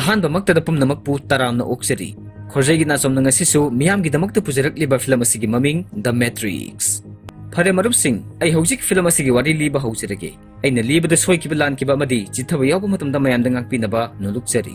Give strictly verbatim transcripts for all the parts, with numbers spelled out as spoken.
ꯑꯍꯥꯟꯕꯃꯛꯇꯗ ꯄꯨꯝꯅꯃꯛꯄꯨ ꯇꯔꯥꯝꯅ ꯑꯣꯛꯆꯔꯤ꯫ ꯈꯣꯔꯖꯩꯒꯤ ꯅꯥꯆꯣꯝꯅ ꯉꯁꯤꯁꯨ ꯃꯤꯌꯥꯝꯒꯤꯗꯃꯛꯇ ꯄꯨꯖꯔꯛꯂꯤꯕ ꯐꯤꯂꯝ ꯑꯁꯤꯒꯤ ꯃꯃꯤꯡ The Matrix꯫ ꯐꯔꯦ ꯃꯔꯨꯞꯁꯤꯡ, ꯑꯩ ꯍꯧꯖꯤꯛ ꯐꯤꯂꯝ ꯑꯁꯤꯒꯤ ꯋꯥꯔꯤ ꯂꯤꯕ ꯍꯧꯖꯔꯒꯦ꯫ ꯑꯩꯅ ꯂꯤꯕꯗ ꯁꯣꯏꯈꯤꯕ ꯂꯥꯟꯈꯤꯕ ꯑꯃꯗꯤ ꯆꯤꯠꯊꯕ ꯌꯥꯎꯕ ꯃꯇꯝꯗ ꯃꯌꯥꯝꯗ ꯉꯥꯛꯄꯤꯅꯕ ꯅꯣꯂꯨꯛꯆꯔꯤ꯫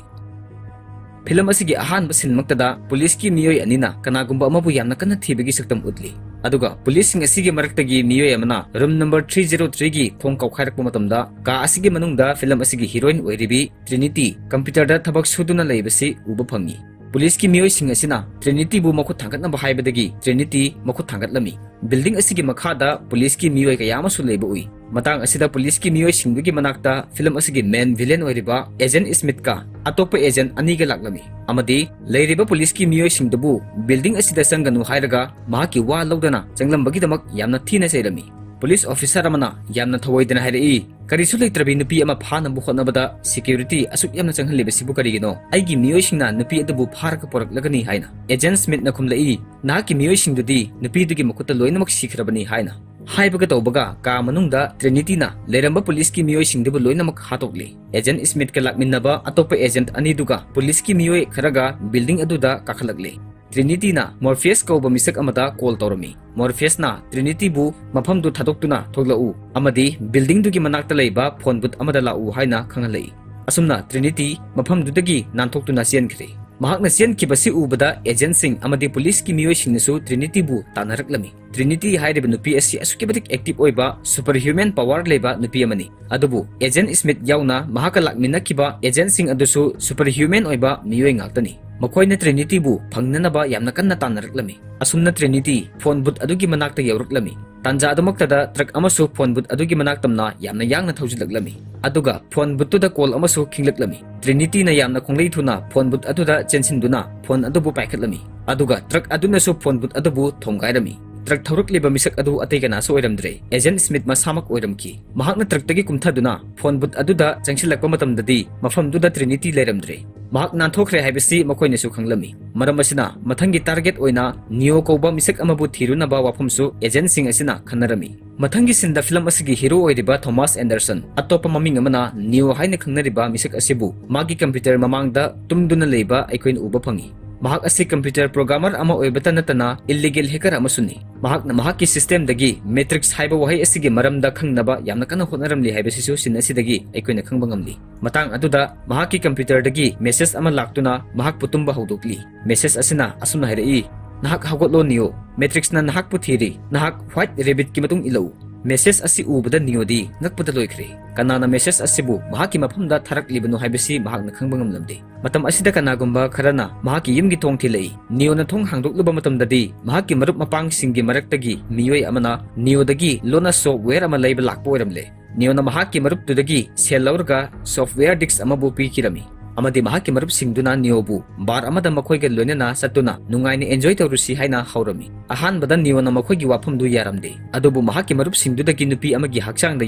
ꯐꯤꯂꯝ ꯑꯁꯤꯒꯤ ꯑꯍꯥꯟꯕ ꯁꯤꯟꯃꯛꯇꯗ ꯄꯨꯂꯤꯁꯀꯤ ꯃꯤꯑꯣꯏ ꯑꯅꯤꯅ ꯀꯅꯥꯒꯨꯝꯕ ꯑꯃꯕꯨ ꯌꯥꯝꯅ ꯀꯟꯅ ꯊꯤꯕꯒꯤ ꯁꯛꯇꯝ ꯎꯠꯂꯤ꯫ ꯑꯗꯨꯒ ꯄꯨꯂꯤꯁꯁꯤꯡ ꯑꯁꯤꯒꯤ ꯃꯔꯛꯇꯒꯤ ꯃꯤꯑꯣꯏ ꯑꯃꯅ room number three zero three ꯒꯤ ꯊꯣꯡ ꯀꯥꯎꯈꯥꯏꯔꯛꯄ ꯃꯇꯝꯗ ꯀꯥ ꯑꯁꯤꯒꯤ ꯃꯅꯨꯡꯗ ꯐꯤꯂꯝ ꯑꯁꯤꯒꯤ heroine ꯑꯣꯏꯔꯤꯕꯤ ꯇ꯭ꯔꯤꯅꯤꯇꯤ computer ꯗ ꯊꯕꯛ ꯁꯨꯗꯨꯅ ꯂꯩꯕꯁꯤ ꯎꯕ ꯐꯪꯉꯤ꯫ ꯄꯨꯂꯤꯁꯀꯤ ꯃꯤꯑꯣꯏꯁꯤꯡ ꯑꯁꯤꯅ ꯇ꯭ꯔꯤꯅꯤꯇꯤꯕꯨ ꯃꯈꯨꯠ ꯊꯥꯡꯒꯠꯅꯕ ꯍꯥꯏꯕꯗꯒꯤ ꯇ꯭ꯔꯤꯅꯤꯇꯤ ꯃꯈꯨꯠ ꯊꯥꯡꯒꯠꯂꯝꯃꯤ꯫ Building ꯑꯁꯤꯒꯤ ꯃꯈꯥꯗ ꯄꯨꯂꯤꯁꯀꯤ ꯃꯤꯑꯣꯏ ꯀꯌꯥ ꯑꯃꯁꯨ ꯂꯩꯕ ꯎꯏ꯫ ꯃꯇꯥꯡ ꯑꯁꯤꯗ ꯄꯨꯂꯤꯁꯀꯤ ꯃꯤꯑꯣꯏꯁꯤꯡꯗꯨꯒꯤ ꯃꯅꯥꯛꯇ ꯐꯤꯂꯝ ꯑꯁꯤꯒꯤ main villain ꯑꯣꯏꯔꯤꯕ Agent ꯁ꯭ꯃꯤꯊꯀ ꯑꯇꯣꯞꯄ agent ꯑꯅꯤꯒ ꯂꯥꯛꯂꯝꯃꯤ ꯑꯃꯗꯤ ꯂꯩꯔꯤꯕ ꯄꯨꯂꯤꯁꯀꯤ ꯃꯤꯑꯣꯏꯁꯤꯡꯗꯨꯕꯨ building ꯑꯁꯤꯗ ꯆꯪꯒꯅꯨ ꯍꯥꯏꯔꯒ ꯃꯍꯥꯛꯀꯤ ꯋꯥ ꯂꯧꯗꯅ ꯆꯪꯂꯝꯕꯒꯤꯗꯃꯛ ꯌꯥꯝꯅ ꯊꯤꯅ ꯆꯩꯔꯝꯃꯤ꯫ ꯄꯨꯂꯤꯁ officer ꯑꯃꯅ ꯌꯥꯝꯅ ꯊꯧꯑꯣꯏꯗꯅ ꯍꯥꯏꯔꯛꯏ, "ꯀꯔꯤꯁꯨ ꯂꯩꯇ꯭ꯔꯕꯤ ꯅꯨꯄꯤ ꯑꯃ ꯐꯥꯅꯕ ꯍꯣꯠꯅꯕꯗ security ꯑꯁꯨꯛ ꯌꯥꯝꯅ ꯆꯪꯍꯜꯂꯤꯕꯁꯤꯕꯨ ꯀꯔꯤꯒꯤꯅꯣ? ꯑꯩꯒꯤ ꯃꯤꯑꯣꯏꯁꯤꯡꯅ ꯅꯨꯄꯤ ꯑꯗꯨꯕꯨ ꯐꯥꯔꯒ ꯄꯨꯔꯛꯂꯒꯅꯤ" ꯍꯥꯏꯅ꯫ Agent ꯁ꯭ꯃꯤꯊꯅ ꯈꯨꯝꯂꯛꯏ, "ꯅꯍꯥꯛꯀꯤ ꯃꯤꯑꯣꯏꯁꯤꯡꯗꯨꯗꯤ ꯅꯨꯄꯤꯗꯨꯒꯤ ꯃꯈꯨꯠꯇ ꯂꯣꯏꯅꯃꯛ ꯁꯤꯈ꯭ꯔꯕꯅꯤ" ꯍꯥꯏꯅ꯫ ꯍꯥꯏꯕꯒ ꯇꯧꯕꯒ ꯀꯥ ꯃꯅꯨꯡꯗ ꯇ꯭ꯔꯤꯅꯤꯇꯤꯅ ꯂꯩꯔꯝꯕ ꯄꯨꯂꯤꯁꯀꯤ ꯃꯤꯑꯣꯏꯁꯤꯡꯗꯨꯕꯨ ꯂꯣꯏꯅꯃꯛ ꯍꯥꯠꯇꯣꯛꯂꯤ꯫ Agent ꯁ꯭ꯃꯤꯊꯀ ꯂꯥꯛꯃꯤꯟꯅꯕ ꯑꯇꯣꯞꯄ agent ꯑꯅꯤꯗꯨꯒ ꯄꯨꯂꯤꯁꯀꯤ ꯃꯤꯑꯣꯏ ꯈꯔꯒ building ꯑꯗꯨꯗ ꯀꯥꯈꯠꯂꯛꯂꯤ꯫ ꯇ꯭ꯔꯤꯅꯤꯇꯤꯅ ꯃꯣꯔꯐꯤꯌꯁ ꯀꯧꯕ ꯃꯤꯁꯛ ꯑꯃꯗ call ꯇꯧꯔꯝꯃꯤ꯫ ꯃꯣꯔꯐꯤꯌꯁꯅ ꯇ꯭ꯔꯤꯅꯤꯇꯤꯕꯨ ꯃꯐꯝꯗꯨ ꯊꯥꯗꯣꯛꯇꯨꯅ ꯊꯣꯛꯂꯛꯎ ꯑꯃꯗꯤ building ꯗꯨꯒꯤ ꯃꯅꯥꯛꯇ ꯂꯩꯕ phone booth ꯑꯃꯗ ꯂꯥꯛꯎ ꯍꯥꯏꯅ ꯈꯪꯍꯜꯂꯛꯏ꯫ ꯑꯁꯨꯝꯅ ꯇ꯭ꯔꯤꯅꯤꯇꯤ ꯃꯐꯝꯗꯨꯗꯒꯤ ꯅꯥꯟꯊꯣꯛꯇꯨꯅ ꯆꯦꯟꯈ꯭ꯔꯦ꯫ ꯃꯍꯥꯛꯅ ꯆꯦꯟꯈꯤꯕꯁꯤ ꯎꯕꯗ agent ꯁꯤꯡ ꯑꯃꯗꯤ ꯄꯨꯂꯤꯁꯀꯤ ꯃꯤꯑꯣꯏꯁꯤꯡꯅꯁꯨ ꯇ꯭ꯔꯤꯅꯤꯇꯤꯕꯨ ꯇꯥꯟꯅꯔꯛꯂꯝꯃꯤ꯫ ꯇ꯭ꯔꯤꯅꯤꯇꯤ ꯍꯥꯏꯔꯤꯕ ꯅꯨꯄꯤ ꯑꯁꯤ ꯑꯁꯨꯛꯀꯤ ꯃꯇꯤꯛ active ꯑꯣꯏꯕ superhuman power ꯂꯩꯕ ꯅꯨꯄꯤ ꯑꯃꯅꯤ꯫ ꯑꯗꯨꯕꯨ agent ꯁ꯭ꯃꯤꯊ ꯌꯥꯎꯅ ꯃꯍꯥꯛꯀ ꯂꯥꯛꯃꯤꯟꯅꯈꯤꯕ agent ꯁꯤꯡ ꯑꯗꯨꯁꯨ superhuman ꯑꯣꯏꯕ ꯃꯤꯑꯣꯏ ꯉꯥꯛꯇꯅꯤ꯫ ꯃꯈꯣꯏꯅ ꯇ꯭ꯔꯤꯅꯤꯇꯤꯕꯨ ꯐꯪꯅꯅꯕ ꯌꯥꯝꯅ ꯀꯟꯅ ꯇꯥꯟꯅꯔꯛꯂꯝꯃꯤ꯫ ꯑꯁꯨꯝꯅ ꯇ꯭ꯔꯤꯅꯤꯇꯤ phone booth ꯑꯗꯨꯒꯤ ꯃꯅꯥꯛꯇ ꯌꯧꯔꯛꯂꯝꯃꯤ꯫ ꯇꯥꯟꯖꯥ ꯑꯗꯨꯃꯛꯇꯗ truck ꯑꯃꯁꯨ phone booth ꯑꯗꯨꯒꯤ ꯃꯅꯥꯛ ꯇꯝꯅ ꯌꯥꯝꯅ ꯌꯥꯡꯅ ꯊꯧꯖꯤꯜꯂꯛꯂꯝꯃꯤ꯫ ꯑꯗꯨꯒ phone booth ꯇꯨꯗ call ꯑꯃꯁꯨ ꯈꯤꯡꯂꯛꯂꯝꯃꯤ꯫ ꯇ꯭ꯔꯤꯅꯤꯇꯤꯅ ꯌꯥꯝꯅ ꯈꯣꯡꯂꯩ ꯊꯨꯅ phone booth ꯑꯗꯨꯗ ꯆꯦꯟꯁꯤꯟꯗꯨꯅ phone ꯑꯗꯨꯕꯨ ꯄꯥꯏꯈꯠꯂꯝꯃꯤ꯫ ꯑꯗꯨꯒ truck ꯑꯗꯨꯅꯁꯨ phone booth ꯑꯗꯨꯕꯨ ꯊꯣꯝꯒꯥꯏꯔꯝꯃꯤ꯫ Truck ꯊꯧꯔꯛꯂꯤꯕ ꯃꯤꯁꯛ ꯑꯗꯨ ꯑꯇꯩ ꯀꯅꯥꯁꯨ ꯑꯣꯏꯔꯝꯗ꯭ꯔꯦ, agent ꯁ꯭ꯃꯤꯊ ꯃꯁꯥꯃꯛ ꯑꯣꯏꯔꯝꯈꯤ꯫ ꯃꯍꯥꯛꯅ truck ꯇꯒꯤ ꯀꯨꯝꯊꯗꯨꯅ phone booth ꯑꯗꯨꯗ ꯆꯪꯁꯤꯜꯂꯛꯄ ꯃꯇꯝꯗꯗꯤ ꯃꯐꯝꯗꯨꯗ ꯇ꯭ꯔꯤꯅꯤꯇꯤ ꯂꯩꯔꯝꯗ꯭ꯔꯦ꯫ ꯃꯍꯥꯛ ꯅꯥꯟꯊꯣꯛꯈ꯭ꯔꯦ ꯍꯥꯏꯕꯁꯤ ꯃꯈꯣꯏꯅꯁꯨ ꯈꯪꯂꯝꯃꯤ꯫ ꯃꯔꯝ ꯑꯁꯤꯅ, ꯃꯊꯪꯒꯤ target ꯑꯣꯏꯅ ꯅꯤꯑꯣ ꯀꯧꯕ ꯃꯤꯁꯛ ꯑꯃꯕꯨ ꯊꯤꯔꯨꯅꯕ ꯋꯥꯐꯝꯁꯨ agentꯁꯤꯡ ꯑꯁꯤꯅ ꯈꯟꯅꯔꯝꯃꯤ꯫ ꯃꯊꯪꯒꯤ sceneꯗ film ꯑꯁꯤꯒꯤ hero ꯑꯣꯏꯔꯤꯕ ꯊꯣꯃꯥꯁ ꯑꯦꯟꯗꯔꯁꯟ, ꯑꯇꯣꯞꯄ ꯃꯃꯤꯡ ꯑꯃꯅ ꯅꯤꯑꯣ ꯍꯥꯏꯅ ꯈꯪꯅꯔꯤꯕ ꯃꯤꯁꯛ ꯑꯁꯤꯕꯨ ꯃꯥꯒꯤ computer ꯃꯃꯥꯡꯗ ꯇꯨꯝꯗꯨꯅ ꯂꯩꯕ ꯑꯩꯈꯣꯏꯅ ꯎꯕ ꯐꯪꯏ꯫ ꯃꯍꯥꯛ ꯑꯁꯤ computer programmer ꯑꯃ ꯑꯣꯏꯕꯇ ꯅꯠꯇꯅ illegal hacker ꯑꯃꯁꯨꯅꯤ꯫ ꯃꯍꯥꯛꯅ ꯃꯍꯥꯛꯀꯤ systemꯗꯒꯤ Matrix ꯍꯥꯏꯕ ꯋꯥꯍꯩ ꯑꯁꯤꯒꯤ ꯃꯔꯝꯗ ꯈꯪꯅꯕ ꯌꯥꯝꯅ ꯀꯟꯅ ꯍꯣꯠꯅꯔꯝꯂꯤ ꯍꯥꯏꯕꯁꯤꯁꯨ scene ꯑꯁꯤꯗꯒꯤ ꯑꯩꯈꯣꯏꯅ ꯈꯪꯕ ꯉꯝꯂꯤ꯫ ꯃꯇꯥꯡ ꯑꯗꯨꯗ ꯃꯍꯥꯛꯀꯤ computerꯗꯒꯤ message ꯑꯃ ꯂꯥꯛꯇꯨꯅ ꯃꯍꯥꯛꯄꯨ ꯇꯨꯝꯕ ꯍꯧꯗꯣꯛꯂꯤ꯫ Message ꯑꯁꯤꯅ ꯑꯁꯨꯝꯅ ꯍꯥꯏꯔꯛꯏ, "ꯅꯍꯥꯛ ꯍꯧꯒꯠꯂꯣ ꯅꯤꯑꯣ, Matrixꯅ ꯅꯍꯥꯛꯄꯨ ꯊꯤꯔꯤ, ꯅꯍꯥꯛ White Rabbitꯀꯤ ꯃꯇꯨꯡ ꯏꯜꯂꯛꯎ꯫" Message ꯑꯁꯤ ꯎꯕꯗ ꯅꯤꯑꯣꯗꯤ ꯉꯛꯄꯗ ꯂꯣꯏꯈ꯭ꯔꯦ꯫ ꯀꯅꯥꯅ message ꯑꯁꯤꯕꯨ ꯃꯍꯥꯛꯀꯤ ꯃꯐꯝꯗ ꯊꯥꯔꯛꯂꯤꯕꯅꯣ ꯍꯥꯏꯕꯁꯤ ꯃꯍꯥꯛꯅ ꯈꯪꯕ ꯉꯝꯂꯝꯗꯦ꯫ ꯃꯇꯝ ꯑꯁꯤꯗ ꯀꯅꯥꯒꯨꯝꯕ ꯈꯔꯅ ꯃꯍꯥꯛꯀꯤ ꯌꯨꯝꯒꯤ ꯊꯣꯡ ꯊꯤꯜꯂꯛꯏ꯫ ꯅꯤꯑꯣꯅ ꯊꯣꯡ ꯍꯥꯡꯗꯣꯛꯂꯨꯕ ꯃꯇꯝꯗꯗꯤ ꯃꯍꯥꯛꯀꯤ ꯃꯔꯨꯞ ꯃꯄꯥꯡꯁꯤꯡꯒꯤ ꯃꯔꯛꯇꯒꯤ ꯃꯤꯑꯣꯏ ꯑꯃꯅ ꯅꯤꯑꯣꯗꯒꯤ ꯂꯣꯟꯅ software ꯑꯃ ꯂꯩꯕ ꯂꯥꯛꯄ ꯑꯣꯏꯔꯝꯂꯦ꯫ ꯅꯤꯑꯣꯅ ꯃꯍꯥꯛꯀꯤ ꯃꯔꯨꯞꯇꯨꯗꯒꯤ ꯁꯦꯜ ꯂꯧꯔꯒ software disk ꯑꯃꯕꯨ ꯄꯤꯈꯤꯔꯝꯃꯤ ꯑꯃꯗꯤ ꯃꯍꯥꯛꯀꯤ ꯃꯔꯨꯞꯁꯤꯡꯗꯨꯅ ꯅꯤꯑꯣꯕꯨ bar ꯑꯃꯗ ꯃꯈꯣꯏꯒ ꯂꯣꯏꯅꯅ ꯆꯠꯇꯨꯅ ꯅꯨꯡꯉꯥꯏꯅ enjoy ꯇꯧꯔꯨꯁꯤ ꯍꯥꯏꯅ ꯍꯧꯔꯝꯃꯤ꯫ ꯑꯍꯥꯟꯕꯗ ꯅꯤꯑꯣꯅ ꯃꯈꯣꯏꯒꯤ ꯋꯥꯐꯝꯗꯨ ꯌꯥꯔꯝꯗꯦ, ꯑꯗꯨꯕꯨ ꯃꯍꯥꯛꯀꯤ ꯃꯔꯨꯞꯁꯤꯡꯗꯨꯗꯒꯤ ꯅꯨꯄꯤ ꯑꯃꯒꯤ ꯍꯛꯆꯥꯡꯗ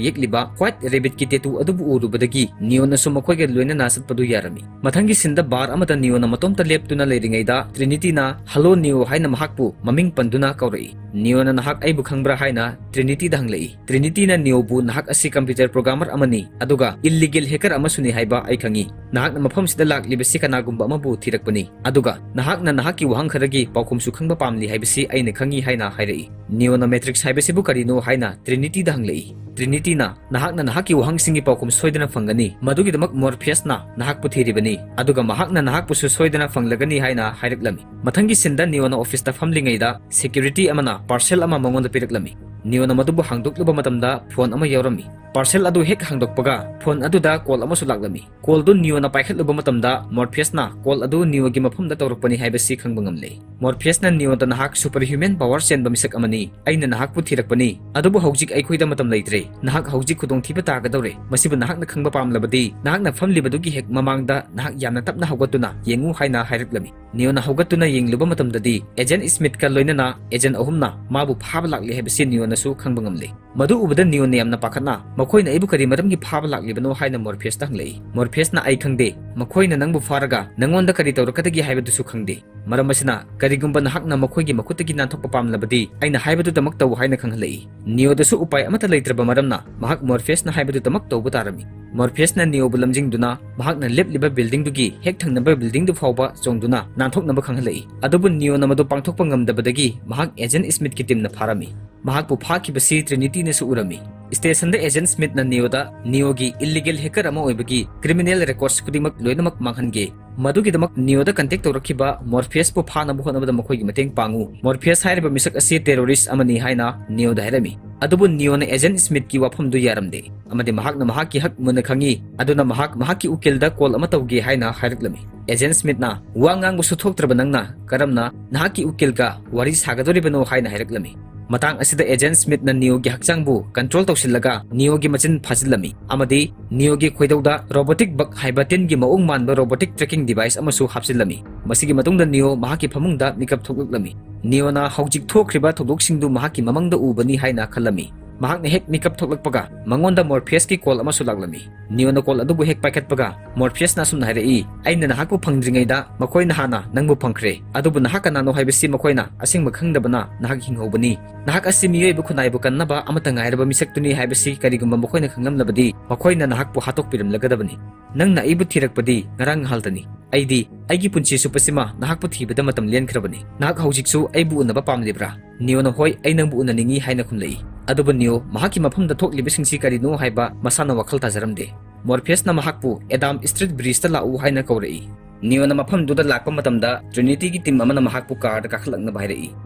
ꯌꯦꯛꯂꯤꯕ White Rabbitꯀꯤ tattoo ꯑꯗꯨꯕꯨ ꯎꯔꯨꯕꯗꯒꯤ ꯅꯤꯑꯣꯅꯁꯨ ꯃꯈꯣꯏꯒ ꯂꯣꯏꯅꯅ ꯆꯠꯄꯗꯨ ꯌꯥꯔꯝꯃꯤ꯫ ꯃꯊꯪꯒꯤ sceneꯗ bar ꯑꯃꯗ ꯅꯤꯑꯣꯅ ꯃꯇꯣꯝꯇ ꯂꯦꯞꯇꯨꯅ ꯂꯩꯔꯤꯉꯩꯗ ꯇ꯭ꯔꯤꯅꯤꯇꯤꯅ "Hello ꯅꯤꯑꯣ" ꯍꯥꯏꯅ ꯃꯍꯥꯛꯄꯨ ꯃꯃꯤꯡ ꯄꯟꯗꯨꯅ ꯀꯧꯔꯛꯏ꯫ ꯅꯤꯑꯣꯅ "ꯅꯍꯥꯛ ꯑꯩꯕꯨ ꯈꯪꯕ꯭ꯔꯥ?" ꯍꯥꯏꯅ ꯇ꯭ꯔꯤꯅꯤꯇꯤꯗ ꯍꯪꯂꯛꯏ꯫ ꯇ꯭ꯔꯤꯅꯤꯇꯤꯅ ꯅꯤꯑꯣꯕꯨ "ꯅꯍꯥꯛ ꯑꯁꯤ computer programmer ꯑꯃꯅꯤ, ꯑꯗꯨꯒ illegal hacker ꯑꯃꯁꯨꯅꯤ ꯍꯥꯏꯕ ꯑꯩ ꯈꯪꯏ꯫ ꯅꯍꯥꯛꯅ ꯃꯐꯝꯁꯤꯗ ꯂꯥꯛꯂꯤꯕꯁꯤ ꯀꯅꯥꯒꯨꯝꯕ ꯑꯃꯕꯨ ꯊꯤꯔꯛꯄꯅꯤ, ꯑꯗꯨꯒ ꯅꯍꯥꯛꯅ ꯅꯍꯥꯛꯀꯤ ꯋꯥꯍꯪ ꯈꯔꯒꯤ ꯄꯥꯎꯈꯨꯝꯁꯨ ꯈꯪꯕ ꯄꯥꯝꯂꯤ ꯍꯥꯏꯕꯁꯤ ꯑꯩꯅ ꯈꯪꯏ" ꯍꯥꯏꯅ ꯍꯥꯏꯔꯛꯏ꯫ ꯅꯤꯑꯣꯅ "Matrix ꯍꯥꯏꯕꯁꯤꯕꯨ ꯀꯔꯤꯅꯣ?" ꯍꯥꯏꯅ ꯇ꯭ꯔꯤꯅꯤꯇꯤꯗ ꯍꯪꯂꯛꯏ꯫ ꯇ꯭ꯔꯤꯅꯤꯇꯤꯅ "ꯅꯍꯥꯛꯅ ꯅꯍꯥꯛꯀꯤ ꯋꯥꯍꯪꯁꯤꯡꯒꯤ ꯄꯥꯎꯈꯨꯝ ꯁꯣꯏꯗꯅ ꯐꯪꯒꯅꯤ, ꯃꯗꯨꯒꯤꯗꯃꯛ ꯃꯣꯔꯐꯤꯌꯁꯅ ꯅꯍꯥꯛꯄꯨ ꯊꯤꯔꯤꯕꯅꯤ, ꯑꯗꯨꯒ ꯃꯍꯥꯛꯅ ꯅꯍꯥꯛꯄꯨꯁꯨ ꯁꯣꯏꯗꯅ ꯐꯪꯂꯒꯅꯤ" ꯍꯥꯏꯅ ꯍꯥꯏꯔꯛꯂꯝꯃꯤ꯫ ꯃꯊꯪꯒꯤ sceneꯗ ꯅꯤꯑꯣꯅ officeꯇ ꯐꯝꯂꯤꯉꯩꯗ security ꯑꯃꯅ parcel ꯑꯃ ꯃꯉꯣꯟꯗ ꯄꯤꯔꯛꯂꯝꯃꯤ꯫ ꯅꯤꯑꯣꯅ ꯃꯗꯨꯕꯨ ꯍꯥꯡꯗꯣꯛꯂꯨꯕ ꯃꯇꯝꯗ phone ꯑꯃ ꯌꯥꯎꯔꯝꯃꯤ꯫ Parcel ꯑꯗꯨ ꯍꯦꯛ ꯍꯥꯡꯗꯣꯛꯄꯒ phone ꯑꯗꯨꯗ call ꯑꯃꯁꯨ ꯂꯥꯛꯂꯝꯃꯤ꯫ Callꯗꯨ ꯅꯤꯑꯣꯅ ꯄꯥꯏꯈꯠꯂꯨꯕ ꯃꯇꯝꯗ ꯃꯣꯔꯐꯤꯌꯁꯅ call ꯑꯗꯨ ꯅꯤꯑꯣꯒꯤ ꯃꯐꯝꯗ ꯇꯧꯔꯛꯄꯅꯤ ꯍꯥꯏꯕꯁꯤ ꯈꯪꯕ ꯉꯝꯂꯦ꯫ ꯃꯣꯔꯐꯤꯌꯁꯅ ꯅꯤꯑꯣꯗ "ꯅꯍꯥꯛ superhuman power ꯆꯦꯟꯕ ꯃꯤꯁꯛ ꯑꯃꯅꯤ꯫ ꯑꯩꯅ ꯅꯍꯥꯛꯄꯨ ꯊꯤꯔꯛꯄꯅꯤ, ꯑꯗꯨꯕꯨ ꯍꯧꯖꯤꯛ ꯑꯩꯈꯣꯏꯗ ꯃꯇꯝ ꯂꯩꯇ꯭ꯔꯦ꯫ ꯅꯍꯥꯛ ꯍꯧꯖꯤꯛ ꯈꯨꯗꯣꯡꯊꯤꯕ ꯇꯥꯒꯗꯧꯔꯦ꯫ ꯃꯁꯤꯕꯨ ꯅꯍꯥꯛꯅ ꯈꯪꯕ ꯄꯥꯝꯂꯕꯗꯤ ꯅꯍꯥꯛꯅ ꯐꯝꯂꯤꯕꯗꯨꯒꯤ ꯍꯦꯛ ꯃꯃꯥꯡꯗ ꯅꯍꯥꯛ ꯌꯥꯝꯅ ꯇꯞꯅ ꯍꯧꯒꯠꯇꯨꯅ ꯌꯦꯡꯉꯨ" ꯍꯥꯏꯅ ꯍꯥꯏꯔꯛꯂꯝꯃꯤ꯫ ꯅꯤꯑꯣꯅ ꯍꯧꯒꯠꯇꯨꯅ ꯌꯦꯡꯂꯨꯕ ꯃꯇꯝꯗꯗꯤ Agent Smithꯀ ꯂꯣꯏꯅꯅ agent ꯑꯍꯨꯝꯅ ꯃꯥꯕꯨ ꯐꯥꯕ ꯂꯥꯛꯂꯤ ꯍꯥꯏꯕꯁꯤ ꯅꯤꯑꯣꯅꯁꯨ ꯈꯪꯕ ꯉꯝꯂꯦ꯫ ꯃꯗꯨ ꯎꯕꯗ ꯅꯤꯑꯣꯅ ꯌꯥꯝꯅ ꯄꯥꯈꯠꯅ "ꯃꯈꯣꯏꯅ ꯑꯩꯕꯨ ꯀꯔꯤ ꯃꯔꯝꯒꯤ ꯐꯥꯕ ꯂꯥꯛꯂꯤꯕꯅꯣ?" ꯍꯥꯏꯅ ꯃꯣꯔꯐꯤꯌꯁꯇ ꯍꯪꯂꯛꯏ꯫ ꯃꯣꯔꯐꯤꯌꯁꯅ "ꯑꯩ ꯈꯪꯗꯦ, ꯃꯈꯣꯏꯅ ꯅꯪꯕꯨ ꯐꯥꯔꯒ ꯅꯪꯉꯣꯟꯗ ꯀꯔꯤ ꯇꯧꯔꯛꯀꯗꯒꯦ ꯍꯥꯏꯕꯗꯨꯁꯨ ꯈꯪꯗꯦ꯫ ꯃꯔꯝ ꯑꯁꯤꯅ, ꯀꯔꯤꯒꯨꯝꯕ ꯅꯍꯥꯛꯅ ꯃꯈꯣꯏꯒꯤ ꯃꯈꯨꯠꯇꯒꯤ ꯅꯥꯟꯊꯣꯛꯄ ꯄꯥꯝꯂꯕꯗꯤ, ꯑꯩꯅ ꯍꯥꯏꯕꯗꯨꯗꯃꯛ ꯇꯧ ꯍꯥꯏꯅ ꯈꯪꯍꯜꯂꯛꯏ꯫ ꯅꯤꯌꯣꯗꯁꯨ ꯎꯄꯥꯏ ꯑꯃꯠꯇ ꯂꯩꯇ꯭ꯔꯕ ꯃꯔꯝꯅ, ꯃꯍꯥꯛ ꯃꯣꯔꯐꯤꯌꯁꯅ ꯍꯥꯏꯕꯗꯨꯗꯃꯛ ꯇꯧꯕ ꯇꯥꯔꯝꯃꯤ꯫ ꯃꯣꯔꯐꯤꯌꯁꯅ ꯅꯤꯌꯣꯕꯨ ꯂꯝꯖꯤꯡꯗꯨꯅ ꯃꯍꯥꯛꯅ ꯂꯦꯞꯂꯤꯕ ꯕꯤꯜꯗꯤꯡꯗꯨꯒꯤ ꯍꯦꯛ ꯊꯪꯅꯕ ꯕꯤꯜꯗꯤꯡꯗꯨ ꯐꯥꯎꯕ ꯆꯣꯡꯗꯨꯅ ꯅꯥꯟꯊꯣꯛꯅꯕ ꯈꯪꯍꯜꯂꯛꯏ꯫ ꯑꯗꯨꯕꯨ ꯅꯤꯌꯣꯅ ꯃꯗꯨ ꯄꯥꯡꯊꯣꯛꯄ ꯉꯝꯗꯕꯗꯒꯤ ꯃꯍꯥꯛ ꯑꯦꯖꯦꯟ ꯁ꯭ꯃꯤꯊꯀꯤ ꯇꯤꯝꯅ ꯐꯥꯔꯝꯃꯤ꯫ ꯃꯍꯥꯛꯄꯨ ꯐꯥꯈꯤꯕꯁꯤ ꯇ꯭ꯔꯤꯅꯤꯇꯤꯅꯁꯨ ꯎꯔꯝꯃꯤ꯫ ꯁ꯭ꯇꯦꯁꯟꯗ ꯑꯦꯖꯦꯟ ꯁ꯭ꯃꯤꯊꯅ ꯅꯤꯌꯣꯗ ꯅꯤꯌꯣꯒꯤ ꯏꯜꯂꯤꯒꯦꯜ ꯍꯦꯀꯔ ꯑꯃ ꯑꯣꯏꯕꯒꯤ ꯀ꯭ꯔꯤꯃꯤꯅꯦꯜ ꯔꯦꯀꯣꯔꯗꯁ ꯈꯨꯗꯤꯡꯃꯛ ꯂꯣꯏꯅꯃꯛ ꯃꯥꯡꯍꯟꯒꯦ꯫ ꯃꯗꯨꯒꯤꯗꯃꯛ ꯅꯤꯌꯣꯗ ꯀꯟꯇꯦꯛ ꯇꯧꯔꯛꯈꯤꯕ ꯃꯣꯔꯐꯤꯌꯁꯄꯨ ꯐꯥꯅꯕ ꯍꯣꯠꯅꯕꯗ ꯃꯈꯣꯏꯒꯤ ꯃꯇꯦꯡ ꯄꯥꯡꯉꯨ꯫ ꯃꯣꯔꯐꯤꯌꯁ ꯍꯥꯏꯔꯤꯕ ꯃꯤꯁꯛ ꯑꯁꯤ ꯇꯦꯔꯣꯔꯤꯁ ꯑꯃꯅꯤ ꯍꯥꯏꯅ ꯅꯤꯌꯣꯗ ꯍꯥꯏꯔꯝꯃꯤ꯫ ꯑꯗꯨꯕꯨ ꯅꯤꯌꯣꯅ ꯑꯦꯖꯦꯟ ꯁ꯭ꯃꯤꯊꯀꯤ ꯋꯥꯐꯝꯗꯨ ꯌꯥꯔꯝꯗꯦ, ꯑꯃꯗꯤ ꯃꯍꯥꯛꯅ ꯃꯍꯥꯛꯀꯤ ꯍꯛ ꯃꯨꯟꯅ ꯈꯪꯏ, ꯑꯗꯨꯅ ꯃꯍꯥꯛ ꯃꯍꯥꯛꯀꯤ ꯎꯀꯤꯜꯗ ꯀꯣꯜ ꯑꯃ ꯇꯧꯒꯦ ꯍꯥꯏꯅ ꯍꯥꯏꯔꯛꯂꯝꯃꯤ꯫ ꯑꯦꯖꯦꯟ ꯁ꯭ꯃꯤꯊꯅ, "ꯋꯥ ꯉꯥꯡꯕꯁꯨ ꯊꯣꯛꯇ꯭ꯔꯕ ꯅꯪꯅ ꯀꯔꯝꯅ ꯅꯍꯥꯛꯀꯤ ꯎꯀꯤꯜꯒ ꯋꯥꯔꯤ ꯁꯥꯒꯗꯧꯔꯤꯕꯅꯣ?" ꯍꯥꯏꯅ ꯍꯥꯏꯔꯛꯂꯝꯃꯤ꯫ ꯃꯇꯥꯡ ꯑꯁꯤꯗ ꯑꯦꯖꯦꯟ ꯁ꯭ꯃꯤꯊꯅ ꯅꯤꯌꯣꯒꯤ ꯍꯛꯆꯥꯡꯕꯨ ꯀꯟꯇ꯭ꯔꯣꯜ ꯇꯧꯁꯤꯜꯂꯒ ꯅꯤꯌꯣꯒꯤ ꯃꯆꯤꯟ ꯐꯥꯖꯤꯜꯂꯝꯃꯤ ꯑꯃꯗꯤ ꯅꯤꯌꯣꯒꯤ ꯈꯣꯏꯗꯧꯗ ꯔꯣꯕꯣꯇꯤꯛ ꯕꯛ ꯍꯥꯏꯕ ꯇꯤꯟꯒꯤ ꯃꯑꯣꯡ ꯃꯥꯟꯕ ꯔꯣꯕꯣꯇꯤꯛ ꯇ꯭ꯔꯦꯀꯤꯡ ꯗꯤꯚꯥꯏꯁ ꯑꯃꯁꯨ ꯍꯥꯞꯆꯤꯜꯂꯝꯃꯤ꯫ ꯃꯁꯤꯒꯤ ꯃꯇꯨꯡꯗ ꯅꯤꯌꯣ ꯃꯍꯥꯛꯀꯤ ꯐꯃꯨꯡꯗ ꯃꯤꯀꯞ ꯊꯣꯛꯂꯛꯂꯝꯃꯤ꯫ ꯅꯤꯌꯣꯅ ꯍꯧꯖꯤꯛ ꯊꯣꯛꯈ꯭ꯔꯤꯕ ꯊꯧꯗꯣꯛꯁꯤꯡꯗꯨ ꯃꯍꯥꯛꯀꯤ ꯃꯃꯪꯗ ꯎꯕꯅꯤ ꯍꯥꯏꯅ ꯈꯜꯂꯝꯃꯤ꯫ ꯃꯍꯥꯛꯅ ꯍꯦꯛ ꯃꯤꯀꯞ ꯊꯣꯛꯂꯛꯄꯒ ꯃꯉꯣꯟꯗ ꯃꯣꯔꯐꯤꯌꯁꯀꯤ ꯀꯣꯜ ꯑꯃꯁꯨ ꯂꯥꯛꯂꯝꯃꯤ꯫ ꯅꯤꯌꯣꯅ ꯀꯣꯜ ꯑꯗꯨꯕꯨ ꯍꯦꯛ ꯄꯥꯏꯈꯠꯄꯒ ꯃꯣꯔꯐꯤꯌꯁꯅ ꯑꯁꯨꯝꯅ ꯍꯥꯏꯔꯛꯏ, "ꯑꯩꯅ ꯅꯍꯥꯛꯄꯨ ꯐꯪꯗ꯭ꯔꯤꯉꯩꯗ ꯃꯈꯣꯏꯅ ꯍꯥꯟꯅ ꯅꯪꯕꯨ ꯐꯪꯈ꯭ꯔꯦ꯫ ꯑꯗꯨꯕꯨ ꯅꯍꯥꯛ ꯀꯅꯥꯅꯣ ꯍꯥꯏꯕꯁꯤ ꯃꯈꯣꯏꯅ ꯑꯁꯦꯡꯕ ꯈꯪꯗꯕꯅ ꯅꯍꯥꯛ ꯍꯤꯡꯍꯧꯕꯅꯤ꯫ ꯅꯍꯥꯛ ꯑꯁꯤ ꯃꯤꯑꯣꯏꯕ ꯈꯨꯟꯅꯥꯏꯕꯨ ꯀꯟꯅꯕ ꯑꯃꯠꯇ ꯉꯥꯏꯔꯕ ꯃꯤꯁꯛꯇꯨꯅꯤ ꯍꯥꯏꯕꯁꯤ ꯀꯔꯤꯒꯨꯝꯕ ꯃꯈꯣꯏꯅ ꯈꯪꯂꯝꯂꯕꯗꯤ ꯃꯈꯣꯏꯅ ꯅꯍꯥꯛꯄꯨ ꯍꯥꯠꯇꯣꯛꯄꯤꯔꯝꯂꯒꯗꯕꯅꯤ꯫ ꯅꯪꯅ ꯑꯩꯕꯨ ꯊꯤꯔꯛꯄꯗꯤ ꯉꯔꯥꯡ ꯉꯍꯥꯜꯇꯅꯤ꯫ ꯑꯩꯗꯤ ꯑꯩꯒꯤ ꯄꯨꯟꯁꯤ ꯆꯨꯞꯄꯁꯤꯃ ꯅꯍꯥꯛꯄꯨ ꯊꯤꯕꯗ ꯃꯇꯝ ꯂꯦꯟꯈ꯭ꯔꯕꯅꯤ꯫ ꯅꯍꯥꯛ ꯍꯧꯖꯤꯛꯁꯨ ꯑꯩꯕꯨ ꯎꯅꯕ ꯄꯥꯝꯂꯤꯕ꯭ꯔꯥ?" ꯅꯤꯌꯣꯅ, "ꯍꯣꯏ, ꯑꯩ ꯅꯪꯕꯨ ꯎꯅꯅꯤꯡꯏ" ꯍꯥꯏꯅ ꯈꯨꯝꯂꯛꯏ꯫ ꯑꯗꯨꯕꯨ ꯅꯤꯌꯣ ꯃꯍꯥꯛꯀꯤ ꯃꯐꯝꯗ ꯊꯣꯛꯂꯤꯕꯁꯤꯡꯁꯤ ꯀꯔꯤꯅꯣ ꯍꯥꯏꯕ ꯃꯁꯥꯅ ꯋꯥꯈꯜ ꯇꯥꯖꯔꯝꯗꯦ꯫ ꯃꯣꯔꯐꯤꯌꯁꯅ ꯃꯍꯥꯛꯄꯨ ꯑꯦꯗꯥꯝ ꯁ꯭ꯇ꯭ꯔꯤꯠ ꯕ꯭ꯔꯤꯖꯇ ꯂꯥꯛꯎ ꯍꯥꯏꯅ ꯀꯧꯔꯛꯏ꯫ ꯅꯤꯌꯣꯅ ꯃꯐꯝꯗꯨꯗ ꯂꯥꯛꯄ ꯃꯇꯝꯗ ꯇ꯭ꯔꯤꯅꯤꯇꯤꯒꯤ ꯇꯤꯝ ꯑꯃꯅ ꯃꯍꯥꯛꯄꯨ ꯀꯥꯔꯗ ꯀꯥꯈꯠꯂꯛꯅꯕ ꯍꯥꯏꯔꯛꯏ꯫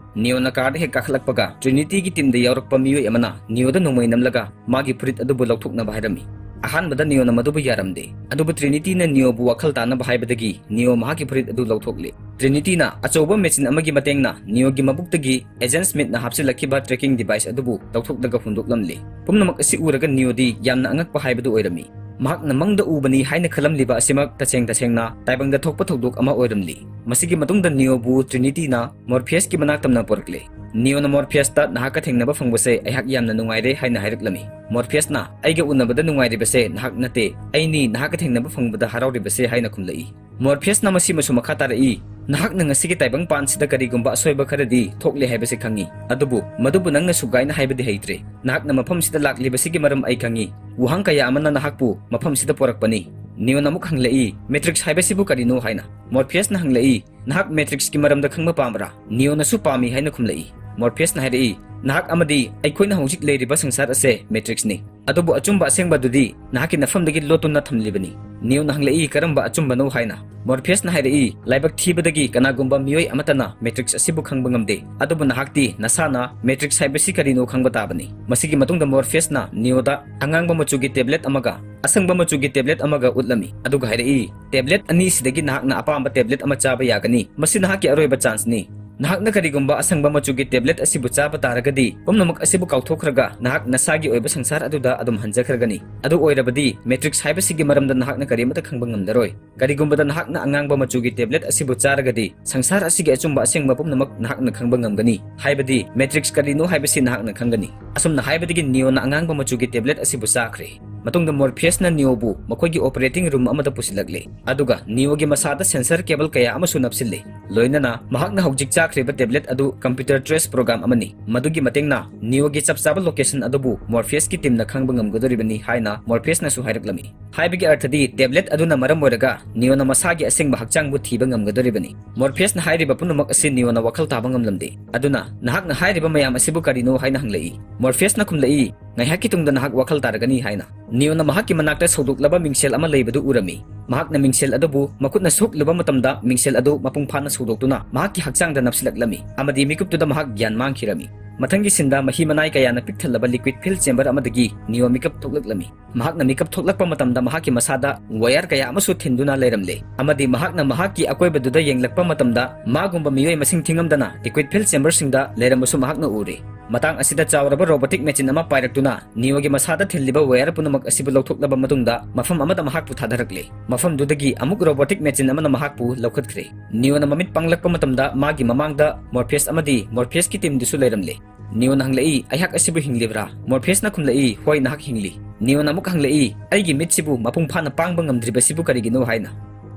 ꯅꯤꯌꯣꯅ ꯀꯥꯔꯗ ꯍꯦꯛ ꯀꯥꯈꯠꯂꯛꯄꯒ ꯇ꯭ꯔꯤꯅꯤꯇꯤꯒꯤ ꯇꯤꯝꯗ ꯌꯥꯎꯔꯛꯄ ꯃꯤꯑꯣꯏ ꯑꯃꯅ ꯅꯤꯌꯣꯗ ꯅꯣꯡꯃꯩ ꯅꯝꯂꯒ ꯃꯥꯒꯤ ꯐꯨꯔꯤꯠ ꯑꯗꯨꯕꯨ ꯂꯧꯊꯣꯛꯅꯕ ꯍꯥꯏꯔꯝꯃꯤ꯫ ꯑꯍꯥꯟꯕꯗ ꯅꯤꯌꯣꯅ ꯃꯗꯨꯕꯨ ꯌꯥꯔꯝꯗꯦ, ꯑꯗꯨꯕꯨ ꯇ꯭ꯔꯤꯅꯤꯇꯤꯅ ꯅꯤꯌꯣꯕꯨ ꯋꯥꯈꯜ ꯇꯥꯅꯕ ꯍꯥꯏꯕꯗꯒꯤ ꯅꯤꯌꯣ ꯃꯍꯥꯛꯀꯤ ꯐꯨꯔꯤꯠ ꯑꯗꯨ ꯂꯧꯊꯣꯛꯂꯦ꯫ ꯇ꯭ꯔꯤꯅꯤꯇꯤꯅ ꯑꯆꯧꯕ ꯃꯦꯆꯤꯟ ꯑꯃꯒꯤ ꯃꯇꯦꯡꯅ ꯅꯤꯌꯣꯒꯤ ꯃꯕꯨꯛꯇꯒꯤ ꯑꯦꯖꯦꯟ ꯁ꯭ꯃꯤꯊꯅ ꯍꯥꯞꯆꯤꯜꯂꯛꯈꯤꯕ ꯇ꯭ꯔꯦꯀꯤꯡ ꯗꯤꯚꯥꯏꯁ ꯑꯗꯨꯕꯨ ꯂꯧꯊꯣꯛꯂꯒ ꯍꯨꯟꯗꯣꯛꯂꯝꯂꯦ꯫ ꯄꯨꯝꯅꯃꯛ ꯑꯁꯤ ꯎꯔꯒ ꯅꯤꯌꯣꯗꯤ ꯌꯥꯝꯅ ꯑꯉꯛꯄ ꯍꯥꯏꯕꯗꯨ ꯑꯣꯏꯔꯝꯃꯤ꯫ ꯃꯍꯥꯛꯅ ꯃꯪꯗ ꯎꯕꯅꯤ ꯍꯥꯏꯅ ꯈꯜꯂꯝꯂꯤꯕ ꯑꯁꯤꯃꯛ ꯇꯁꯦꯡ ꯇꯁꯦꯡꯅ ꯇꯥꯏꯕꯪꯗ ꯊꯣꯛꯄ ꯊꯧꯗꯣꯛ ꯑꯃ ꯑꯣꯏꯔꯝꯂꯤ꯫ ꯃꯁꯤꯒꯤ ꯃꯇꯨꯡꯗ ꯅꯤꯌꯣꯕꯨ ꯇ꯭ꯔꯤꯅꯤꯇꯤꯅ ꯃꯣꯔꯐꯤꯌꯁꯀꯤ ꯃꯅꯥꯛ ꯇꯝꯅ ꯄꯨꯔꯛꯂꯦ꯫ ꯅꯤꯌꯣꯅ ꯃꯣꯔꯐꯤꯌꯁꯇ "ꯅꯍꯥꯛꯀ ꯊꯦꯡꯅꯕ ꯐꯪꯕꯁꯦ ꯑꯩꯍꯥꯛ ꯌꯥꯝꯅ ꯅꯨꯡꯉꯥꯏꯔꯦ" ꯍꯥꯏꯅ ꯍꯥꯏꯔꯛꯂꯝꯃꯤ꯫ ꯃꯣꯔꯐꯤꯌꯁꯅ "ꯑꯩꯒ ꯎꯅꯕꯗ ꯅꯨꯡꯉꯥꯏꯔꯤꯕꯁꯦ ꯅꯍꯥꯛ ꯅꯠꯇꯦ, ꯑꯩꯅꯤ ꯅꯍꯥꯛꯀ ꯊꯦꯡꯅꯕ ꯐꯪꯕꯗ ꯍꯔꯥꯎꯔꯤꯕꯁꯦ" ꯍꯥꯏꯅ ꯈꯨꯝꯂꯛꯏ꯫ ꯃꯣꯔꯐꯤꯌꯁꯅ ꯃꯁꯤꯃꯁꯨ ꯃꯈꯥ ꯇꯥꯔꯛꯏ, "ꯅꯍꯥꯛꯅ ꯉꯁꯤꯒꯤ ꯇꯥꯏꯕꯪ ꯄꯥꯟꯁꯤꯗ ꯀꯔꯤꯒꯨꯝꯕ ꯑꯁꯣꯏꯕ ꯈꯔꯗꯤ ꯊꯣꯛꯂꯦ ꯍꯥꯏꯕꯁꯤ ꯈꯪꯉꯤ, ꯑꯗꯨꯕꯨ ꯃꯗꯨꯕꯨ ꯅꯪꯅ ꯁꯨꯒꯥꯏꯅ ꯍꯥꯏꯕꯗꯤ ꯍꯩꯇ꯭ꯔꯦ꯫ ꯅꯍꯥꯛꯅ ꯃꯐꯝꯁꯤꯗ ꯂꯥꯛꯂꯤꯕꯁꯤꯒꯤ ꯃꯔꯝ ꯑꯩ ꯈꯪꯉꯤ꯫ ꯋꯥꯍꯪ ꯀꯌꯥ ꯑꯃꯅ ꯅꯍꯥꯛꯄꯨ ꯃꯐꯝꯁꯤꯗ ꯄꯣꯔꯛꯄꯅꯤ"꯫ ꯅꯤꯌꯣꯅ ꯑꯃꯨꯛ ꯍꯪꯂꯛꯏ, "ꯃꯦꯇ꯭ꯔꯤꯛꯁ ꯍꯥꯏꯕꯁꯤꯕꯨ ꯀꯔꯤꯅꯣ?" ꯍꯥꯏꯅ꯫ ꯃꯣꯔꯐꯤꯌꯁꯅ ꯍꯪꯂꯛꯏ, "ꯅꯍꯥꯛ ꯃꯦꯇ꯭ꯔꯤꯛꯁꯀꯤ ꯃꯔꯝꯗ ꯈꯪꯕ ꯄꯥꯝꯕ꯭ꯔꯥ?" ꯅꯤꯌꯣꯅꯁꯨ "ꯄꯥꯝꯃꯤ" ꯍꯥꯏꯅ ꯈꯨꯝꯂꯛꯏ꯫ ꯃꯣꯔꯐꯤꯌꯁꯅ ꯍꯥꯏꯔꯛꯏ, "ꯅꯍꯥꯛ ꯑꯃꯗꯤ ꯑꯩꯈꯣꯏꯅ ꯍꯧꯖꯤꯛ ꯂꯩꯔꯤꯕ ꯁꯪꯁꯥꯔ ꯑꯁꯦ ꯃꯦꯇ꯭ꯔꯤꯛꯁꯅꯤ, ꯑꯗꯨꯕꯨ ꯑꯆꯨꯝꯕ ꯑꯁꯦꯡꯕ ꯑꯗꯨꯗꯤ ꯅꯍꯥꯛꯀꯤ ꯅꯐꯝꯗꯒꯤ ꯂꯣꯠꯇꯨꯅ ꯊꯝꯂꯤꯕꯅꯤ"꯫ ꯅꯤꯌꯣꯅ ꯍꯪꯂꯛꯏ, "ꯀꯔꯝꯕ ꯑꯆꯨꯝꯕꯅꯣ?" ꯍꯥꯏꯅ꯫ ꯃꯣꯔꯐꯤꯌꯁꯅ ꯍꯥꯏꯔꯛꯏ, "ꯂꯥꯏꯕꯛ ꯊꯤꯕꯗꯒꯤ ꯀꯅꯥꯒꯨꯝꯕ ꯃꯤꯑꯣꯏ ꯑꯃꯠꯇꯅ ꯃꯦꯇ꯭ꯔꯤꯛꯁ ꯑꯁꯤꯕꯨ ꯈꯪꯕ ꯉꯝꯗꯦ, ꯑꯗꯨꯕꯨ ꯅꯍꯥꯛꯇꯤ ꯅꯁꯥꯅ ꯃꯦꯇ꯭ꯔꯤꯛꯁ ꯍꯥꯏꯕꯁꯤ ꯀꯔꯤꯅꯣ ꯈꯪꯕ ꯇꯥꯕꯅꯤ"꯫ ꯃꯁꯤꯒꯤ ꯃꯇꯨꯡꯗ ꯃꯣꯔꯐꯤꯌꯁꯅ ꯅꯤꯌꯣꯗ ꯑꯉꯥꯡꯕ ꯃꯆꯨꯒꯤ ꯇꯦꯕ꯭ꯂꯦꯠ ꯑꯃꯒ ꯑꯁꯪꯕ ꯃꯆꯨꯒꯤ ꯇꯦꯕ꯭ꯂꯦꯠ ꯑꯃꯒ ꯎꯠꯂꯝꯃꯤ, ꯑꯗꯨꯒ ꯍꯥꯏꯔꯛꯏ, "ꯇꯦꯕ꯭ꯂꯦꯠ ꯑꯅꯤꯁꯤꯗꯒꯤ ꯅꯍꯥꯛꯅ ꯑꯄꯥꯝꯕ ꯇꯦꯕ꯭ꯂꯦꯠ ꯑꯃ ꯆꯥꯕ ꯌꯥꯒꯅꯤ꯫ ꯃꯁꯤ ꯅꯍꯥꯛꯀꯤ ꯑꯔꯣꯏꯕ ꯆꯥꯟꯁꯅꯤ꯫ ꯅꯍꯥꯛꯅ ꯀꯔꯤꯒꯨꯝꯕ ꯑꯁꯪꯕ ꯃꯆꯨꯒꯤ ꯇꯦꯕ꯭ꯂꯦꯠ ꯑꯁꯤꯕꯨ ꯆꯥꯕ ꯇꯥꯔꯒꯗꯤ, ꯄꯨꯝꯅꯃꯛ ꯑꯁꯤꯕꯨ ꯀꯥꯎꯊꯣꯛꯈ꯭ꯔꯒ ꯅꯍꯥꯛ ꯅꯁꯥꯒꯤ ꯑꯣꯏꯕ ꯁꯪꯁꯥꯔ ꯑꯗꯨꯗ ꯑꯗꯨꯝ ꯍꯟꯖꯈ꯭ꯔꯒꯅꯤ꯫ ꯑꯗꯨ ꯑꯣꯏꯔꯕꯗꯤ ꯃꯦꯇ꯭ꯔꯤꯛꯁ ꯍꯥꯏꯕꯁꯤꯒꯤ ꯃꯔꯝꯗ ꯅꯍꯥꯛꯅ ꯀꯔꯤꯃꯠꯇ ꯈꯪꯕ ꯉꯝꯂꯔꯣꯏ꯫ ꯀꯔꯤꯒꯨꯝꯕꯗ ꯅꯍꯥꯛꯅ ꯑꯉꯥꯡꯕ ꯃꯆꯨꯒꯤ ꯇꯦꯕ꯭ꯂꯦꯠ ꯑꯁꯤꯕꯨ ꯆꯥꯔꯒꯗꯤ, ꯁꯪꯁꯥꯔ ꯑꯁꯤꯒꯤ ꯑꯆꯨꯝꯕ ꯑꯁꯦꯡꯕ ꯄꯨꯝꯅꯃꯛ ꯅꯍꯥꯛꯅ ꯈꯪꯕ ꯉꯝꯒꯅꯤ, ꯍꯥꯏꯕꯗꯤ ꯃꯦꯇ꯭ꯔꯤꯛꯁ ꯀꯔꯤꯅꯣ ꯍꯥꯏꯕꯁꯤ ꯅꯍꯥꯛꯅ ꯈꯪꯒꯅꯤ"꯫ ꯑꯁꯨꯝꯅ ꯍꯥꯏꯕꯗꯒꯤ ꯅꯤꯌꯣꯅ ꯑꯉꯥꯡꯕ ꯃꯆꯨꯒꯤ ꯇꯦꯕ꯭ꯂꯦꯠ ꯑꯁꯤꯕꯨ ꯆꯥꯈ꯭ꯔꯦ꯫ ꯃꯇꯨꯡꯗ ꯃꯣꯔꯐꯤꯌꯁꯅ ꯅꯤꯌꯣꯕꯨ ꯃꯈꯣꯏꯒꯤ ꯑꯣꯄꯔꯦꯇꯤꯡ ꯔꯨꯝ ꯑꯃꯗ ꯄꯨꯁꯤꯜꯂꯛꯂꯦ, ꯑꯗꯨꯒ ꯅꯤꯌꯣꯒꯤ ꯃꯁꯥꯗ ꯁꯦꯟꯁꯔ ꯀꯦꯕꯜ ꯀꯌꯥ ꯑꯃꯁꯨ ꯅꯞꯁꯤꯜꯂꯦ꯫ ꯂꯣꯏꯅꯅ ꯃꯍꯥꯛꯅ ꯍꯧꯖꯤꯛ ꯆꯥꯈ꯭ꯔꯤꯕ ꯇꯦꯕ꯭ꯂꯦꯠ ꯑꯗꯨ ꯀꯝꯄ꯭ꯌꯨꯇꯔ ꯇ꯭ꯔꯦꯁ ꯄ꯭ꯔꯣꯒ꯭ꯔꯥꯝ ꯑꯃꯅꯤ, ꯃꯗꯨꯒꯤ ꯃꯇꯦꯡꯅ ꯅꯤꯌꯣꯒꯤ ꯆꯞ ꯆꯥꯕ ꯂꯣꯀꯦꯁꯟ ꯑꯗꯨꯕꯨ ꯃꯣꯔꯐꯤꯌꯁꯀꯤ ꯇꯤꯝꯅ ꯈꯪꯕ ꯉꯝꯒꯗꯧꯔꯤꯕꯅꯤ ꯍꯥꯏꯅ ꯃꯣꯔꯐꯤꯌꯁꯅꯁꯨ ꯍꯥꯏꯔꯛꯂꯝꯃꯤ꯫ ꯍꯥꯏꯕꯒꯤ ꯑꯔꯊꯗꯤ, ꯇꯦꯕ꯭ꯂꯦꯠ ꯑꯗꯨꯅ ꯃꯔꯝ ꯑꯣꯏꯔꯒ ꯅꯤꯌꯣꯅ ꯃꯁꯥꯒꯤ ꯑꯁꯦꯡꯕ ꯍꯛꯆꯥꯡꯕꯨ ꯊꯤꯕ ꯉꯝꯒꯗꯧꯔꯤꯕꯅꯤ꯫ ꯃꯣꯔꯐꯤꯌꯁꯅ ꯍꯥꯏꯔꯤꯕ ꯄꯨꯝꯅꯃꯛ ꯑꯁꯤ ꯅꯤꯌꯣꯅ ꯋꯥꯈꯜ ꯇꯥꯕ ꯉꯝꯂꯝꯗꯦ꯫ ꯑꯗꯨꯅ, "ꯅꯍꯥꯛꯅ ꯍꯥꯏꯔꯤꯕ ꯃꯌꯥꯝ ꯑꯁꯤꯕꯨ ꯀꯔꯤꯅꯣ?" ꯍꯥꯏꯅ ꯍꯪꯂꯛꯏ꯫ ꯃꯣꯔꯐꯤꯌꯁꯅ ꯈꯨꯝꯂꯛꯏ, "ꯉꯥꯏꯍꯥꯛꯀꯤ ꯇꯨꯡꯗ ꯅꯍꯥꯛ ꯋꯥꯈꯜ ꯇꯥꯔꯒꯅꯤ" ꯍꯥꯏꯅ꯫ ꯅꯤꯌꯣꯅ ꯃꯍꯥꯛꯀꯤ ꯃꯅꯥꯛꯇ ꯁꯧꯗꯣꯛꯂꯕ ꯃꯤꯡꯁꯦꯜ ꯑꯃ ꯂꯩꯕꯗꯨ ꯎꯔꯝꯃꯤ꯫ ꯃꯍꯥꯛꯅ ꯃꯤꯡꯁꯦꯜ ꯑꯗꯨꯕꯨ ꯃꯈꯨꯠꯅ ꯁꯣꯛꯂꯨꯕ ꯃꯇꯝꯗ, ꯃꯤꯡꯁꯦꯜ ꯑꯗꯨ ꯃꯄꯨꯡ ꯐꯥꯅ ꯁꯧꯗꯣꯛꯇꯨꯅ ꯃꯍꯥꯛꯀꯤ ꯍꯛꯆꯥꯡꯗ ꯅꯞꯁꯤꯜꯂꯛꯂꯝꯃꯤ, ꯑꯃꯗꯤ ꯃꯤꯀꯨꯞꯇꯨꯗ ꯃꯍꯥꯛ ꯒ꯭ꯌꯥꯟ ꯃꯥꯡꯈꯤꯔꯝꯃꯤ꯫ ꯃꯊꯪꯒꯤ ꯁꯤꯟꯗ ꯃꯍꯤ ꯃꯅꯥꯏ ꯀꯌꯥꯅ ꯄꯤꯛ ꯊꯜꯂꯕ liquid filled chamber ꯑꯃꯗꯒꯤ ꯅꯤꯑꯣ ꯃꯤꯀꯞ ꯊꯣꯛꯂꯛꯂꯝꯃꯤ꯫ ꯃꯍꯥꯛꯅ ꯃꯤꯀꯞ ꯊꯣꯛꯂꯛꯄ ꯃꯇꯝꯗ ꯃꯍꯥꯛꯀꯤ ꯃꯁꯥꯗ wire ꯀꯌꯥ ꯑꯃꯁꯨ ꯊꯤꯟꯗꯨꯅ ꯂꯩꯔꯝꯂꯦ, ꯑꯃꯗꯤ ꯃꯍꯥꯛꯅ ꯃꯍꯥꯛꯀꯤ ꯑꯀꯣꯏꯕꯗꯨꯗ ꯌꯦꯡꯂꯛꯄ ꯃꯇꯝꯗ ꯃꯥꯒꯨꯝꯕ ꯃꯤꯑꯣꯏ ꯃꯁꯤꯡ ꯊꯤꯉꯝꯗꯅ liquid filled chamberꯁꯤꯡꯗ ꯂꯩꯔꯝꯕꯁꯨ ꯃꯍꯥꯛꯅ ꯎꯔꯦ꯫ ꯃꯇꯥꯡ ꯑꯁꯤꯗ ꯆꯥꯎꯔꯕ robotic machine ꯑꯃ ꯄꯥꯏꯔꯛꯇꯨꯅ ꯅꯤꯑꯣꯒꯤ ꯃꯁꯥꯗ ꯊꯤꯜꯂꯤꯕ wire ꯄꯨꯝꯅꯃꯛ ꯑꯁꯤꯕꯨ ꯂꯧꯊꯣꯛꯂꯕ ꯃꯇꯨꯡꯗ ꯃꯐꯝ ꯑꯃꯗ ꯃꯍꯥꯛꯄꯨ ꯊꯥꯗꯔꯛꯂꯦ꯫ ꯃꯐꯝꯗꯨꯗꯒꯤ ꯑꯃꯨꯛ robotic machine ꯑꯃꯅ ꯃꯍꯥꯛꯄꯨ ꯂꯧꯈꯠꯈ꯭ꯔꯦ꯫ ꯅꯤꯑꯣꯅ ꯃꯃꯤꯠ ꯄꯥꯡꯂꯛꯄ ꯃꯇꯝꯗ ꯃꯥꯒꯤ ꯃꯃꯥꯡꯗ ꯃꯣꯔꯐꯤꯌꯁ ꯑꯃꯗꯤ ꯃꯣꯔꯐꯤꯌꯁꯀꯤ teamꯗꯨꯁꯨ ꯂꯩꯔꯝꯂꯦ꯫ ꯅꯤꯑꯣꯅ ꯍꯪꯂꯛꯏ, "ꯑꯩꯍꯥꯛ ꯑꯁꯤꯕꯨ ꯍꯤꯡꯂꯤꯕ꯭ꯔꯥ?" ꯃꯣꯔꯐꯤꯌꯁꯅ ꯈꯨꯝꯂꯛꯏ, "ꯍꯣꯏ, ꯅꯍꯥꯛ ꯍꯤꯡꯂꯤ꯫" ꯅꯤꯑꯣꯅ ꯑꯃꯨꯛ ꯍꯪꯂꯛꯏ, "ꯑꯩꯒꯤ ꯃꯤꯠꯁꯤꯕꯨ ꯃꯄꯨꯡ ꯐꯥꯅ ꯄꯥꯡꯕ ꯉꯝꯗ꯭ꯔꯤꯕꯁꯤꯕꯨ ꯀꯔꯤꯒꯤꯅꯣ?" ꯍꯥꯏꯅ꯫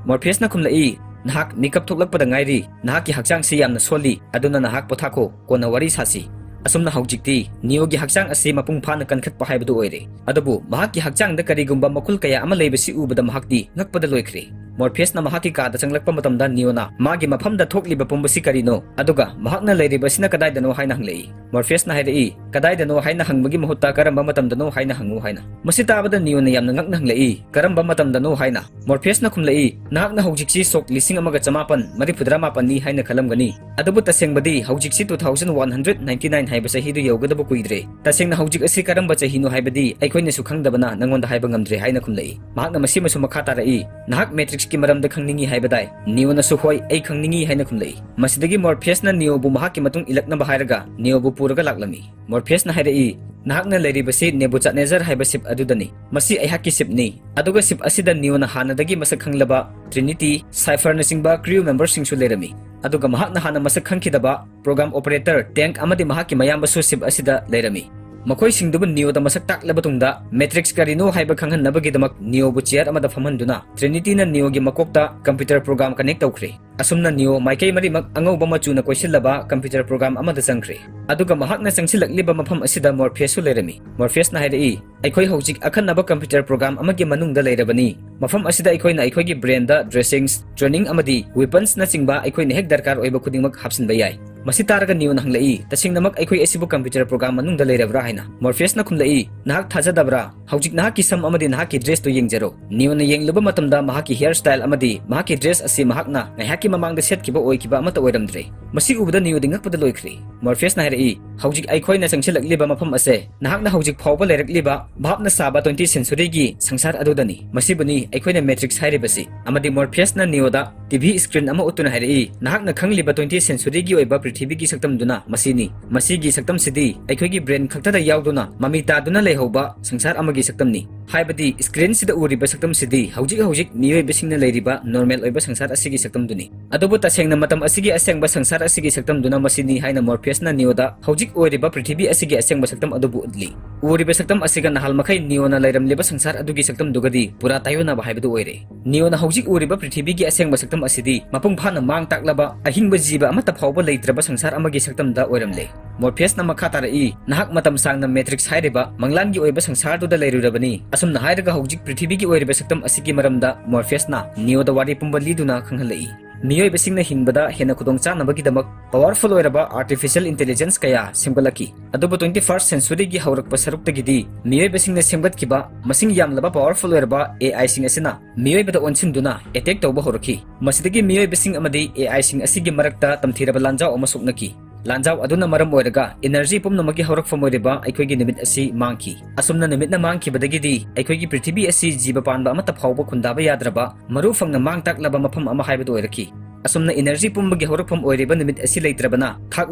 ꯃꯣꯔꯐꯤꯌꯁꯅ ꯈꯨꯝꯂꯛꯏ, "ꯅꯍꯥꯛ ꯃꯤꯀꯞ ꯊꯣꯛꯂꯛꯄꯗ ꯉꯥꯏꯔꯤ꯫ ꯅꯍꯥꯛꯀꯤ ꯍꯛꯆꯥꯡꯁꯤ ꯌꯥꯝꯅ ꯁꯣꯜꯂꯤ, ꯑꯗꯨꯅ ꯅꯍꯥꯛ ꯄꯣꯊꯥꯈꯣ, ꯀꯣꯟꯅ ꯋꯥꯔꯤ ꯁꯥꯁꯤ꯫" ꯑꯁꯨꯝꯅ ꯍꯧꯖꯤꯛꯇꯤ ꯅꯤꯑꯣꯒꯤ ꯍꯛꯆꯥꯡ ꯑꯁꯤ ꯃꯄꯨꯡ ꯐꯥꯅ ꯀꯟꯈꯠꯄ ꯍꯥꯏꯕꯗꯨ ꯑꯣꯏꯔꯦ꯫ ꯑꯗꯨꯕꯨ ꯃꯍꯥꯛꯀꯤ ꯍꯛꯆꯥꯡꯗ ꯀꯔꯤꯒꯨꯝꯕ ꯃꯈꯨꯜ ꯀꯌꯥ ꯑꯃ ꯂꯩꯕꯁꯤ ꯎꯕꯗ ꯃꯍꯥꯛꯇꯤ ꯉꯛꯄꯗ ꯂꯣꯏꯈ꯭ꯔꯦ꯫ ꯃꯣꯔꯐꯤꯌꯁꯅ ꯃꯍꯥꯛꯀꯤ ꯀꯥꯗ ꯆꯪꯂꯛꯄ ꯃꯇꯝꯗ ꯅꯤꯑꯣꯅ ꯃꯥꯒꯤ ꯃꯐꯝꯗ ꯊꯣꯛꯂꯤꯕ ꯄꯨꯝꯕꯁꯤ ꯀꯔꯤꯅꯣ, ꯑꯗꯨꯒ ꯃꯍꯥꯛꯅ ꯂꯩꯔꯤꯕꯁꯤꯅ ꯀꯗꯥꯏꯗꯅꯣ ꯍꯥꯏꯅ ꯍꯪꯂꯛꯏ꯫ ꯃꯣꯔꯐꯤꯌꯁꯅ ꯍꯥꯏꯔꯛꯏ, "ꯀꯗꯥꯏꯗꯅꯣ ꯍꯥꯏꯅ ꯍꯪꯕꯒꯤ ꯃꯍꯨꯠꯇ ꯀꯔꯝꯕ ꯃꯇꯝꯗꯅꯣ ꯍꯥꯏꯅ ꯍꯪꯉꯨ" ꯍꯥꯏꯅ꯫ ꯃꯁꯤ ꯇꯥꯕꯗ ꯅꯤꯑꯣꯅ ꯌꯥꯝꯅ ꯉꯛꯅ ꯍꯪꯂꯛꯏ, "ꯀꯔꯝꯕ ꯃꯇꯝꯗꯅꯣ?" ꯍꯥꯏꯅ꯫ ꯃꯣꯔꯐꯤꯌꯁꯅ ꯈꯨꯝꯂꯛꯏ, "ꯅꯍꯥꯛꯅ ꯍꯧꯖꯤꯛꯁꯤ ꯁꯣꯛ ꯂꯤꯁꯤꯡ ꯑꯃꯒ ꯆꯃꯥꯄꯟ ꯃꯔꯤꯐꯨꯇꯔꯥ ꯃꯥꯄꯟꯅꯤ ꯍꯥꯏꯅ ꯈꯜꯂꯝꯒꯅꯤ, ꯑꯗꯨꯕꯨ ꯇꯁꯦꯡꯕꯗꯤ ꯍꯧꯖꯤꯛꯁꯤ two thousand one hundred ninety nine ꯍꯥꯏꯕ ꯆꯍꯤꯗꯨ ꯌꯧꯒꯗꯕ ꯀꯨꯏꯗ꯭ꯔꯦ꯫ ꯇꯁꯦꯡꯅ ꯍꯧꯖꯤꯛ ꯑꯁꯤ ꯀꯔꯝꯕ ꯆꯍꯤꯅꯣ ꯍꯥꯏꯕꯗꯤ ꯑꯩꯈꯣꯏꯅꯁꯨ ꯈꯪꯗꯕꯅ ꯅꯉꯣꯟꯗ ꯍꯥꯏꯕ ꯉꯝꯗ꯭ꯔꯦ" ꯍꯥꯏꯅ ꯈꯨꯝꯂꯛꯏ꯫ ꯃꯍꯥꯛꯅ ꯃꯁꯤꯃꯁꯨ ꯃꯈꯥ ꯇꯥꯔꯛꯏ, "ꯅꯍꯥꯛ ꯃꯦꯇ꯭ꯔꯤꯛꯁꯀꯤ ꯃꯔꯝꯗ ꯈꯪꯅꯤꯡꯏ ꯍꯥꯏꯕꯗꯥꯏ?" ꯅꯤꯑꯣꯅꯁꯨ, "ꯍꯣꯏ, ꯑꯩ ꯈꯪꯅꯤꯡꯏ" ꯍꯥꯏꯅ ꯈꯨꯝꯂꯛꯏ꯫ ꯃꯁꯤꯗꯒꯤ ꯃꯣꯔꯐꯤꯌꯁꯅ ꯅꯤꯑꯣꯕꯨ ꯃꯍꯥꯛꯀꯤ ꯃꯇꯨꯡ ꯏꯜꯂꯛꯅꯕ ꯍꯥꯏꯔꯒ ꯅꯤꯑꯣꯕꯨ ꯄꯨꯔꯒ ꯂꯥꯛꯂꯝꯃꯤ꯫ ꯃꯣꯔꯐꯤꯌꯁꯅ ꯍꯥꯏꯔꯛꯏ, "ꯅꯍꯥꯛꯅ ꯂꯩꯔꯤꯕꯁꯤ ꯅꯦꯕꯨꯆꯥꯗꯅꯦꯖꯔ ꯍꯥꯏꯕ ꯁꯤꯞ ꯑꯗꯨꯗꯅꯤ꯫ ꯃꯁꯤ ꯑꯩꯍꯥꯛꯀꯤ ꯁꯤꯞꯅꯤ꯫" ꯑꯗꯨꯒ ꯁꯤꯞ ꯑꯁꯤꯗ ꯅꯤꯑꯣꯅ ꯍꯥꯟꯅꯗꯒꯤ ꯃꯁꯛ ꯈꯪꯂꯕ ꯇ꯭ꯔꯤꯅꯤꯇꯤ, ꯁꯥꯏꯐꯔꯅꯆꯤꯡꯕ crew memberꯁꯤꯡꯁꯨ ꯂꯩꯔꯝꯃꯤ꯫ ꯑꯗꯨꯒ ꯃꯍꯥꯛꯅ ꯍꯥꯟꯅ ꯃꯁꯛ ꯈꯪꯈꯤꯗꯕ program operator, ꯇꯦꯡꯛ ꯑꯃꯗꯤ ꯃꯍꯥꯛꯀꯤ ꯃꯌꯥꯝꯕꯁꯨ ꯁꯤꯞ ꯑꯁꯤꯗ ꯂꯩꯔꯝꯃꯤ꯫ ꯃꯈꯣꯏꯁꯤꯡꯗꯨꯕꯨ ꯅꯤꯑꯣꯗ ꯃꯁꯛ ꯇꯥꯛꯂꯕ ꯇꯨꯡꯗ, ꯃꯦꯇ꯭ꯔꯤꯛꯁ ꯀꯔꯤꯅꯣ ꯍꯥꯏꯕ ꯈꯪꯍꯟꯅꯕꯒꯤꯗꯃꯛ ꯅꯤꯑꯣꯕꯨ ꯆꯤꯌꯔ ꯑꯃꯗ ꯐꯝꯍꯟꯗꯨꯅ, ꯇ꯭ꯔꯤꯅꯤꯇꯤꯅ ꯅꯤꯑꯣꯒꯤ ꯃꯀꯣꯛꯇ computer program connect ꯇꯧꯈ꯭ꯔꯦ꯫ ꯑꯁꯨꯝꯅ ꯅꯤꯑꯣ ꯃꯥꯏꯀꯩ ꯃꯔꯤꯃꯛ ꯑꯉꯧꯕ ꯃꯆꯨꯅ ꯀꯣꯏꯁꯤꯜꯂꯕ computer program ꯑꯃꯗ ꯆꯪꯈ꯭ꯔꯦ꯫ ꯑꯗꯨꯒ ꯃꯍꯥꯛꯅ ꯆꯪꯁꯤꯜꯂꯛꯂꯤꯕ ꯃꯐꯝ ꯑꯁꯤꯗ ꯃꯣꯔꯐꯤꯌꯁꯁꯨ ꯂꯩꯔꯝꯃꯤ꯫ ꯃꯣꯔꯐꯤꯌꯁꯅ ꯍꯥꯏꯔꯛꯏ, "ꯑꯩꯈꯣꯏ ꯍꯧꯖꯤꯛ ꯑꯈꯟꯅꯕ computer program ꯑꯃꯒꯤ ꯃꯅꯨꯡꯗ ꯂꯩꯔꯕꯅꯤ꯫ ꯃꯐꯝ ꯑꯁꯤꯗ ꯑꯩꯈꯣꯏꯅ ꯑꯩꯈꯣꯏꯒꯤ brainꯗ dressings, training ꯑꯃꯗꯤ weaponsꯅꯆꯤꯡꯕ ꯑꯩꯈꯣꯏꯅ ꯍꯦꯛ ꯗꯔꯀꯥꯔ ꯑꯣꯏꯕ ꯈꯨꯗꯤꯡꯃꯛ ꯍꯥꯞꯆꯤꯟꯕ ꯌꯥꯏ꯫ ꯃꯁꯤ ꯇꯥꯔꯒ ꯅꯤꯌꯣꯅ ꯍꯪꯂꯛꯏ, "ꯇꯁꯦꯡꯅꯃꯛ ꯑꯩꯈꯣꯏ ꯑꯁꯤꯕꯨ computer program ꯃꯅꯨꯡꯗ ꯂꯩꯔꯕ꯭ꯔꯥ?" ꯍꯥꯏꯅ꯫ ꯃꯣꯔꯐꯤꯌꯁꯅ ꯈꯨꯝꯂꯛꯏ, "ꯅꯍꯥꯛ ꯊꯥꯖꯗꯕ꯭ꯔꯥ? ꯍꯧꯖꯤꯛ ꯅꯍꯥꯛꯀꯤ ꯁꯝ ꯑꯃꯗꯤ ꯅꯍꯥꯛꯀꯤ dress ꯇꯨ ꯌꯦꯡꯖꯔꯣ꯫" ꯅꯤꯌꯣꯅ ꯌꯦꯡꯂꯨꯕ ꯃꯇꯝꯗ ꯃꯍꯥꯛꯀꯤ hair style ꯑꯃꯗꯤ ꯃꯍꯥꯛꯀꯤ dress ꯑꯁꯤ ꯃꯍꯥꯛꯅ ꯉꯥꯏꯍꯥꯛꯀꯤ ꯃꯃꯥꯡꯗ ꯁꯦꯠꯈꯤꯕ ꯑꯣꯏꯈꯤꯕ ꯑꯃꯠꯇ ꯑꯣꯏꯔꯝꯗ꯭ꯔꯦ꯫ ꯃꯁꯤ ꯎꯕꯗ ꯅꯤꯌꯣꯗꯤ ꯉꯛꯄꯗ ꯂꯣꯏꯈ꯭ꯔꯦ꯫ ꯃꯣꯔꯐꯤꯌꯁꯅ ꯍꯥꯏꯔꯛꯏ, "ꯍꯧꯖꯤꯛ ꯑꯩꯈꯣꯏꯅ ꯆꯪꯁꯤꯜꯂꯛꯂꯤꯕ ꯃꯐꯝ ꯑꯁꯦ ꯅꯍꯥꯛꯅ ꯍꯧꯖꯤꯛ ꯐꯥꯎꯕ ꯂꯩꯔꯛꯂꯤꯕ ꯚꯥꯞꯅ ꯁꯥꯕ twentieth century ꯒꯤ ꯁꯪꯁꯥꯔ ꯑꯗꯨꯗꯅꯤ꯫ ꯃꯁꯤꯕꯨꯅꯤ ꯑꯩꯈꯣꯏꯅ Matrix ꯍꯥꯏꯔꯤꯕꯁꯤ꯫" ꯑꯃꯗꯤ ꯃꯣꯔꯐꯤꯌꯁꯅ ꯅꯤꯌꯣꯗ T V screen ꯑꯃ ꯎꯠꯇꯨꯅ ꯍꯥꯏꯔꯛꯏ, "ꯅꯍꯥꯛꯅ ꯈꯪꯂꯤꯕ twentieth century ꯒꯤ ꯑꯣꯏꯕ ꯄ꯭ꯔꯤꯊꯤꯕꯤꯒꯤ ꯁꯛꯇꯝꯗꯨꯅ ꯃꯁꯤꯅꯤ꯫ ꯃꯁꯤꯒꯤ ꯁꯛꯇꯝꯁꯤꯗꯤ ꯑꯩꯈꯣꯏꯒꯤ brain ꯈꯛꯇꯗ ꯌꯥꯎꯗꯨꯅ ꯃꯃꯤ ꯇꯥꯗꯨꯅ ꯂꯩꯍꯧꯕ ꯁꯪꯁꯥꯔ ꯑꯃꯒꯤ ꯁꯛꯇꯝꯅꯤ꯫ ꯍꯥꯏꯕꯗꯤ screen ꯁꯤꯗ ꯎꯔꯤꯕ ꯁꯛꯇꯝꯁꯤꯗꯤ ꯍꯧꯖꯤꯛ ꯍꯧꯖꯤꯛ ꯃꯤꯑꯣꯏꯕꯁꯤꯡꯅ ꯂꯩꯔꯤꯕ normal ꯑꯣꯏꯕ ꯁꯪꯁꯥꯔ ꯑꯁꯤꯒꯤ ꯁꯛꯇꯝꯗꯨꯅꯤ꯫ ꯑꯗꯨꯕꯨ ꯇꯁꯦꯡꯅ ꯃꯇꯝ ꯑꯁꯤꯒꯤ ꯑꯁꯦꯡꯕ ꯁꯪꯁꯥꯔ ꯑꯁꯤꯒꯤ ꯁꯛꯇꯝꯗꯨꯅ ꯃꯁꯤꯅꯤ" ꯍꯥꯏꯅ ꯃꯣꯔꯐꯤꯌꯁꯅ ꯅꯤꯌꯣꯗ ꯍꯧꯖꯤꯛ ꯑꯣꯏꯔꯤꯕ ꯄ꯭ꯔꯤꯊꯤꯕꯤ ꯑꯁꯤꯒꯤ ꯑꯁꯦꯡꯕ ꯁꯛꯇꯝ ꯑꯗꯨꯕꯨ ꯎꯠꯂꯤ꯫ ꯎꯔꯤꯕ ꯁꯛꯇꯝ ꯑꯁꯤꯒ ꯅꯍꯥꯜ ꯃꯈꯩ ꯅꯤꯌꯣꯅ ꯂꯩꯔꯝꯂꯤꯕ ꯁꯪꯁꯥꯔ ꯑꯗꯨꯒꯤ ꯁꯛꯇꯝꯗꯨꯒꯗꯤ ꯄꯨꯔꯥ ꯇꯥꯏꯌꯣꯟꯅꯕ ꯍꯥꯏꯕꯗꯨ ꯑꯣꯏꯔꯦ꯫ ꯅꯤꯌꯣꯅ ꯍꯧꯖꯤꯛ ꯎꯔꯤꯕ ꯄ꯭ꯔꯤꯊꯤꯕꯤꯒꯤ ꯑꯁꯦꯡꯕ ꯁꯛꯇꯝ ꯑꯁꯤꯗꯤ ꯃꯄꯨꯡ ꯐꯥꯅ ꯃꯥꯡ ꯇꯥꯛꯂꯕ, ꯑꯍꯤꯡꯕ ꯖꯤꯕ ꯑꯃꯠꯇ ꯐꯥꯎꯕ ꯂꯩꯇ꯭ꯔꯕ ꯁꯪꯁꯥꯔ ꯑꯃꯒꯤ ꯁꯛꯇꯝꯗ ꯑꯣꯏꯔꯝꯂꯦ꯫ ꯃꯣꯔꯐꯤꯌꯁꯅ ꯃꯈꯥ ꯇꯥꯔꯛꯏ, "ꯅꯍꯥꯛ ꯃꯇꯝ ꯁꯥꯡꯅ Matrix ꯍꯥꯏꯔꯤꯕ ꯃꯪꯂꯥꯟꯒꯤ ꯑꯣꯏꯕ ꯁꯪꯁꯥꯔꯗꯨꯗ ꯂꯩꯔꯨꯔꯕꯅꯤ꯫" ꯑꯁꯨꯝꯅ ꯍꯥꯏꯔꯒ ꯍꯧꯖꯤꯛ ꯄ꯭ꯔꯤꯊꯤꯕꯤꯒꯤ ꯑꯣꯏꯔꯤꯕ ꯁꯛꯇꯝ ꯑꯁꯤꯒꯤ ꯃꯔꯝꯗ ꯃꯣꯔꯐꯤꯌꯁꯅ ꯅꯤꯌꯣꯗ ꯋꯥꯔꯤ ꯄꯨꯝꯕ ꯂꯤꯗꯨꯅ ꯈꯪꯍꯜꯂꯛꯏ꯫ ꯃꯤꯑꯣꯏꯕꯁꯤꯡꯅ ꯍꯤꯡꯕꯗ ꯍꯦꯟꯅ ꯈꯨꯗꯣꯡꯆꯥꯅꯕꯒꯤꯗꯃꯛ powerful ꯑꯣꯏꯔꯕ artificial intelligence ꯀꯌꯥ ꯁꯦꯝꯒꯠꯂꯛꯈꯤ꯫ ꯑꯗꯨꯕꯨ twenty first century ꯒꯤ ꯍꯧꯔꯛꯄ ꯁꯔꯨꯛꯇꯒꯤꯗꯤ ꯃꯤꯑꯣꯏꯕꯁꯤꯡꯅ ꯁꯦꯝꯒꯠꯈꯤꯕ ꯃꯁꯤꯡ ꯌꯥꯝꯂꯕ powerful ꯑꯣꯏꯔꯕ A I ꯁꯤꯡ ꯑꯁꯤꯅ ꯃꯤꯑꯣꯏꯕꯗ ꯑꯣꯟꯁꯤꯟꯗꯨꯅ attack ꯇꯧꯕ ꯍꯧꯔꯛꯈꯤ꯫ ꯃꯁꯤꯗꯒꯤ ꯃꯤꯑꯣꯏꯕꯁꯤꯡ ꯑꯃꯗꯤ A I ꯁꯤꯡ ꯑꯁꯤꯒꯤ ꯃꯔꯛꯇ ꯇꯝꯊꯤꯔꯕ ꯂꯥꯟꯖꯥꯎ ꯑꯃ ꯁꯣꯛꯅꯈꯤ꯫ ꯂꯥꯟꯖꯥꯎ ꯑꯗꯨꯅ ꯃꯔꯝ ꯑꯣꯏꯔꯒ energy ꯄꯨꯝꯅꯃꯛꯀꯤ ꯍꯧꯔꯛꯐꯝ ꯑꯣꯏꯔꯤꯕ ꯑꯩꯈꯣꯏꯒꯤ ꯅꯨꯃꯤꯠ ꯑꯁꯤ ꯃꯥꯡꯈꯤ꯫ ꯑꯁꯨꯝꯅ ꯅꯨꯃꯤꯠꯅ ꯃꯥꯡꯈꯤꯕꯗꯒꯤꯗꯤ ꯑꯩꯈꯣꯏꯒꯤ ꯄ꯭ꯔꯤꯊꯤꯕꯤ ꯑꯁꯤ ꯖꯤꯕ ꯄꯥꯟꯕ ꯑꯃꯠꯇ ꯐꯥꯎꯕ ꯈꯨꯟꯗꯥꯕ ꯌꯥꯗ꯭ꯔꯕ ꯃꯔꯨ ꯐꯪꯅ ꯃꯥꯡ ꯇꯥꯛꯂꯕ ꯃꯐꯝ ꯑꯃ ꯍꯥꯏꯕꯗꯨ ꯑꯣꯏꯔꯛꯈꯤ꯫ ꯑꯁꯨꯝꯅ energy ꯄꯨꯝꯕꯒꯤ ꯍꯧꯔꯛꯐꯝ ꯑꯣꯏꯔꯤꯕ ꯅꯨꯃꯤꯠ ꯑꯁꯤ ꯂꯩꯇ꯭ꯔꯕꯅ ꯊꯥꯛ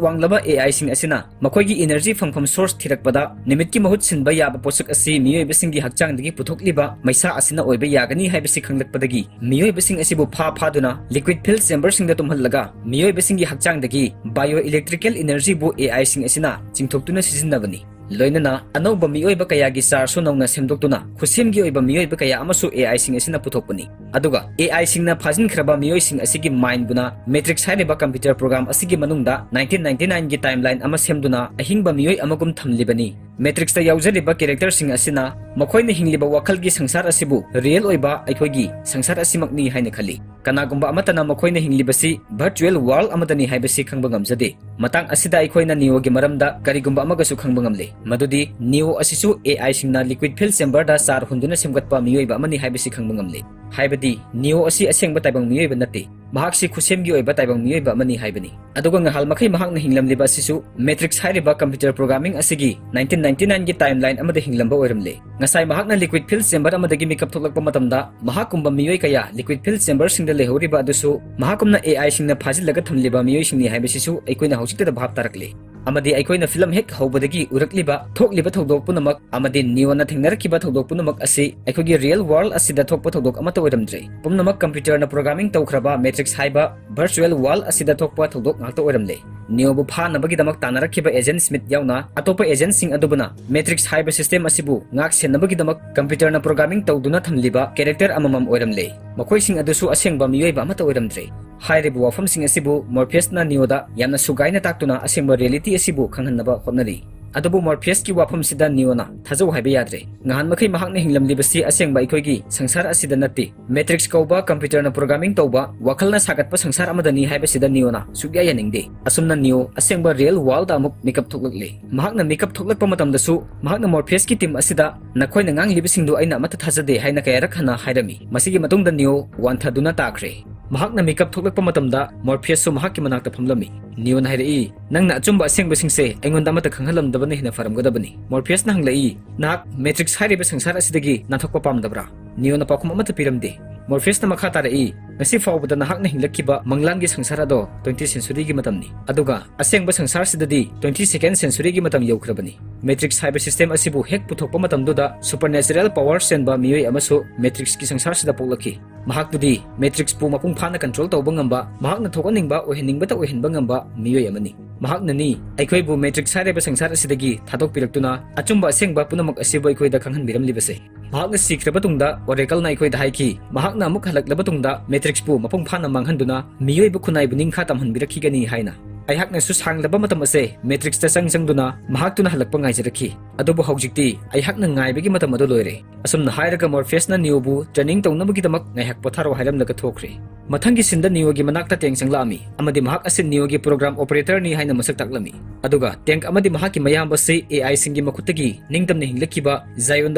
ꯋꯥꯡꯂꯕ A I ꯁꯤꯡ ꯑꯁꯤꯅ ꯃꯈꯣꯏꯒꯤ energy ꯐꯪꯐꯝ source ꯊꯤꯔꯛꯄꯗ ꯅꯨꯃꯤꯠꯀꯤ ꯃꯍꯨꯠ ꯁꯤꯟꯕ ꯌꯥꯕ ꯄꯣꯠꯁꯛ ꯑꯁꯤ ꯃꯤꯑꯣꯏꯕꯁꯤꯡꯒꯤ ꯍꯛꯆꯥꯡꯗꯒꯤ ꯄꯨꯊꯣꯛꯂꯤꯕ ꯃꯩꯁꯥ ꯑꯁꯤꯅ ꯑꯣꯏꯕ ꯌꯥꯒꯅꯤ ꯍꯥꯏꯕꯁꯤ ꯈꯪꯂꯛꯄꯗꯒꯤ ꯃꯤꯑꯣꯏꯕꯁꯤꯡ ꯑꯁꯤꯕꯨ ꯐꯥ ꯐꯥꯗꯨꯅ liquid filled chamber ꯁꯤꯡꯗ ꯇꯨꯝꯍꯜꯂꯒ ꯃꯤꯑꯣꯏꯕꯁꯤꯡꯒꯤ ꯍꯛꯆꯥꯡꯗꯒꯤ bioelectrical energy ꯕꯨ A I ꯁꯤꯡ ꯑꯁꯤꯅ ꯆꯤꯡꯊꯣꯛꯇꯨꯅ ꯁꯤꯖꯤꯟꯅꯕꯅꯤ꯫ ꯂꯣꯏꯅꯅ ꯑꯅꯧꯕ ꯃꯤꯑꯣꯏꯕ ꯀꯌꯥꯒꯤ ꯆꯥꯔꯁꯨ ꯅꯧꯅ ꯁꯦꯝꯗꯣꯛꯇꯨꯅ ꯈꯨꯠꯁꯦꯝꯒꯤ ꯑꯣꯏꯕ ꯃꯤꯑꯣꯏꯕ ꯀꯌꯥ ꯑꯃꯁꯨ A I ꯁꯤꯡ ꯑꯁꯤꯅ ꯄꯨꯊꯣꯛꯄꯅꯤ꯫ ꯑꯗꯨꯒ A I ꯁꯤꯡꯅ ꯐꯥꯖꯤꯟꯈ꯭ꯔꯕ ꯃꯤꯑꯣꯏꯁꯤꯡ ꯑꯁꯤꯒꯤ mind ꯕꯨꯅ Matrix ꯍꯥꯏꯔꯤꯕ computer program ꯑꯁꯤꯒꯤ ꯃꯅꯨꯡꯗ nineteen ninety nine ꯒꯤ timeline ꯑꯃ ꯁꯦꯝꯗꯨꯅ ꯑꯍꯤꯡꯕ ꯃꯤꯑꯣꯏ ꯑꯃꯒꯨꯝ ꯊꯝꯂꯤꯕꯅꯤ꯫ Matrix ꯇ ꯌꯥꯎꯖꯔꯤꯕ character ꯁꯤꯡ ꯑꯁꯤꯅ ꯃꯈꯣꯏꯅ ꯍꯤꯡꯂꯤꯕ ꯋꯥꯈꯜꯒꯤ ꯁꯪꯁꯥꯔ ꯑꯁꯤꯕꯨ real ꯑꯣꯏꯕ ꯑꯩꯈꯣꯏꯒꯤ ꯁꯪꯁꯥꯔ ꯑꯁꯤꯃꯛꯅꯤ ꯍꯥꯏꯅ ꯈꯜꯂꯤ꯫ ꯀꯅꯥꯒꯨꯝꯕ ꯑꯃꯠꯇꯅ ꯃꯈꯣꯏꯅ ꯍꯤꯡꯂꯤꯕꯁꯤ virtual world ꯑꯃꯗꯅꯤ ꯍꯥꯏꯕꯁꯤ ꯈꯪꯕ ꯉꯝꯖꯗꯦ꯫ ꯃꯇꯥꯡ ꯑꯁꯤꯗ ꯑꯩꯈꯣꯏꯅ ꯅꯤꯑꯣꯒꯤ ꯃꯔꯝꯗ ꯀꯔꯤꯒꯨꯝꯕ ꯑꯃꯒꯁꯨ ꯈꯪꯕ ꯉꯝꯂꯦ, ꯃꯗꯨꯗꯤ ꯅꯤꯑꯣ ꯑꯁꯤꯁꯨ ꯑꯦ ꯑꯥꯏꯁꯤꯡꯅ liquid filled chamberꯗ ꯆꯥꯔ ꯍꯣꯟꯗꯨꯅ ꯁꯦꯝꯒꯠꯄ ꯃꯤꯑꯣꯏꯕ ꯑꯃꯅꯤ ꯍꯥꯏꯕꯁꯤ ꯈꯪꯕ ꯉꯝꯂꯦ꯫ ꯍꯥꯏꯕꯗꯤ ꯅꯤꯑꯣ ꯑꯁꯤ ꯑꯁꯦꯡꯕ ꯇꯥꯏꯕꯪ ꯃꯤꯑꯣꯏꯕ ꯅꯠꯇꯦ, ꯃꯍꯥꯛꯁꯤ ꯈꯨꯠꯁꯦꯝꯒꯤ ꯑꯣꯏꯕ ꯇꯥꯏꯕꯪ ꯃꯤꯑꯣꯏꯕ ꯑꯃꯅꯤ ꯍꯥꯏꯕꯅꯤ꯫ ꯑꯗꯨꯒ ꯉꯍꯥꯜ ꯃꯈꯩ ꯃꯍꯥꯛꯅ ꯍꯤꯡꯂꯝꯂꯤꯕ ꯑꯁꯤꯁꯨ Matrix ꯍꯥꯏꯔꯤꯕ computer programming ꯑꯁꯤꯒꯤ nineteen ninety nineꯒꯤ timeline ꯑꯃꯗ ꯍꯤꯡꯂꯝꯕ ꯑꯣꯏꯔꯝꯂꯦ꯫ ꯉꯁꯥꯏ ꯃꯍꯥꯛꯅ liquid filled chamber ꯑꯃꯗꯒꯤ ꯃꯤꯀꯞ ꯊꯣꯛꯂꯛꯄ ꯃꯇꯝꯗ ꯃꯍꯥꯛꯀꯨꯝꯕ ꯃꯤꯑꯣꯏ ꯀꯌꯥ liquid filled chamberꯁꯤꯡꯗ ꯂꯩꯍꯧꯔꯤꯕ ꯑꯗꯨꯁꯨ ꯃꯍꯥꯛꯀꯨꯝꯅ ꯑꯦ ꯑꯥꯏꯁꯤꯡꯅ ꯐꯥꯖꯤꯜꯂꯒ ꯊꯝꯂꯤꯕ ꯃꯤꯑꯣꯏꯁꯤꯡꯅꯤ ꯍꯥꯏꯕꯁꯤꯁꯨ ꯑꯩꯈꯣꯏꯅ ꯍꯧꯖꯤꯛꯇꯗ ꯚꯥꯞ ꯇꯥꯔꯛꯂꯦ꯫ ꯑꯃꯗꯤ ꯑꯩꯈꯣꯏꯅ ꯐꯤꯂꯝ ꯍꯦꯛ ꯍꯧꯕꯗꯒꯤ ꯎꯔꯛꯂꯤꯕ ꯊꯣꯛꯂꯤꯕ ꯊꯧꯗꯣꯛ ꯄꯨꯝꯅꯃꯛ ꯑꯃꯗꯤ ꯅꯤꯑꯣꯅ ꯊꯦꯡꯅꯔꯛꯈꯤꯕ ꯊꯧꯗꯣꯛ ꯄꯨꯝꯅꯃꯛ ꯑꯁꯤ ꯑꯩꯈꯣꯏꯒꯤ real world ꯑꯁꯤꯗ ꯊꯣꯛꯄ ꯊꯧꯗꯣꯛ ꯑꯃꯠꯇ ꯑꯣꯏꯔꯝꯗ꯭ꯔꯦ꯫ ꯄꯨꯝꯅꯃꯛ computerꯅ programming ꯇꯧꯈ꯭ꯔꯕ Matrix ꯍꯥꯏꯕ virtual world ꯑꯁꯤꯗ ꯊꯣꯛꯄ ꯊꯧꯗꯣꯛ ꯉꯥꯛꯇ ꯑꯣꯏꯔꯝꯂꯦ꯫ ꯅꯤꯑꯣꯕꯨ ꯐꯥꯅꯕꯒꯤꯗꯃꯛ ꯇꯥꯟꯅꯔꯛꯈꯤꯕ Agent Smith ꯌꯥꯎꯅ ꯑꯇꯣꯞꯄ agentꯁꯤꯡ ꯑꯗꯨꯕꯨꯅ Matrix ꯍꯥꯏꯕ system ꯑꯁꯤꯕꯨ ꯉꯥꯛ ꯁꯦꯟꯅꯕꯒꯤꯗꯃꯛ computerꯅ programming ꯇꯧꯗꯨꯅ ꯊꯝꯂꯤꯕ character ꯑꯃꯃꯝ ꯑꯣꯏꯔꯝꯂꯦ꯫ ꯃꯈꯣꯏꯁꯤꯡ ꯑꯗꯨꯁꯨ ꯑꯁꯦꯡꯕ ꯃꯤꯑꯣꯏꯕ ꯑꯃꯠꯇ ꯑꯣꯏꯔꯝꯗ꯭ꯔꯦ꯫ ꯍꯥꯏꯔꯤꯕ ꯋꯥꯐꯝꯁꯤꯡ ꯑꯁꯤꯕꯨ Morpheusꯅ ꯅꯤꯑꯣꯗ ꯌꯥꯝꯅ ꯁꯨꯒꯥꯏꯅ ꯇꯥꯛꯇꯨꯅ ꯑꯁꯦꯡꯕ reality ꯑꯁꯤꯕꯨ ꯈꯪꯍꯟꯅꯕ ꯍꯣꯠꯅꯔꯤ꯫ ꯑꯗꯨꯕꯨ Morpheusꯀꯤ ꯋꯥꯐꯝꯁꯤꯗ ꯅꯤꯑꯣꯅ ꯊꯥꯖꯧ ꯍꯥꯏꯕ ꯌꯥꯗ꯭ꯔꯦ꯫ ꯉꯍꯥꯟ ꯃꯈꯩ ꯃꯍꯥꯛꯅ ꯍꯤꯡꯂꯝꯂꯤꯕꯁꯤ ꯑꯁꯦꯡꯕ ꯑꯩꯈꯣꯏꯒꯤ ꯁꯪꯁꯥꯔ ꯑꯁꯤꯗ ꯅꯠꯇꯦ꯫ Matrix ꯀꯧꯕ computerꯅ programming ꯇꯧꯕ ꯋꯥꯈꯜꯅ ꯁꯥꯒꯠꯄ ꯁꯪꯁꯥꯔ ꯑꯃꯗꯅꯤ ꯍꯥꯏꯕꯁꯤꯗ ꯅꯤꯑꯣꯅ ꯁꯨꯛꯌꯥ ꯌꯥꯅꯤꯡꯗꯦ꯫ ꯑꯁꯨꯝꯅ ꯅꯤꯑꯣ ꯑꯁꯦꯡꯕ real worldꯗ ꯑꯃꯨꯛ ꯃꯤꯀꯞ ꯊꯣꯛꯂꯛꯂꯦ꯫ ꯃꯍꯥꯛꯅ ꯃꯤꯀꯞ ꯊꯣꯛꯂꯛꯄ ꯃꯇꯝꯗꯁꯨ ꯃꯍꯥꯛꯅ Morpheusꯀꯤ team ꯑꯁꯤꯗ "ꯅꯈꯣꯏꯅ ꯉꯥꯡꯂꯤꯕꯁꯤꯡꯗꯨ ꯑꯩꯅ ꯑꯃꯠꯇ ꯊꯥꯖꯗꯦ" ꯍꯥꯏꯅ ꯀꯌꯥꯔꯛ ꯍꯟꯅ ꯍꯥꯏꯔꯝꯃꯤ꯫ ꯃꯁꯤꯒꯤ ꯃꯇꯨꯡꯗ ꯅꯤꯑꯣ ꯋꯥꯟꯊꯗꯨꯅ ꯇꯥꯈ꯭ꯔꯦ꯫ ꯃꯍꯥꯛꯅ ꯃꯤꯀꯞ ꯊꯣꯛꯂꯛꯄ ꯃꯇꯝꯗ Morpheusꯁꯨ ꯃꯍꯥꯛꯀꯤ ꯃꯅꯥꯛꯇ ꯐꯝꯂꯝꯃꯤ꯫ ꯅꯤꯑꯣꯅ ꯍꯥꯏꯔꯛꯏ, "ꯅꯪꯅ ꯑꯆꯨꯝꯕ ꯑꯁꯦꯡꯕꯁꯤꯡꯁꯦ ꯑꯩꯉꯣꯟꯗ ꯑꯃꯠꯇ ꯈꯪꯍꯜꯂꯝꯗꯕꯅ ꯍꯦꯟꯅ ꯐꯔꯝꯒꯗꯕꯅꯤ꯫" Morpheusꯅ ꯍꯪꯂꯛꯏ, "ꯅꯍꯥꯛ Matrix ꯍꯥꯏꯔꯤꯕ ꯁꯪꯁꯥꯔ ꯑꯁꯤꯗꯒꯤ ꯅꯥꯟꯊꯣꯛꯄ ꯄꯥꯝꯗꯕ꯭ꯔꯥ?" ꯅꯤꯑꯣꯅ ꯄꯥꯎꯈꯨꯝ ꯑꯃꯠꯇ ꯄꯤꯔꯝꯗꯦ꯫ Morpheusꯅ ꯃꯈꯥ ꯇꯥꯔꯛꯏ, "ꯉꯁꯤ ꯐꯥꯎꯕꯗ ꯅꯍꯥꯛꯅ ꯍꯤꯡꯂꯛꯈꯤꯕ ꯃꯪꯂꯥꯟꯒꯤ ꯁꯪꯁꯥꯔ ꯑꯗꯣ twenty centuryꯒꯤ ꯃꯇꯝꯅꯤ, ꯑꯗꯨꯒ ꯑꯁꯦꯡꯕ ꯁꯪꯁꯥꯔꯁꯤꯗꯗꯤ twenty second centuryꯒꯤ ꯃꯇꯝ ꯌꯧꯈ꯭ꯔꯕꯅꯤ꯫ Matrix ꯍꯥꯏꯕ system ꯑꯁꯤꯕꯨ ꯍꯦꯛ ꯄꯨꯊꯣꯛꯄ ꯃꯇꯝꯗꯨꯗ supernatural power ꯆꯦꯟꯕ ꯃꯤꯑꯣꯏ ꯑꯃꯁꯨ Matrixꯀꯤ ꯁꯪꯁꯥꯔꯁꯤꯗ ꯄꯣꯛꯂꯛꯈꯤ꯫ ꯃꯍꯥꯛꯇꯨꯗꯤ Matrixꯄꯨ ꯃꯄꯨꯡ ꯐꯥꯅ control ꯇꯧꯕ ꯉꯝꯕ, ꯃꯍꯥꯛꯅ ꯊꯣꯛꯍꯟꯅꯤꯡꯕ ꯑꯣꯏꯍꯟꯅꯤꯡꯕꯇ ꯑꯣꯏꯍꯟꯕ ꯉꯝꯕ ꯃꯤꯑꯣꯏ ꯑꯃꯅꯤ꯫ ꯃꯍꯥꯛꯅꯅꯤ ꯑꯩꯈꯣꯏꯕꯨ Matrix ꯍꯥꯏꯔꯤꯕ ꯁꯪꯁꯥꯔ ꯑꯁꯤꯗꯒꯤ ꯊꯥꯗꯣꯛꯄꯤꯔꯛꯇꯨꯅ ꯑꯆꯨꯝꯕ ꯑꯁꯦꯡꯕ ꯄꯨꯝꯅꯃꯛ ꯑꯁꯤꯕꯨ ꯑꯩꯈꯣꯏꯗ ꯈꯪꯍꯟꯕꯤꯔꯝꯂꯤꯕꯁꯦ꯫ ꯃꯍꯥꯛꯅ ꯁꯤꯈ꯭ꯔꯕ ꯇꯨꯡꯗ Oracleꯅ ꯑꯩꯈꯣꯏꯗ ꯍꯥꯏꯈꯤ, ꯃꯍꯥꯛꯅ ꯑꯃꯨꯛ ꯍꯜꯂꯛꯂꯕ ꯇꯨꯡꯗ Matrixꯄꯨ ꯃꯄꯨꯡ ꯐꯥꯅ ꯃꯥꯡꯍꯟꯗꯨꯅ ꯃꯤꯑꯣꯏꯕ ꯈꯨꯟꯅꯥꯏꯕꯨ ꯅꯤꯡꯈꯥ ꯇꯝꯍꯟꯕꯤꯔꯛꯈꯤꯒꯅꯤ ꯍꯥꯏꯅ꯫ ꯑꯩꯍꯥꯛꯅꯁꯨ ꯁꯥꯡꯂꯕ ꯃꯇꯝ ꯑꯁꯦ Matrix ꯇ ꯆꯪ ꯆꯪꯗꯨꯅ ꯃꯍꯥꯛꯇꯨꯅ ꯍꯜꯂꯛꯄ ꯉꯥꯏꯖꯔꯛꯈꯤ꯫ ꯑꯗꯨꯕꯨ ꯍꯧꯖꯤꯛꯇꯤ ꯑꯩꯍꯥꯛꯅ ꯉꯥꯏꯕꯒꯤ ꯃꯇꯝ ꯑꯗꯨ ꯂꯣꯏꯔꯦ꯫ ꯑꯁꯨꯝꯅ ꯍꯥꯏꯔꯒ Morpheus ꯅ Neo ꯕꯨ training ꯇꯧꯅꯕꯒꯤꯗꯃꯛ ꯉꯥꯏꯍꯥꯛ ꯄꯣꯊꯥꯔꯣ ꯍꯥꯏꯔꯝꯂꯒ ꯊꯣꯛꯈ꯭ꯔꯦ꯫ ꯃꯊꯪꯒꯤ scene ꯗ Neo ꯒꯤ ꯃꯅꯥꯛꯇ Tank ꯆꯪꯂꯛꯂꯝꯃꯤ ꯑꯃꯗꯤ ꯃꯍꯥꯛ ꯑꯁꯤ Neo ꯒꯤ program operator ꯅꯤ ꯍꯥꯏꯅ ꯃꯁꯛ ꯇꯥꯛꯂꯝꯃꯤ꯫ ꯑꯗꯨꯒ Tank ꯑꯃꯗꯤ ꯃꯍꯥꯛꯀꯤ ꯃꯌꯥꯝꯕ ꯑꯁꯤ A I ꯁꯤꯡꯒꯤ ꯃꯈꯨꯠꯇꯒꯤ ꯅꯤꯡꯇꯝꯅ ꯍꯤꯡꯂꯛꯈꯤꯕ Zion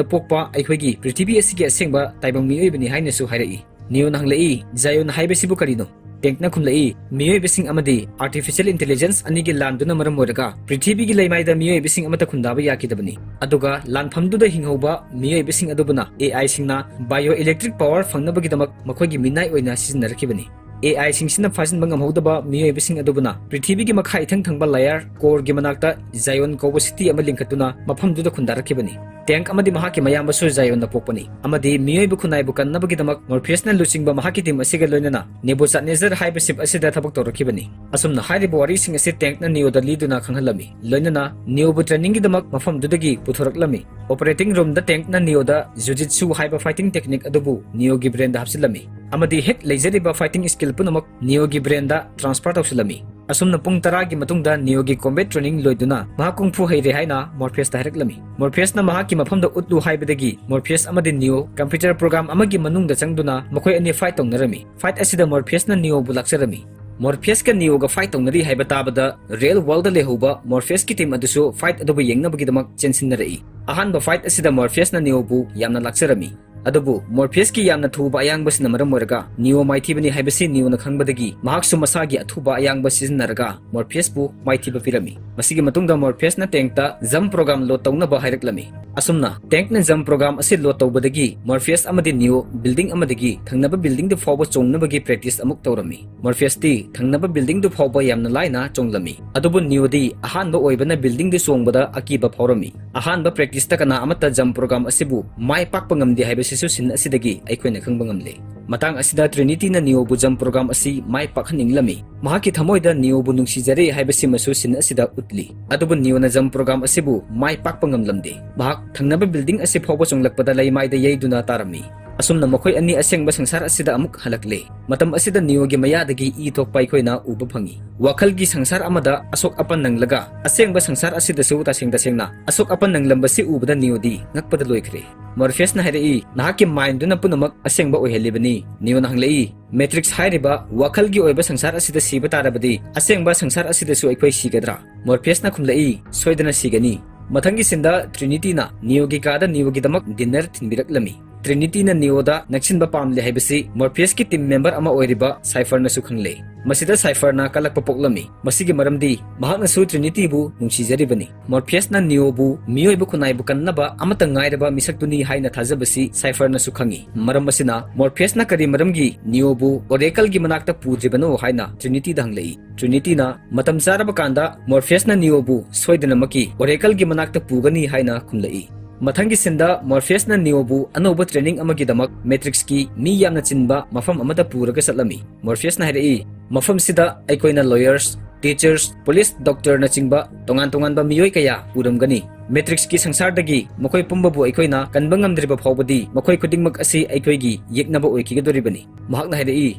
ꯗ ꯄꯣꯛꯄ ꯑꯩꯈꯣꯏꯒꯤ ꯄ꯭ꯔꯤꯊꯤꯕꯤ ꯑꯁꯤꯒꯤ ꯑꯁꯦꯡꯕ ꯇꯥꯏꯕꯪ ꯃꯤꯑꯣꯏꯕꯅꯤ ꯍꯥꯏꯅꯁꯨ ꯍꯥꯏꯔꯛꯏ꯫ Neo ꯅ ꯍꯪꯂꯛꯏ, "Zion ꯍꯥꯏꯕꯁꯤꯕꯨ ꯀꯔꯤꯅꯣ?" Tank ꯅ ꯈꯨꯝꯂꯛꯏ, "ꯃꯤꯑꯣꯏꯕꯁꯤꯡ ꯑꯃꯗꯤ artificial intelligence ꯑꯅꯤꯒꯤ ꯂꯥꯟꯗꯨꯅ ꯃꯔꯝ ꯑꯣꯏꯔꯒ ꯄ꯭ꯔꯤꯊꯤꯕꯤꯒꯤ ꯂꯩꯃꯥꯏꯗ ꯃꯤꯑꯣꯏꯕꯁꯤꯡ ꯑꯃꯠꯇ ꯈꯨꯟꯗꯥꯕ ꯌꯥꯈꯤꯗꯕꯅꯤ꯫ ꯑꯗꯨꯒ ꯂꯥꯟꯐꯝꯗꯨꯗ ꯍꯤꯡꯍꯧꯕ ꯃꯤꯑꯣꯏꯕꯁꯤꯡ ꯑꯗꯨꯕꯨꯅ A I ꯁꯤꯡꯅ bioelectric power ꯐꯪꯅꯕꯒꯤꯗꯃꯛ ꯃꯈꯣꯏꯒꯤ ꯃꯤꯅꯥꯏ ꯑꯣꯏꯅ ꯁꯤꯖꯤꯟꯅꯔꯛꯈꯤꯕꯅꯤ꯫ A I ꯁꯤꯡꯁꯤꯅ ꯐꯥꯖꯤꯟꯕ ꯉꯝꯍꯧꯗꯕ ꯃꯤꯑꯣꯏꯕꯁꯤꯡ ꯑꯗꯨꯕꯨꯅ ꯄ꯭ꯔꯤꯊꯤꯕꯤꯒꯤ ꯃꯈꯥ ꯏꯊꯪ ꯊꯪꯕ layer core ꯒꯤ ꯃꯅꯥꯛꯇ Zion ꯀꯧꯕ city ꯑꯃ ꯂꯤꯡꯈꯠꯇꯨꯅ ꯃꯐꯝꯗꯨꯗ ꯈꯨꯟꯗꯥꯔꯛꯈꯤꯕꯅꯤ꯫ Tank ꯑꯃꯗꯤ ꯃꯍꯥꯛꯀꯤ ꯃꯌꯥꯝꯕꯁꯨ Zion ꯗ ꯄꯣꯛꯄꯅꯤ ꯑꯃꯗꯤ ꯃꯤꯑꯣꯏꯕ ꯈꯨꯟꯅꯥꯏꯕꯨ ꯀꯟꯅꯕꯒꯤꯗꯃꯛ Morpheus ꯅ ꯂꯨꯆꯤꯡꯕ ꯃꯍꯥꯛꯀꯤ team ꯑꯁꯤꯒ ꯂꯣꯏꯅꯅ Nebuchadnezzar ꯍꯥꯏꯕ ship ꯑꯁꯤꯗ ꯊꯕꯛ ꯇꯧꯔꯛꯈꯤꯕꯅꯤ꯫ ꯑꯁꯨꯝꯅ ꯍꯥꯏꯔꯤꯕ ꯋꯥꯔꯤꯁꯤꯡ ꯑꯁꯤ Tank ꯅ Neo ꯗ ꯂꯤꯗꯨꯅ ꯈꯪꯍꯜꯂꯝꯃꯤ, ꯂꯣꯏꯅꯅ Neo ꯕꯨ training ꯒꯤꯗꯃꯛ ꯃꯐꯝꯗꯨꯗꯒꯤ ꯄꯨꯊꯣꯔꯛꯂꯝꯃꯤ꯫ Operating room ꯗ Tank ꯅ Neo ꯗ Jujutsu ꯍꯥꯏꯕ fighting technique ꯑꯗꯨꯕꯨ Neo ꯒꯤ brain ꯗ ꯍꯥꯞꯆꯤꯜꯂꯝꯃꯤ ꯑꯃꯗꯤ ꯍꯦꯛ ꯂꯩꯖꯔꯤꯕ fighting skill ꯄꯨꯝꯅꯃꯛ Neo ꯒꯤ brain ꯗ transfer ꯇꯧꯁꯤꯜꯂꯝꯃꯤ꯫ ꯑꯁꯨꯝꯅ ꯄꯨꯡ ꯇꯔꯥꯒꯤ ꯃꯇꯨꯡꯗ Neo ꯒꯤ combat training ꯂꯣꯏꯗꯨꯅ ꯃꯍꯥꯛ ꯀꯨꯡꯐꯨ ꯍꯩꯔꯦ ꯍꯥꯏꯅ Morpheus ꯇ ꯍꯥꯏꯔꯛꯂꯝꯃꯤ꯫ Morpheus ꯅ ꯃꯍꯥꯛꯀꯤ ꯃꯐꯝꯗ ꯎꯠꯂꯨ ꯍꯥꯏꯕꯗꯒꯤ Morpheus ꯑꯃꯗꯤ Neo computer program ꯑꯃꯒꯤ ꯃꯅꯨꯡꯗ ꯆꯪꯗꯨꯅ ꯃꯈꯣꯏ ꯑꯅꯤ fight ꯇꯧꯅꯔꯝꯃꯤ꯫ Fight ꯑꯁꯤꯗ Morpheus ꯅ Neo ꯕꯨ ꯂꯥꯛꯆꯔꯝꯃꯤ꯫ Morpheus ꯀ Neo ꯒ fight ꯇꯧꯅꯔꯤ ꯍꯥꯏꯕ ꯇꯥꯕꯗ real world ꯗ ꯂꯩꯍꯧꯕ Morpheus ꯀꯤ team ꯑꯗꯨꯁꯨ fight ꯑꯗꯨꯕꯨ ꯌꯦꯡꯅꯕꯒꯤꯗꯃꯛ ꯆꯦꯟꯁꯤꯟꯅꯔꯛꯏ꯫ ꯑꯍꯥꯟꯕ fight ꯑꯁꯤꯗ Morpheus ꯅ Neo ꯕꯨ ꯌꯥꯝꯅ ꯂꯥꯛꯆꯔꯝꯃꯤ꯫ ꯑꯗꯨꯕꯨ Morpheus ꯀꯤ ꯌꯥꯝꯅ ꯊꯨꯕ ꯑꯌꯥꯡꯕꯁꯤꯅ ꯃꯔꯝ ꯑꯣꯏꯔꯒ Neo ꯃꯥꯏꯊꯤꯕꯅꯤ ꯍꯥꯏꯕꯁꯤ Neo ꯅ ꯈꯪꯕꯗꯒꯤ ꯃꯍꯥꯛꯁꯨ ꯃꯁꯥꯒꯤ ꯑꯊꯨꯕ ꯑꯌꯥꯡꯕ ꯁꯤꯖꯤꯟꯅꯔꯒ Morpheus ꯕꯨ ꯃꯥꯏꯊꯤꯕ ꯄꯤꯔꯝꯃꯤ꯫ ꯃꯁꯤꯒꯤ ꯃꯇꯨꯡꯗ Morpheus ꯅ Tank ꯇ jump program load ꯇꯧꯅꯕ ꯍꯥꯏꯔꯛꯂꯝꯃꯤ꯫ ꯑꯁꯨꯝꯅ Tank ꯅ jump program ꯑꯁꯤ load ꯇꯧꯕꯗꯒꯤ Morpheus ꯑꯃꯗꯤ Neo building ꯑꯃꯗꯒꯤ ꯊꯪꯅꯕ building ꯗꯨ ꯐꯥꯎꯕ ꯆꯣꯡꯅꯕꯒꯤ practice ꯑꯃꯨꯛ ꯇꯧꯔꯝꯃꯤ꯫ Morpheus ꯇꯤ ꯊꯪꯅꯕ building ꯗꯨ ꯐꯥꯎꯕ ꯌꯥꯝꯅ ꯂꯥꯏꯅ ꯆꯣꯡꯂꯝꯃꯤ꯫ ꯑꯗꯨꯕꯨ Neo ꯗꯤ ꯑꯍꯥꯟꯕ ꯑꯣꯏꯕꯅ building ꯗꯨ ꯆꯣꯡꯕꯗ ꯑꯀꯤꯕ ꯐꯥꯎꯔꯝꯃꯤ꯫ ꯑꯍꯥꯟꯕ practice ꯇ ꯀꯅꯥ ꯑꯃꯠꯇ jump program ꯑꯁꯤꯕꯨ ꯃꯥꯏ ꯄꯥꯛꯄ ꯉꯝꯗꯦ ꯍꯥꯏꯕꯁꯤꯁꯨ scene ꯑꯁꯤꯗꯒꯤ ꯑꯩꯈꯣꯏꯅ ꯈꯪꯕ ꯉꯝꯂꯦ꯫ ꯃꯇꯥꯡ ꯑꯁꯤꯗ Trinity ꯅ Neo ꯕꯨ jump program ꯑꯁꯤ ꯃꯥꯏ ꯄꯥꯛꯍꯟꯅꯤꯡꯂꯝꯃꯤ꯫ ꯃꯍꯥꯛꯀꯤ ꯊꯃꯣꯏꯗ ꯅꯤꯌꯣꯕꯨ ꯅꯨꯡꯁꯤꯖꯔꯤ ꯍꯥꯏꯕꯁꯤꯃꯁꯨ scene ꯑꯁꯤꯗ ꯎꯠꯂꯤ꯫ ꯑꯗꯨꯕꯨ ꯅꯤꯌꯣꯅ jump program ꯑꯁꯤꯕꯨ ꯃꯥꯏ ꯄꯥꯛꯄ ꯉꯝꯂꯝꯗꯦ꯫ ꯃꯍꯥꯛ ꯊꯪꯅꯕ building ꯑꯁꯤ ꯐꯥꯎꯕ ꯆꯣꯡꯂꯛꯄꯗ ꯂꯩꯃꯥꯏꯗ ꯌꯩꯗꯨꯅ ꯇꯥꯔꯝꯃꯤ꯫ ꯑꯁꯨꯝꯅ ꯃꯈꯣꯏ ꯑꯅꯤ ꯑꯁꯦꯡꯕ ꯁꯪꯁꯥꯔ ꯑꯁꯤꯗ ꯑꯃꯨꯛ ꯍꯜꯂꯛꯂꯦ꯫ ꯃꯇꯝ ꯑꯁꯤꯗ ꯅꯤꯌꯣꯒꯤ ꯃꯌꯥꯗꯒꯤ ꯏ ꯊꯣꯛꯄ ꯑꯩꯈꯣꯏꯅ ꯎꯕ ꯐꯪꯏ꯫ ꯋꯥꯈꯜꯒꯤ ꯁꯪꯁꯥꯔ ꯑꯃꯗ ꯑꯁꯣꯛ ꯑꯄꯟ ꯅꯪꯂꯒ, ꯑꯁꯦꯡꯕ ꯁꯪꯁꯥꯔ ꯑꯁꯤꯗꯁꯨ ꯇꯁꯦꯡ ꯇꯁꯦꯡꯅ ꯑꯁꯣꯛ ꯑꯄꯟ ꯅꯪꯂꯝꯕꯁꯤ ꯎꯕꯗ ꯅꯤꯌꯣꯗꯤ ꯉꯛꯄꯗ ꯂꯣꯏꯈ꯭ꯔꯦ꯫ ꯃꯣꯔꯐꯤꯌꯁꯅ ꯍꯥꯏꯔꯛꯏ, "ꯅꯍꯥꯛꯀꯤ mindꯗꯨꯅ ꯄꯨꯝꯅꯃꯛ ꯑꯁꯦꯡꯕ ꯑꯣꯏꯍꯜꯂꯤꯕꯅꯤ꯫" ꯅꯤꯌꯣꯅ ꯍꯪꯂꯛꯏ, "Matrix ꯍꯥꯏꯔꯤꯕ ꯋꯥꯈꯜꯒꯤ ꯑꯣꯏꯕ ꯁꯪꯁꯥꯔ ꯑꯁꯤꯗ ꯁꯤꯕ ꯇꯥꯔꯕꯗꯤ, ꯑꯁꯦꯡꯕ ꯁꯪꯁꯥꯔ ꯑꯁꯤꯗꯁꯨ ꯑꯩꯈꯣꯏ ꯁꯤꯒꯗ꯭ꯔꯥ?" ꯃꯣꯔꯐꯤꯌꯁꯅ ꯈꯨꯝꯂꯛꯏ, "ꯁꯣꯏꯗꯅ ꯁꯤꯒꯅꯤ꯫" ꯃꯊꯪꯒꯤ sceneꯗ ꯇ꯭ꯔꯤꯅꯤꯇꯤꯅ ꯅꯤꯌꯣꯒꯤ ꯀꯥꯗ ꯅꯤꯌꯣꯒꯤꯗꯃꯛ dinner ꯊꯤꯟꯕꯤꯔꯛꯂꯝꯃꯤ꯫ ꯇ꯭ꯔꯤꯅꯤꯇꯤꯅ ꯅꯤꯌꯣꯗ ꯅꯛꯁꯤꯟꯕ ꯄꯥꯝꯂꯦ ꯍꯥꯏꯕꯁꯤ ꯃꯣꯔꯐꯤꯌꯁꯀꯤ team member ꯑꯃ ꯑꯣꯏꯔꯤꯕ ꯁꯥꯏꯐꯔꯅꯁꯨ ꯈꯪꯂꯦ꯫ ꯃꯁꯤꯗ ꯁꯥꯏꯐꯔꯅ ꯀꯜꯂꯛꯄ ꯄꯣꯛꯂꯝꯃꯤ꯫ ꯃꯁꯤꯒꯤ ꯃꯔꯝꯗꯤ ꯃꯍꯥꯛꯅꯁꯨ ꯇ꯭ꯔꯤꯅꯤꯇꯤꯕꯨ ꯅꯨꯡꯁꯤꯖꯔꯤꯕꯅꯤ꯫ ꯃꯣꯔꯐꯤꯌꯁꯅ ꯅꯤꯌꯣꯕꯨ ꯃꯤꯑꯣꯏꯕ ꯈꯨꯟꯅꯥꯏꯕꯨ ꯀꯟꯅꯕ ꯑꯃꯠꯇ ꯉꯥꯏꯔꯕ ꯃꯤꯁꯛꯇꯨꯅꯤ ꯍꯥꯏꯅ ꯊꯥꯖꯕꯁꯤ ꯁꯥꯏꯐꯔꯅꯁꯨ ꯈꯪꯏ꯫ ꯃꯔꯝ ꯑꯁꯤꯅ ꯃꯣꯔꯐꯤꯌꯁꯅ ꯀꯔꯤ ꯃꯔꯝꯒꯤ ꯅꯤꯌꯣꯕꯨ Oracleꯒꯤ ꯃꯅꯥꯛꯇ ꯄꯨꯗ꯭ꯔꯤꯕꯅꯣ ꯍꯥꯏꯅ ꯇ꯭ꯔꯤꯅꯤꯇꯤꯗ ꯍꯪꯂꯛꯏ꯫ ꯇ꯭ꯔꯤꯅꯤꯇꯤꯅ ꯃꯇꯝ ꯆꯥꯔꯕ ꯀꯥꯟꯗ ꯃꯣꯔꯐꯤꯌꯁꯅ ꯅꯤꯌꯣꯕꯨ ꯁꯣꯏꯗꯅꯃꯛꯀꯤ Oracleꯒꯤ ꯃꯅꯥꯛꯇ ꯄꯨꯒꯅꯤ ꯍꯥꯏꯅ ꯈꯨꯝꯂꯛꯏ꯫ ꯃꯊꯪꯒꯤ sceneꯗ ꯃꯣꯔꯐꯤꯌꯁꯅ ꯅꯤꯌꯣꯕꯨ ꯑꯅꯧꯕ training ꯑꯃꯒꯤꯗꯃꯛ Matrixꯀꯤ ꯃꯤ ꯌꯥꯝꯅ ꯆꯤꯟꯕ ꯃꯐꯝ ꯑꯃꯗ ꯄꯨꯔꯒ ꯆꯠꯂꯝꯃꯤ꯫ ꯃꯣꯔꯐꯤꯌꯁꯅ ꯍꯥꯏꯔꯛꯏ, "ꯃꯐꯝꯁꯤꯗ ꯑꯩꯈꯣꯏꯅ lawyers, teachers, police, doctorꯅꯆꯤꯡꯕ ꯇꯣꯉꯥꯟ ꯇꯣꯉꯥꯟꯕ ꯃꯤꯑꯣꯏ ꯀꯌꯥ ꯎꯔꯝꯒꯅꯤ꯫ Matrixꯀꯤ ꯁꯪꯁꯥꯔꯗꯒꯤ ꯃꯈꯣꯏ ꯄꯨꯝꯕꯕꯨ ꯑꯩꯈꯣꯏꯅ ꯀꯟꯕ ꯉꯝꯗ꯭ꯔꯤꯕ ꯐꯥꯎꯕꯗꯤ ꯃꯈꯣꯏ ꯈꯨꯗꯤꯡꯃꯛ ꯑꯁꯤ ꯑꯩꯈꯣꯏꯒꯤ ꯌꯦꯛꯅꯕ ꯑꯣꯏꯈꯤꯒꯗꯧꯔꯤꯕꯅꯤ꯫" ꯃꯍꯥꯛꯅ ꯍꯥꯏꯔꯛꯏ,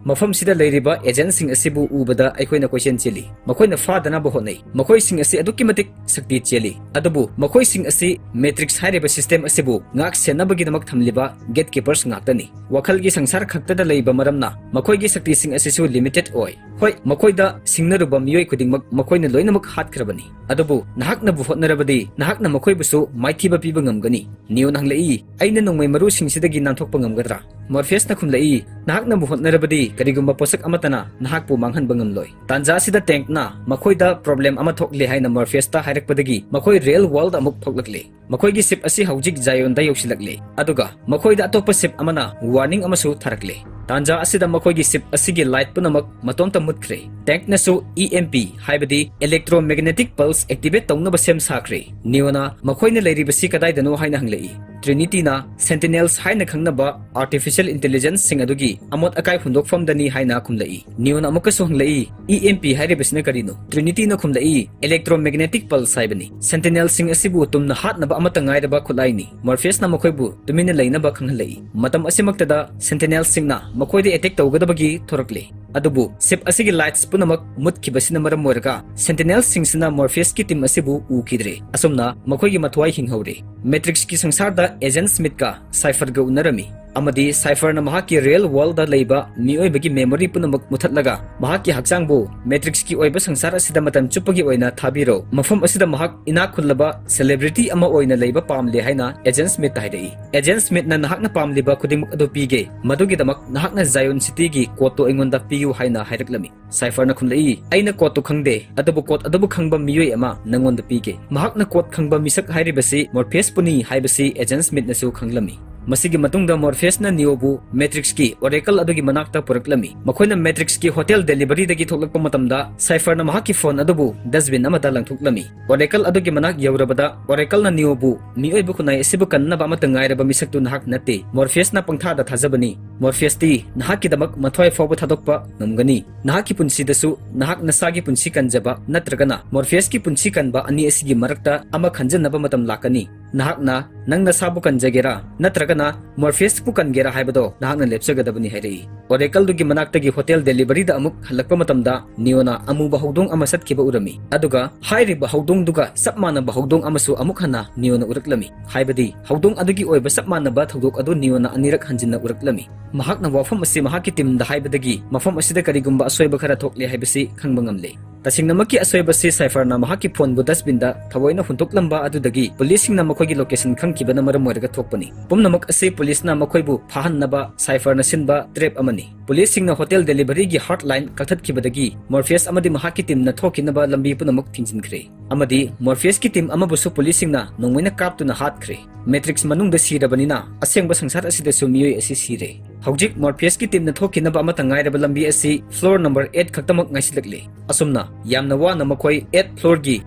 "ꯃꯐꯝꯁꯤꯗ ꯂꯩꯔꯤꯕ agentꯁꯤꯡ ꯑꯁꯤꯕꯨ ꯎꯕꯗ ꯑꯩꯈꯣꯏꯅ ꯀꯣꯏꯆꯦꯟ ꯆꯦꯜꯂꯤ꯫ ꯃꯈꯣꯏꯅ ꯐꯥꯗꯅꯕ ꯍꯣꯠꯅꯩ꯫ ꯃꯈꯣꯏꯁꯤꯡ ꯑꯁꯤ ꯑꯗꯨꯛꯀꯤ ꯃꯇꯤꯛ ꯁꯛꯇꯤ ꯆꯦꯜꯂꯤ꯫ ꯑꯗꯨꯕꯨ ꯃꯈꯣꯏꯁꯤꯡ ꯑꯁꯤ Matrix ꯍꯥꯏꯔꯤꯕ system ꯑꯁꯤꯕꯨ ꯉꯥꯛ ꯁꯦꯟꯅꯕꯒꯤꯗꯃꯛ ꯊꯝꯂꯤꯕ gatekeepers ꯉꯥꯛꯇꯅꯤ꯫ ꯋꯥꯈꯜꯒꯤ ꯁꯪꯁꯥꯔ ꯈꯛꯇꯗ ꯂꯩꯕ ꯃꯔꯝꯅ ꯃꯈꯣꯏꯒꯤ ꯁꯛꯇꯤꯁꯤꯡ ꯑꯁꯤꯁꯨ limited ꯑꯣꯏ꯫ ꯍꯣꯏ, ꯃꯈꯣꯏꯗ ꯁꯤꯡꯅꯔꯨꯕ ꯃꯤꯑꯣꯏ ꯈꯨꯗꯤꯡꯃꯛ ꯃꯈꯣꯏꯅ ꯂꯣꯏꯅꯃꯛ ꯍꯥꯠꯈ꯭ꯔꯕꯅꯤ꯫ ꯑꯗꯨꯕꯨ ꯅꯍꯥꯛꯅꯕꯨ ꯍꯣꯠꯅꯔꯕꯗꯤ ꯅꯍꯥꯛꯅ ꯃꯈꯣꯏꯕꯨꯁꯨ ꯃꯥꯏꯊꯤꯕ ꯄꯤꯕ ꯉꯝꯒꯅꯤ꯫" ꯅꯤꯌꯣꯅ ꯍꯪꯂꯛꯏ, "ꯑꯩꯅ ꯅꯣꯡꯃꯩ ꯃꯔꯨꯁꯤꯡꯁꯤꯗꯒꯤ ꯅꯥꯟꯊꯣꯛꯄ ꯉꯝꯒꯗ꯭ꯔꯥ?" ꯃꯣꯔꯐꯤꯌꯁꯅ ꯈꯨꯝꯂꯛꯏ, "ꯅꯍꯥꯛꯅꯕꯨ ꯍꯣꯠꯅꯔꯕꯗꯤ ꯀꯔꯤꯒꯨꯝꯕ ꯄꯣꯠꯁꯛ ꯑꯃꯠꯇꯅ ꯅꯍꯥꯛꯄꯨ ꯃꯥꯡꯍꯟꯕ ꯉꯝꯂꯣꯏ꯫" ꯇꯥꯟꯖꯥ ꯑꯁꯤꯗ Tankꯅ ꯃꯈꯣꯏꯗ problem ꯑꯃ ꯊꯣꯛꯂꯦ ꯍꯥꯏꯅ ꯃꯣꯔꯐꯤꯌꯁꯇ ꯍꯥꯏꯔꯛꯄꯗꯒꯤ ꯃꯈꯣꯏ real world ꯑꯃꯨꯛ ꯊꯣꯛꯂꯛꯂꯦ꯫ ꯃꯈꯣꯏꯒꯤ ship ꯑꯁꯤ ꯍꯧꯖꯤꯛ Zionꯗ ꯌꯧꯁꯤꯜꯂꯛꯂꯦ꯫ ꯑꯗꯨꯒ ꯃꯈꯣꯏꯗ ꯑꯇꯣꯞꯄ ship ꯑꯃꯅ warning ꯑꯃꯁꯨ ꯊꯥꯔꯛꯂꯦ꯫ ꯇꯥꯟꯖꯥ ꯑꯁꯤꯗ ꯃꯈꯣꯏꯒꯤ ship ꯑꯁꯤꯒꯤ light ꯄꯨꯝꯅꯃꯛ ꯃꯇꯣꯝꯇ ꯃꯨꯠꯈ꯭ꯔꯦ꯫ Tankꯅꯁꯨ E M P, ꯍꯥꯏꯕꯗꯤ electromagnetic pulse activate ꯇꯧꯅꯕ ꯁꯦꯝ ꯁꯥꯈ꯭ꯔꯦ꯫ ꯅꯤꯌꯣꯅ ꯃꯈꯣꯏꯅ ꯂꯩꯔꯤꯕꯁꯤ ꯀꯗꯥꯏꯗꯅꯣ ꯍꯥꯏꯅ ꯍꯪꯂꯛꯏ꯫ Trinity-ꯅ Sentinels ꯍꯥꯏꯅ ꯈꯪꯅꯕ artificial intelligence-ꯁꯤꯡ ꯑꯗꯨꯒꯤ ꯑꯃꯣꯠ ꯑꯀꯥꯏ ꯍꯨꯟꯗꯣꯛꯐꯝꯗꯅꯤ ꯍꯥꯏꯅ ꯈꯨꯝꯂꯛꯏ꯫ Neo-ꯅ ꯑꯃꯨꯛꯀꯁꯨ ꯍꯪꯂꯛꯏ, "E M P ꯍꯥꯏꯔꯤꯕꯁꯤꯅ ꯀꯔꯤꯅꯣ?" Trinity-ꯅ ꯈꯨꯝꯂꯛꯏ, "Electromagnetic pulse ꯍꯥꯏꯕꯅꯤ꯫ Sentinels-ꯁꯤꯡ ꯑꯁꯤꯕꯨ ꯇꯨꯝꯅ ꯍꯥꯠꯅꯕ ꯑꯃꯠꯇ ꯉꯥꯏꯔꯕ ꯈꯨꯠꯂꯥꯏꯅꯤ꯫" Morpheus-ꯅ ꯃꯈꯣꯏꯕꯨ ꯇꯨꯃꯤꯟꯅ ꯂꯩꯅꯕ ꯈꯪꯍꯜꯂꯛꯏ꯫ ꯃꯇꯝ ꯑꯁꯤꯃꯛꯇꯗ Sentinels-ꯁꯤꯡꯅ ꯃꯈꯣꯏꯗ attack ꯇꯧꯒꯗꯕꯒꯤ ꯊꯣꯔꯛꯂꯦ꯫ ꯑꯗꯨꯕꯨ ship ꯑꯁꯤꯒꯤ lights ꯄꯨꯝꯅꯃꯛ ꯃꯨꯠꯈꯤꯕꯁꯤꯅ ꯃꯔꯝ ꯑꯣꯏꯔꯒ Sentinels-ꯁꯤꯡꯁꯤꯅ Morpheus-ꯀꯤ team ꯑꯁꯤꯕꯨ ꯎꯈꯤꯗ꯭ꯔꯦ꯫ ꯑꯁꯨꯝꯅ ꯃꯈꯣꯏꯒꯤ ꯃꯊ꯭ꯋꯥꯏ ꯍꯤꯡꯍꯧꯔꯦ꯫ Matrix-ꯀꯤ ꯁꯪꯁꯥꯔꯗ Agent Smith-ꯀ Cipher-ꯒ ꯎꯅꯔꯝꯃꯤ, ꯑꯃꯗꯤ Cipher-ꯅ ꯃꯍꯥꯛꯀꯤ real world-ꯗ ꯂꯩꯕ ꯃꯤꯑꯣꯏꯕꯒꯤ memory ꯄꯨꯝꯅꯃꯛ ꯃꯨꯊꯠꯂꯒ ꯃꯍꯥꯛꯀꯤ ꯍꯛꯆꯥꯡꯕꯨ Matrix-ꯀꯤ ꯑꯣꯏꯕ ꯁꯪꯁꯥꯔ ꯑꯁꯤꯗ ꯃꯇꯝ ꯆꯨꯞꯄꯒꯤ ꯑꯣꯏꯅ ꯊꯥꯕꯤꯔꯣ꯫ ꯃꯐꯝ ꯑꯁꯤꯗ ꯃꯍꯥꯛ ꯏꯅꯥꯛ ꯈꯨꯜꯂꯕ celebrity ꯑꯃ ꯑꯣꯏꯅ ꯂꯩꯕ ꯄꯥꯝꯂꯦ ꯍꯥꯏꯅ Agent Smith-ꯇ ꯍꯥꯏꯔꯛꯏ꯫ Agent Smith-ꯅ ꯅꯍꯥꯛꯅ ꯄꯥꯝꯂꯤꯕ ꯈꯨꯗꯤꯡꯃꯛ ꯑꯗꯨ ꯄꯤꯒꯦ꯫ ꯃꯗꯨꯒꯤꯗꯃꯛ ꯅꯍꯥꯛꯅ Zion City-ꯒꯤ code-ꯇꯨ ꯑꯩꯉꯣꯟꯗ ꯄꯤꯌꯨ ꯍꯥꯏꯅ ꯍꯥꯏꯔꯛꯂꯝꯃꯤ꯫ Cipher-ꯅ ꯈꯨꯝꯂꯛꯏ, "ꯑꯩꯅ code-ꯇꯨ ꯈꯪꯗꯦ, ꯑꯗꯨꯕꯨ code ꯑꯗꯨꯕꯨ ꯈꯪꯕ ꯃꯤꯑꯣꯏ ꯑꯃ ꯅꯪꯉꯣꯟꯗ ꯄꯤꯒꯦ꯫" ꯃꯍꯥꯛꯅ code ꯈꯪꯕ ꯃꯤꯁꯛ ꯍꯥꯏꯔꯤꯕꯁꯤ Morpheus-ꯄꯨꯅꯤ ꯍꯥꯏꯕꯁꯤ Agent Smith-ꯅꯁꯨ ꯈꯪꯂꯝꯃꯤ꯫ ꯃꯁꯤꯒꯤ ꯃꯇꯨꯡꯗ Morpheus-ꯅ Neo-ꯕꯨ Matrix-ꯀꯤ Oracle ꯑꯗꯨꯒꯤ ꯃꯅꯥꯛꯇ ꯄꯨꯔꯛꯂꯝꯃꯤ꯫ ꯃꯈꯣꯏꯅ Matrix-ꯀꯤ hotel delivery-ꯗꯒꯤ ꯊꯣꯛꯂꯛꯄ ꯃꯇꯝꯗ Cipher-ꯅ ꯃꯍꯥꯛꯀꯤ phone ꯑꯗꯨꯕꯨ dustbin ꯑꯃꯗ ꯂꯪꯊꯣꯛꯂꯝꯃꯤ꯫ Oracle ꯑꯗꯨꯒꯤ ꯃꯅꯥꯛ ꯌꯧꯔꯕꯗ Oracle-ꯅ Neo-ꯕꯨ, "ꯃꯤꯑꯣꯏꯕ ꯈꯨꯟꯅꯥꯏ ꯑꯁꯤꯕꯨ ꯀꯟꯅꯕ ꯑꯃꯠꯇ ꯉꯥꯏꯔꯕ ꯃꯤꯁꯛꯇꯨ ꯅꯍꯥꯛ ꯅꯠꯇꯦ꯫ Morpheus-ꯅ ꯄꯪꯊꯥꯗ ꯊꯥꯖꯕꯅꯤ꯫ Morpheus-ꯇꯤ ꯅꯍꯥꯛꯀꯤꯗꯃꯛ ꯃꯊ꯭ꯋꯥꯏ ꯐꯥꯎꯕ ꯊꯥꯗꯣꯛꯄ ꯉꯝꯒꯅꯤ꯫ ꯅꯍꯥꯛꯀꯤ ꯄꯨꯟꯁꯤꯗꯁꯨ ꯅꯍꯥꯛ ꯅꯁꯥꯒꯤ ꯄꯨꯟꯁꯤ ꯀꯟꯖꯕ ꯅꯠꯇ꯭ꯔꯒꯅ Morpheus-ꯀꯤ ꯄꯨꯟꯁꯤ ꯀꯟꯕ ꯑꯅꯤ ꯑꯁꯤꯒꯤ ꯃꯔꯛꯇ ꯑꯃ ꯈꯟꯖꯅꯕ ꯃꯇꯝ ꯂꯥꯛꯀꯅꯤ꯫ ꯅꯍꯥꯛꯅ ꯅꯪ ꯅꯁꯥꯕꯨ ꯀꯟꯖꯒꯦꯔꯥ ꯅꯠꯇ꯭ꯔꯒꯅ Morpheus-ꯄꯨ ꯀꯟꯒꯦꯔꯥ ꯍꯥꯏꯕꯗꯣ ꯅꯍꯥꯛꯅ ꯂꯦꯞꯆꯒꯗꯕꯅꯤ" ꯍꯥꯏꯔꯛꯏ꯫ Oracle-ꯗꯨꯒꯤ ꯃꯅꯥꯛꯇꯒꯤ hotel delivery-ꯗ ꯑꯃꯨꯛ ꯍꯜꯂꯛꯄ ꯃꯇꯝꯗ Neo-ꯅ ꯑꯃꯨꯕ ꯍꯧꯗꯣꯡ ꯑꯃ ꯆꯠꯈꯤꯕ ꯎꯔꯝꯃꯤ, ꯑꯗꯨꯒ ꯍꯥꯏꯔꯤꯕ ꯍꯧꯗꯣꯡꯗꯨꯒ ꯆꯞ ꯃꯥꯟꯅꯕ ꯍꯧꯗꯣꯡ ꯑꯃꯁꯨ ꯑꯃꯨꯛ ꯍꯟꯅ Neo-ꯅ ꯎꯔꯛꯂꯝꯃꯤ, ꯍꯥꯏꯕꯗꯤ ꯍꯧꯗꯣꯡ ꯑꯗꯨꯒꯤ ꯑꯣꯏꯕ ꯆꯞ ꯃꯥꯟꯅꯕ ꯊꯧꯗꯣꯛ ꯑꯗꯨ Neo-ꯅ ꯑꯅꯤꯔꯛ ꯍꯟꯖꯤꯟꯅ ꯎꯔꯛꯂꯝꯃꯤ꯫ ꯃꯍꯥꯛꯅ ꯋꯥꯐꯝ ꯑꯁꯤ ꯃꯍꯥꯛꯀꯤ team-ꯗ ꯍꯥꯏꯕꯗꯒꯤ ꯃꯐꯝ ꯑꯁꯤꯗ ꯀꯔꯤꯒꯨꯝꯕ ꯑꯁꯣꯏꯕ ꯈꯔ ꯊꯣꯛꯂꯦ ꯍꯥꯏꯕꯁꯤ ꯈꯪꯕ ꯉꯝꯂꯦ꯫ ꯇꯁꯦꯡꯅꯃꯛꯀꯤ ꯑꯁꯣꯏꯕꯁꯤ Cipher-ꯅ ꯃꯍꯥꯛꯀꯤ phone-ꯕꯨ dustbin-ꯗ ꯊꯑꯣꯏꯅ ꯍꯨꯟꯗꯣꯛꯂꯝꯕ ꯑꯗꯨꯗꯒꯤ police-ꯁꯤꯡꯅ ꯃꯈꯣꯏꯒꯤ location ꯈꯪꯈꯤꯕꯅ ꯃꯔꯝ ꯑꯣꯏꯔꯒ ꯊꯣꯛꯄꯅꯤ꯫ ꯄꯨꯝꯅꯃꯛ ꯑꯁꯤ police-ꯅ ꯃꯈꯣꯏꯕꯨ ꯐꯥꯍꯟꯅꯕ Cipher-ꯅ ꯁꯤꯟꯕ trap ꯑꯃꯅꯤ꯫ Police-ꯁꯤꯡꯅ hotel delivery-ꯒꯤ hotline ꯀꯛꯊꯠꯈꯤꯕꯗꯒꯤ Morpheus ꯑꯃꯗꯤ ꯃꯍꯥꯛꯀꯤ team-ꯅ ꯊꯣꯛꯈꯤꯅꯕ ꯂꯝꯕꯤ ꯄꯨꯝꯅꯃꯛ ꯊꯤꯡꯖꯤꯟꯈ꯭ꯔꯦ, ꯑꯃꯗꯤ Morpheus-ꯀꯤ team ꯑꯃꯕꯨꯁꯨ police-ꯁꯤꯡꯅ ꯅꯣꯡꯃꯩꯅ ꯀꯥꯞꯇꯨꯅ ꯍꯥꯠꯈ꯭ꯔꯦ꯫ Matrix ꯃꯅꯨꯡꯗ ꯁꯤꯔꯕꯅꯤꯅ ꯑꯁꯦꯡꯕ ꯁꯪꯁꯥꯔ ꯑꯁꯤꯗꯁꯨ ꯃꯤꯑꯣꯏ ꯑꯁꯤ ꯁꯤꯔꯦ꯫ ꯍꯧꯖꯤꯛ Morpheus-ꯀꯤ team-ꯅ ꯊꯣꯛꯈꯤꯅꯕ ꯑꯃꯠꯇ ꯉꯥꯏꯔꯕ ꯂꯝꯕꯤ ꯑꯁꯤ floor number eight ꯈꯛꯇꯃꯛ ꯉꯥꯏꯁꯤꯜꯂꯛꯂꯦ꯫ ꯑꯁꯨꯝꯅ ꯌꯥꯝꯅ ꯋꯥꯅ ꯃꯈꯣꯏ eighth floor-ꯒꯤ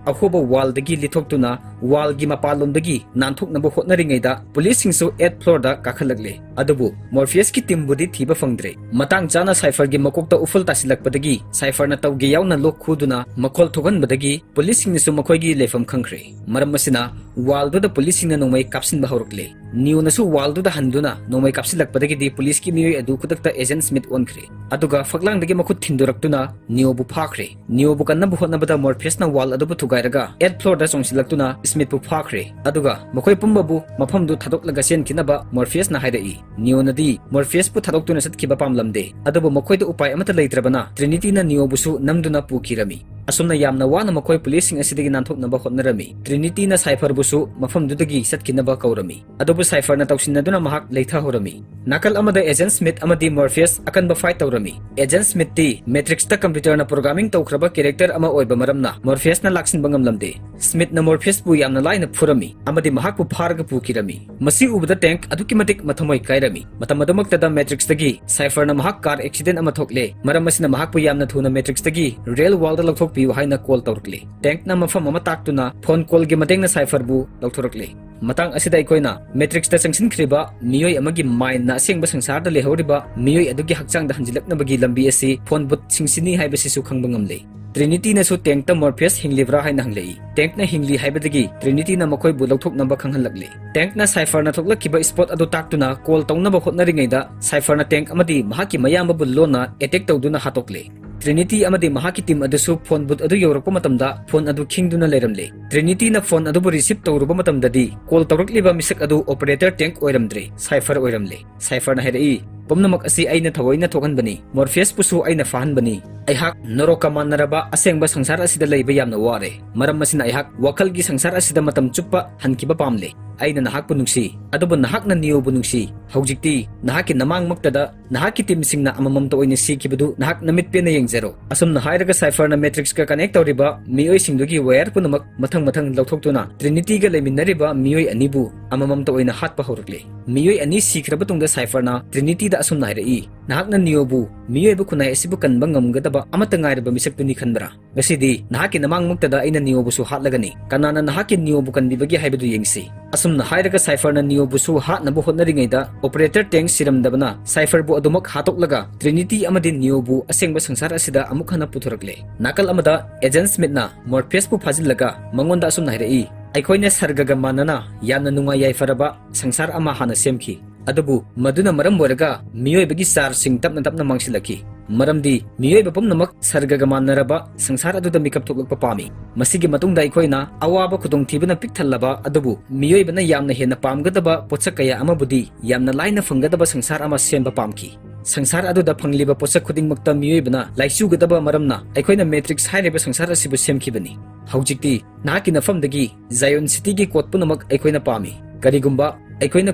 ꯑꯍꯣꯕ wall-ꯗꯒꯤ ꯂꯤꯊꯣꯛꯇꯨꯅ ꯋꯥꯜꯒꯤ ꯃꯄꯥꯟꯂꯣꯝꯗꯒꯤ ꯅꯥꯟꯊꯣꯛꯅꯕ ꯍꯣꯠꯅꯔꯤꯉꯩꯗ ꯄꯨꯂꯤꯁꯁꯤꯡꯁꯨ ꯑꯦꯠ ꯐ꯭ꯂꯣꯔꯗ ꯀꯥꯈꯠꯂꯛꯂꯦ꯫ ꯑꯗꯨꯕꯨ ꯃꯣꯔꯐꯤꯌꯁꯀꯤ ꯇꯤꯝꯕꯨꯗꯤ ꯊꯤꯕ ꯐꯪꯗ꯭ꯔꯦ꯫ ꯃꯇꯥꯡ ꯆꯥꯅ ꯁꯥꯏꯐꯔꯒꯤ ꯃꯀꯣꯛꯇ ꯎꯐꯨꯜ ꯇꯥꯁꯤꯜꯂꯛꯄꯗꯒꯤ ꯁꯥꯏꯐꯔꯅ ꯇꯧꯒꯦ ꯌꯥꯎꯅ ꯂꯣꯛ ꯈꯨꯗꯨꯅ ꯃꯈꯣꯜ ꯊꯣꯛꯍꯟꯕꯗꯒꯤ ꯄꯨꯂꯤꯁꯁꯤꯡꯅꯁꯨ ꯃꯈꯣꯏꯒꯤ ꯂꯩꯐꯝ ꯈꯪꯈ꯭ꯔꯦ꯫ ꯃꯔꯝ ꯑꯁꯤꯅ ꯋꯥꯜꯗꯨꯗ ꯄꯨꯂꯤꯁꯁꯤꯡꯅ ꯅꯣꯡꯃꯩ ꯀꯥꯞꯁꯤꯟꯕ ꯍꯧꯔꯛꯂꯦ꯫ ꯅꯤꯌꯣꯅꯁꯨ ꯋꯥꯜꯗꯨꯗ ꯍꯟꯗꯨꯅ ꯅꯣꯡꯃꯩ ꯀꯥꯞꯁꯤꯜꯂꯛꯄꯗꯒꯤꯗꯤ ꯄꯨꯂꯤꯁꯀꯤ ꯃꯤꯑꯣꯏ ꯑꯗꯨ ꯈꯨꯗꯛꯇ ꯑꯦꯖꯦꯟ ꯁ꯭ꯃꯤꯊ ꯑꯣꯟꯈ꯭ꯔꯦ꯫ ꯑꯗꯨꯒ ꯐꯛꯂꯥꯡꯗꯒꯤ ꯃꯈꯨꯠ ꯊꯤꯟꯗꯣꯔꯛꯇꯨꯅ ꯅꯤꯌꯣꯕꯨ ꯐꯥꯈ꯭ꯔꯦ꯫ ꯅꯤꯌꯣꯕꯨ ꯀꯟꯅꯕ ꯍꯣꯠꯅꯕꯗ ꯃꯣꯔꯐꯤꯌꯁꯅ ꯋꯥꯜ ꯑꯗꯨꯕꯨ ꯊꯨꯒꯥꯏꯔꯒ ꯑꯦꯠ ꯐ꯭ꯂꯣꯔꯗ ꯆꯣꯡꯁꯤꯜꯂꯛꯇꯨꯅ ꯁ꯭ꯃꯤꯊꯄꯨ ꯐꯥꯈ꯭ꯔꯦ꯫ ꯑꯗꯨꯒ ꯃꯈꯣꯏ ꯄꯨꯝꯕꯕꯨ ꯃꯐꯝꯗꯨ ꯊꯥꯗꯣꯛꯂꯒ ꯆꯦꯟꯈꯤꯅꯕ ꯃꯣꯔꯐꯤꯌꯁꯅ ꯍꯥꯏꯔꯛꯏ꯫ ꯅꯤꯌꯣꯅꯗꯤ ꯃꯣꯔꯐꯤꯌꯁꯄꯨ ꯊꯥꯗꯣꯛꯇꯨꯅ ꯆꯠꯈꯤꯕ ꯄꯥꯝꯂꯝꯗꯦ꯫ ꯑꯗꯨꯕꯨ ꯃꯈꯣꯏꯗ ꯎꯄꯥꯏ ꯑꯃꯠꯇ ꯂꯩꯇ꯭ꯔꯕꯅ ꯇ꯭ꯔꯤꯅꯤꯇꯤꯅ ꯅꯤꯌꯣꯕꯨꯁꯨ ꯅꯝꯗꯨꯅ ꯄꯨꯈꯤꯔꯝꯃꯤ꯫ ꯑꯁꯨꯝꯅ ꯌꯥꯝꯅ ꯋꯥꯅ ꯃꯈꯣꯏ ꯄꯨꯂꯤꯁꯁꯤꯡ ꯑꯁꯤꯗꯒꯤ ꯅꯥꯟꯊꯣꯛꯅꯕ ꯍꯣꯠꯅꯔꯝꯃꯤ꯫ ꯇ꯭ꯔꯤꯅꯤꯇꯤꯅ ꯁꯥꯏꯐꯔꯕꯨꯁꯨ ꯃꯐꯝꯗꯨꯗꯒꯤ ꯆꯠꯈꯤꯅꯕ ꯀꯧꯔꯝꯃꯤ꯫ ꯑꯗꯨꯕꯨ ꯁꯥꯏꯐꯔꯅ ꯇꯧꯁꯤꯟꯅꯗꯨꯅ ꯃꯍꯥꯛ ꯂꯩꯊꯍꯧꯔꯝꯃꯤ꯫ ꯅꯥꯀꯜ ꯑꯃꯗ ꯑꯦꯖꯦꯟ ꯁ꯭ꯃꯤꯊ ꯑꯃꯗꯤ ꯃꯣꯔꯐꯤꯌꯁ ꯑꯀꯟꯕ ꯐꯥꯏꯠ ꯇꯧꯔꯝꯃꯤ꯫ ꯑꯦꯖꯦꯟ ꯁ꯭ꯃꯤꯊꯇꯤ ꯃꯦꯇ꯭ꯔꯤꯛꯁꯇ ꯀꯝꯄ꯭ꯌꯨꯇꯔꯅ ꯄ꯭ꯔꯣꯒ꯭ꯔꯥꯃꯤꯡ ꯇꯧꯈ꯭ꯔꯕ ꯀꯦꯔꯦꯛꯇꯔ ꯑꯃ ꯑꯣꯏꯕ ꯃꯔꯝꯅ ꯃꯣꯔꯐꯤꯌꯁꯅ ꯂꯥꯛꯁꯤꯟꯕ ꯉꯝꯂꯝꯗꯦ꯫ ꯁ꯭ꯃꯤꯊꯅ ꯃꯣꯔꯐꯤꯌꯁꯄꯨ ꯌꯥꯝꯅ ꯂꯥꯏꯅ ꯐꯨꯔꯝꯃꯤ ꯑꯃꯗꯤ ꯃꯍꯥꯛꯄꯨ ꯐꯥꯔꯒ ꯄꯨꯈꯤꯔꯝꯃꯤ꯫ ꯃꯁꯤ ꯎꯕꯗ ꯇꯦꯡꯛ ꯑꯗꯨꯛꯀꯤ ꯃꯇꯤꯛ ꯃꯊꯃꯣꯏ ꯀꯥꯏꯔꯝꯃꯤ꯫ ꯃꯇꯝ ꯑꯗꯨꯃꯛꯇꯗ ꯃꯦꯇ꯭ꯔꯤꯛꯁꯇꯒꯤ ꯁꯥꯏꯐꯔꯅ ꯃꯍꯥꯛ ꯀꯥꯔ ꯑꯦꯛꯁꯤꯗꯦꯟ ꯑꯃ ꯊꯣꯛꯂꯦ꯫ ꯃꯔꯝ ꯑꯁꯤꯅ ꯃꯍꯥꯛꯄꯨ ꯌꯥꯝꯅ ꯊꯨꯅ ꯃꯦꯇ꯭ꯔꯤꯛꯁꯇꯒꯤ ꯔꯤꯌꯦꯜ ꯋꯥꯔꯜꯗ ꯂꯧꯊꯣꯛꯄꯤꯌꯨ ꯍꯥꯏꯅ ꯀꯣꯜ ꯇꯧꯔꯛꯂꯦ꯫ ꯇꯦꯡꯛꯅ ꯃꯐꯝ ꯑꯃ ꯇꯥꯛꯇꯨꯅ ꯐꯣꯟ ꯀꯣꯜꯒꯤ ꯃꯇꯦꯡꯅ ꯁꯥꯏꯐꯔꯕꯨ ꯂꯧꯊꯣꯔꯛꯂꯦ꯫ ꯃꯇꯥꯡ ꯑꯁꯤꯗ ꯑꯩꯈꯣꯏꯅ ꯃꯦꯇ꯭ꯔꯤꯛꯁꯇ ꯆꯪꯁꯤꯟꯈ꯭ꯔꯤꯕ ꯃꯤꯑꯣꯏ ꯑꯃꯒꯤ ꯃꯥꯏꯟꯅ ꯑꯁꯦꯡꯕ ꯁꯪꯁꯥꯔꯗ ꯂꯩꯍꯧꯔꯤꯕ ꯃꯤꯑꯣꯏ ꯑꯗꯨꯒꯤ ꯍꯛꯆꯥꯡꯗ ꯍꯟꯖꯤꯜꯂꯛꯅꯕꯒꯤ ꯂꯝꯕꯤ ꯑꯁꯤ ꯐꯣꯟ ꯕꯨꯠꯁꯤꯡꯁꯤꯅꯤ ꯍꯥꯏꯕꯁꯤꯁꯨ ꯈꯪꯕ ꯉꯝꯂꯦ꯫ ꯇ꯭ꯔꯤꯅꯤꯇꯤꯅꯁꯨ ꯇꯦꯡꯛꯇ ꯃꯣꯔꯐꯤꯌꯁ ꯍꯤꯡꯂꯤꯕ꯭ꯔꯥ ꯍꯥꯏꯅ ꯍꯪꯂꯛꯏ꯫ ꯇꯦꯡꯛꯅ ꯍꯤꯡꯂꯤ ꯍꯥꯏꯕꯗꯒꯤ ꯇ꯭ꯔꯤꯅꯤꯇꯤꯅ ꯃꯈꯣꯏꯕꯨ ꯂꯧꯊꯣꯛꯅꯕ ꯈꯪꯍꯜꯂꯛꯂꯦ꯫ ꯇꯦꯡꯛꯅ ꯁꯥꯏꯐꯔꯅ ꯊꯣꯛꯂꯛꯈꯤꯕ ꯁ꯭ꯄꯣꯠ ꯑꯗꯨ ꯇꯥꯛꯇꯨꯅ ꯀꯣꯜ ꯇꯧꯅꯕ ꯍꯣꯠꯅꯔꯤꯉꯩꯗ ꯁꯥꯏꯐꯔꯅ ꯇꯦꯡꯛ ꯑꯃꯗꯤ ꯃꯍꯥꯛꯀꯤ ꯃꯌꯥꯝꯕꯕꯨ ꯂꯣꯟꯅ ꯑꯦꯇꯦꯛ ꯇꯧꯗꯨꯅ ꯍꯥꯠꯇꯣꯛꯂꯦ꯫ ꯇ꯭ꯔꯤꯅꯤꯇꯤ ꯑꯃꯗꯤ ꯃꯍꯥꯛꯀꯤ ꯇꯤꯝ ꯑꯗꯨꯁꯨ ꯐꯣꯟ ꯕꯨꯠ ꯑꯗꯨ ꯌꯧꯔꯛꯄ ꯃꯇꯝꯗ ꯐꯣꯟ ꯑꯗꯨ ꯈꯤꯡꯗꯨꯅ ꯂꯩꯔꯝꯂꯦ꯫ ꯇ꯭ꯔꯤꯅꯤꯇꯤꯅ ꯐꯣꯟ ꯑꯗꯨꯕꯨ ꯔꯤꯁꯤꯞ ꯇꯧꯔꯨꯕ ꯃꯇꯝꯗꯗꯤ ꯀꯣꯜ ꯇꯧꯔꯛꯂꯤꯕ ꯃꯤꯁꯛ ꯑꯗꯨ ꯑꯣꯄꯔꯦꯇꯔ ꯇꯦꯡꯛ ꯑꯣꯏꯔꯝꯗ꯭ꯔꯦ, ꯁꯥꯏꯐꯔ ꯑꯣꯏꯔꯝꯂꯦ꯫ ꯁꯥꯏꯐꯔꯅ ꯍꯥꯏꯔꯛꯏ, "ꯄꯨꯝꯅꯃꯛ ꯑꯁꯤ ꯑꯩꯅ ꯊꯑꯣꯏꯅ ꯊꯣꯛꯍꯟꯕꯅꯤ꯫ ꯃꯣꯔꯐꯤꯌꯁꯄꯨꯁꯨ ꯑꯩꯅ ꯐꯥꯍꯟꯕꯅꯤ꯫ ꯑꯩꯍꯥꯛ ꯅꯣꯔꯣꯛꯀ ꯃꯥꯟꯅꯔꯕ ꯑꯁꯦꯡꯕ ꯁꯪꯁꯥꯔ ꯑꯁꯤꯗ ꯂꯩꯕ ꯌꯥꯝꯅ ꯋꯥꯔꯦ꯫ ꯃꯔꯝ ꯑꯁꯤꯅ ꯑꯩꯍꯥꯛ ꯋꯥꯈꯜꯒꯤ ꯁꯪꯁꯥꯔ ꯑꯁꯤꯗ ꯃꯇꯝ ꯆꯨꯞꯄ ꯍꯟꯈꯤꯕ ꯄꯥꯝꯂꯦ꯫ ꯑꯩꯅ ꯅꯍꯥꯛꯄꯨ ꯅꯨꯡꯁꯤ, ꯑꯗꯨꯕꯨ ꯅꯍꯥꯛꯅ ꯅꯤꯑꯣꯕꯨ ꯅꯨꯡꯁꯤ꯫ ꯍꯧꯖꯤꯛꯇꯤ ꯅꯍꯥꯛꯀꯤ ꯅꯃꯥꯡꯃꯛꯇꯗ ꯅꯍꯥꯛꯀꯤ ꯇꯤꯝꯁꯤꯡꯅ ꯑꯃꯃꯝꯇ ꯑꯣꯏꯅ ꯁꯤꯈꯤꯕꯗꯨ ꯅꯍꯥꯛ ꯅꯃꯤꯠ ꯄꯦꯟꯅ ꯌꯦꯡꯖꯔꯣ꯫ ꯑꯁꯨꯝꯅ ꯍꯥꯏꯔꯒ ꯁꯥꯏꯐꯔꯅ ꯃꯦꯇ꯭ꯔꯤꯛꯁꯀ ꯀꯅꯦꯛ ꯇꯧꯔꯤꯕ ꯃꯤꯑꯣꯏꯁꯤꯡꯗꯨꯒꯤ ꯋꯥꯌꯔ ꯄꯨꯝꯅꯃꯛ ꯃꯊꯪ ꯃꯊꯪ ꯂꯧꯊꯣꯛꯇꯨꯅ ꯇ꯭ꯔꯤꯅꯤꯇꯤꯒ ꯂꯩꯃꯤꯟꯅꯔꯤꯕ ꯃꯤꯑꯣꯏ ꯑꯅꯤꯕꯨ ꯑꯃꯃꯝꯇ ꯑꯣꯏꯅ ꯍꯥꯠꯄ ꯍꯧꯔꯛꯂꯦ꯫ ꯃꯤꯑꯣꯏ ꯑꯅꯤ ꯁꯤꯈ꯭ꯔꯕ ꯇꯨꯡꯗ ꯁꯥꯏꯐꯔꯅ ꯇ꯭ꯔꯤꯅꯤꯇꯤꯗ ꯑꯁꯨꯝꯅ ꯍꯥꯏꯔꯛꯏ, "ꯅꯍꯥꯛꯅ ꯅꯤꯑꯣꯕꯨ ꯃꯤꯑꯣꯏꯕ ꯈꯨꯟꯅꯥꯏ ꯑꯁꯤꯕꯨ ꯀꯟꯕ ꯉꯝꯒꯗꯕ ꯑꯃꯠꯇ ꯉꯥꯏꯔꯕ ꯃꯤꯁꯛꯇꯨꯅꯤ ꯈꯟꯕ꯭ꯔꯥ? ꯉꯁꯤꯗꯤ ꯅꯍꯥꯛꯀꯤ ꯅꯃꯥꯡꯃꯛꯇꯗ ꯑꯩꯅ ꯅꯤꯑꯣꯕꯨꯁꯨ ꯍꯥꯠꯂꯒꯅꯤ꯫ ꯀꯅꯥꯅ ꯅꯍꯥꯛꯀꯤ ꯅꯤꯑꯣꯕꯨ ꯀꯟꯕꯤꯕꯒꯦ ꯍꯥꯏꯕꯗꯨ ꯌꯦꯡꯁꯤ꯫" ꯑꯁꯨꯝꯅ ꯍꯥꯏꯔꯒ ꯁꯥꯏꯐꯔꯅ ꯅꯤꯑꯣꯕꯨꯁꯨ ꯍꯥꯠꯅꯕ ꯍꯣꯠꯅꯔꯤꯉꯩꯗ, ꯑꯣꯄꯔꯦꯇꯔ ꯇꯦꯡ ꯁꯤꯔꯝꯗꯕꯅ ꯁꯥꯏꯐꯔꯕꯨ ꯑꯗꯨꯃꯛ ꯍꯥꯠꯇꯣꯛꯂꯒ ꯇ꯭ꯔꯤꯅꯤꯇꯤ ꯑꯃꯗꯤ ꯅꯤꯑꯣꯕꯨ ꯑꯁꯦꯡꯕ ꯁꯪꯁꯥꯔ ꯑꯁꯤꯗ ꯑꯃꯨꯛ ꯍꯟꯅ ꯄꯨꯊꯣꯔꯛꯂꯦ꯫ ꯅꯥꯀꯜ ꯑꯃꯗ ꯑꯦꯖꯦꯟ ꯁ꯭ꯃꯤꯠꯅ ꯃꯣꯔꯐꯤꯌꯁꯄꯨ ꯐꯥꯖꯤꯜꯂꯒ ꯃꯉꯣꯟꯗ ꯑꯁꯨꯝꯅ ꯍꯥꯏꯔꯛꯏ, "ꯑꯩꯈꯣꯏꯅ ꯁꯔꯒꯒ ꯃꯥꯟꯅꯅ ꯌꯥꯝꯅ ꯅꯨꯡꯉꯥꯏ ꯌꯥꯏꯐꯔꯕ ꯁꯪꯁꯥꯔ ꯑꯃ ꯍꯥꯟꯅ ꯁꯦꯝꯈꯤ꯫ ꯑꯗꯨꯕꯨ ꯃꯗꯨꯅ ꯃꯔꯝ ꯑꯣꯏꯔꯒ ꯃꯤꯑꯣꯏꯕꯒꯤ ꯆꯥꯔꯁꯤꯡ ꯇꯞꯅ ꯇꯞꯅ ꯃꯥꯡꯁꯤꯜꯂꯛꯈꯤ꯫ ꯃꯔꯝꯗꯤ ꯃꯤꯑꯣꯏꯕ ꯄꯨꯝꯅꯃꯛ ꯁꯔꯒꯒ ꯃꯥꯟꯅꯔꯕ ꯁꯪꯁꯥꯔ ꯑꯗꯨꯗ ꯃꯤꯀꯞ ꯊꯣꯛꯂꯛꯄ ꯄꯥꯝꯃꯤ꯫ ꯃꯁꯤꯒꯤ ꯃꯇꯨꯡꯗ ꯑꯩꯈꯣꯏꯅ ꯑꯋꯥꯕ ꯈꯨꯗꯣꯡꯊꯤꯕꯅ ꯄꯤꯛ ꯊꯜꯂꯕ ꯑꯗꯨꯕꯨ ꯃꯤꯑꯣꯏꯕꯅ ꯌꯥꯝꯅ ꯍꯦꯟꯅ ꯄꯥꯝꯒꯗꯕ ꯄꯣꯠꯁꯛ ꯀꯌꯥ ꯑꯃꯕꯨꯗꯤ ꯌꯥꯝꯅ ꯂꯥꯏꯅ ꯐꯪꯒꯗꯕ ꯁꯪꯁꯥꯔ ꯑꯃ ꯁꯦꯝꯕ ꯄꯥꯝꯈꯤ꯫ ꯁꯪꯁꯥꯔ ꯑꯗꯨꯗ ꯐꯪꯂꯤꯕ ꯄꯣꯠꯁꯛ ꯈꯨꯗꯤꯡꯃꯛꯇ ꯃꯤꯑꯣꯏꯕꯅ ꯂꯥꯏꯆꯨꯒꯗꯕ ꯃꯔꯝꯅ ꯑꯩꯈꯣꯏꯅ ꯃꯦꯇ꯭ꯔꯤꯛꯁ ꯍꯥꯏꯔꯤꯕ ꯁꯪꯁꯥꯔ ꯑꯁꯤꯕꯨ ꯁꯦꯝꯈꯤꯕꯅꯤ꯫ ꯍꯧꯖꯤꯛꯇꯤ ꯅꯍꯥꯛꯀꯤ ꯅꯐꯝꯗꯒꯤ ꯖꯥꯏꯑꯣꯟ ꯁꯤꯇꯤꯒꯤ ꯀꯣꯗ ꯄꯨꯝꯅꯃꯛ ꯑꯩꯈꯣꯏꯅ ꯄꯥꯝꯃꯤ꯫ ꯀꯔꯤꯒꯨꯝꯕ ꯑꯩꯈꯣꯏꯅ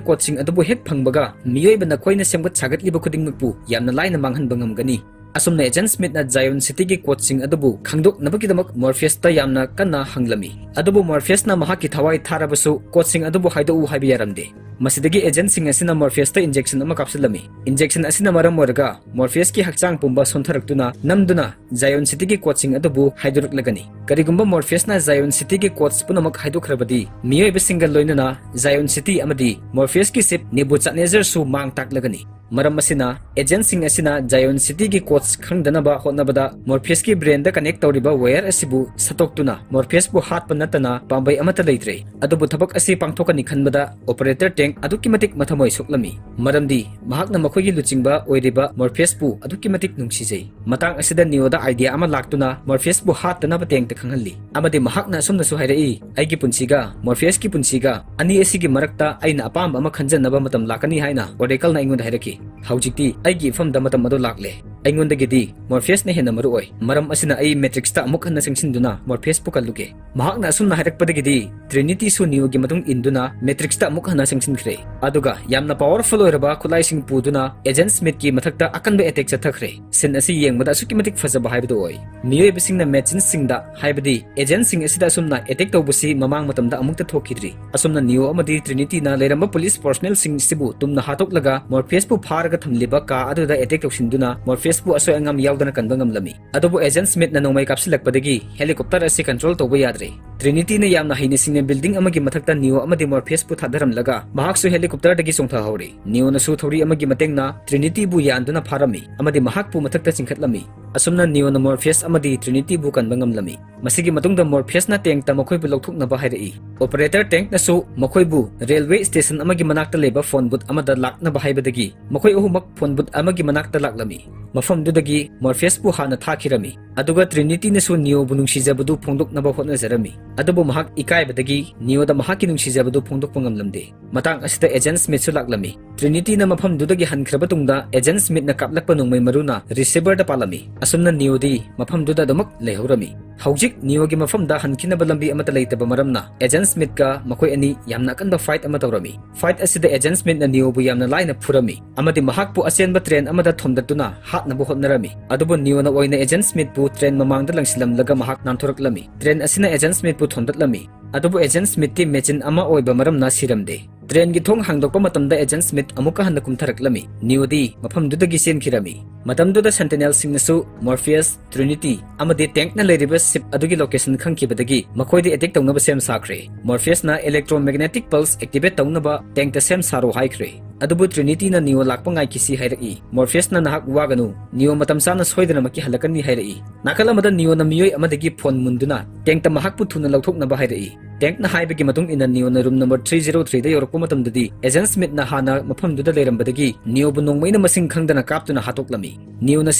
ꯀꯣꯗꯁꯤꯡ ꯑꯗꯨꯕꯨ ꯍꯦꯛ ꯐꯪꯕꯒ, ꯃꯤꯑꯣꯏꯕ ꯅꯈꯣꯏꯅ ꯁꯦꯝꯒꯠ ꯁꯥꯒꯠꯂꯤꯕ ꯈꯨꯗꯤꯡꯃꯛꯄꯨ ꯌꯥꯝꯅ ꯂꯥꯏꯅ ꯃꯥꯡꯍꯟꯕ ꯉꯝꯒꯅꯤ꯫" ꯑꯁꯨꯝꯅ ꯑꯦꯖꯦꯟ ꯁ꯭ꯃꯤꯠꯅ ꯖꯥꯏꯑꯣꯟ ꯁꯤꯇꯤꯒꯤ ꯀꯣꯗꯁꯤꯡ ꯑꯗꯨꯕꯨ ꯈꯪꯗꯣꯛꯅꯕꯒꯤꯗꯃꯛ ꯃꯣꯔꯐꯤꯌꯁꯇ ꯌꯥꯝꯅ ꯀꯟꯅ ꯍꯪꯂꯝꯃꯤ꯫ ꯑꯗꯨꯕꯨ ꯃꯣꯔꯐꯤꯌꯁꯅ ꯃꯍꯥꯛꯀꯤ ꯊꯋꯥꯏ ꯊꯥꯔꯕꯁꯨ ꯀꯣꯗꯁꯤꯡ ꯑꯗꯨꯕꯨ ꯍꯥꯏꯗꯣꯛꯎ ꯍꯥꯏꯕ ꯌꯥꯔꯝꯗꯦ꯫ ꯃꯁꯤꯗꯒꯤ ꯑꯦꯖꯦꯟꯁꯤꯡ ꯑꯁꯤꯅ ꯃꯣꯔꯐꯤꯌꯁꯇ ꯏꯟꯖꯦꯛꯁꯟ ꯑꯃ ꯀꯥꯞꯁꯤꯜꯂꯝꯃꯤ꯫ ꯏꯟꯖꯦꯛꯁꯟ ꯑꯁꯤꯅ ꯃꯔꯝ ꯑꯣꯏꯔꯒ ꯃꯣꯔꯐꯤꯌꯁꯀꯤ ꯍꯛꯆꯥꯡ ꯄꯨꯝꯕ ꯁꯣꯟꯊꯔꯛꯇꯨꯅ ꯅꯝꯗꯨꯅ ꯖꯥꯏꯑꯣꯟ ꯁꯤꯇꯤꯒꯤ ꯀꯣꯗꯁꯤꯡ ꯑꯗꯨꯕꯨ ꯍꯥꯏꯗꯣꯔꯛꯂꯒꯅꯤ꯫ ꯀꯔꯤꯒꯨꯝꯕ ꯃꯣꯔꯐꯤꯌꯁꯅ ꯖꯥꯏꯑꯣꯟ ꯁꯤꯇꯤꯒꯤ ꯀꯣꯗꯁ ꯄꯨꯝꯅꯃꯛ ꯍꯥꯏꯗꯣꯛꯈ꯭ꯔꯕꯗꯤ, ꯃꯤꯑꯣꯏꯕꯁꯤꯡꯒ ꯂꯣꯏꯅꯅ ꯖꯥꯏꯑꯣꯟ ꯁꯤꯇꯤ ꯑꯃꯗꯤ ꯃꯣꯔꯐꯤꯌꯁꯀꯤ ꯁꯤꯞ ꯅꯦꯕꯨꯆꯠꯅꯦꯖꯔꯁꯨ ꯃꯥꯡ ꯇꯥꯛꯂꯒꯅꯤ꯫ ꯃꯔꯝ ꯑꯁꯤꯅ, ꯑꯦꯖꯦꯟꯁꯤꯡ ꯑꯁꯤꯅ ꯖꯥꯏꯑꯣꯟ ꯁꯤꯇꯤꯒꯤ ꯀꯣꯗꯁ ꯈꯪꯗꯅꯕ ꯍꯣꯠꯅꯕꯗ ꯃꯣꯔꯐꯤꯌꯁꯀꯤ ꯕ꯭ꯔꯦꯟꯗ ꯀꯅꯦꯛ ꯇꯧꯔꯤꯕ ꯋꯥꯌꯔ ꯑꯁꯤꯕꯨ ꯁꯠꯇꯣꯛꯇꯨꯅ ꯃꯣꯔꯐꯤꯌꯁꯄꯨ ꯍꯥꯠꯄ ꯅꯠꯇꯅ ꯄꯥꯝꯕꯩ ꯑꯃꯠꯇ ꯂꯩꯇ꯭ꯔꯦ꯫ ꯑꯗꯨꯕꯨ ꯊꯕꯛ ꯑꯁꯤ ꯄꯥꯡꯊꯣꯛꯀꯅꯤ ꯈꯟꯕꯗ ꯑꯣꯄꯔꯦꯇꯔ ꯇꯦꯡ ꯑꯗꯨꯛꯀꯤ ꯃꯇꯤꯛ ꯃꯊꯃꯣꯏ ꯁꯣꯛꯂꯝꯃꯤ, ꯃꯔꯝꯗꯤ ꯃꯍꯥꯛꯅ ꯃꯈꯣꯏꯒꯤ ꯂꯨꯆꯤꯡꯕ ꯑꯣꯏꯔꯤꯕ ꯃꯣꯔꯐꯤꯌꯁꯄꯨ ꯑꯗꯨꯛꯀꯤ ꯃꯇꯤꯛ ꯅꯨꯡꯁꯤꯖꯩ꯫ ꯃꯇꯥꯡ ꯑꯁꯤꯗ ꯅꯤꯑꯣꯗ ꯑꯥꯏꯗꯤꯌꯥ ꯑꯃ ꯂꯥꯛꯇꯨꯅ ꯃꯣꯔꯐꯤꯌꯁꯄꯨ ꯍꯥꯠꯇꯅꯕ ꯇꯦꯡꯇ ꯈꯪꯍꯜꯂꯤ, ꯑꯃꯗꯤ ꯃꯍꯥꯛꯅ ꯑꯁꯨꯝꯅꯁꯨ ꯍꯥꯏꯔꯛꯏ, "ꯑꯩꯒꯤ ꯄꯨꯟꯁꯤꯒ ꯃꯣꯔꯐꯤꯌꯁꯀꯤ ꯄꯨꯟꯁꯤꯒ ꯑꯅꯤ ꯑꯁꯤꯒꯤ ꯃꯔꯛꯇ ꯑꯩꯅ ꯑꯄꯥꯝꯕ ꯑꯃ ꯈꯟꯖꯅꯕ ꯃꯇꯝ ꯂꯥꯛꯀꯅꯤ" ꯍꯥꯏꯅ ꯑꯣꯔꯦꯀꯜꯅ ꯑꯩꯉꯣꯟꯗ ꯍꯥꯏꯔꯛꯈꯤ꯫ "ꯍꯧꯖꯤꯛꯇꯤ ꯑꯩꯒꯤ ꯏꯐꯝꯗ ꯃꯇꯝ ꯑꯗꯨ ꯂꯥꯛꯂꯦ꯫" ꯑꯩꯉꯣꯟꯗꯒꯤꯗꯤ ꯃꯣꯔꯐꯤꯌꯁꯅ ꯍꯦꯟꯅ ꯃꯔꯨ ꯑꯣꯏ꯫ ꯃꯔꯝ ꯑꯁꯤꯅ ꯑꯩ ꯃꯦꯇ꯭ꯔꯤꯛꯁꯇ ꯑꯃꯨꯛ ꯍꯟꯅ ꯆꯪꯁꯤꯟꯗꯨꯅ ꯃꯣꯔꯐꯤꯌꯁꯄꯨ ꯀꯜꯂꯨꯒꯦ꯫ ꯃꯍꯥꯛꯅ ꯑꯁꯨꯝꯅ ꯍꯥꯏꯔꯛꯄꯗꯒꯤꯗꯤ ꯇ꯭ꯔꯤꯅꯤꯇꯤꯁꯨ ꯅꯤꯑꯣꯒꯤ ꯃꯇꯨꯡ ꯏꯟꯗꯨꯅ ꯃꯦꯇ꯭ꯔꯤꯛꯁꯇ ꯑꯃꯨꯛ ꯍꯟꯅ ꯆꯪꯁꯤꯟꯈ꯭ꯔꯦ꯫ ꯑꯗꯨꯒ ꯌꯥꯝꯅ ꯄꯥꯋꯔꯐꯨꯜ ꯑꯣꯏꯔꯕ ꯈꯨꯠꯂꯥꯏꯁꯤꯡ ꯄꯨꯗꯨꯅ ꯑꯦꯖꯦꯟ ꯁ꯭ꯃꯤꯊꯀꯤ ꯃꯊꯛꯇ ꯑꯀꯟꯕ ꯑꯦꯇꯦꯛ ꯆꯠꯊꯈ꯭ꯔꯦ꯫ ꯁꯤꯟ ꯑꯁꯤ ꯌꯦꯡꯕꯗ ꯑꯁꯨꯛꯀꯤ ꯃꯇꯤꯛ ꯐꯖꯕ ꯍꯥꯏꯕꯗꯨ ꯑꯣꯏ꯫ ꯃꯤꯑꯣꯏꯕꯁꯤꯡꯅ ꯃꯦꯆꯤꯟꯁꯤꯡꯗ, ꯍꯥꯏꯕꯗꯤ ꯑꯦꯖꯦꯟꯁꯤꯡ ꯑꯁꯤꯗ ꯑꯁꯨꯝꯅ ꯑꯦꯇꯦꯛ ꯇꯧꯕꯁꯤ ꯃꯃꯥꯡ ꯃꯇꯝꯗ ꯑꯃꯨꯛꯇ ꯊꯣꯛꯈꯤꯗ꯭ꯔꯤ꯫ ꯑꯁꯨꯝꯅ ꯅꯤꯑꯣ ꯑꯃꯗꯤ ꯇ꯭ꯔꯤꯅꯤꯇꯤꯅ ꯂꯩꯔꯝꯕ ꯄꯨꯂꯤꯁ ꯄꯔꯁꯣꯅꯦꯜꯁꯤꯡ ꯑꯁꯤꯕꯨ ꯇꯨꯝꯅ ꯍꯥꯠꯇꯣꯛꯂꯒ ꯃꯣꯔꯐꯤꯌꯁꯄꯨ ꯐꯥꯔꯒ ꯊꯝꯂꯤꯕ ꯀꯥ ꯑꯗꯨꯗ ꯑꯦꯇꯦꯛ ꯇꯧꯁꯤꯟꯗꯨꯅ ꯃꯣꯔꯐꯤꯌꯁꯄꯨ ꯑꯁꯣꯏ ꯑꯉꯥꯝ ꯌꯥꯎꯗꯅ ꯀꯟꯕ ꯉꯝꯂꯝꯃꯤ꯫ ꯑꯗꯨꯕꯨ ꯑꯦꯖꯦꯟ ꯁ꯭ꯃꯤꯊꯅ ꯅꯣꯡꯃꯩ ꯀꯥꯞꯁꯤꯜꯂꯛꯄꯗꯒꯤ ꯍꯦꯂꯤꯀꯣꯞꯇꯔ ꯑꯁꯤ ꯀꯟꯇ꯭ꯔꯣꯜ ꯇꯧꯕ ꯌꯥꯗ꯭ꯔꯦ꯫ ꯇ꯭ꯔꯤꯅꯤꯇꯤꯅ ꯌꯥꯝꯅ ꯍꯩꯅ ꯁꯤꯡꯅ ꯕꯤꯜꯗꯤꯡ ꯑꯃꯒꯤ ꯃꯊꯛꯇ ꯅꯤꯑꯣ ꯑꯃꯗꯤ ꯃꯣꯔꯐꯤꯌꯁꯄꯨ ꯊꯥꯗꯔꯝꯂꯒ ꯃꯍꯥꯛꯁꯨ ꯍꯦꯂꯤꯀꯣꯞꯇꯔꯗꯒꯤ ꯆꯣꯡꯊꯍꯧꯔꯦ꯫ ꯅꯤꯑꯣꯅꯁꯨ ꯊꯧꯔꯤ ꯑꯃꯒꯤ ꯃꯇꯦꯡꯅ ꯇ꯭ꯔꯤꯅꯤꯇꯤꯕꯨ ꯌꯥꯟꯗꯨꯅ ꯐꯥꯔꯝꯃꯤ ꯑꯃꯗꯤ ꯃꯍꯥꯛꯄꯨ ꯃꯊꯛꯇ ꯆꯤꯡꯈꯠꯂꯝꯃꯤ꯫ ꯑꯁꯨꯝꯅ ꯅꯤꯑꯣꯅ ꯃꯣꯔꯐꯤꯌꯁ ꯑꯃꯗꯤ ꯇ꯭ꯔꯤꯅꯤꯇꯤꯕꯨ ꯀꯟꯕ ꯉꯝꯂꯝꯃꯤ꯫ ꯃꯁꯤꯒꯤ ꯃꯇꯨꯡꯗ ꯃꯣꯔꯐꯤꯌꯁꯅ ꯇꯦꯡꯛꯇ ꯃꯈꯣꯏꯕꯨ ꯂꯧꯊꯣꯛꯅꯕ ꯍꯥꯏꯔꯛꯏ꯫ ꯑꯣꯄꯔꯦꯇꯔ ꯇꯦꯡꯛꯅꯁꯨ ꯃꯈꯣꯏꯕꯨ ꯔꯦꯜꯋꯦ ꯁ꯭ꯇꯦꯁꯟ ꯑꯃꯒꯤ ꯃꯅꯥꯛꯇ ꯂꯩꯕ ꯐꯣꯟ ꯕꯨꯊ ꯑꯃꯗ ꯂꯥꯛꯅꯕ ꯍꯥꯏꯕꯗꯒꯤ ꯃꯈꯣꯏ ꯑꯍꯨꯝꯃꯛ ꯐꯣꯟ ꯕꯨꯊ ꯑꯃꯒꯤ ꯃꯅꯥꯛꯇ ꯂꯥꯛꯂꯝꯃꯤ꯫ ꯃꯐꯝꯗꯨꯗꯒꯤ ꯃꯣꯔꯐꯤꯌꯁꯄꯨ ꯍꯥꯟꯅ ꯊꯥꯈꯤꯔꯝꯃꯤ꯫ ꯑꯗꯨꯒ ꯇ꯭ꯔꯤꯅꯤꯇꯤꯅꯁꯨ ꯅꯤꯑꯣꯕꯨ ꯅꯨꯡꯁꯤꯖꯕꯗꯨ ꯐꯣꯡꯗꯣꯛꯅꯕ ꯍꯣꯠꯅꯖꯔꯝꯃꯤ꯫ ꯑꯗꯨꯕꯨ ꯃꯍꯥꯛ ꯏꯀꯥꯏꯕꯗꯒꯤ ꯅꯤꯑꯣꯗ ꯃꯍꯥꯛꯀꯤ ꯅꯨꯡꯁꯤꯖꯕꯗꯨ ꯐꯣꯡꯗꯣꯛꯄ ꯉꯝꯂꯝꯗꯦ꯫ ꯃꯇꯥꯡ ꯑꯁꯤꯗ ꯑꯦꯖꯦꯟ ꯁ꯭ꯃꯤꯊꯁꯨ ꯂꯥꯛꯂꯝꯃꯤ꯫ ꯇ꯭ꯔꯤꯅꯤꯇꯤꯅ ꯃꯐꯝꯗꯨꯗꯒꯤ ꯍꯟꯈ꯭ꯔꯕ ꯇꯨꯡꯗ ꯑꯦꯖꯦꯟ ꯁ꯭ꯃꯤꯊꯅ ꯀꯥꯞꯂꯛꯄ ꯅꯣꯡꯃꯩ ꯃꯔꯨꯅ ꯔꯤꯁꯤꯚꯔꯗ ꯄꯥꯜꯂꯝꯃꯤ꯫ ꯑꯁꯨꯝꯅ ꯅꯤꯑꯣꯗꯤ ꯃꯐꯝꯗꯨꯗ ꯑꯗꯨꯃꯛ ꯂꯩꯍꯧꯔꯝꯃꯤ꯫ ꯍꯧꯖꯤꯛ ꯅꯤꯑꯣꯒꯤ ꯃꯐꯝꯗ ꯍꯟꯈꯤꯅꯕ ꯂꯝꯕꯤ ꯑꯃꯠꯇ ꯂꯩꯇꯕ ꯃꯔꯝꯅ ꯑꯦꯖꯦꯟ ꯁ꯭ꯃꯤꯊꯀ ꯃꯈꯣꯏ ꯑꯅꯤ ꯌꯥꯝꯅ ꯑꯀꯟꯕ ꯐꯥꯏꯠ ꯑꯃ ꯇꯧꯔꯝꯃꯤ꯫ ꯐꯥꯏꯠ ꯑꯁꯤꯗ ꯑꯦꯖꯦꯟ ꯁ꯭ꯃꯤꯊꯅ ꯅꯤꯑꯣꯕꯨ ꯌꯥꯝꯅ ꯂꯥꯏꯅ ꯐꯨꯔꯝꯃꯤ ꯑꯃꯗꯤ ꯃꯍꯥꯛꯄꯨ ꯑꯆꯦꯟꯕ ꯇ꯭ꯔꯦꯟ ꯑꯃꯗ ꯊꯣꯝꯗꯠꯇꯨꯅ ꯍꯥꯠꯅꯕ ꯍꯣꯠꯅꯔꯝꯃꯤ꯫ ꯑꯗꯨꯕꯨ ꯅꯤꯑꯣꯅ ꯑꯣꯏꯅ ꯑꯦꯖꯦꯟ ꯁ꯭ꯃꯤꯊꯄꯨ ꯇ꯭ꯔꯦꯟ ꯃꯃꯥꯡꯗ ꯂꯪꯁꯤꯜꯂꯝꯂꯒ ꯃꯍꯥꯛ ꯅꯥꯟꯊꯣꯔꯛꯂꯝꯃꯤ꯫ ꯇ꯭ꯔꯦꯟ ꯑꯁꯤꯅ ꯑꯦꯖꯦꯟ ꯁ꯭ꯃꯤꯊꯄꯨ ꯊꯣꯝꯗꯠꯂꯝꯃꯤ꯫ ꯑꯗꯨꯕꯨ ꯑꯦꯖꯦꯟ ꯁ꯭ꯃꯤꯊꯇꯤ ꯃꯦꯆꯤꯟ ꯑꯃ ꯑꯣꯏꯕ ꯃꯔꯝꯅ ꯁꯤꯔꯝꯗꯦ꯫ ꯇ꯭ꯔꯦꯟꯒꯤ ꯊꯣꯡ ꯍꯥꯡꯗꯣꯛꯄ ꯃꯇꯝꯗ ꯑꯦꯖꯦꯟ ꯁ꯭ꯃꯤꯊ ꯑꯃꯨꯛꯀ ꯍꯟꯅ ꯀꯨꯝꯊꯔꯛꯂꯝꯃꯤ꯫ ꯅꯤꯑꯣꯗꯤ ꯃꯐꯝꯗꯨꯗꯒꯤ ꯆꯦꯟꯈꯤꯔꯝꯃꯤ꯫ ꯃꯇꯝꯗꯨꯗ ꯁꯦꯟꯇꯤꯅꯦꯜꯁꯤꯡꯅꯁꯨ ꯃꯣꯔꯐꯤꯌꯁ, ꯇ꯭ꯔꯤꯅꯤꯇꯤ ꯑꯃꯗꯤ ꯇꯦꯡꯛꯅ ꯂꯩꯔꯤꯕ ꯁꯤꯞ ꯑꯗꯨꯒꯤ ꯂꯣꯀꯦꯁꯟ ꯈꯪꯈꯤꯕꯗꯒꯤ ꯃꯈꯣꯏꯗ ꯑꯦꯇꯦꯛ ꯇꯧꯅꯕ ꯁꯦꯝ ꯁꯥꯈ꯭ꯔꯦ꯫ ꯃꯣꯔꯐꯤꯌꯁꯅ ꯏꯂꯦꯛꯇ꯭ꯔꯣꯃꯦꯒꯅꯦꯇꯤꯛ ꯄꯜꯁ ꯑꯦꯛꯇꯤꯚꯦꯠ ꯇꯧꯅꯕ ꯇꯦꯡꯛꯇ ꯁꯦꯝ ꯁꯥꯔꯣ ꯍꯥꯏꯈ꯭ꯔꯦ꯫ ꯑꯗꯨꯕꯨ ꯇ꯭ꯔꯤꯅꯤꯇꯤꯅ ꯅꯤꯑꯣ ꯂꯥꯛꯄ ꯉꯥꯏꯈꯤꯁꯤ ꯍꯥꯏꯔꯛꯏ꯫ ꯃꯣꯔꯐꯤꯌꯁꯅ ꯅꯍꯥꯛ ꯋꯥꯒꯅꯨ, ꯅꯤꯑꯣ ꯃꯇꯝ ꯆꯥꯅ ꯁꯣꯏꯗꯅꯃꯛꯀꯤ ꯍꯜꯂꯛꯀꯅꯤ ꯍꯥꯏꯔꯛꯏ꯫ ꯅꯥꯀꯜ ꯑꯃꯗ ꯅꯤꯑꯣꯅ ꯃꯤꯑꯣꯏ ꯑꯃꯗꯒꯤ ꯐꯣꯟ ꯃꯨꯟꯗꯨꯅ ꯇꯦꯡꯛꯇ ꯃꯍꯥꯛꯄꯨ ꯊꯨꯅ ꯂꯧꯊꯣꯛꯅꯕ ꯍꯥꯏꯔꯛꯏ꯫ ꯇꯦꯡꯛꯅ ꯍꯥꯏꯕꯒꯤ ꯃꯇꯨꯡ ꯏꯟꯅ ꯅꯤꯑꯣꯅ ꯔꯨꯝ ꯅꯝꯕꯔ ꯊ꯭ꯔꯤ ꯖꯤꯔꯣ ꯊ꯭ꯔꯤꯗ ꯌꯧꯔꯛꯄ ꯃꯇꯝꯗꯗꯤ ꯑꯦꯖꯦꯟ ꯁ꯭ꯃꯤꯊꯅ ꯍꯥꯟꯅ ꯃꯐꯝꯗꯨꯗ ꯂꯩꯔꯝꯕꯗꯒꯤ ꯅꯤꯑꯣꯕꯨ ꯅꯣꯡꯃꯩꯅ ꯃꯁꯤꯡ ꯈꯪꯗꯅ ꯀꯥꯞꯇꯨꯅ ꯍꯥꯠꯇꯣꯛꯂꯝꯃꯤ꯫ ꯅꯤꯑꯣꯅ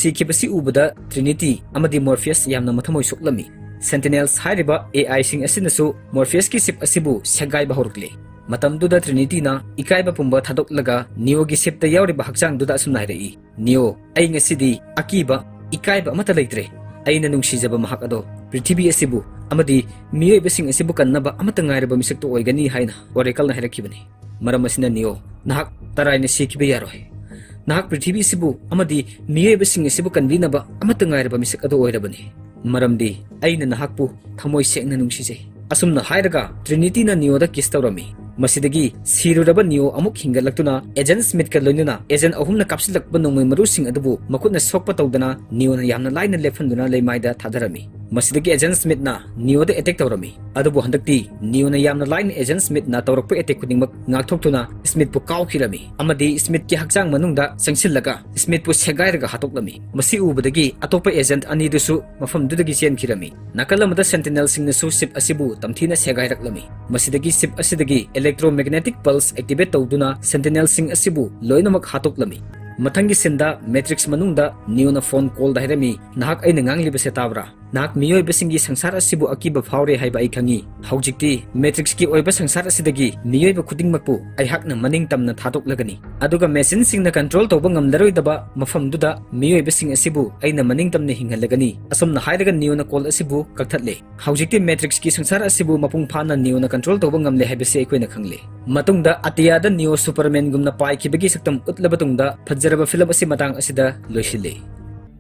ꯁꯤꯈꯤꯕꯁꯤ ꯎꯕꯗ ꯇ꯭ꯔꯤꯅꯤꯇꯤ ꯑꯃꯗꯤ ꯃꯣꯔꯐꯤꯌꯁ ꯌꯥꯝꯅ ꯃꯊꯃꯣꯏ ꯁꯣꯛꯂꯝꯃꯤ꯫ ꯁꯦꯟꯇꯤꯅꯦꯜꯁ ꯍꯥꯏꯔꯤꯕ ꯑꯦ ꯑꯥꯏꯁꯤꯡ ꯑꯁꯤꯅꯁꯨ ꯃꯣꯔꯐꯤꯌꯁꯀꯤ ꯁꯤꯞ ꯑꯁꯤꯕꯨ ꯁꯦꯒꯥꯏꯕ ꯍꯧꯔꯛꯂꯦ꯫ ꯃꯇꯝꯗꯨꯗ ꯇ꯭ꯔꯤꯅꯤꯇꯤꯅ ꯏꯀꯥꯏꯕ ꯄꯨꯝꯕ ꯊꯥꯗꯣꯛꯂꯒ ꯅꯤꯌꯣꯒꯤ ꯁꯤꯞꯇ ꯌꯥꯎꯔꯤꯕ ꯍꯛꯆꯥꯡꯗꯨꯗ ꯑꯁꯨꯝꯅ ꯍꯥꯏꯔꯛꯏ, "ꯅꯤꯌꯣ, ꯑꯩ ꯉꯁꯤꯗꯤ ꯑꯀꯤꯕ, ꯏꯀꯥꯏꯕ ꯑꯃꯠꯇ ꯂꯩꯇ꯭ꯔꯦ꯫ ꯑꯩꯅ ꯅꯨꯡꯁꯤꯖꯕ ꯃꯍꯥꯛ ꯑꯗꯣ ꯄ꯭ꯔꯤꯊꯤꯕꯤ ꯑꯁꯤꯕꯨ ꯑꯃꯗꯤ ꯃꯤꯑꯣꯏꯕꯁꯤꯡ ꯑꯁꯤꯕꯨ ꯀꯟꯅꯕ ꯑꯃꯠꯇ ꯉꯥꯏꯔꯕ ꯃꯤꯁꯛꯇꯨ ꯑꯣꯏꯒꯅꯤ" ꯍꯥꯏꯅ ꯑꯣꯔꯦꯀꯜꯅ ꯍꯥꯏꯔꯛꯈꯤꯕꯅꯤ꯫ ꯃꯔꯝ ꯑꯁꯤꯅ ꯅꯤꯌꯣ, ꯅꯍꯥꯛ ꯇꯔꯥꯏꯅ ꯁꯤꯈꯤꯕ ꯌꯥꯔꯣꯏ꯫ ꯅꯍꯥꯛ ꯄ꯭ꯔꯤꯊꯤꯕꯤ ꯑꯁꯤꯕꯨ ꯑꯃꯗꯤ ꯃꯤꯑꯣꯏꯕꯁꯤꯡ ꯑꯁꯤꯕꯨ ꯀꯟꯕꯤꯅꯕ ꯑꯃꯠꯇ ꯉꯥꯏꯔꯕ ꯃꯤꯁꯛ ꯑꯗꯨ ꯑꯣꯏꯔꯕꯅꯤ꯫ ꯃꯔꯝꯗꯤ ꯑꯩꯅ ꯅꯍꯥꯛꯄꯨ ꯊꯃꯣꯏ ꯁꯦꯡꯅ ꯅꯨꯡꯁꯤꯖꯩ꯫ ꯑꯁꯨꯝꯅ ꯍꯥꯏꯔꯒ ꯇ꯭ꯔꯤꯅꯤꯇꯤꯅ ꯅꯤꯌꯣꯗ ꯀꯤꯁ ꯇꯧꯔꯝꯃꯤ꯫ ꯃꯁꯤꯗꯒꯤ ꯁꯤꯔꯨꯔꯕ ꯅꯤꯌꯣ ꯑꯃꯨꯛ ꯍꯤꯡꯒꯠꯂꯛꯇꯨꯅ ꯑꯦꯖꯦꯟ ꯁ꯭ꯃꯤꯊꯀ ꯂꯣꯏꯅꯅ ꯑꯦꯖꯦꯟ ꯑꯍꯨꯝꯅ ꯀꯥꯞꯁꯤꯜꯂꯛꯄ ꯅꯣꯡꯃꯩ ꯃꯔꯨꯁꯤꯡ ꯑꯗꯨꯕꯨ ꯃꯈꯨꯠꯅ ꯁꯣꯛꯄ ꯇꯧꯗꯅ ꯅꯤꯌꯣꯅ ꯌꯥꯝꯅ ꯂꯥꯏꯅ ꯂꯦꯞꯍꯟꯗꯨꯅ ꯂꯩꯃꯥꯏꯗ ꯊꯥꯗꯔꯝꯃꯤ꯫ ꯃꯁꯤꯗꯒꯤ ꯑꯦꯖꯦꯟ ꯁ꯭ꯃꯤꯊꯅ ꯅꯤꯌꯣꯗ ꯑꯦꯇꯦꯛ ꯇꯧꯔꯝꯃꯤ꯫ ꯑꯗꯨꯕꯨ ꯍꯟꯗꯛꯇꯤ ꯅꯤꯌꯣꯅ ꯌꯥꯝꯅ ꯂꯥꯏꯅ ꯑꯦꯖꯦꯟ ꯁ꯭ꯃꯤꯊꯅ ꯇꯧꯔꯛꯄ ꯑꯦꯇꯦꯛ ꯈꯨꯗꯤꯡꯃꯛ ꯉꯥꯛꯊꯣꯛꯇꯨꯅ ꯁ꯭ꯃꯤꯊꯄꯨ ꯀꯥꯎꯈꯤꯔꯝꯃꯤ ꯑꯃꯗꯤ ꯁ꯭ꯃꯤꯊꯀꯤ ꯍꯛꯆꯥꯡ ꯃꯅꯨꯡꯗ ꯆꯪꯁꯤꯜꯂꯒ ꯁ꯭ꯃꯤꯊꯄꯨ ꯁꯦꯒꯥꯏꯔꯒ ꯍꯥꯠꯇꯣꯛꯂꯝꯃꯤ꯫ ꯃꯁꯤ ꯎꯕꯗꯒꯤ ꯑꯇꯣꯞꯄ ꯑꯦꯖꯦꯟꯠ ꯑꯅꯤꯗꯨꯁꯨ ꯃꯐꯝꯗꯨꯗꯒꯤ ꯆꯦꯟꯈꯤꯔꯝꯃꯤ꯫ ꯅꯥꯀꯜ ꯑꯃꯗ ꯁꯦꯟꯇꯤꯅꯦꯜꯁꯤꯡꯅꯁꯨ ꯁꯤꯞ ꯑꯁꯤꯕꯨ ꯇꯝꯊꯤꯅ ꯁꯦꯒꯥꯏꯔꯛꯂꯝꯃꯤ꯫ ꯃꯁꯤꯗꯒꯤ ꯁꯤꯞ ꯑꯁꯤꯗꯒꯤ electromagnetic pulse activate ꯇꯧꯗꯨꯅ ꯁꯦꯟꯇꯤꯅꯦꯜꯁꯤꯡ ꯑꯁꯤꯕꯨ ꯂꯣꯏꯅꯃꯛ ꯍꯥꯠꯇꯣꯛꯂꯝꯃꯤ꯫ ꯃꯊꯪꯒꯤ ꯁꯤꯟꯗ ꯃꯦꯇ꯭ꯔꯤꯛꯁ ꯃꯅꯨꯡꯗ ꯅꯤꯌꯣꯅ ꯐꯣꯟ ꯀꯣꯜꯗ ꯍꯥꯏꯔꯝꯃꯤ, "ꯅꯍꯥꯛ ꯑꯩꯅ ꯉꯥꯡꯂꯤꯕꯁꯦ ꯇꯥꯕ꯭ꯔꯥ? ꯅꯍꯥꯛ ꯃꯤꯑꯣꯏꯕꯁꯤꯡꯒꯤ ꯁꯪꯁꯥꯔ ꯑꯁꯤꯕꯨ ꯑꯀꯤꯕ ꯐꯥꯎꯔꯦ ꯍꯥꯏꯕ ꯑꯩ ꯈꯪꯏ꯫ ꯍꯧꯖꯤꯛꯇꯤ ꯃꯦꯇ꯭ꯔꯤꯛꯁꯀꯤ ꯑꯣꯏꯕ ꯁꯪꯁꯥꯔ ꯑꯁꯤꯗꯒꯤ ꯃꯤꯑꯣꯏꯕ ꯈꯨꯗꯤꯡꯃꯛꯄꯨ ꯑꯩꯍꯥꯛꯅ ꯃꯅꯤꯡ ꯇꯝꯅ ꯊꯥꯗꯣꯛꯂꯒꯅꯤ꯫ ꯑꯗꯨꯒ ꯃꯦꯁꯤꯟꯁꯤꯡꯅ ꯀꯟꯇ꯭ꯔꯣꯜ ꯇꯧꯕ ꯉꯝꯂꯔꯣꯏꯗꯕ ꯃꯐꯝꯗꯨꯗ ꯃꯤꯑꯣꯏꯕꯁꯤꯡ ꯑꯁꯤꯕꯨ ꯑꯩꯅ ꯃꯅꯤꯡ ꯇꯝꯅ ꯍꯤꯡꯍꯜꯂꯒꯅꯤ꯫" ꯑꯁꯨꯝꯅ ꯍꯥꯏꯔꯒ ꯅꯤꯌꯣꯅ ꯀꯣꯜ ꯑꯁꯤꯕꯨ ꯀꯛꯊꯠꯂꯦ꯫ ꯍꯧꯖꯤꯛꯇꯤ ꯃꯦꯇ꯭ꯔꯤꯛꯁꯀꯤ ꯁꯪꯁꯥꯔ ꯑꯁꯤꯕꯨ ꯃꯄꯨꯡ ꯐꯥꯅ ꯅꯤꯌꯣꯅ ꯀꯟꯇ꯭ꯔꯣꯜ ꯇꯧꯕ ꯉꯝꯂꯦ ꯍꯥꯏꯕꯁꯤ ꯑꯩꯈꯣꯏꯅ ꯈꯪꯂꯦ꯫ ꯃꯇꯨꯡꯗ ꯑꯇꯤꯌꯥꯗ ꯅꯤꯌꯣ ꯁꯨꯄꯔꯃꯦꯟꯒꯨꯝꯅ ꯄꯥꯏꯈꯤꯕꯒꯤ ꯁꯛꯇꯝ ꯎꯠꯂꯕ ꯇꯨꯡꯗ ꯐꯖꯔꯕ ꯐꯤꯂꯝ ꯑꯁꯤ ꯃꯇꯥꯡ ꯑꯁꯤꯗ ꯂꯣꯏꯁꯤꯜꯂꯤ꯫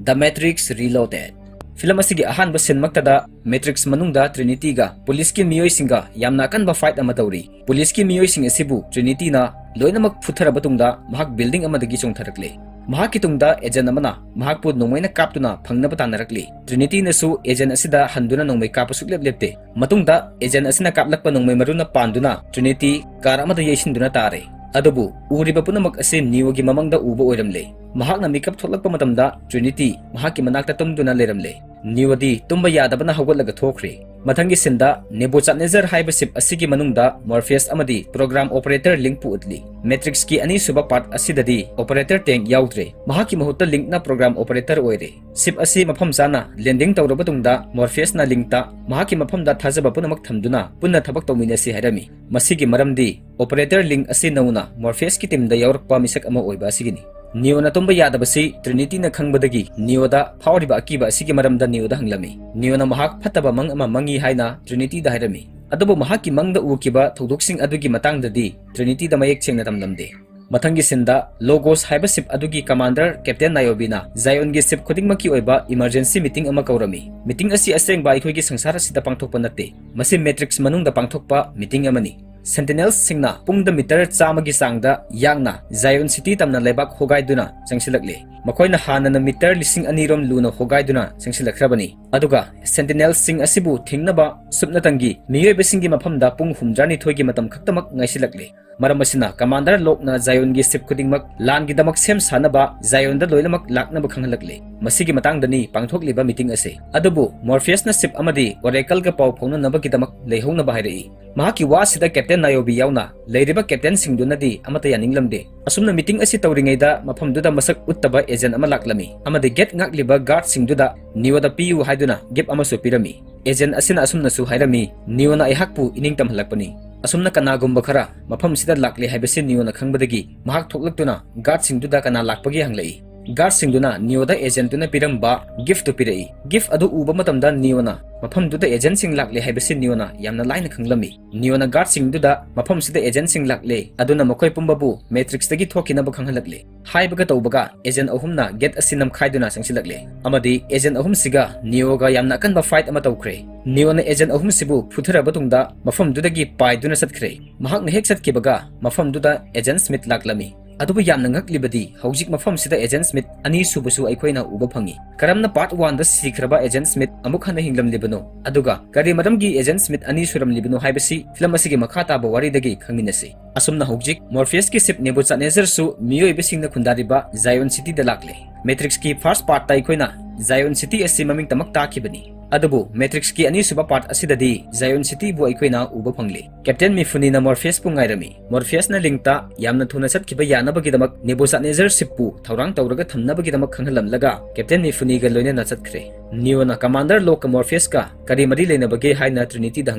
The Matrix Reloaded꯫ ꯐꯤꯂꯝ ꯑꯁꯤꯒꯤ ꯑꯍꯥꯟꯕ ꯁꯤꯟꯃꯛꯇꯗ ꯃꯦꯇ꯭ꯔꯤꯛꯁ ꯃꯅꯨꯡꯗ ꯇ꯭ꯔꯤꯅꯤꯇꯤꯒ ꯄꯨꯂꯤꯁꯀꯤ ꯃꯤꯑꯣꯏꯁꯤꯡꯒ ꯌꯥꯝꯅ ꯑꯀꯟꯕ ꯐꯥꯏꯠ ꯑꯃ ꯇꯧꯔꯤ꯫ ꯄꯨꯂꯤꯁꯀꯤ ꯃꯤꯑꯣꯏꯁꯤꯡ ꯑꯁꯤꯕꯨ ꯇ꯭ꯔꯤꯅꯤꯇꯤꯅ ꯂꯣꯏꯅꯃꯛ ꯐꯨꯊꯔꯕ ꯇꯨꯡꯗ ꯃꯍꯥꯛ ꯕꯤꯜꯗꯤꯡ ꯑꯃꯗꯒꯤ ꯆꯣꯡꯊꯔꯛꯂꯦ꯫ ꯃꯍꯥꯛꯀꯤ ꯇꯨꯡꯗ ꯑꯦꯖꯦꯟ ꯑꯃꯅ ꯃꯍꯥꯛꯄꯨ ꯅꯣꯡꯃꯩꯅ ꯀꯥꯞꯇꯨꯅ ꯐꯪꯅꯕ ꯇꯥꯟꯅꯔꯛꯂꯤ꯫ ꯇ꯭ꯔꯤꯅꯤꯇꯤꯅꯁꯨ ꯑꯦꯖꯦꯟ ꯑꯁꯤꯗ ꯍꯟꯗꯨꯅ ꯅꯣꯡꯃꯩ ꯀꯥꯞꯄ ꯁꯨꯛꯂꯦꯞ ꯂꯦꯞꯇꯦ꯫ ꯃꯇꯨꯡꯗ ꯑꯦꯖꯦꯟ ꯑꯁꯤꯅ ꯀꯥꯞꯂꯛꯄ ꯅꯣꯡꯃꯩ ꯃꯔꯨꯅ ꯄꯥꯟꯗꯨꯅ ꯇ꯭ꯔꯤꯅꯤꯇꯤ ꯀꯥꯔ ꯑꯃꯗ ꯌꯩꯁꯤꯟꯗꯨꯅ ꯇꯥꯔꯦ꯫ ꯑꯗꯨꯕꯨ ꯎꯔꯤꯕ ꯄꯨꯝꯅꯃꯛ ꯑꯁꯤ ꯅꯤꯌꯣꯒꯤ ꯃꯃꯪꯗ ꯎꯕ ꯑꯣꯏꯔꯝꯂꯦ꯫ ꯃꯍꯥꯛꯅ ꯃꯤꯀꯞ ꯊꯣꯛꯂꯛꯄ ꯃꯇꯝꯗ ꯇ꯭ꯔꯤꯅꯤꯇꯤ ꯃꯍꯥꯛꯀꯤ ꯃꯅꯥꯛꯇ ꯇꯨꯝꯗꯨꯅ ꯂꯩꯔꯝꯂꯦ꯫ ꯅꯤꯌꯣꯗꯤ ꯇꯨꯝꯕ ꯌꯥꯗꯕꯅ ꯍꯧꯒꯠꯂꯒ ꯊꯣꯛꯈ꯭ꯔꯦ꯫ ꯃꯊꯪꯒꯤ ꯁꯤꯟꯗ ꯅꯦꯕꯨꯆꯥꯗꯅꯦꯖꯔ ꯍꯥꯏꯕ ꯁꯤꯞ ꯑꯁꯤꯒꯤ ꯃꯅꯨꯡꯗ ꯃꯣꯔꯐꯤꯌꯁ ꯑꯃꯗꯤ ꯄ꯭ꯔꯣꯒ꯭ꯔꯥꯝ ꯑꯣꯄꯔꯦꯇꯔ ꯂꯤꯡꯄꯨ ꯎꯠꯂꯤ꯫ ꯃꯦꯇ꯭ꯔꯤꯛꯁꯀꯤ ꯑꯅꯤꯁꯨꯕ ꯄꯥꯔꯠ ꯑꯁꯤꯗꯗꯤ ꯑꯣꯄꯔꯦꯇꯔ ꯇꯦꯡ ꯌꯥꯎꯗ꯭ꯔꯦ꯫ ꯃꯍꯥꯛꯀꯤ ꯃꯍꯨꯠꯇ ꯂꯤꯡꯅ ꯄ꯭ꯔꯣꯒ꯭ꯔꯥꯝ ꯑꯣꯄꯔꯦꯇꯔ ꯑꯣꯏꯔꯦ꯫ ꯁꯤꯞ ꯑꯁꯤ ꯃꯐꯝ ꯆꯥꯅ ꯂꯦꯟꯗꯤꯡ ꯇꯧꯔꯕ ꯇꯨꯡꯗ ꯃꯣꯔꯐꯤꯌꯁꯅ ꯂꯤꯡꯇ ꯃꯍꯥꯛꯀꯤ ꯃꯐꯝꯗ ꯊꯥꯖꯕ ꯄꯨꯝꯅꯃꯛ ꯊꯝꯗꯨꯅ ꯄꯨꯟꯅ ꯊꯕꯛ ꯇꯧꯃꯤꯟꯅꯁꯤ ꯍꯥꯏꯔꯝꯃꯤ꯫ ꯃꯁꯤꯒꯤ ꯃꯔꯝꯗꯤ ꯑꯣꯄꯔꯦꯇꯔ ꯂꯤꯡ ꯑꯁꯤ ꯅꯧꯅ ꯃꯣꯔꯐꯤꯌꯁꯀꯤ ꯇꯤꯝꯗ ꯌꯥꯎꯔꯛꯄ ꯃꯤꯁꯛ ꯑꯃ ꯑꯣꯏꯕ ꯑꯁꯤꯒꯤꯅꯤ꯫ ꯅꯤꯌꯣꯅ ꯇꯨꯝꯕ ꯌꯥꯗꯕꯁꯤ ꯇ꯭ꯔꯤꯅꯤꯇꯤꯅ ꯈꯪꯕꯗꯒꯤ ꯅꯤꯌꯣꯗ ꯐꯥꯎꯔꯤꯕ ꯑꯀꯤꯕ ꯑꯁꯤꯒꯤ ꯃꯔꯝꯗ ꯅꯤꯌꯣꯗ ꯍꯪꯂꯝꯃꯤ꯫ ꯅꯤꯌꯣꯅ ꯃꯍꯥꯛ ꯐꯠꯇꯕ ꯃꯪ ꯑꯃ ꯃꯪꯉꯤ ꯍꯥꯏꯅ ꯇ꯭ꯔꯤꯅꯤꯇꯤꯗ ꯍꯥꯏꯔꯝꯃꯤ꯫ ꯑꯗꯨꯕꯨ ꯃꯍꯥꯛꯀꯤ ꯃꯪꯗ ꯎꯈꯤꯕ ꯊꯧꯗꯣꯛꯁꯤꯡ ꯑꯗꯨꯒꯤ ꯃꯇꯥꯡꯗꯗꯤ ꯇ꯭ꯔꯤꯅꯤꯇꯤꯗ ꯃꯌꯦꯛ ꯁꯦꯡꯅ ꯇꯝꯂꯝꯗꯦ꯫ ꯃꯊꯪꯒꯤ ꯁꯤꯟꯗ ꯂꯣꯒꯣꯁ ꯍꯥꯏꯕ ꯁꯤꯞ ꯑꯗꯨꯒꯤ ꯀꯃꯥꯟꯗꯔ ꯀꯦꯞꯇꯦꯟ ꯅꯥꯌꯣꯕꯤꯅ ꯖꯥꯏꯑꯣꯟꯒꯤ ꯁꯤꯞ ꯈꯨꯗꯤꯡꯃꯛꯀꯤ ꯑꯣꯏꯕ ꯏꯃꯔꯖꯦꯟꯁꯤ ꯃꯤꯇꯤꯡ ꯑꯃ ꯀꯧꯔꯝꯃꯤ꯫ ꯃꯤꯇꯤꯡ ꯑꯁꯤ ꯑꯁꯦꯡꯕ ꯑꯩꯈꯣꯏꯒꯤ ꯁꯪꯁꯥꯔ ꯑꯁꯤꯗ ꯄꯥꯡꯊꯣꯛꯄ ꯅꯠꯇꯦ꯫ ꯃꯁꯤ ꯃꯦꯇ꯭ꯔꯤꯛꯁ ꯃꯅꯨꯡꯗ ꯄꯥꯡꯊꯣꯛꯄ ꯃꯤꯇꯤꯡ ꯑꯃꯅꯤ꯫ ꯁꯦꯟꯇꯤꯅꯦꯜꯁꯁꯤꯡꯅ ꯄꯨꯡꯗ ꯃꯤꯇꯔ ꯆꯥꯝꯃꯒꯤ ꯆꯥꯡꯗ ꯌꯥꯡꯅ ꯖꯥꯏꯑꯣꯟ ꯁꯤꯇꯤ ꯇꯝꯅ ꯂꯩꯕꯥꯛ ꯍꯣꯒꯥꯏꯗꯨꯅ ꯆꯪꯁꯤꯜꯂꯛꯂꯦ꯫ ꯃꯈꯣꯏꯅ ꯍꯥꯟꯅꯅ ꯃꯤꯇꯔ ꯂꯤꯁꯤꯡ ꯑꯅꯤ ꯔꯣꯝ ꯂꯨꯅ ꯍꯣꯒꯥꯏꯗꯨꯅ ꯆꯪꯁꯤꯜꯂꯛꯈ꯭ꯔꯕꯅꯤ꯫ ꯑꯗꯨꯒ ꯁꯦꯟꯇꯤꯅꯦꯜꯁꯁꯤꯡ ꯑꯁꯤꯕꯨ ꯊꯤꯡꯅꯕ ꯁꯨꯞꯅꯇꯪꯒꯤ ꯃꯤꯑꯣꯏꯕꯁꯤꯡꯒꯤ ꯃꯐꯝꯗ ꯄꯨꯡ ꯍꯨꯝꯗ꯭ꯔꯥꯅꯤꯊꯣꯏꯒꯤ ꯃꯇꯝ ꯈꯛꯇꯃꯛ ꯉꯥꯏꯁꯤꯜꯂꯛꯂꯦ꯫ ꯃꯔꯝ ꯑꯁꯤꯅ ꯀꯃꯥꯟꯗꯔ ꯂꯣꯛꯅ ꯖꯥꯏꯑꯣꯟꯒꯤ ꯁꯤꯞ ꯈꯨꯗꯤꯡꯃꯛ ꯂꯥꯟꯒꯤꯗꯃꯛ ꯁꯦꯝ ꯁꯥꯅꯕ ꯖꯥꯏꯑꯣꯟꯗ ꯂꯣꯏꯅꯃꯛ ꯂꯥꯛꯅꯕ ꯈꯪꯍꯜꯂꯛꯂꯦ꯫ ꯃꯁꯤꯒꯤ ꯃꯇꯥꯡꯗꯅꯤ ꯄꯥꯡꯊꯣꯛꯂꯤꯕ ꯃꯤꯇꯤꯡ ꯑꯁꯤ꯫ ꯑꯗꯨꯕꯨ ꯃꯣꯔꯐꯤꯌꯁꯅ ꯁꯤꯞ ꯑꯃꯗꯤ ꯑꯣꯔꯦꯀꯜꯒ ꯄꯥꯎ ꯐꯥꯎꯅꯅꯕꯒꯤꯗꯃꯛ ꯂꯩꯍꯧꯅꯕ ꯍꯥꯏꯔꯛꯏ꯫ ꯃꯍꯥꯛꯀꯤ ꯋꯥꯁꯤꯗ ꯀꯦꯞꯇꯦꯟ ꯅꯥꯌꯣꯕꯤ ꯌꯥꯎꯅ ꯂꯩꯔꯤꯕ ꯀꯦꯞꯇꯦꯟꯁꯤꯡꯗꯨꯅꯗꯤ ꯑꯃꯠꯇ ꯌꯥꯅꯤꯡꯂꯝꯗꯦ꯫ ꯑꯁꯨꯝꯅ ꯃꯤꯇꯤꯡ ꯑꯁꯤ ꯇꯧꯔꯤꯉꯩꯗ ꯃꯐꯝꯗꯨꯗ ꯃꯁꯛ ꯎꯠꯇꯕ ꯑꯦꯖꯦꯟ ꯑꯃ ꯂꯥꯛꯂꯝꯃꯤ ꯑꯃꯗꯤ ꯒꯦꯠ ꯉꯥꯛꯂꯤꯕ ꯒꯥꯔꯗꯁꯤꯡꯗꯨꯗ ꯅꯤꯌꯣꯗ ꯄꯤꯌꯨ ꯍꯥꯏꯗꯨꯅ ꯒꯤꯐ ꯑꯃꯁꯨ ꯄꯤꯔꯝꯃꯤ꯫ ꯑꯦꯖꯦꯟ ꯑꯁꯤꯅ ꯑꯁꯨꯝꯅꯁꯨ ꯍꯥꯏꯔꯝꯃꯤ, "ꯅꯤꯌꯣꯅ ꯑꯩꯍꯥꯛꯄꯨ ꯏꯅꯤꯡ ꯇꯝꯍꯜꯂꯛꯄꯅꯤ꯫ ꯑꯁꯨꯝꯅ ꯀꯅꯥꯒꯨꯝꯕ ꯈꯔ ꯃꯐꯝꯁꯤꯗ ꯂꯥꯛꯂꯦ ꯍꯥꯏꯕꯁꯤ ꯅꯤꯌꯣꯅ ꯈꯪꯕꯗꯒꯤ ꯃꯍꯥꯛ ꯊꯣꯛꯂꯛꯇꯨꯅ ꯒꯥꯔꯗꯁꯤꯡꯗꯨꯗ ꯀꯅꯥ ꯂꯥꯛꯄꯒꯦ ꯍꯪꯂꯛꯏ꯫ ꯒꯥꯔꯗꯁꯤꯡꯗꯨꯅ ꯅꯤꯌꯣꯗ ꯑꯦꯖꯦꯟꯇꯨꯅ ꯄꯤꯔꯝꯕ ꯒꯤꯐꯇꯨ ꯄꯤꯔꯛꯏ꯫ ꯒꯤꯐ ꯑꯗꯨ ꯎꯕ ꯃꯇꯝꯗ ꯅꯤꯌꯣꯅ ꯃꯐꯝꯗꯨꯗ ꯑꯦꯖꯦꯟꯁꯤꯡ ꯂꯥꯛꯂꯦ ꯍꯥꯏꯕꯁꯤ ꯅꯤꯌꯣꯅ ꯌꯥꯝꯅ ꯂꯥꯏꯅ ꯈꯪꯂꯝꯃꯤ꯫ ꯅꯤꯌꯣꯅ ꯒꯥꯔꯗꯁꯤꯡꯗꯨꯗ ꯃꯐꯝꯁꯤꯗ ꯑꯦꯖꯦꯟꯁꯤꯡ ꯂꯥꯛꯂꯦ, ꯑꯗꯨꯅ ꯃꯈꯣꯏ ꯄꯨꯝꯕꯕꯨ ꯃꯦꯇ꯭ꯔꯤꯛꯁꯇꯒꯤ ꯊꯣꯛꯈꯤꯅꯕ ꯈꯪꯍꯜꯂꯛꯂꯦ" ꯍꯥꯏꯕꯒ ꯇꯧꯕꯒ ꯑꯦꯖꯦꯟ ꯑꯍꯨꯝꯅ ꯒꯦꯠ ꯑꯁꯤ ꯅꯝꯈꯥꯏꯗꯨꯅ ꯆꯪꯁꯤꯜꯂꯛꯂꯦ ꯑꯃꯗꯤ ꯑꯦꯖꯦꯟ ꯑꯍꯨꯝꯁꯤꯒ ꯅꯤꯌꯣꯒ ꯌꯥꯝꯅ ꯑꯀꯟꯕ ꯐꯥꯏꯠ ꯑꯃ ꯇꯧꯈ꯭ꯔꯦ꯫ ꯅꯤꯌꯣꯅ ꯑꯦꯖꯦꯟ ꯑꯍꯨꯝꯁꯤꯕꯨ ꯐꯨꯊꯔꯕ ꯇꯨꯡꯗ ꯃꯐꯝꯗꯨꯗꯒꯤ ꯄꯥꯏꯗꯨꯅ ꯆꯠꯈ꯭ꯔꯦ꯫ ꯃꯍꯥꯛꯅ ꯍꯦꯛ ꯆꯠꯈꯤꯕꯒ ꯃꯐꯝꯗꯨꯗ ꯑꯦꯖꯦꯟ ꯁ꯭ꯃꯤꯊ ꯂꯥꯛꯂꯝꯃꯤ꯫ ꯑꯗꯨꯕꯨ ꯌꯥꯝꯅ ꯉꯛꯂꯤꯕꯗꯤ ꯍꯧꯖꯤꯛ ꯃꯐꯝꯁꯤꯗ ꯑꯦꯖꯦꯟ ꯁ꯭ꯃꯤꯊ ꯑꯅꯤꯁꯨꯕꯁꯨ ꯑꯩꯈꯣꯏꯅ ꯎꯕ ꯐꯪꯉꯤ꯫ ꯀꯔꯝꯅ ꯄꯥꯔꯠ ꯋꯥꯟꯗ ꯁꯤꯈ꯭ꯔꯕ ꯑꯦꯖꯦꯟ ꯁ꯭ꯃꯤꯊ ꯑꯃꯨꯛ ꯍꯟꯅ ꯍꯤꯡꯂꯝꯂꯤꯕꯅꯣ? ꯑꯗꯨꯒ ꯀꯔꯤ ꯃꯔꯝꯒꯤ ꯑꯦꯖꯦꯟ ꯁ꯭ꯃꯤꯊ ꯑꯅꯤ ꯁꯨꯔꯝꯂꯤꯕꯅꯣ ꯍꯥꯏꯕꯁꯤ ꯐꯤꯂꯝ ꯑꯁꯤꯒꯤ ꯃꯈꯥ ꯇꯥꯕ ꯋꯥꯔꯤꯗꯒꯤ ꯈꯪꯃꯤꯟꯅꯁꯤ꯫ ꯑꯁꯨꯝꯅ ꯍꯧꯖꯤꯛ ꯃꯣꯔꯐꯤꯌꯁꯀꯤ ꯁꯤꯞ ꯅꯦꯕꯨꯆꯥꯗꯅꯦꯖꯔꯁꯨ ꯃꯤꯑꯣꯏꯕꯁꯤꯡꯅ ꯈꯨꯟꯗꯥꯔꯤꯕ ꯖꯥꯏꯑꯣꯟ ꯁꯤꯇꯤꯗ ꯂꯥꯛꯂꯦ꯫ ꯃꯦꯇ꯭ꯔꯤꯛꯁꯀꯤ ꯐꯥꯔꯁ ꯄꯥꯔꯠꯇ ꯑꯩꯈꯣꯏꯅ ꯖꯥꯏꯑꯣꯟ ꯁꯤꯇꯤ ꯑꯁꯤ ꯃꯃꯤꯡꯇꯃꯛ ꯇꯥꯈꯤꯕꯅꯤ꯫ ꯑꯗꯨꯕꯨ Matrix ꯀꯤ ꯑꯅꯤꯁꯨꯕ part ꯑꯁꯤꯗꯗꯤ Zion City ꯕꯨ ꯑꯩꯈꯣꯏꯅ ꯎꯕ ꯐꯪꯂꯤ꯫ Captain Mifune ꯅ Morpheus ꯄꯨ ꯉꯥꯏꯔꯝꯃꯤ꯫ Morpheus ꯅ Link ꯇ ꯌꯥꯝꯅ ꯊꯨꯅ ꯆꯠꯈꯤꯕ ꯌꯥꯅꯕꯒꯤꯗꯃꯛ Nebuchadnezzar ship ꯄꯨ ꯊꯧꯔꯥꯡ ꯇꯧꯔꯒ ꯊꯝꯅꯕꯒꯤꯗꯃꯛ ꯈꯪꯍꯜꯂꯝꯂꯒ Captain Mifune ꯒ ꯂꯣꯏꯅꯅ ꯆꯠꯈ꯭ꯔꯦ꯫ Neo ꯅ Commander Locke ꯀ Morpheus ꯀ ꯀꯔꯤ ꯃꯔꯤ ꯂꯩꯅꯕꯒꯦ ꯍꯥꯏꯅ Trinity ꯗ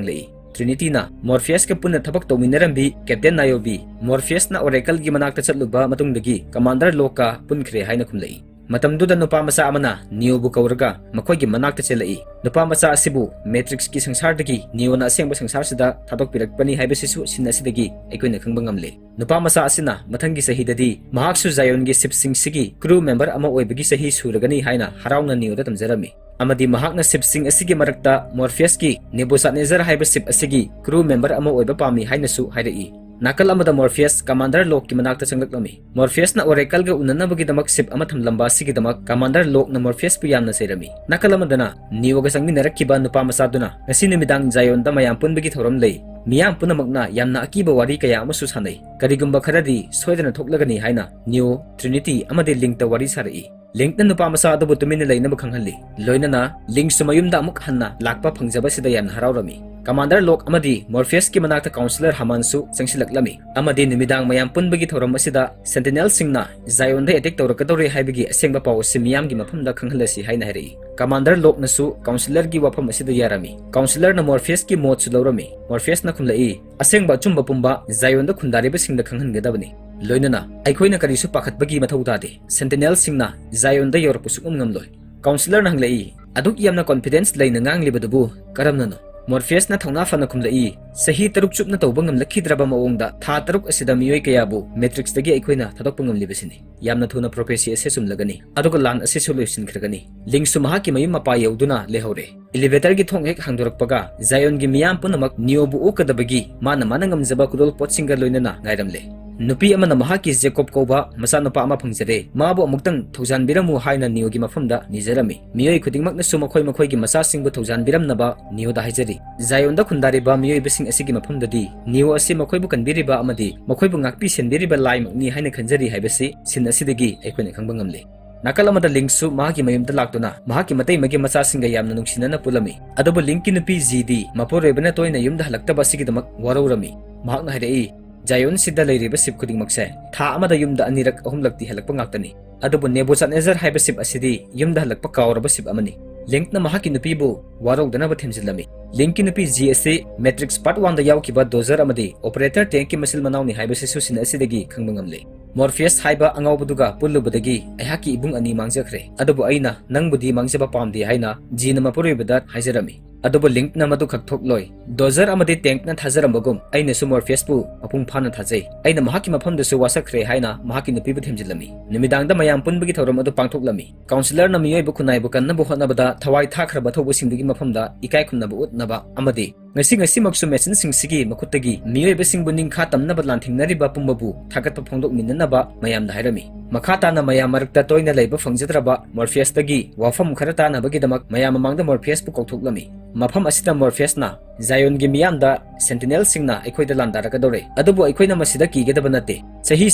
ꯍꯪꯂꯛꯏ꯫ Trinity ꯅ Morpheus ꯀ ꯄꯨꯟꯅ ꯊꯕꯛ ꯇꯧꯃꯤꯟꯅꯔꯝꯕꯤ Captain Niobe, Morpheus ꯅ Oracle ꯒꯤ ꯃꯅꯥꯛꯇ ꯆꯠꯂꯨꯕ ꯃꯇꯨꯡꯗꯒꯤ Commander Locke ꯀ ꯄꯨꯟꯈ꯭ꯔꯦ ꯍꯥꯏꯅ ꯈꯨꯝꯂꯛꯏ꯫ ꯃꯇꯝꯗꯨꯗ ꯅꯨꯄꯥ ꯃꯆꯥ ꯑꯃꯅ Neo ꯕꯨ ꯀꯧꯔꯒ ꯃꯈꯣꯏꯒꯤ ꯃꯅꯥꯛꯇ ꯆꯦꯜꯂꯛꯏ꯫ ꯅꯨꯄꯥ ꯃꯆꯥ ꯑꯁꯤꯕꯨ Matrix ꯀꯤ ꯁꯪꯁꯥꯔꯗꯒꯤ Neo ꯅ ꯑꯁꯦꯡꯕ ꯁꯪꯁꯥꯔꯁꯤꯗ ꯊꯥꯗꯣꯛꯄꯤꯔꯛꯄꯅꯤ ꯍꯥꯏꯕꯁꯤꯁꯨ scene ꯑꯁꯤꯗꯒꯤ ꯑꯩꯈꯣꯏꯅ ꯈꯪꯕ ꯉꯝꯂꯦ꯫ ꯅꯨꯄꯥ ꯃꯆꯥ ꯑꯁꯤꯅ ꯃꯊꯪꯒꯤ ꯆꯍꯤꯗꯗꯤ ꯃꯍꯥꯛꯁꯨ Zion ꯒꯤ ship ꯁꯤꯡꯁꯤꯒꯤ crew member ꯑꯃ ꯑꯣꯏꯕꯒꯤ ꯆꯍꯤ ꯁꯨꯔꯒꯅꯤ ꯍꯥꯏꯅ ꯍꯔꯥꯎꯅ Neo ꯗ ꯇꯝꯖꯔꯝꯃꯤ꯫ ꯑꯃꯗꯤ ꯃꯍꯥꯛꯅ ship ꯁꯤꯡ ꯑꯁꯤꯒꯤ ꯃꯔꯛꯇ Morpheus ꯀꯤ Nebuchadnezzar ꯍꯥꯏꯕ ship ꯑꯁꯤꯒꯤ crew member ꯑꯃ ꯑꯣꯏꯕ ꯄꯥꯝꯃꯤ ꯍꯥꯏꯅꯁꯨ ꯍꯥꯏꯔꯛꯏ꯫ ꯅꯥꯀꯜ ꯑꯃꯗ Morpheus Commander Locke ꯀꯤ ꯃꯅꯥꯛꯇ ꯆꯪꯂꯛꯂꯝꯃꯤ꯫ Morpheus ꯅ Oracle ꯒ ꯎꯅꯅꯕꯒꯤꯗꯃꯛ ship ꯑꯃ ꯊꯝꯂꯝꯕ ꯑꯁꯤꯒꯤꯗꯃꯛ Commander Locke ꯅ Morpheus ꯄꯨ ꯌꯥꯝꯅ ꯆꯩꯔꯝꯃꯤ꯫ ꯅꯥꯀꯜ ꯑꯃꯗꯅ Neo ꯒ ꯆꯪꯃꯤꯟꯅꯔꯛꯈꯤꯕ ꯅꯨꯄꯥ ꯃꯆꯥꯗꯨꯅ ꯉꯁꯤ ꯅꯨꯃꯤꯗꯥꯡ Zion ꯗ ꯃꯌꯥꯝ ꯄꯨꯟꯕꯒꯤ ꯊꯧꯔꯝ ꯂꯩ꯫ ꯃꯤꯌꯥꯝ ꯄꯨꯝꯅꯃꯛꯅ ꯌꯥꯝꯅ ꯑꯀꯤꯕ ꯋꯥꯔꯤ ꯀꯌꯥ ꯑꯃꯁꯨ ꯁꯥꯟꯅꯩ꯫ ꯀꯔꯤꯒꯨꯝꯕ ꯈꯔꯗꯤ ꯁꯣꯏꯗꯅ ꯊꯣꯛꯂꯒꯅꯤ ꯍꯥꯏꯅ Neo, Trinity ꯑꯃꯗꯤ Link ꯇ ꯋꯥꯔꯤ ꯁꯥꯔꯛꯏ꯫ Link ꯅ ꯅꯨꯄꯥ ꯃꯆꯥ ꯑꯗꯨꯕꯨ ꯇꯨꯃꯤꯟꯅ ꯂꯩꯅꯕ ꯈꯪꯍꯜꯂꯤ꯫ ꯂꯣꯏꯅꯅ Link ꯁꯨ ꯃꯌꯨꯝꯗ ꯑꯃꯨꯛ ꯍꯟꯅ ꯂꯥꯛꯄ ꯐꯪꯖꯕꯁꯤꯗ ꯌꯥꯝꯅ ꯍꯔꯥꯎꯔꯝꯃꯤ꯫ Commander Locke ꯑꯃꯗꯤ Morpheus ꯀꯤ ꯃꯅꯥꯛꯇ Councillor Haman ꯁꯨ ꯆꯪꯁꯤꯜꯂꯛꯂꯝꯃꯤ꯫ ꯑꯃꯗꯤ ꯅꯨꯃꯤꯗꯥꯡ ꯃꯌꯥꯝ ꯄꯨꯟꯕꯒꯤ ꯊꯧꯔꯝ ꯑꯁꯤꯗ Sentinel ꯁꯤꯡꯅ Zion ꯗ attack ꯇꯧꯔꯛꯀꯗꯧꯔꯦ ꯍꯥꯏꯕꯒꯤ ꯑꯁꯦꯡꯕ ꯄꯥꯎ ꯑꯁꯤ ꯃꯤꯌꯥꯝꯒꯤ ꯃꯐꯝꯗ ꯈꯪꯍꯜꯂꯁꯤ ꯍꯥꯏꯅ ꯍꯥꯏꯔꯛꯏ꯫ Commander Locke ꯅꯁꯨ Councillor ꯒꯤ ꯋꯥꯐꯝ ꯑꯁꯤꯗ ꯌꯥꯔꯝꯃꯤ꯫ Councillor ꯅ Morpheus ꯀꯤ ꯃꯣꯠꯁꯨ ꯂꯧꯔꯝꯃꯤ꯫ Morpheus ꯅ ꯈꯨꯝꯂꯛꯏ, "ꯑꯁꯦꯡꯕ ꯑꯆꯨꯝꯕ ꯄꯨꯝꯕ Zion ꯗ ꯈꯨꯟꯗꯥꯔꯤꯕꯁꯤꯡꯗ ꯈꯪꯍꯟꯒꯗꯕꯅꯤ꯫ ꯂꯣꯏꯅꯅ ꯑꯩꯈꯣꯏꯅ ꯀꯔꯤꯁꯨ ꯄꯥꯈꯠꯄꯒꯤ ꯃꯊꯧ ꯇꯥꯗꯦ꯫ Sentinel ꯁꯤꯡꯅ Zion ꯗ ꯌꯧꯔꯛꯄ ꯁꯨꯛꯉꯝ ꯉꯝꯂꯣꯏ꯫" Councillor ꯅ ꯍꯪꯂꯛꯏ, "ꯑꯗꯨꯛ ꯌꯥꯝꯅ confidence ꯂꯩꯅ ꯉꯥꯡꯂꯤꯕꯗꯨꯕꯨ ꯀꯔꯝꯅꯅꯣ?" Morpheus ꯅ ꯊꯧꯅꯥ ꯐꯅ ꯈꯨꯝꯂꯛꯏ, "ꯆꯍꯤ ꯇꯔꯨꯛ ꯆꯨꯞꯅ ꯇꯧꯕ ꯉꯝꯂꯛꯈꯤꯗ꯭ꯔꯕ ꯃꯑꯣꯡꯗ ꯊꯥ ꯇꯔꯨꯛ ꯑꯁꯤꯗ ꯃꯤꯑꯣꯏ ꯀꯌꯥꯕꯨ Matrix ꯇꯒꯤ ꯑꯩꯈꯣꯏꯅ ꯊꯥꯗꯣꯛꯄ ꯉꯝꯂꯤꯕꯁꯤꯅꯤ꯫ ꯌꯥꯝꯅ ꯊꯨꯅ prophecy ꯑꯁꯤ ꯆꯨꯝꯂꯒꯅꯤ, ꯑꯗꯨꯒ ꯂꯥꯟ ꯑꯁꯤꯁꯨ ꯂꯣꯏꯁꯤꯟꯈ꯭ꯔꯒꯅꯤ꯫" Link ꯁꯨ ꯃꯍꯥꯛꯀꯤ ꯃꯌꯨꯝ ꯃꯄꯥ ꯌꯧꯗꯨꯅ ꯂꯩꯍꯧꯔꯦ꯫ Elevator ꯒꯤ ꯊꯣꯡ ꯍꯦꯛ ꯍꯥꯡꯗꯣꯔꯛꯄꯒ Zion ꯒꯤ ꯃꯤꯌꯥꯝ ꯄꯨꯝꯅꯃꯛ Neo ꯕꯨ ꯑꯣꯛꯀꯗꯕꯒꯤ ꯃꯥꯅ ꯃꯥꯅ ꯉꯝꯖꯕ ꯈꯨꯗꯣꯜ ꯄꯣꯠꯁꯤꯡꯒ ꯂꯣꯏꯅꯅ ꯉꯥꯏꯔꯝꯂꯦ꯫ ꯅꯨꯄꯤ ꯑꯃꯅ ꯃꯍꯥꯛꯀꯤ Jacob ꯀꯧꯕ ꯃꯆꯥꯅꯨꯄꯥ ꯑꯃ ꯐꯪꯖꯔꯦ, ꯃꯥꯕꯨ ꯑꯃꯨꯛꯇꯪ ꯊꯧꯖꯥꯟꯕꯤꯔꯝꯃꯨ ꯍꯥꯏꯅ Neo ꯒꯤ ꯃꯐꯝꯗ ꯅꯤꯖꯔꯝꯃꯤ꯫ ꯃꯤꯑꯣꯏ ꯈꯨꯗꯤꯡꯃꯛꯅꯁꯨ ꯃꯈꯣꯏ ꯃꯈꯣꯏꯒꯤ ꯃꯆꯥꯁꯤꯡꯕꯨ ꯊꯧꯖꯥꯟꯕꯤꯔꯝꯅꯕ Neo ꯗ ꯍꯥꯏꯖꯔꯤ꯫ Zion ꯗ ꯈꯨꯟꯗꯥꯔꯤꯕ ꯃꯤꯑꯣꯏꯕꯁꯤꯡ ꯑꯁꯤꯒꯤ ꯃꯐꯝꯗꯗꯤ Neo ꯑꯁꯤ ꯃꯈꯣꯏꯕꯨ ꯀꯟꯕꯤꯔꯤꯕ ꯑꯃꯗꯤ ꯃꯈꯣꯏꯕꯨ ꯉꯥꯛꯄꯤ ꯁꯦꯟꯕꯤꯔꯤꯕ ꯂꯥꯏꯃꯛꯅꯤ ꯍꯥꯏꯅ ꯈꯟꯖꯔꯤ ꯍꯥꯏꯕꯁꯤ scene ꯑꯁꯤꯗꯒꯤ ꯑꯩꯈꯣꯏꯅ ꯈꯪꯕ ꯉꯝꯂꯦ꯫ ꯅꯥꯀꯜ ꯑꯃꯗ ꯂꯤꯡꯁꯨ ꯃꯍꯥꯛꯀꯤ ꯃꯌꯨꯝꯗ ꯂꯥꯛꯇꯨꯅ ꯃꯍꯥꯛꯀꯤ ꯃꯇꯩꯃꯒꯤ ꯃꯆꯥꯁꯤꯡꯒ ꯌꯥꯝꯅ ꯅꯨꯡꯁꯤꯅꯅ ꯄꯨꯜꯂꯝꯃꯤ꯫ ꯑꯗꯨꯕꯨ ꯂꯤꯡꯀꯤ ꯅꯨꯄꯤ ꯖꯤꯗꯤ ꯃꯄꯨꯔꯣꯏꯕꯅ ꯇꯣꯏꯅ ꯌꯨꯝꯗ ꯍꯜꯂꯛꯇꯕ ꯑꯁꯤꯒꯤꯗꯃꯛ ꯋꯥꯔꯧꯔꯝꯃꯤ꯫ ꯃꯍꯥꯛꯅ ꯍꯥꯏꯔꯛꯏ, "ꯖꯥꯌꯣꯟꯁꯤꯗ ꯂꯩꯔꯤꯕ ꯁꯤꯞ ꯈꯨꯗꯤꯡꯃꯛꯁꯦ ꯊꯥ ꯑꯃꯗ ꯌꯨꯝꯗ ꯑꯅꯤꯔꯛ ꯑꯍꯨꯝꯂꯛꯇꯤ ꯍꯜꯂꯛꯄ ꯉꯥꯛꯇꯅꯤ꯫ ꯑꯗꯨꯕꯨ ꯅꯦꯕꯨꯆꯥꯗꯅꯦꯖꯔ ꯍꯥꯏꯕ ꯁꯤꯞ ꯑꯁꯤꯗꯤ ꯌꯨꯝꯗ ꯍꯜꯂꯛꯄ ꯀꯥꯎꯔꯕ ꯁꯤꯞ ꯑꯃꯅꯤ꯫" ꯂꯤꯡꯛꯅ ꯃꯍꯥꯛꯀꯤ ꯅꯨꯄꯤꯕꯨ ꯋꯥꯔꯧꯗꯅꯕ ꯊꯦꯝꯖꯤꯜꯂꯝꯃꯤ꯫ ꯂꯤꯡꯛꯀꯤ ꯅꯨꯄꯤ ꯖꯤ ꯑꯁꯤ ꯃꯦꯇ꯭ꯔꯤꯛꯁ ꯄꯥꯔꯠ ꯋꯥꯟꯗ ꯌꯥꯎꯈꯤꯕ ꯗꯣꯖꯔ ꯑꯃꯗꯤ ꯑꯣꯄꯔꯦꯇꯔ ꯇꯦꯡꯛꯀꯤ ꯃꯆꯤꯟ ꯃꯅꯥꯎꯅꯤ ꯍꯥꯏꯕꯁꯤꯁꯨ ꯁꯤꯟ ꯑꯁꯤꯗꯒꯤ ꯈꯪꯕ ꯉꯝꯂꯦ꯫ ꯃꯣꯔꯐꯤꯌꯁ ꯍꯥꯏꯕ ꯑꯉꯥꯎꯕꯗꯨꯒ ꯄꯨꯜꯂꯨꯕꯗꯒꯤ ꯑꯩꯍꯥꯛꯀꯤ ꯏꯕꯨꯡ ꯑꯅꯤ ꯃꯥꯡꯖꯈ꯭ꯔꯦ, ꯑꯗꯨꯕꯨ ꯑꯩꯅ ꯅꯪꯕꯨꯗꯤ ꯃꯥꯡꯖꯕ ꯄꯥꯝꯗꯦ ꯍꯥꯏꯅ ꯖꯤꯅ ꯃꯄꯨꯔꯣꯏꯕꯗ ꯍꯥꯏꯖꯔꯝꯃꯤ꯫ ꯑꯗꯨꯕꯨ ꯂꯤꯡꯛꯅ ꯃꯗꯨ ꯈꯛ ꯊꯣꯛꯂꯣꯏ꯫ ꯗꯣꯖꯔ ꯑꯃꯗꯤ ꯇꯦꯡꯛꯅ ꯊꯥꯖꯔꯝꯕꯒꯨꯝ ꯑꯩꯅꯁꯨ ꯃꯣꯔꯐꯤꯌꯁꯄꯨ ꯃꯄꯨꯡ ꯐꯥꯅ ꯊꯥꯖꯩ꯫ ꯑꯩꯅ ꯃꯍꯥꯛꯀꯤ ꯃꯐꯝꯗꯁꯨ ꯋꯥꯁꯛꯈ꯭ꯔꯦ ꯍꯥꯏꯅ ꯃꯍꯥꯛꯀꯤ ꯅꯨꯄꯤꯕꯨ ꯊꯦꯝꯖꯤꯜꯂꯝꯃꯤ꯫ ꯅꯨꯃꯤꯗꯥꯡꯗ ꯃꯌꯥꯝ ꯄꯨꯟꯕꯒꯤ ꯊꯧꯔꯝ ꯑꯗꯨ ꯄꯥꯡꯊꯣꯛꯂꯝꯃꯤ꯫ ꯀꯥꯎꯟꯁꯤꯂꯔꯅ ꯃꯤꯑꯣꯏꯕ ꯈꯨꯟꯅꯥꯏꯕꯨ ꯀꯟꯅꯕ ꯍꯣꯠꯅꯕꯗ ꯊꯋꯥꯏ ꯊꯥꯈ꯭ꯔꯕ ꯊꯧꯕꯁꯤꯡꯗꯨꯒꯤ ꯃꯐꯝꯗ ꯏꯀꯥꯏ ꯈꯨꯝꯅꯕ ꯎꯠꯅꯕ ꯑꯃꯗꯤ ꯉꯁꯤ ꯉꯁꯤꯃꯛꯁꯨ ꯃꯦꯁꯤꯟꯁꯤꯡꯁꯤꯒꯤ ꯃꯈꯨꯠꯇꯒꯤ ꯃꯤꯑꯣꯏꯕꯁꯤꯡꯕꯨ ꯅꯤꯡꯈꯥ ꯇꯝꯅꯕ ꯂꯥꯟꯊꯦꯡꯅꯔꯤꯕ ꯄꯨꯝꯕꯕꯨ ꯊꯥꯒꯠꯄ ꯐꯣꯡꯗꯣꯛꯃꯤꯟꯅꯅꯕ ꯃꯌꯥꯝꯗ ꯍꯥꯏꯔꯝꯃꯤ꯫ ꯃꯈꯥ ꯇꯥꯅ ꯃꯌꯥꯝ ꯃꯔꯛꯇ ꯇꯣꯏꯅ ꯂꯩꯕ ꯐꯪꯖꯗ꯭ꯔꯕ ꯃꯣꯔꯐꯤꯌꯁꯇꯒꯤ ꯋꯥꯐꯝ ꯈꯔ ꯇꯥꯅꯕꯒꯤꯗꯃꯛ ꯃꯌꯥꯝ ꯃꯃꯥꯡꯗ ꯃꯣꯔꯐꯤꯌꯁꯄꯨ ꯀꯧꯊꯣꯛꯂꯝꯃꯤ꯫ ꯃꯐꯝ ꯑꯁꯤꯗ ꯃꯣꯔꯐꯤꯌꯁꯅ ꯖꯥꯌꯣꯟꯒꯤ ꯃꯤꯌꯥꯝꯗ ꯁꯦꯟꯇꯤꯅꯦꯜꯁꯤꯡꯅ ꯑꯩꯈꯣꯏꯗ ꯂꯥꯟꯗꯥꯔꯛꯀꯗꯧꯔꯦ, ꯑꯗꯨꯕꯨ ꯑꯩꯈꯣꯏꯅ ꯃꯁꯤꯗ ꯀꯤꯒꯗꯕ ꯅꯠꯇꯦ꯫ ꯆꯍꯤ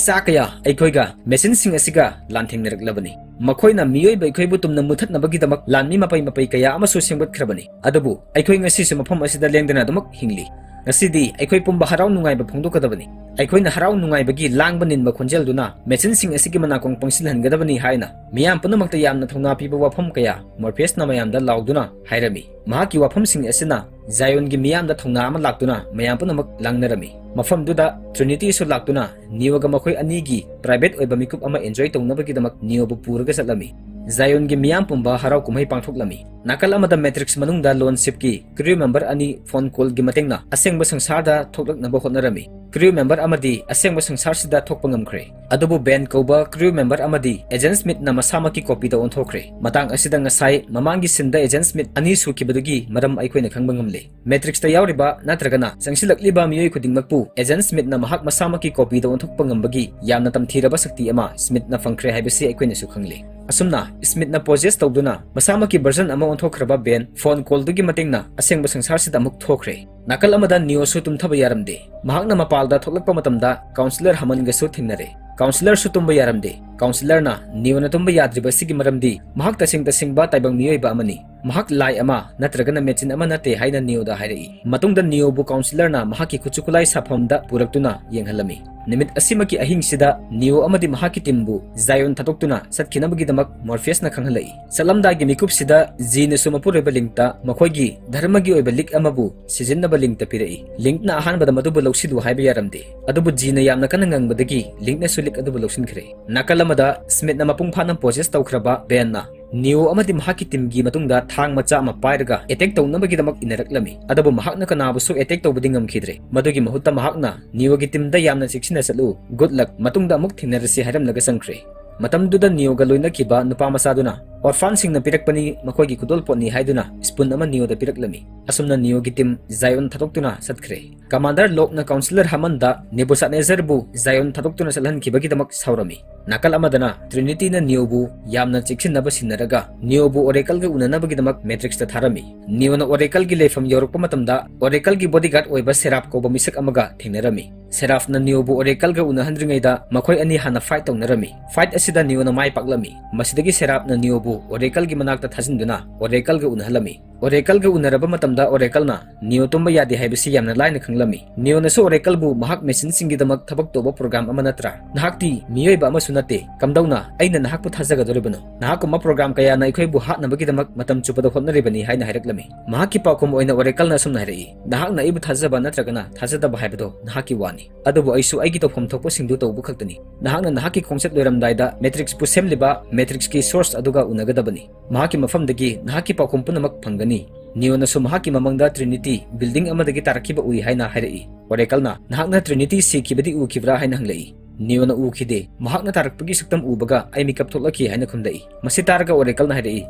ꯆꯥ ꯀꯌꯥ ꯑꯩꯈꯣꯏꯒ ꯃꯦꯁꯤꯟꯁꯤꯡ ꯑꯁꯤꯒ ꯂꯥꯟꯊꯦꯡꯅꯔꯛꯂꯕꯅꯤ꯫ ꯃꯈꯣꯏꯅ ꯃꯤꯑꯣꯏꯕ ꯑꯩꯈꯣꯏꯕꯨ ꯇꯨꯝꯅ ꯃꯨꯊꯠꯅꯕꯒꯤꯗꯃꯛ ꯂꯥꯟꯃꯤ ꯃꯄꯩ ꯃꯄꯩ ꯀꯌꯥ ꯑꯃꯁꯨ ꯁꯦꯝꯒꯠꯈ꯭ꯔꯕꯅꯤ꯫ ꯑꯗꯨꯕꯨ ꯑꯩꯈꯣꯏ ꯉꯁꯤꯁꯨ ꯃꯐꯝ ꯑꯁꯤꯗ ꯂꯦꯡꯗꯅ ꯑꯗꯨꯃꯛ ꯍꯤꯡꯂꯤ꯫ ꯉꯁꯤꯗꯤ ꯑꯩꯈꯣꯏ ꯄꯨꯝꯕ ꯍꯔꯥꯎ ꯅꯨꯡꯉꯥꯏꯕ ꯐꯣꯡꯗꯣꯛꯀꯗꯕꯅꯤ꯫ ꯑꯩꯈꯣꯏꯅ ꯍꯔꯥꯎ ꯅꯨꯡꯉꯥꯏꯕꯒꯤ ꯂꯥꯡꯕ ꯅꯤꯟꯕ ꯈꯣꯟꯖꯦꯜꯗꯨꯅ ꯃꯦꯁꯤꯟꯁꯤꯡ ꯑꯁꯤꯒꯤ ꯃꯅꯥꯀꯣꯡ ꯄꯪꯁꯤꯜꯍꯟꯒꯗꯕꯅꯤ ꯍꯥꯏꯅ ꯃꯤꯌꯥꯝ ꯄꯨꯝꯅꯃꯛꯇ ꯌꯥꯝꯅ ꯊꯧꯅꯥ ꯄꯤꯕ ꯋꯥꯐꯝ ꯀꯌꯥ ꯃꯣꯔꯐꯤꯌꯁꯅ ꯃꯌꯥꯝꯗ ꯂꯥꯎꯗꯨꯅ ꯍꯥꯏꯔꯝꯃꯤ꯫ ꯃꯍꯥꯛꯀꯤ ꯋꯥꯐꯝꯁꯤꯡ ꯑꯁꯤꯅ ꯖꯥꯌꯣꯟꯒꯤ ꯃꯤꯌꯥꯝꯗ ꯊꯧꯅꯥ ꯑꯃ ꯂꯥꯛꯇꯨꯅ ꯃꯌꯥꯝ ꯄꯨꯝꯅꯃꯛ ꯂꯥꯡꯅꯔꯝꯃꯤ꯫ ꯃꯐꯝꯗꯨꯗ ꯇ꯭ꯔꯤꯅꯤꯇꯤꯁꯨ ꯂꯥꯛꯇꯨꯅ ꯅꯤꯌꯣꯒ ꯃꯈꯣꯏ ꯑꯅꯤꯒꯤ ꯄ꯭ꯔꯥꯏꯚꯦꯠ ꯑꯣꯏꯕ ꯃꯤꯀꯨꯞ ꯑꯃ ꯑꯦꯟꯖꯣꯏ ꯇꯧꯅꯕꯒꯤꯗꯃꯛ ꯅꯤꯌꯣꯕꯨ ꯄꯨꯔꯒ ꯆꯠꯂꯝꯃꯤ꯫ ꯖꯥꯌꯣꯟꯒꯤ ꯃꯤꯌꯥꯝ ꯄꯨꯝꯕ ꯍꯔꯥꯎ ꯀꯨꯝꯍꯩ ꯄꯥꯡꯊꯣꯛꯂꯝꯃꯤ꯫ ꯅꯥꯀꯜ ꯑꯃꯗ ꯃꯦꯇ꯭ꯔꯤꯛꯁ ꯃꯅꯨꯡꯗ ꯂꯣꯟꯁꯤꯞꯀꯤ ꯀ꯭ꯔꯤꯌꯨ ꯃꯦꯝꯕꯔ ꯑꯅꯤ ꯐꯣꯟ ꯀꯣꯜꯒꯤ ꯃꯇꯦꯡꯅ ꯑꯁꯦꯡꯕ ꯁꯪꯁꯥꯔꯗ ꯊꯣꯛꯂꯛꯅꯕ ꯍꯣꯠꯅꯔꯝꯃꯤ꯫ ꯀ꯭ꯔꯤꯌꯨ ꯃꯦꯝꯕꯔ ꯑꯃꯗꯤ ꯑꯁꯦꯡꯕ ꯁꯪꯁꯥꯔꯁꯤꯗ ꯊꯣꯛꯄ ꯉꯝꯈ꯭ꯔꯦ꯫ ꯑꯗꯨꯕꯨ ꯕꯦꯟ ꯀꯧꯕ ꯀ꯭ꯔꯤꯌꯨ ꯃꯦꯝꯕꯔ ꯑꯃꯗꯤ ꯑꯦꯖꯦꯟ ꯁ꯭ꯃꯤꯊꯅ ꯃꯁꯥꯃꯛꯀꯤ ꯀꯣꯄꯤꯗ ꯑꯣꯟꯊꯣꯛꯈ꯭ꯔꯦ꯫ ꯃꯇꯥꯡ ꯑꯁꯤꯗ ꯉꯁꯥꯏ ꯃꯃꯥꯡꯒꯤ ꯁꯤꯟꯗ ꯑꯦꯖꯦꯟ ꯁ꯭ꯃꯤꯊ ꯑꯅꯤ ꯁꯨꯈꯤꯕꯗꯨꯒꯤ ꯃꯔꯝ ꯑꯩꯈꯣꯏꯅ ꯈꯪꯕ ꯉꯝꯂꯦ꯫ ꯃꯦꯇ꯭ꯔꯤꯛꯁꯇ ꯌꯥꯎꯔꯤꯕ ꯅꯠꯇ꯭ꯔꯒꯅ ꯆꯪꯁꯤꯜꯂꯛꯂꯤꯕ ꯃꯤꯑꯣꯏ ꯈꯨꯗꯤꯡꯃꯛꯄꯨ ꯑꯦꯖꯦꯟ ꯁ꯭ꯃꯤꯊꯅ ꯃꯍꯥꯛ ꯃꯁꯥꯃꯛꯀꯤ ꯀꯣꯄꯤꯗ ꯑꯣꯟꯊꯣꯛꯄ ꯉꯝꯕꯒꯤ ꯌꯥꯝꯅ ꯇꯝꯊꯤꯔꯕ ꯁꯛꯇꯤ ꯑꯃ ꯁ꯭ꯃꯤꯊꯅ ꯐꯪꯈ꯭ꯔꯦ ꯍꯥꯏꯕꯁꯤ ꯑꯩꯈꯣꯏꯅꯁꯨ ꯈꯪꯂꯦ꯫ ꯑꯁꯨꯝꯅ ꯁ꯭ꯃꯤꯊꯅ ꯄꯣꯖꯦꯁ ꯇꯧꯗꯨꯅ ꯃꯁꯥꯃꯛꯀꯤ ꯚꯔꯖꯟ ꯑꯃ ꯑꯣꯟꯊꯣꯛꯈ꯭ꯔꯕ ꯕꯦꯟ ꯐꯣꯟ ꯀꯣꯜꯗꯨꯒꯤ ꯃꯇꯦꯡꯅ ꯑꯁꯦꯡꯕ ꯁꯪꯁꯥꯔꯁꯤꯗ ꯑꯃꯨꯛ ꯊꯣꯛꯈ꯭ꯔꯦ꯫ ꯅꯥꯀꯜ ꯑꯃꯗ ꯅꯤꯌꯣꯁꯨ ꯇꯨꯝꯊꯕ ꯌꯥꯔꯝꯗꯦ꯫ ꯃꯍꯥꯛꯅ ꯃꯄꯥꯜꯗ ꯊꯣꯛꯂꯛꯄ ꯃꯇꯝꯗ ꯀꯥꯎꯟꯁꯤꯂꯔ ꯍꯃꯟꯒꯁꯨ ꯊꯦꯡꯅꯔꯦ꯫ Counselorꯁꯨ ꯇꯨꯝꯕ ꯌꯥꯔꯝꯗꯦ꯫ Counselorꯅ ꯅꯤꯌꯣꯅ ꯇꯨꯝꯕ ꯌꯥꯗ꯭ꯔꯤꯕ ꯑꯁꯤꯒꯤ ꯃꯔꯝꯗꯤ ꯃꯍꯥꯛ ꯇꯁꯦꯡ ꯇꯁꯦꯡꯕ ꯇꯥꯏꯕꯪ ꯃꯤꯑꯣꯏꯕ ꯑꯃꯅꯤ, ꯃꯍꯥꯛ ꯂꯥꯏ ꯑꯃ ꯅꯠꯇ꯭ꯔꯒꯅ ꯃꯦꯆꯤꯟ ꯑꯃ ꯅꯠꯇꯦ ꯍꯥꯏꯅ ꯅꯤꯌꯣꯗ ꯍꯥꯏꯔꯛꯏ꯫ ꯃꯇꯨꯡꯗ ꯅꯤꯌꯣꯕꯨ counselorꯅ ꯃꯍꯥꯛꯀꯤ ꯈꯨꯠꯁꯨ ꯈꯨꯠꯂꯥꯏ ꯁꯥꯐꯝꯗ ꯄꯨꯔꯛꯇꯨꯅ ꯌꯦꯡꯍꯜꯂꯝꯃꯤ꯫ ꯅꯨꯃꯤꯠ ꯑꯁꯤꯃꯛꯀꯤ ꯑꯍꯤꯡꯁꯤꯗ ꯅꯤꯌꯣ ꯑꯃꯗꯤ ꯃꯍꯥꯛꯀꯤ teamꯕꯨ ꯖꯥꯏꯑꯣꯟ ꯊꯥꯗꯣꯛꯇꯨꯅ ꯆꯠꯈꯤꯅꯕꯒꯤꯗꯃꯛ ꯃꯣꯔꯐꯤꯌꯁꯅ ꯈꯪꯍꯜꯂꯛꯏ꯫ ꯆꯠꯂꯝꯗꯥꯏꯒꯤ ꯃꯤꯀꯨꯞꯁꯤꯗ ꯖꯤꯅꯁꯨ ꯃꯄꯨꯔꯣꯏꯕ ꯂꯤꯡꯇ ꯃꯈꯣꯏꯒꯤ ꯙꯔꯃꯒꯤ ꯑꯣꯏꯕ ꯂꯤꯛ ꯑꯃꯕꯨ ꯁꯤꯖꯤꯟꯅꯕ ꯂꯤꯡꯇ ꯄꯤꯔꯛꯏ꯫ ꯂꯤꯡꯇꯅ ꯑꯍꯥꯟꯕꯗ ꯃꯗꯨꯕꯨ ꯂꯧꯁꯤꯜꯂꯨ ꯍꯥꯏꯕ ꯌꯥꯔꯝꯗꯦ, ꯑꯗꯨꯕꯨ ꯖꯤꯅ ꯌꯥꯝꯅ ꯀꯟꯅ ꯉꯪꯕꯗꯒꯤ ꯂꯤꯡꯇꯅꯁꯨ ꯂꯤꯛ ꯑꯗꯨꯕꯨ ꯂꯧꯁꯤꯟꯈ꯭ꯔꯦ꯫ ꯅꯥꯀꯜ ꯑꯃꯗ ꯁ꯭ꯃꯤꯠꯅ ꯃꯄꯨꯡ ꯐꯥꯅ possess ꯇꯧꯈ꯭ꯔꯕ ꯕꯦꯟꯅ ꯅꯤꯌꯣ ꯑꯃꯗꯤ ꯃꯍꯥꯛꯀꯤ teamꯒꯤ ꯃꯇꯨꯡꯗ ꯊꯥꯡ ꯃꯆꯥ ꯑꯃ ꯄꯥꯏꯔꯒ attack ꯇꯧꯅꯕꯒꯤꯗꯃꯛ ꯏꯟꯅꯔꯛꯂꯝꯃꯤ꯫ ꯑꯗꯨꯕꯨ ꯃꯍꯥꯛꯅ ꯀꯅꯥꯕꯨꯁꯨ attack ꯇꯧꯕꯗꯤ ꯉꯝꯈꯤꯗ꯭ꯔꯦ꯫ ꯃꯗꯨꯒꯤ ꯃꯍꯨꯠꯇ ꯃꯍꯥꯛꯅ ꯅꯤꯌꯣꯒꯤ teamꯗ ꯌꯥꯝꯅ ꯆꯦꯛꯁꯤꯟꯅ ꯆꯠꯂꯨ, good luck, ꯃꯇꯨꯡꯗ ꯑꯃꯨꯛ ꯊꯦꯡꯅꯔꯁꯤ ꯍꯥꯏꯔꯝꯂꯒ ꯆꯪꯈ꯭ꯔꯦ꯫ ꯃꯇꯝꯗꯨꯗ ꯅꯤꯌꯣꯒ ꯂꯣꯏꯅꯈꯤꯕ ꯅꯨꯄꯥ ꯃꯆꯥꯗꯨꯅ orphanꯁꯤꯡꯅ ꯄꯤꯔꯛꯄꯅꯤ, ꯃꯈꯣꯏꯒꯤ ꯈꯨꯗꯣꯜꯄꯣꯠꯅꯤ ꯍꯥꯏꯗꯨꯅ spoon ꯑꯃ ꯅꯤꯌꯣꯗ ꯄꯤꯔꯛꯂꯝꯃꯤ꯫ ꯑꯁꯨꯝꯅ ꯅꯤꯌꯣꯒꯤ team ꯖꯥꯏꯑꯣꯟ ꯊꯥꯗꯣꯛꯇꯨꯅ ꯆꯠꯈ꯭ꯔꯦ꯫ Commander ꯂꯣꯛꯅ counselor ꯍꯥꯃꯟꯗ ꯅꯦꯕꯨꯁꯥꯗꯅꯦꯖꯔꯕꯨ ꯖꯥꯏꯑꯣꯟ ꯊꯥꯗꯣꯛꯇꯨꯅ ꯆꯠꯍꯟꯈꯤꯕꯒꯤꯗꯃꯛ ꯁꯥꯎꯔꯝꯃꯤ꯫ ꯅꯥꯀꯜ ꯑꯃꯗꯅ ꯇ꯭ꯔꯤꯅꯤꯇꯤꯅ ꯅꯤꯌꯣꯕꯨ ꯌꯥꯝꯅ ꯆꯦꯛꯁꯤꯟꯅꯕ ꯁꯤꯟꯅꯔꯒ ꯅꯤꯌꯣꯕꯨ Oracleꯒ ꯎꯅꯅꯕꯒꯤꯗꯃꯛ Matrixꯇ ꯊꯥꯔꯝꯃꯤ꯫ ꯅꯤꯌꯣꯅ Oracleꯒꯤ ꯂꯩꯐꯝ ꯌꯧꯔꯛꯄ ꯃꯇꯝꯗ Oracleꯒꯤ bodyguard ꯑꯣꯏꯕ ꯁꯦꯔꯥꯞ ꯀꯧꯕ ꯃꯤꯁꯛ ꯑꯃꯒ ꯊꯦꯡꯅꯔꯝꯃꯤ꯫ ꯁꯦꯔꯥꯞꯅ ꯅꯤꯌꯣꯕꯨ Oracleꯒ ꯎꯅꯍꯟꯗ꯭ꯔꯤꯉꯩꯗ ꯃꯈꯣꯏ ꯑꯅꯤ ꯍꯥꯟꯅ fight ꯇꯧꯅꯔꯝꯃꯤ꯫ Fight ꯑꯁꯤꯗ ꯅꯤꯌꯣꯅ ꯃꯥꯏ ꯄꯥꯛꯂꯝꯃꯤ꯫ ꯃꯁꯤꯗꯒꯤ ꯁꯦꯔꯥꯞꯅ ꯅꯤꯌꯣꯕꯨ Oracleꯒꯤ ꯃꯅꯥꯛꯇ ꯊꯥꯖꯤꯟꯗꯨꯅ Oracleꯒ ꯎꯅꯍꯜꯂꯝꯃꯤ꯫ Oracleꯒ ꯎꯅꯔꯕ ꯃꯇꯝꯗ Oracleꯅ ꯅꯤꯌꯣ ꯇꯨꯝꯕ ꯌꯥꯗꯦ ꯍꯥꯏꯕꯁꯤ ꯌꯥꯝꯅ ꯂꯥꯏꯅ ꯈꯪꯂꯝꯃꯤ꯫ ꯅꯤꯌꯣꯅꯁꯨ Oracleꯕꯨ ꯃꯍꯥꯛ machineꯁꯤꯡꯒꯤꯗꯃꯛ ꯊꯕꯛ ꯇꯧꯕ program ꯑꯃ ꯅꯠꯇ꯭ꯔꯥ? ꯅꯍꯥꯛꯇꯤ ꯃꯤꯑꯣꯏꯕ ꯑꯃꯁꯨ ꯅꯠꯇꯦ꯫ ꯀꯝꯗꯧꯅ ꯑꯩꯅ ꯅꯍꯥꯛꯄꯨ ꯊꯥꯖꯒꯗꯧꯔꯤꯕꯅꯣ? ꯅꯍꯥꯛꯀꯨꯝꯕ program ꯀꯌꯥꯅ ꯑꯩꯈꯣꯏꯕꯨ ꯍꯥꯠꯅꯕꯒꯤꯗꯃꯛ ꯃꯇꯝ ꯆꯨꯞꯄꯗ ꯍꯣꯠꯅꯔꯤꯕꯅꯤ ꯍꯥꯏꯅ ꯍꯥꯏꯔꯛꯂꯝꯃꯤ꯫ ꯃꯍꯥꯛꯀꯤ ꯄꯥꯎꯈꯨꯝ ꯑꯣꯏꯅ Oracleꯅ ꯑꯁꯨꯝꯅ ꯍꯥꯏꯔꯛꯏ, "ꯅꯍꯥꯛꯅ ꯑꯩꯕꯨ ꯊꯥꯖꯕ ꯅꯠꯇ꯭ꯔꯒꯅ ꯊꯥꯖꯗꯕ ꯍꯥꯏꯕꯗꯣ ꯅꯍꯥꯛꯀꯤ ꯋꯥꯅꯤ꯫ ꯑꯗꯨꯕꯨ ꯑꯩꯁꯨ ꯑꯩꯒꯤ ꯇꯧꯐꯝ ꯊꯣꯛꯄꯁꯤꯡꯗꯨ ꯇꯧꯕ ꯈꯛꯇꯅꯤ꯫ ꯅꯍꯥꯛꯅ ꯅꯍꯥꯛꯀꯤ ꯈꯣꯡꯆꯠ ꯂꯣꯏꯔꯝꯗꯥꯏꯗ Matrixꯄꯨ ꯁꯦꯝꯂꯤꯕ Matrixꯀꯤ source ꯑꯗꯨꯒ ꯎꯅꯒꯗꯕꯅꯤ꯫ ꯃꯍꯥꯛꯀꯤ ꯃꯐꯝꯗꯒꯤ ꯅꯍꯥꯛꯀꯤ ꯄꯥꯎꯈꯨꯝ ꯄꯨꯝꯅꯃꯛ ꯐꯪꯒꯅꯤ꯫" ꯅꯤꯌꯣꯅꯁꯨ ꯃꯍꯥꯛꯀꯤ ꯃꯃꯪꯗ Trinity building ꯑꯃꯗꯒꯤ ꯇꯥꯔꯛꯈꯤꯕ ꯎꯏ ꯍꯥꯏꯅ ꯍꯥꯏꯔꯛꯏ꯫ Oracleꯅ, "ꯅꯍꯥꯛꯅ Trinity ꯁꯤꯈꯤꯕꯗꯤ ꯎꯈꯤꯕ꯭ꯔꯥ?" ꯍꯥꯏꯅ ꯍꯪꯂꯛꯏ꯫ ꯅꯤꯌꯣꯅ, "ꯎꯈꯤꯗꯦ꯫ ꯃꯍꯥꯛꯅ ꯇꯥꯔꯛꯄꯒꯤ ꯁꯛꯇꯝ ꯎꯕꯒ ꯑꯩ ꯃꯤꯀꯞ ꯊꯣꯛꯂꯛꯈꯤ" ꯍꯥꯏꯅ ꯈꯨꯝꯂꯛꯏ꯫ ꯃꯁꯤ ꯇꯥꯔꯒ Oracleꯅ ꯍꯥꯏꯔꯛꯏ,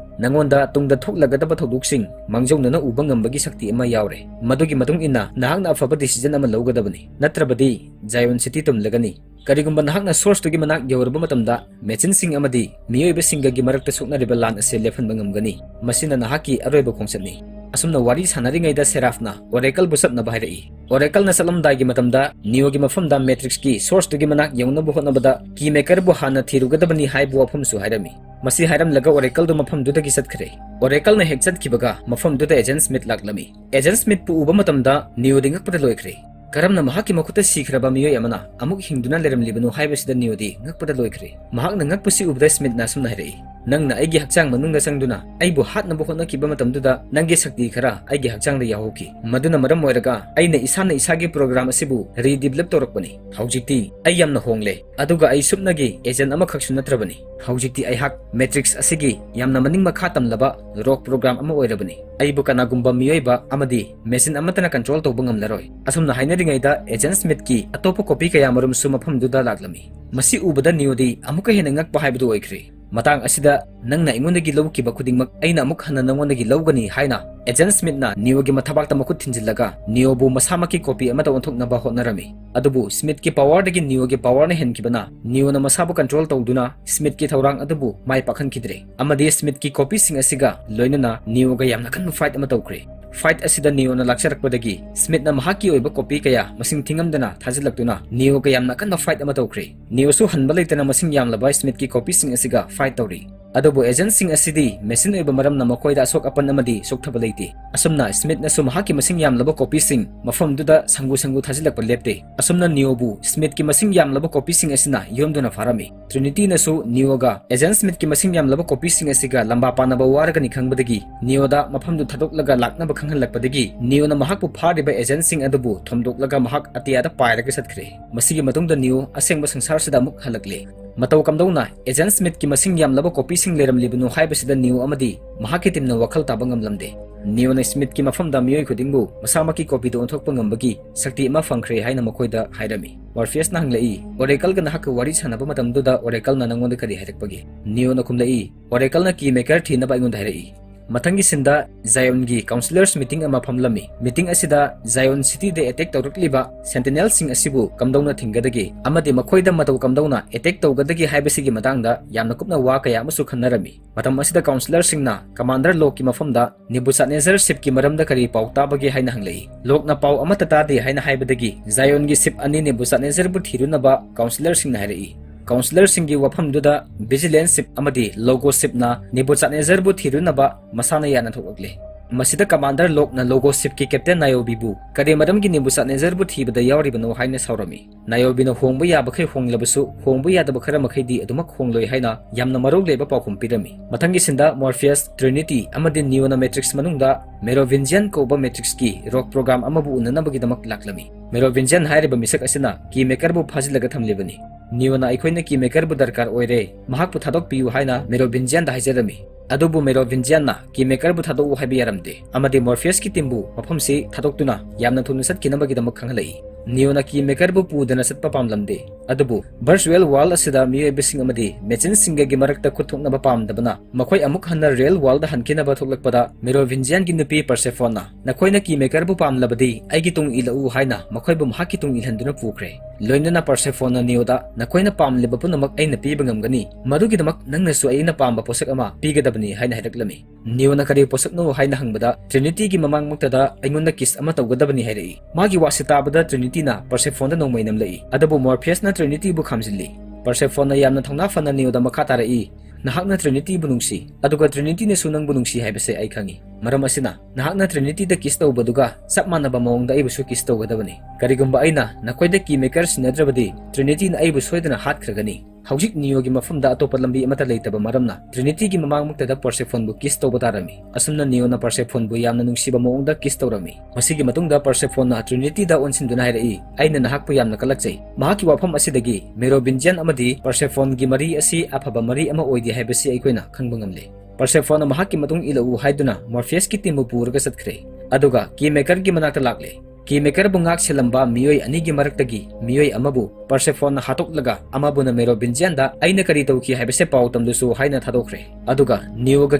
"ꯅꯉꯣꯟꯗ ꯇꯨꯡꯗ ꯊꯣꯛꯂꯒꯗꯕ ꯊꯧꯗꯣꯛꯁꯤꯡ ꯃꯥꯡꯖꯧꯅꯅ ꯎꯕ ꯉꯝꯕꯒꯤ ꯁꯛꯇꯤ ꯑꯃ ꯌꯥꯎꯔꯦ꯫ ꯃꯗꯨꯒꯤ ꯃꯇꯨꯡ ꯏꯟꯅ ꯅꯍꯥꯛꯅ ꯑꯐꯕ decision ꯑꯃ ꯂꯧꯒꯗꯕꯅꯤ, ꯅꯠꯇ꯭ꯔꯕꯗꯤ Zion City ꯇꯨꯝꯂꯒꯅꯤ꯫ ꯀꯔꯤꯒꯨꯝꯕ ꯅꯍꯥꯛꯅ sourceꯇꯨꯒꯤ ꯃꯅꯥꯛ ꯌꯧꯔꯕ ꯃꯇꯝꯗ, machineꯁꯤꯡ ꯑꯃꯗꯤ ꯃꯤꯑꯣꯏꯕꯁꯤꯡꯒꯒꯤ ꯃꯔꯛꯇ ꯁꯣꯛꯅꯔꯤꯕ ꯂꯥꯟ ꯑꯁꯤ ꯂꯦꯞꯍꯟꯕ ꯉꯝꯒꯅꯤ꯫ ꯃꯁꯤꯅ ꯅꯍꯥꯛꯀꯤ ꯑꯔꯣꯏꯕ ꯈꯣꯡꯆꯠꯅꯤ꯫" ꯑꯁꯨꯝꯅ ꯋꯥꯔꯤ ꯁꯥꯟꯅꯔꯤꯉꯩꯗ Seraphꯅ Oracleꯕꯨ ꯆꯠꯅꯕ ꯍꯥꯏꯔꯛꯏ꯫ Oracleꯅ ꯆꯠꯂꯝꯗꯥꯏꯒꯤ ꯃꯇꯝꯗ Neoꯒꯤ ꯃꯐꯝꯗ Matrixꯀꯤ sourceꯇꯨꯒꯤ ꯃꯅꯥꯛ ꯌꯧꯅꯕ ꯍꯣꯠꯅꯕꯗ Keymakerꯕꯨ ꯍꯥꯟꯅ ꯊꯤꯔꯨꯒꯗꯕꯅꯤ ꯍꯥꯏꯕ ꯋꯥꯐꯝꯁꯨ ꯍꯥꯏꯔꯝꯃꯤ꯫ ꯃꯁꯤ ꯍꯥꯏꯔꯝꯂꯒ Oracleꯗꯨ ꯃꯐꯝꯗꯨꯗꯒꯤ ꯆꯠꯈ꯭ꯔꯦ꯫ Oracleꯅ ꯍꯦꯛ ꯆꯠꯈꯤꯕꯒ ꯃꯐꯝꯗꯨꯗ Agent Smith ꯂꯥꯛꯂꯝꯃꯤ꯫ Agent Smithꯄꯨ ꯎꯕ ꯃꯇꯝꯗ Neoꯗꯤ ꯉꯛꯄꯗ ꯂꯣꯏꯈ꯭ꯔꯦ꯫ ꯀꯔꯝꯅ ꯃꯍꯥꯛꯀꯤ ꯃꯈꯨꯠꯇ ꯁꯤꯈ꯭ꯔꯕ ꯃꯤꯑꯣꯏ ꯑꯃꯅ ꯑꯃꯨꯛ ꯍꯤꯡꯗꯨꯅ ꯂꯩꯔꯝꯂꯤꯕꯅꯣ ꯍꯥꯏꯕꯁꯤꯗ Neoꯗꯤ ꯉꯛꯄꯗ ꯂꯣꯏꯈ꯭ꯔꯦ꯫ ꯃꯍꯥꯛꯅ ꯉꯛꯄꯁꯤ ꯎꯕꯗ Smithꯅ ꯑꯁꯨꯝꯅ ꯍꯥꯏꯔꯛꯏ, "ꯅꯪꯅ ꯑꯩꯒꯤ ꯍꯛꯆꯥꯡ ꯃꯅꯨꯡꯗ ꯆꯪꯗꯨꯅ ꯑꯩꯕꯨ ꯍꯥꯠꯅꯕ ꯍꯣꯠꯅꯈꯤꯕ ꯃꯇꯝꯗꯨꯗ ꯅꯪꯒꯤ ꯁꯛꯇꯤ ꯈꯔ ꯑꯩꯒꯤ ꯍꯛꯆꯥꯡꯗ ꯌꯥꯎꯍꯧꯈꯤ꯫ ꯃꯗꯨꯅ ꯃꯔꯝ ꯑꯣꯏꯔꯒ ꯑꯩꯅ ꯏꯁꯥꯅ ꯏꯁꯥꯒꯤ program ꯑꯁꯤꯕꯨ redevelop ꯇꯧꯔꯛꯄꯅꯤ꯫ ꯍꯧꯖꯤꯛꯇꯤ ꯑꯩ ꯌꯥꯝꯅ ꯍꯣꯡꯂꯦ, ꯑꯗꯨꯒ ꯑꯩ ꯁꯨꯞꯅꯒꯤ agent ꯑꯃꯈꯛꯁꯨ ꯅꯠꯇ꯭ꯔꯕꯅꯤ꯫ ꯍꯧꯖꯤꯛꯇꯤ ꯑꯩꯍꯥꯛ Matrix ꯑꯁꯤꯒꯤ ꯌꯥꯝꯅ ꯃꯅꯤꯡ ꯃꯈꯥ ꯇꯝꯂꯕ rogue program ꯑꯃ ꯑꯣꯏꯔꯕꯅꯤ꯫ ꯑꯩꯕꯨ ꯀꯅꯥꯒꯨꯝꯕ ꯃꯤꯑꯣꯏꯕ ꯑꯃꯗꯤ machine ꯑꯃꯠꯇꯅ control ꯇꯧꯕ ꯉꯝꯂꯔꯣꯏ꯫" ꯑꯁꯨꯝꯅ ꯍꯥꯏꯅꯔꯤꯉꯩꯗ Agent Smithꯀꯤ ꯑꯇꯣꯞꯄ copy ꯀꯌꯥ ꯃꯔꯨꯝꯁꯨ ꯃꯐꯝꯗꯨꯗ ꯂꯥꯛꯂꯝꯃꯤ꯫ ꯃꯁꯤ ꯎꯕꯗ Neoꯗꯤ ꯑꯃꯨꯛꯀ ꯍꯦꯟꯅ ꯉꯛꯄ ꯍꯥꯏꯕꯗꯨ ꯑꯣꯏꯈ꯭ꯔꯦ꯫ "ꯃꯇꯥꯡ ꯑꯁꯤꯗ ꯅꯪꯅ ꯑꯩꯉꯣꯟꯗꯒꯤ ꯂꯧꯈꯤꯕ ꯈꯨꯗꯤꯡꯃꯛ ꯑꯩꯅ ꯑꯃꯨꯛ ꯍꯟꯅ ꯅꯉꯣꯟꯗꯒꯤ ꯂꯧꯒꯅꯤ" ꯍꯥꯏꯅ Agent Smithꯅ Neoꯒꯤ ꯃꯊꯕꯥꯛꯇ ꯃꯈꯨꯠ ꯊꯤꯟꯖꯤꯜꯂꯒ Neoꯕꯨ ꯃꯁꯥꯃꯛꯀꯤ copy ꯑꯃꯗ ꯑꯣꯟꯊꯣꯛꯅꯕ ꯍꯣꯠꯅꯔꯝꯃꯤ꯫ ꯑꯗꯨꯕꯨ Smithꯀꯤ powerꯗꯒꯤ Neoꯒꯤ powerꯅ ꯍꯦꯟꯈꯤꯕꯅ Neoꯅ ꯃꯁꯥꯕꯨ control ꯇꯧꯗꯨꯅ Smithꯀꯤ ꯊꯧꯔꯥꯡ ꯑꯗꯨꯕꯨ ꯃꯥꯏ ꯄꯥꯛꯍꯟꯈꯤꯗ꯭ꯔꯦ, ꯑꯃꯗꯤ Smithꯀꯤ copyꯁꯤꯡ ꯑꯁꯤꯒ ꯂꯣꯏꯅꯅ Neoꯒ ꯌꯥꯝꯅ ꯀꯟꯕ fight ꯑꯃ ꯇꯧꯈ꯭ꯔꯦ꯫ Fight ꯑꯁꯤꯗ Neoꯅ ꯂꯥꯛꯆꯔꯛꯄꯗꯒꯤ Smithꯅ ꯃꯍꯥꯛꯀꯤ ꯑꯣꯏꯕ copy ꯀꯌꯥ ꯃꯁꯤꯡ ꯊꯤꯉꯝꯗꯅ ꯊꯥꯖꯤꯜꯂꯛꯇꯨꯅ Neoꯒ ꯌꯥꯝꯅ ꯀꯟꯕ fight ꯑꯃ ꯇꯧꯈ꯭ꯔꯦ꯫ Neoꯁꯨ ꯍꯟꯕ ꯂꯩꯇꯅ ꯃꯁꯤꯡ ꯌꯥꯝꯂꯕ Smithꯀꯤ copyꯁꯤꯡ ꯑꯁꯤꯒ fight ꯇꯧꯔꯤ꯫ ꯑꯗꯨꯕꯨ agentꯁꯤꯡ ꯑꯁꯤꯗꯤ machine ꯑꯣꯏꯕ ꯃꯔꯝꯅ ꯃꯈꯣꯏꯗ ꯑꯁꯣꯛ ꯑꯄꯟ ꯑꯃꯗꯤ ꯁꯣꯛꯊꯕ ꯂꯩꯇꯦ꯫ ꯑꯁꯨꯝꯅ Smithꯅꯁꯨ ꯃꯍꯥꯛꯀꯤ ꯃꯁꯤꯡ ꯌꯥꯝꯂꯕ copyꯁꯤꯡ ꯃꯐꯝꯗꯨꯗ ꯁꯪꯒꯨ ꯁꯪꯒꯨ ꯊꯥꯖꯤꯜꯂꯛꯄ ꯂꯦꯞꯇꯦ꯫ ꯑꯁꯨꯝꯅ Neoꯕꯨ Smithꯀꯤ ꯃꯁꯤꯡ ꯌꯥꯝꯂꯕ copyꯁꯤꯡ ꯑꯁꯤꯅ ꯌꯣꯝꯗꯨꯅ ꯐꯥꯔꯝꯃꯤ꯫ Trinityꯅꯁꯨ Neoꯒ Agent Smithꯀꯤ ꯃꯁꯤꯡ ꯌꯥꯝꯂꯕ copyꯁꯤꯡ ꯑꯁꯤꯒ ꯂꯝꯕꯥ ꯄꯥꯅꯕ ꯋꯥꯔꯒꯅꯤ ꯈꯪꯕꯗꯒꯤ Neoꯗ ꯃꯐꯝꯗꯨ ꯊꯥꯗꯣꯛꯂꯒ ꯂꯥꯛꯅꯕ ꯈꯪꯍꯜꯂꯛꯄꯗꯒꯤ Neoꯅ ꯃꯍꯥꯛꯄꯨ ꯐꯥꯔꯤꯕ agentꯁꯤꯡ ꯑꯗꯨꯕꯨ ꯊꯣꯝꯗꯣꯛꯂꯒ ꯃꯍꯥꯛ ꯑꯇꯤꯌꯥꯗ ꯄꯥꯏꯔꯒ ꯆꯠꯈ꯭ꯔꯦ꯫ ꯃꯁꯤꯒꯤ ꯃꯇꯨꯡꯗ Neo ꯑꯁꯦꯡꯕ ꯁꯪꯁꯥꯔꯁꯤꯗ ꯑꯃꯨꯛ ꯍꯜꯂꯛꯂꯦ꯫ ꯃꯇꯧ ꯀꯝꯗꯧꯅ Agent Smithꯀꯤ ꯃꯁꯤꯡ ꯌꯥꯝꯂꯕ copyꯁꯤꯡ ꯂꯩꯔꯝꯂꯤꯕꯅꯣ ꯍꯥꯏꯕꯁꯤꯗ Neo ꯑꯃꯗꯤ ꯃꯍꯥꯛꯀꯤ teamꯅ ꯋꯥꯈꯜ ꯇꯥꯕ ꯉꯝꯂꯝꯗꯦ꯫ Neoꯅ Smithꯀꯤ ꯃꯐꯝꯗ ꯃꯤꯑꯣꯏ ꯈꯨꯗꯤꯡꯕꯨ ꯃꯁꯥꯃꯛꯀꯤ copyꯗ ꯑꯣꯟꯊꯣꯛꯄ ꯉꯝꯕꯒꯤ ꯁꯛꯇꯤ ꯑꯃ ꯐꯪꯈ꯭ꯔꯦ ꯍꯥꯏꯅ ꯃꯈꯣꯏꯗ ꯍꯥꯏꯔꯝꯃꯤ꯫ Morpheusꯅ ꯍꯪꯂꯛꯏ, "Oracleꯒ ꯅꯍꯥꯛꯀ ꯋꯥꯔꯤ ꯁꯥꯟꯅꯕ ꯃꯇꯝꯗꯨꯗ Oracleꯅ ꯅꯉꯣꯟꯗ ꯀꯔꯤ ꯍꯥꯏꯔꯛꯄꯒꯦ?" Neoꯅ ꯈꯨꯝꯂꯛꯏ, "Oracleꯅ Keymaker ꯊꯤꯅꯕ ꯑꯩꯉꯣꯟꯗ ꯍꯥꯏꯔꯛꯏ꯫ ꯃꯊꯪꯒꯤ ꯁꯤꯟꯗ ꯖꯥꯌꯣꯟꯒꯤ councillors meeting ꯑꯃ ꯐꯝꯂꯝꯃꯤ꯫ Meeting ꯑꯁꯤꯗ ꯖꯥꯌꯣꯟ cityꯗ attack ꯇꯧꯔꯛꯂꯤꯕ Sentinelꯁꯤꯡ ꯑꯁꯤꯕꯨ ꯀꯝꯗꯧꯅ ꯊꯤꯡꯒꯗꯒꯦ ꯑꯃꯗꯤ ꯃꯈꯣꯏꯗ ꯃꯇꯧ ꯀꯝꯗꯧꯅ attack ꯇꯧꯒꯗꯒꯦ ꯍꯥꯏꯕꯁꯤꯒꯤ ꯃꯇꯥꯡꯗ ꯌꯥꯝꯅ ꯀꯨꯞꯅ ꯋꯥ ꯀꯌꯥ ꯑꯃꯁꯨ ꯈꯟꯅꯔꯝꯃꯤ꯫ ꯃꯇꯝ ꯑꯁꯤꯗ councillorꯁꯤꯡꯅ commander Lockeꯀꯤ ꯃꯐꯝꯗ Nebuchadnezzar shipꯀꯤ ꯃꯔꯝꯗ ꯀꯔꯤ ꯄꯥꯎ ꯇꯥꯕꯒꯦ ꯍꯥꯏꯅ ꯍꯪꯂꯛꯏ꯫ Lockeꯅ ꯄꯥꯎ ꯑꯃꯠꯇ ꯇꯥꯗꯦ ꯍꯥꯏꯅ ꯍꯥꯏꯕꯗꯒꯤ ꯖꯥꯌꯣꯟꯒꯤ ship ꯑꯅꯤ Nebuchadnezzarꯕꯨ ꯊꯤꯔꯨꯅꯕ councillorꯁꯤꯡꯅ ꯍꯥꯏꯔꯛꯏ꯫ Councillorꯁꯤꯡꯒꯤ ꯋꯥꯐꯝꯗꯨꯗ Vigilance ship ꯑꯃꯗꯤ Logos shipꯅ Nebuchadnezzarꯕꯨ ꯊꯤꯔꯨꯅꯕ ꯃꯁꯥꯅ ꯌꯥꯅ ꯊꯣꯛꯂꯛꯂꯦ꯫ ꯃꯁꯤꯗ commander Lockeꯅ Logos shipꯀꯤ captain Niobeꯕꯨ ꯀꯔꯤ ꯃꯔꯝꯒꯤ Nebuchadnezzarꯕꯨ ꯊꯤꯕꯗ ꯌꯥꯎꯔꯤꯕꯅꯣ ꯍꯥꯏꯅ ꯁꯥꯎꯔꯝꯃꯤ꯫ Niobeꯅ ꯍꯣꯡꯕ ꯌꯥꯕꯈꯩ ꯍꯣꯡꯂꯕꯁꯨ ꯍꯣꯡꯕ ꯌꯥꯗꯕ ꯈꯔ ꯃꯈꯩꯗꯤ ꯑꯗꯨꯃꯛ ꯍꯣꯡꯂꯣꯏ ꯍꯥꯏꯅ ꯌꯥꯝꯅ ꯃꯔꯧ ꯂꯩꯕ ꯄꯥꯎꯈꯨꯝ ꯄꯤꯔꯝꯃꯤ꯫ ꯃꯊꯪꯒꯤ ꯁꯤꯟꯗ Morpheus, Trinity ꯑꯃꯗꯤ Neoꯅ Matrix ꯃꯅꯨꯡꯗ Merovingian ꯀꯧꯕ Matrixꯀꯤ rogue program ꯑꯃꯕꯨ ꯎꯅꯅꯕꯒꯤꯗꯃꯛ ꯂꯥꯛꯂꯝꯃꯤ꯫ Merovingian ꯍꯥꯏꯔꯤꯕ ꯃꯤꯁꯛ ꯑꯁꯤꯅ Keymakerꯕꯨ ꯐꯥꯖꯤꯜꯂꯒ ꯊꯝꯂꯤꯕꯅꯤ꯫ Neoꯅ ꯑꯩꯈꯣꯏꯅ Keymakerꯕꯨ ꯗꯔꯀꯥꯔ ꯑꯣꯏꯔꯦ, ꯃꯍꯥꯛꯄꯨ ꯊꯥꯗꯣꯛꯄꯤꯌꯨ ꯍꯥꯏꯅ Merovingianꯗ ꯍꯥꯏꯖꯔꯝꯃꯤ꯫ ꯑꯗꯨꯕꯨ Merovingianꯅ Keymakerꯕꯨ ꯊꯥꯗꯣꯛꯎ ꯍꯥꯏꯕ ꯌꯥꯔꯝꯗꯦ ꯑꯃꯗꯤ Morpheusꯀꯤ teamꯕꯨ ꯃꯐꯝꯁꯤ ꯊꯥꯗꯣꯛꯇꯨꯅ ꯌꯥꯝꯅ ꯊꯨꯅ ꯆꯠꯈꯤꯅꯕꯒꯤꯗꯃꯛ ꯈꯪꯍꯜꯂꯛꯏ꯫ Neoꯅ Keymakerꯕꯨ ꯄꯨꯗꯅ ꯆꯠꯄ ꯄꯥꯝꯂꯝꯗꯦ꯫ ꯑꯗꯨꯕꯨ Burst Realworld ꯑꯁꯤꯗ ꯃꯤꯑꯣꯏꯕꯁꯤꯡ ꯑꯃꯗꯤ machineꯁꯤꯡꯒꯒꯤ ꯃꯔꯛꯇ ꯈꯨꯠ ꯊꯣꯛꯅꯕ ꯄꯥꯝꯗꯕꯅ ꯃꯈꯣꯏ ꯑꯃꯨꯛ ꯍꯟꯅ Realworldꯗ ꯍꯟꯈꯤꯅꯕ ꯊꯣꯛꯂꯛꯄꯗ Merovingianꯒꯤ ꯅꯨꯄꯤ Persephoneꯅ "ꯅꯈꯣꯏꯅ Keymakerꯕꯨ ꯄꯥꯝꯂꯕꯗꯤ ꯑꯩꯒꯤ ꯇꯨꯡ ꯏꯜꯂꯛꯎ" ꯍꯥꯏꯅ ꯃꯈꯣꯏꯕꯨ ꯃꯍꯥꯛꯀꯤ ꯇꯨꯡ ꯏꯜꯍꯟꯗꯨꯅ ꯄꯨꯈ꯭ꯔꯦ꯫ ꯂꯣꯏꯅꯅ Persephoneꯅ Neoꯗ "ꯅꯈꯣꯏꯅ ꯄꯥꯝꯂꯤꯕ ꯄꯨꯝꯅꯃꯛ ꯑꯩꯅ ꯄꯤꯕ ꯉꯝꯒꯅꯤ, ꯃꯗꯨꯒꯤꯗꯃꯛ ꯅꯪꯅꯁꯨ ꯑꯩꯅ ꯄꯥꯝꯕ ꯄꯣꯠꯁꯛ ꯑꯃ ꯄꯤꯒꯗꯕꯅꯤ" ꯍꯥꯏꯅ ꯍꯥꯏꯔꯛꯂꯝꯃꯤ꯫ Neoꯅ "ꯀꯔꯤ ꯄꯣꯠꯁꯛꯅꯣ?" ꯍꯥꯏꯅ ꯍꯪꯕꯗ Trinityꯒꯤ ꯃꯃꯥꯡꯃꯛꯇꯗ "ꯑꯩꯉꯣꯟꯗ kiss ꯑꯃ ꯇꯧꯒꯗꯕꯅꯤ" ꯍꯥꯏꯔꯛꯏ꯫ ꯃꯥꯒꯤ ꯋꯥꯁꯤ ꯇꯥꯕꯗ Trinityꯅ Persephoneꯗ ꯅꯣꯡꯃꯩ ꯅꯝꯂꯛꯏ꯫ ꯑꯗꯨꯕꯨ Morpheusꯅ Trinityꯕꯨ ꯈꯥꯝꯖꯤꯜꯂꯤ꯫ Persephoneꯅ ꯌꯥꯝꯅ ꯊꯧꯅꯥ ꯐꯅ Neoꯗ ꯃꯈꯥ ꯇꯥꯔꯛꯏ, "ꯅꯍꯥꯛꯅ Trinityꯕꯨ ꯅꯨꯡꯁꯤ, ꯑꯗꯨꯒ Trinityꯅꯁꯨ ꯅꯪꯕꯨ ꯅꯨꯡꯁꯤ ꯍꯥꯏꯕꯁꯦ ꯑꯩ ꯈꯪꯏ꯫ ꯃꯔꯝ ꯑꯁꯤꯅ ꯅꯍꯥꯛꯅ Trinityꯗ kiss ꯇꯧꯕꯗꯨꯒ ꯆꯞ ꯃꯥꯟꯅꯕ ꯃꯑꯣꯡꯗ ꯑꯩꯕꯨꯁꯨ kiss ꯇꯧꯒꯗꯕꯅꯤ꯫ ꯀꯔꯤꯒꯨꯝꯕ ꯑꯩꯅ ꯅꯈꯣꯏꯗ Keymaker ꯁꯤꯟꯅꯗ꯭ꯔꯕꯗꯤ Trinityꯅ ꯑꯩꯕꯨ ꯁꯣꯏꯗꯅ ꯍꯥꯠꯈ꯭ꯔꯒꯅꯤ"꯫ ꯍꯧꯖꯤꯛ Neoꯒꯤ ꯃꯐꯝꯗ ꯑꯇꯣꯞꯄ ꯂꯝꯕꯤ ꯑꯃꯠꯇ ꯂꯩꯇꯕ ꯃꯔꯝꯅ Trinityꯒꯤ ꯃꯃꯥꯡꯃꯛꯇꯗ Persephoneꯕꯨ kiss ꯇꯧꯕ ꯇꯥꯔꯝꯃꯤ꯫ ꯑꯁꯨꯝꯅ Neoꯅ Persephoneꯕꯨ ꯌꯥꯝꯅ ꯅꯨꯡꯁꯤꯕ ꯃꯑꯣꯡꯗ kiss ꯇꯧꯔꯝꯃꯤ꯫ ꯃꯁꯤꯒꯤ ꯃꯇꯨꯡꯗ Persephoneꯅ Trinityꯗ ꯑꯣꯟꯁꯤꯟꯗꯨꯅ ꯍꯥꯏꯔꯛꯏ, "ꯑꯩꯅ ꯅꯍꯥꯛꯄꯨ ꯌꯥꯝꯅ ꯀꯜꯂꯛꯆꯩ"꯫ ꯃꯍꯥꯛꯀꯤ ꯋꯥꯐꯝ ꯑꯁꯤꯗꯒꯤ Merovingian ꯑꯃꯗꯤ Persephoneꯒꯤ ꯃꯔꯤ ꯑꯁꯤ ꯑꯐꯕ ꯃꯔꯤ ꯑꯃ ꯑꯣꯏꯗꯦ ꯍꯥꯏꯕꯁꯤ ꯑꯩꯈꯣꯏꯅ ꯈꯪꯕ ꯉꯝꯂꯦ꯫ Persephoneꯅ ꯃꯍꯥꯛꯀꯤ ꯃꯇꯨꯡ ꯏꯜꯂꯛꯎ ꯍꯥꯏꯗꯨꯅ Morpheusꯀꯤ teamꯕꯨ ꯄꯨꯔꯒ ꯆꯠꯈ꯭ꯔꯦ꯫ ꯑꯗꯨꯒ Keymakerꯒꯤ ꯃꯅꯥꯛꯇ ꯂꯥꯛꯂꯦ꯫ Keymakerꯕꯨ ꯉꯥꯛ ꯁꯦꯜꯂꯝꯕ ꯃꯤꯑꯣꯏ ꯑꯅꯤꯒꯤ ꯃꯔꯛꯇꯒꯤ ꯃꯤꯑꯣꯏ ꯑꯃꯕꯨ Persephoneꯅ ꯍꯥꯠꯇꯣꯛꯂꯒ ꯑꯃꯕꯨꯅ Merovingianꯗ "ꯑꯩꯅ ꯀꯔꯤ ꯇꯧꯈꯤ ꯍꯥꯏꯕꯁꯦ ꯄꯥꯎ ꯇꯝꯂꯨꯁꯨ" ꯍꯥꯏꯅ ꯊꯥꯗꯣꯛꯈ꯭ꯔꯦ꯫ ꯑꯗꯨꯒ Neoꯒ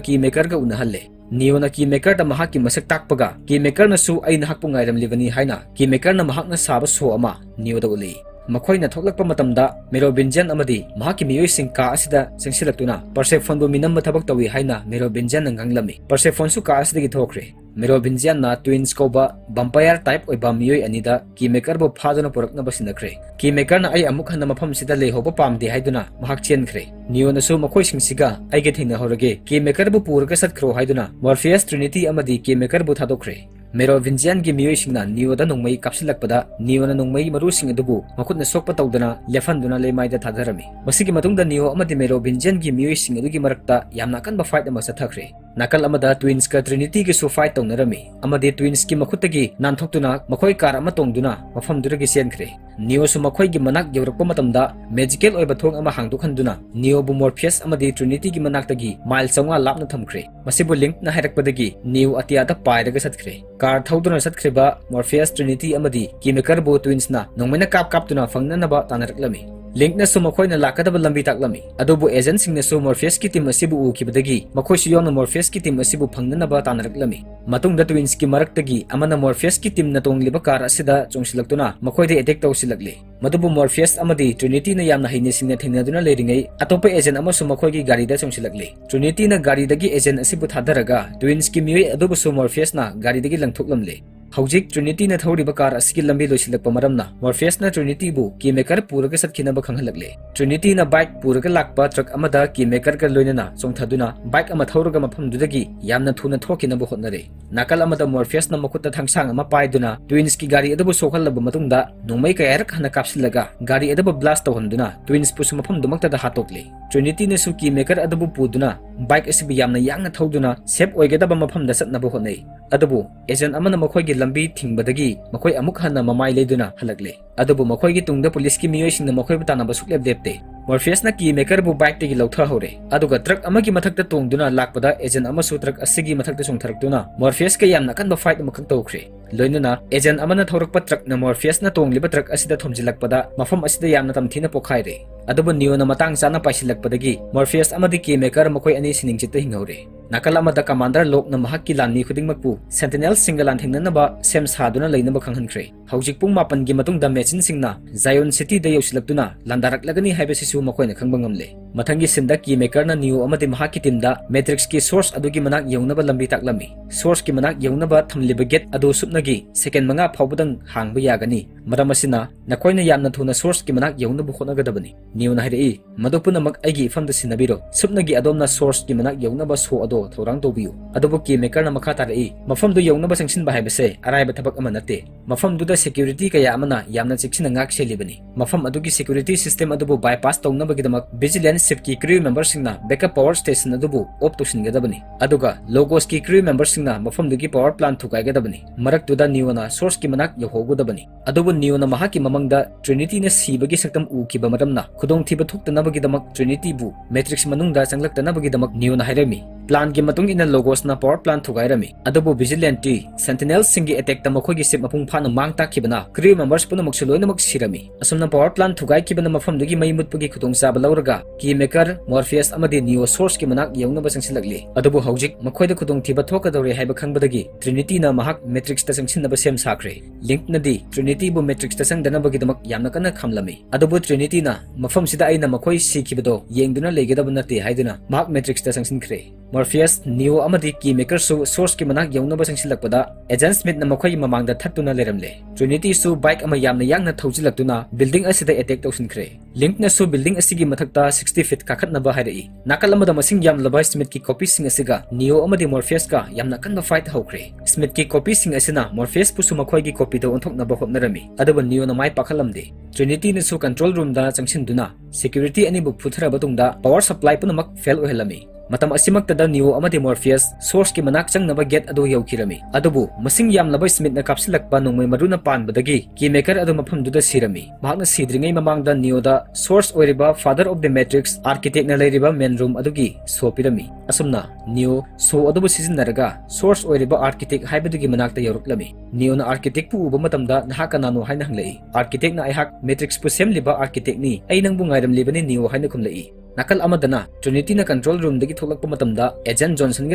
Keymakerꯒ ꯎꯅꯍꯜꯂꯦ꯫ Neoꯅ Keymakerꯗ ꯃꯍꯥꯛꯀꯤ ꯃꯁꯛ ꯇꯥꯛꯄꯒ Keymakerꯅꯁꯨ "ꯑꯩ ꯅꯍꯥꯛꯄꯨ ꯉꯥꯏꯔꯝꯂꯤꯕꯅꯤ" ꯍꯥꯏꯅ Keymakerꯅ ꯃꯍꯥꯛꯅ ꯁꯥꯕ show ꯑꯃ Neoꯗ ꯎꯠꯂꯤ꯫ ꯃꯈꯣꯏꯅ ꯊꯣꯛꯂꯛꯄ ꯃꯇꯝꯗ Merovingian ꯑꯃꯗꯤ ꯃꯍꯥꯛꯀꯤ ꯃꯤꯑꯣꯏꯁꯤꯡ ꯀꯥ ꯑꯁꯤꯗ ꯆꯪꯁꯤꯜꯂꯛꯇꯨꯅ Persephoneꯕꯨ ꯃꯤꯅꯝꯕ ꯊꯕꯛ ꯇꯧꯏ ꯍꯥꯏꯅ Merovingianꯅ ꯉꯥꯡꯂꯝꯃꯤ꯫ Persephoneꯁꯨ ꯀꯥ ꯑꯁꯤꯗꯒꯤ ꯊꯣꯛꯈ꯭ꯔꯦ꯫ Merovingianꯅ Twinsꯀꯧꯕ vampire type ꯑꯣꯏꯕ ꯃꯤꯑꯣꯏ ꯑꯅꯤꯗ Keymakerꯕꯨ ꯐꯥꯗꯨꯅ ꯄꯨꯔꯛꯅꯕ ꯁꯤꯟꯅꯈ꯭ꯔꯦ꯫ Keymakerꯅ "ꯑꯩ ꯑꯃꯨꯛ ꯍꯟꯅ ꯃꯐꯝꯁꯤꯗ ꯂꯩꯍꯧꯕ ꯄꯥꯝꯗꯦ" ꯍꯥꯏꯗꯨꯅ ꯃꯍꯥꯛ ꯆꯦꯟꯈ꯭ꯔꯦ꯫ Neoꯅꯁꯨ "ꯃꯈꯣꯏꯁꯤꯡꯁꯤꯒ ꯑꯩꯒ ꯊꯦꯡꯅꯍꯧꯔꯒꯦ, Keymakerꯕꯨ ꯄꯨꯔꯒ ꯆꯠꯈ꯭ꯔꯣ" ꯍꯥꯏꯗꯨꯅ Morpheus, Trinity ꯑꯃꯗꯤ Keymakerꯕꯨ ꯊꯥꯗꯣꯛꯈ꯭ꯔꯦ꯫ Merovingianꯒꯤ ꯃꯤꯑꯣꯏꯁꯤꯡꯅ Neoꯗ ꯅꯣꯡꯃꯩ ꯀꯥꯞꯁꯤꯜꯂꯛꯄꯗ Neoꯅ ꯅꯣꯡꯃꯩ ꯃꯔꯨꯁꯤꯡ ꯑꯗꯨꯕꯨ ꯃꯈꯨꯠꯅ ꯁꯣꯛꯄ ꯇꯧꯗꯅ ꯂꯦꯞꯍꯟꯗꯨꯅ ꯂꯩꯃꯥꯏꯗ ꯊꯥꯗꯔꯝꯃꯤ꯫ ꯃꯁꯤꯒꯤ ꯃꯇꯨꯡꯗ Neo ꯑꯃꯗꯤ Merovingianꯒꯤ ꯃꯤꯑꯣꯏꯁꯤꯡ ꯑꯗꯨꯒꯤ ꯃꯔꯛꯇ ꯌꯥꯝꯅ ꯑꯀꯟꯕ fight ꯑꯃ ꯆꯠꯊꯈ꯭ꯔꯦ꯫ ꯅꯥꯀꯜ ꯑꯃꯗ Twinsꯀ Trinityꯒꯁꯨ fight ꯇꯧꯅꯔꯝꯃꯤ ꯑꯃꯗꯤ Twinsꯀꯤ ꯃꯈꯨꯠꯇꯒꯤ ꯅꯥꯟꯊꯣꯛꯇꯨꯅ ꯃꯈꯣꯏ car ꯑꯃ ꯇꯣꯡꯗꯨꯅ ꯃꯐꯝꯗꯨꯗꯒꯤ ꯆꯦꯟꯈ꯭ꯔꯦ꯫ Neoꯁꯨ ꯃꯈꯣꯏꯒꯤ ꯃꯅꯥꯛ ꯌꯧꯔꯛꯄ ꯃꯇꯝꯗ magical ꯑꯣꯏꯕ ꯊꯣꯡ ꯑꯃ ꯍꯥꯡꯗꯣꯛꯍꯟꯗꯨꯅ Neoꯕꯨ Morpheus ꯑꯃꯗꯤ Trinityꯒꯤ ꯃꯅꯥꯛꯇꯒꯤ mile ꯆꯥꯝꯃꯉꯥ ꯂꯥꯞꯅ ꯊꯝꯈ꯭ꯔꯦ꯫ ꯃꯁꯤꯕꯨ Linkꯅ ꯍꯥꯏꯔꯛꯄꯗꯒꯤ Neo ꯑꯇꯤꯌꯥꯗ ꯄꯥꯏꯔꯒ ꯆꯠꯈ꯭ꯔꯦ꯫ Car ꯊꯧꯗꯨꯅ ꯆꯠꯈ꯭ꯔꯤꯕ Morpheus, Trinity ꯑꯃꯗꯤ Keymakerꯕꯨ Twinsꯅ ꯅꯣꯡꯃꯩꯅ ꯀꯥꯞ ꯀꯥꯞꯇꯨꯅ ꯐꯪꯅꯅꯕ ꯇꯥꯟꯅꯔꯛꯂꯝꯃꯤ꯫ Linkꯅꯁꯨ ꯃꯈꯣꯏꯅ ꯂꯥꯛꯀꯗꯕ ꯂꯝꯕꯤ ꯇꯥꯛꯂꯝꯃꯤ꯫ ꯑꯗꯨꯕꯨ agentꯁꯤꯡꯅꯁꯨ Morpheusꯀꯤ team ꯑꯁꯤꯕꯨ ꯎꯈꯤꯕꯗꯒꯤ ꯃꯈꯣꯏꯁꯨ ꯌꯥꯎꯅ Morpheusꯀꯤ team ꯑꯁꯤꯕꯨ ꯐꯪꯅꯅꯕ ꯇꯥꯟꯅꯔꯛꯂꯝꯃꯤ꯫ ꯃꯇꯨꯡꯗ Twinsꯀꯤ ꯃꯔꯛꯇꯒꯤ ꯑꯃꯅ Morpheusꯀꯤ teamꯅ ꯇꯣꯡꯂꯤꯕ car ꯑꯁꯤꯗ ꯆꯣꯡꯁꯤꯜꯂꯛꯇꯨꯅ ꯃꯈꯣꯏꯗ attack ꯇꯧꯁꯤꯜꯂꯛꯂꯤ꯫ ꯃꯗꯨꯕꯨ Morpheus ꯑꯃꯗꯤ Trinityꯅ ꯌꯥꯝꯅ ꯍꯩꯅ ꯁꯤꯡꯅ ꯊꯦꯡꯅꯗꯨꯅ ꯂꯩꯔꯤꯉꯩ, ꯑꯇꯣꯞꯄ agent ꯑꯃꯁꯨ ꯃꯈꯣꯏꯒꯤ ꯒꯥꯔꯤꯗ ꯆꯣꯡꯁꯤꯜꯂꯛꯂꯤ꯫ Trinityꯅ ꯒꯥꯔꯤꯗꯒꯤ agent ꯑꯁꯤꯕꯨ ꯊꯥꯗꯔꯒ Twinsꯀꯤ ꯃꯤꯑꯣꯏ ꯑꯗꯨꯕꯨꯁꯨ Morpheusꯅ ꯒꯥꯔꯤꯗꯒꯤ ꯂꯪꯊꯣꯛꯂꯝꯂꯦ꯫ ꯍꯧꯖꯤꯛ Trinityꯅ ꯊꯧꯔꯤꯕ car ꯑꯁꯤꯒꯤ ꯂꯝꯕꯤ ꯂꯣꯏꯁꯤꯜꯂꯛꯄ ꯃꯔꯝꯅ Morpheusꯅ Trinityꯕꯨ Keymaker ꯄꯨꯔꯒ ꯆꯠꯈꯤꯅꯕ ꯈꯪꯍꯜꯂꯛꯂꯦ꯫ Trinityꯅ bike ꯄꯨꯔꯒ ꯂꯥꯛꯄ truck ꯑꯃꯗ Keymakerꯒ ꯂꯣꯏꯅꯅ ꯆꯣꯡꯊꯗꯨꯅ bike ꯑꯃ ꯊꯧꯔꯒ ꯃꯐꯝꯗꯨꯗꯒꯤ ꯌꯥꯝꯅ ꯊꯨꯅ ꯊꯣꯛꯈꯤꯅꯕ ꯍꯣꯠꯅꯔꯦ꯫ ꯅꯥꯀꯜ ꯑꯃꯗ Morpheusꯅ ꯃꯈꯨꯠꯇ ꯊꯥꯡꯁꯥꯡ ꯑꯃ ꯄꯥꯏꯗꯨꯅ Twinsꯀꯤ ꯒꯥꯔꯤ ꯑꯗꯨꯕꯨ ꯁꯣꯛꯍꯜꯂꯕ ꯃꯇꯨꯡꯗ ꯅꯣꯡꯃꯩ ꯀꯌꯥꯔꯛ ꯍꯟꯅ ꯀꯥꯞꯁꯤꯜꯂꯒ ꯒꯥꯔꯤ ꯑꯗꯨꯕꯨ blast ꯇꯧꯍꯟꯗꯨꯅ Twinsꯄꯨꯁꯨ ꯃꯐꯝꯗꯨꯃꯛꯇꯗ ꯍꯥꯠꯇꯣꯛꯂꯦ꯫ Trinityꯅꯁꯨ Keymaker ꯑꯗꯨꯕꯨ ꯄꯨꯗꯨꯅ bike ꯑꯁꯤꯕꯨ ꯌꯥꯝꯅ ꯌꯥꯡꯅ ꯊꯧꯗꯨꯅ safe ꯑꯣꯏꯒꯗꯕ ꯃꯐꯝꯗ ꯆꯠꯅꯕ ꯍꯣꯠꯅꯩ꯫ ꯑꯗꯨꯕꯨ agent ꯑꯃꯅ ꯃꯈꯣꯏꯒꯤ ꯂꯝꯕꯤ ꯊꯤꯡꯕꯗꯒꯤ ꯃꯈꯣꯏ ꯑꯃꯨꯛ ꯍꯟꯅ ꯃꯃꯥꯏ ꯂꯩꯗꯨꯅ ꯍꯜꯂꯛꯂꯦ꯫ ꯑꯗꯨꯕꯨ ꯃꯈꯣꯏꯒꯤ ꯇꯨꯡꯗ policeꯀꯤ ꯃꯤꯑꯣꯏꯁꯤꯡꯅ ꯃꯈꯣꯏꯕꯨ ꯇꯥꯟꯅꯕ ꯁꯨꯛꯂꯦꯞ ꯂꯦꯞꯇꯦ꯫ Morpheus ꯅ Keymaker ꯕꯨ bike ꯇꯒꯤ ꯂꯧꯊꯍꯧꯔꯦ, ꯑꯗꯨꯒ truck ꯑꯃꯒꯤ ꯃꯊꯛꯇ ꯇꯣꯡꯗꯨꯅ ꯂꯥꯛꯄꯗ agent ꯑꯃꯁꯨ truck ꯑꯁꯤꯒꯤ ꯃꯊꯛꯇ ꯆꯣꯡꯊꯔꯛꯇꯨꯅ Morpheus ꯀ ꯌꯥꯝꯅ ꯑꯀꯟꯕ fight ꯑꯃꯈꯛ ꯇꯧꯈ꯭ꯔꯦ꯫ ꯂꯣꯏꯅꯅ agent ꯑꯃꯅ ꯊꯧꯔꯛꯄ truck ꯅ Morpheus ꯅ ꯇꯣꯡꯂꯤꯕ truck ꯑꯁꯤꯗ ꯊꯣꯝꯖꯤꯜꯂꯛꯄꯗ ꯃꯐꯝ ꯑꯁꯤꯗ ꯌꯥꯝꯅ ꯇꯝꯊꯤꯅ ꯄꯣꯈꯥꯏꯔꯦ꯫ ꯑꯗꯨꯕꯨ Neo ꯅ ꯃꯇꯥꯡ ꯆꯥꯅ ꯄꯥꯏꯁꯤꯜꯂꯛꯄꯗꯒꯤ Morpheus ꯑꯃꯗꯤ Keymaker ꯃꯈꯣꯏ ꯑꯅꯤ ꯁꯤꯅꯤꯡꯆꯤꯠꯇ ꯍꯤꯡꯍꯧꯔꯦ꯫ ꯅꯥꯀꯜ ꯑꯃꯗ Commander Locke ꯅ ꯃꯍꯥꯛꯀꯤ ꯂꯥꯟꯃꯤ ꯈꯨꯗꯤꯡꯃꯛꯄꯨ Sentinel ꯁꯤꯡꯒ ꯂꯥꯟꯊꯦꯡꯅꯅꯕ ꯁꯦꯝ ꯁꯥꯗꯨꯅ ꯂꯩꯅꯕ ꯈꯪꯍꯟꯈ꯭ꯔꯦ꯫ ꯍꯧꯖꯤꯛ ꯄꯨꯡ ꯃꯥꯄꯟꯒꯤ ꯃꯇꯨꯡꯗ Machine ꯁꯤꯡꯅ Zion City ꯗ ꯌꯧꯁꯤꯜꯂꯛꯇꯨꯅ ꯂꯥꯟꯗꯥꯔꯛꯂꯒꯅꯤ ꯍꯥꯏꯕꯁꯤꯁꯨ ꯃꯈꯣꯏꯅ ꯈꯪꯕ ꯉꯝꯂꯦ꯫ ꯃꯊꯪꯒꯤ scene ꯗ Keymaker ꯅ Neo ꯑꯃꯗꯤ ꯃꯍꯥꯛꯀꯤ team ꯗ Matrix ꯀꯤ source ꯑꯗꯨꯒꯤ ꯃꯅꯥꯛ ꯌꯧꯅꯕ ꯂꯝꯕꯤ ꯇꯥꯛꯂꯝꯃꯤ꯫ Source ꯀꯤ ꯃꯅꯥꯛ ꯌꯧꯅꯕ ꯊꯝꯂꯤꯕ gate ꯑꯗꯨ ꯁꯨꯞꯅꯒꯤ second ꯃꯉꯥ ꯐꯥꯎꯕꯗꯪ ꯍꯥꯡꯕ ꯌꯥꯒꯅꯤ꯫ ꯃꯔꯝ ꯑꯁꯤꯅ ꯅꯈꯣꯏꯅ ꯌꯥꯝꯅ ꯊꯨꯅ source ꯀꯤ ꯃꯅꯥꯛ ꯌꯧꯅꯕ ꯍꯣꯠꯅꯒꯗꯕꯅꯤ꯫ Neo ꯅ ꯍꯥꯏꯔꯛꯏ, "ꯃꯗꯨ ꯄꯨꯝꯅꯃꯛ ꯑꯩꯒꯤ ꯏꯐꯝꯗ ꯁꯤꯟꯅꯕꯤꯔꯣ꯫ ꯁꯨꯞꯅꯒꯤ ꯑꯗꯣꯝꯅ source ꯀꯤ ꯃꯅꯥꯛ ꯌꯧꯅꯕ show ꯑꯗꯣ ꯊꯧꯔꯥꯡ ꯇꯧꯕꯤꯌꯨ"꯫ ꯑꯗꯨꯕꯨ Keymaker ꯅ ꯃꯈꯥ ꯇꯥꯔꯛꯏ, "ꯃꯐꯝꯗꯨ ꯌꯧꯅꯕ ꯆꯪꯁꯤꯟꯕ ꯍꯥꯏꯕꯁꯦ ꯑꯔꯥꯏꯕ ꯊꯕꯛ ꯑꯃ ꯅꯠꯇꯦ꯫ ꯃꯐꯝꯗꯨꯗ security ꯀꯌꯥ ꯑꯃꯅ ꯌꯥꯝꯅ ꯆꯦꯛꯁꯤꯟꯅ ꯉꯥꯛ ꯁꯦꯜꯂꯤꯕꯅꯤ꯫ ꯃꯐꯝ ꯑꯗꯨꯒꯤ security system ꯑꯗꯨꯕꯨ bypass ꯇꯧꯅꯕꯒꯤꯗꯃꯛ Vigilant ship ꯀꯤ crew member ꯁꯤꯡꯅ backup power station ꯑꯗꯨꯕꯨ off ꯇꯧꯁꯤꯟꯒꯗꯕꯅꯤ꯫ ꯑꯗꯨꯒ Logos ꯀꯤ crew member ꯁꯤꯡꯅ ꯃꯐꯝꯗꯨꯒꯤ power plant ꯊꯨꯒꯥꯏꯒꯗꯕꯅꯤ"꯫ ꯃꯔꯛꯇꯨꯗ Neo ꯅ source ꯀꯤ ꯃꯅꯥꯛ ꯌꯧꯍꯧꯒꯗꯕꯅꯤ꯫ ꯑꯗꯨꯕꯨ Neo ꯅ ꯃꯍꯥꯛꯀꯤ ꯃꯃꯪꯗ Trinity ꯅ ꯁꯤꯕꯒꯤ ꯁꯛꯇꯝ ꯎꯈꯤꯕ ꯃꯔꯝꯅ ꯈꯨꯗꯣꯡꯊꯤꯕ ꯊꯣꯛꯇꯅꯕꯒꯤꯗꯃꯛ Trinity ꯕꯨ Matrix ꯃꯅꯨꯡꯗ ꯆꯪꯂꯛꯇꯅꯕꯒꯤꯗꯃꯛ Neo ꯅ ꯍꯥꯏꯔꯝꯃꯤ꯫ Plan ꯒꯤ ꯃꯇꯨꯡ ꯏꯟꯅ Logos ꯅ power plant ꯊꯨꯒꯥꯏꯔꯝꯃꯤ꯫ ꯑꯗꯨꯕꯨ Vigilante, Sentinel ꯁꯤꯡꯒꯤ attack ꯇ ꯃꯈꯣꯏꯒꯤ ship ꯃꯄꯨꯡ ꯐꯥꯅ ꯃꯥꯡ ꯇꯥꯛꯈꯤꯕꯅ crew members ꯄꯨꯝꯅꯃꯛꯁꯨ ꯂꯣꯏꯅꯃꯛ ꯁꯤꯔꯝꯃꯤ꯫ ꯑꯁꯨꯝꯅ power plant ꯊꯨꯒꯥꯏꯈꯤꯕꯅ ꯃꯐꯝꯗꯨꯒꯤ ꯃꯩ ꯃꯨꯠꯄꯒꯤ ꯈꯨꯗꯣꯡꯆꯥꯕ ꯂꯧꯔꯒ Keymaker, Morpheus ꯑꯃꯗꯤ Neo source ꯀꯤ ꯃꯅꯥꯛ ꯌꯧꯅꯕ ꯆꯪꯁꯤꯜꯂꯛꯂꯤ꯫ ꯑꯗꯨꯕꯨ ꯍꯧꯖꯤꯛ ꯃꯈꯣꯏꯗ ꯈꯨꯗꯣꯡꯊꯤꯕ ꯊꯣꯛꯀꯗꯧꯔꯦ ꯍꯥꯏꯕ ꯈꯪꯕꯗꯒꯤ Trinity ꯅ ꯃꯍꯥꯛ Matrix ꯇ ꯆꯪꯁꯤꯟꯅꯕ ꯁꯦꯝ ꯁꯥꯈ꯭ꯔꯦ꯫ Link ꯅꯗꯤ Trinity ꯕꯨ Matrix ꯇ ꯆꯪꯗꯅꯕꯒꯤꯗꯃꯛ ꯌꯥꯝꯅ ꯀꯟꯅ ꯈꯥꯝꯂꯝꯃꯤ꯫ ꯑꯗꯨꯕꯨ Trinity ꯅ ꯃꯐꯝꯁꯤꯗ ꯑꯩꯅ ꯃꯈꯣꯏ ꯁꯤꯈꯤꯕꯗꯣ ꯌꯦꯡꯗꯨꯅ ꯂꯩꯒꯗꯕ ꯅꯠꯇꯦ ꯍꯥꯏꯗꯨꯅ ꯃꯍꯥꯛ Matrix ꯇ ꯆꯪꯁꯤꯟꯈ꯭ꯔꯦ꯫ Morpheus, Neo ꯑꯃꯗꯤ Keymaker ꯁꯨ source ꯀꯤ ꯃꯅꯥꯛ ꯌꯧꯅꯕ ꯆꯪꯁꯤꯜꯂꯛꯄꯗ Agent Smith ꯅ ꯃꯈꯣꯏꯒꯤ ꯃꯃꯥꯡꯗ ꯊꯠꯇꯨꯅ ꯂꯩꯔꯝꯂꯦ꯫ Trinity ꯁꯨ bike ꯑꯃ ꯌꯥꯝꯅ ꯌꯥꯡꯅ ꯊꯧꯖꯤꯜꯂꯛꯇꯨꯅ building ꯑꯁꯤꯗ attack ꯇꯧꯁꯤꯟꯈ꯭ꯔꯦ꯫ Link ꯅꯁꯨ building ꯑꯁꯤꯒꯤ ꯃꯊꯛꯇ sixty feet ꯀꯥꯈꯠꯅꯕ ꯍꯥꯏꯔꯛꯏ꯫ ꯅꯥꯀꯜ ꯑꯃꯗ ꯃꯁꯤꯡ ꯌꯥꯝꯂꯕ Smith ꯀꯤ copy ꯁꯤꯡ ꯑꯁꯤꯒ Neo ꯑꯃꯗꯤ Morpheus ꯀ ꯌꯥꯝꯅ ꯀꯟꯕ fight ꯍꯧꯈ꯭ꯔꯦ꯫ Smith ꯀꯤ copy ꯁꯤꯡ ꯑꯁꯤꯅ Morpheus ꯄꯨꯁꯨ ꯃꯈꯣꯏꯒꯤ copy ꯗ ꯑꯣꯟꯊꯣꯛꯅꯕ ꯍꯣꯠꯅꯔꯝꯃꯤ, ꯑꯗꯨꯕꯨ Neo ꯅ ꯃꯥꯏ ꯄꯥꯛꯍꯜꯂꯝꯗꯦ꯫ Trinity ꯅꯁꯨ control room ꯗ ꯆꯪꯁꯤꯟꯗꯨꯅ security ꯑꯅꯤꯕꯨ ꯐꯨꯊꯔꯕ ꯇꯨꯡꯗ power supply ꯄꯨꯝꯅꯃꯛ fail ꯑꯣꯏꯍꯜꯂꯝꯃꯤ꯫ ꯃꯇꯝ ꯑꯁꯤꯃꯛꯇꯗ Neo ꯑꯃꯗꯤ Morpheus Sourceꯀꯤ ꯃꯅꯥꯛ ꯆꯪꯅꯕ gate ꯑꯗꯨ ꯌꯧꯈꯤꯔꯝꯃꯤ꯫ ꯑꯗꯨꯕꯨ ꯃꯁꯤꯡ ꯌꯥꯝꯂꯕ Smithꯅ ꯀꯥꯞꯁꯤꯜꯂꯛꯄ ꯅꯣꯡꯃꯩ ꯃꯔꯨꯅ ꯄꯥꯟꯕꯗꯒꯤ Keymaker ꯑꯗꯨ ꯃꯐꯝꯗꯨꯗ ꯁꯤꯔꯝꯃꯤ꯫ ꯃꯍꯥꯛꯅ ꯁꯤꯗ꯭ꯔꯤꯉꯩ ꯃꯃꯥꯡꯗ Neoꯗ Source ꯑꯣꯏꯔꯤꯕ Father of the Matrix Architectꯅ ꯂꯩꯔꯤꯕ main room ꯑꯗꯨꯒꯤ show ꯄꯤꯔꯝꯃꯤ꯫ ꯑꯁꯨꯝꯅ Neo show ꯑꯗꯨꯕꯨ ꯁꯤꯖꯤꯟꯅꯔꯒ Source ꯑꯣꯏꯔꯤꯕ Architect ꯍꯥꯏꯕꯗꯨꯒꯤ ꯃꯅꯥꯛꯇ ꯌꯧꯔꯛꯂꯝꯃꯤ꯫ Neoꯅ Architectꯄꯨ ꯎꯕ ꯃꯇꯝꯗ, "ꯅꯍꯥꯛ ꯀꯅꯥꯅꯣ?" ꯍꯥꯏꯅ ꯍꯪꯂꯛꯏ꯫ Architecꯅ, "ꯑꯩꯍꯥꯛ Matrixꯄꯨ ꯁꯦꯝꯂꯤꯕ Architectꯅꯤ, ꯑꯩ ꯅꯪꯕꯨ ꯉꯥꯏꯔꯝꯂꯤꯕꯅꯤ, Neo" ꯍꯥꯏꯅ ꯈꯨꯝꯂꯛꯏ꯫ ꯅꯥꯀꯜ ꯑꯃꯗꯅ Trinityꯅ control roomꯗꯒꯤ ꯊꯣꯛꯂꯛꯄ ꯃꯇꯝꯗ Agent Johnsonꯒ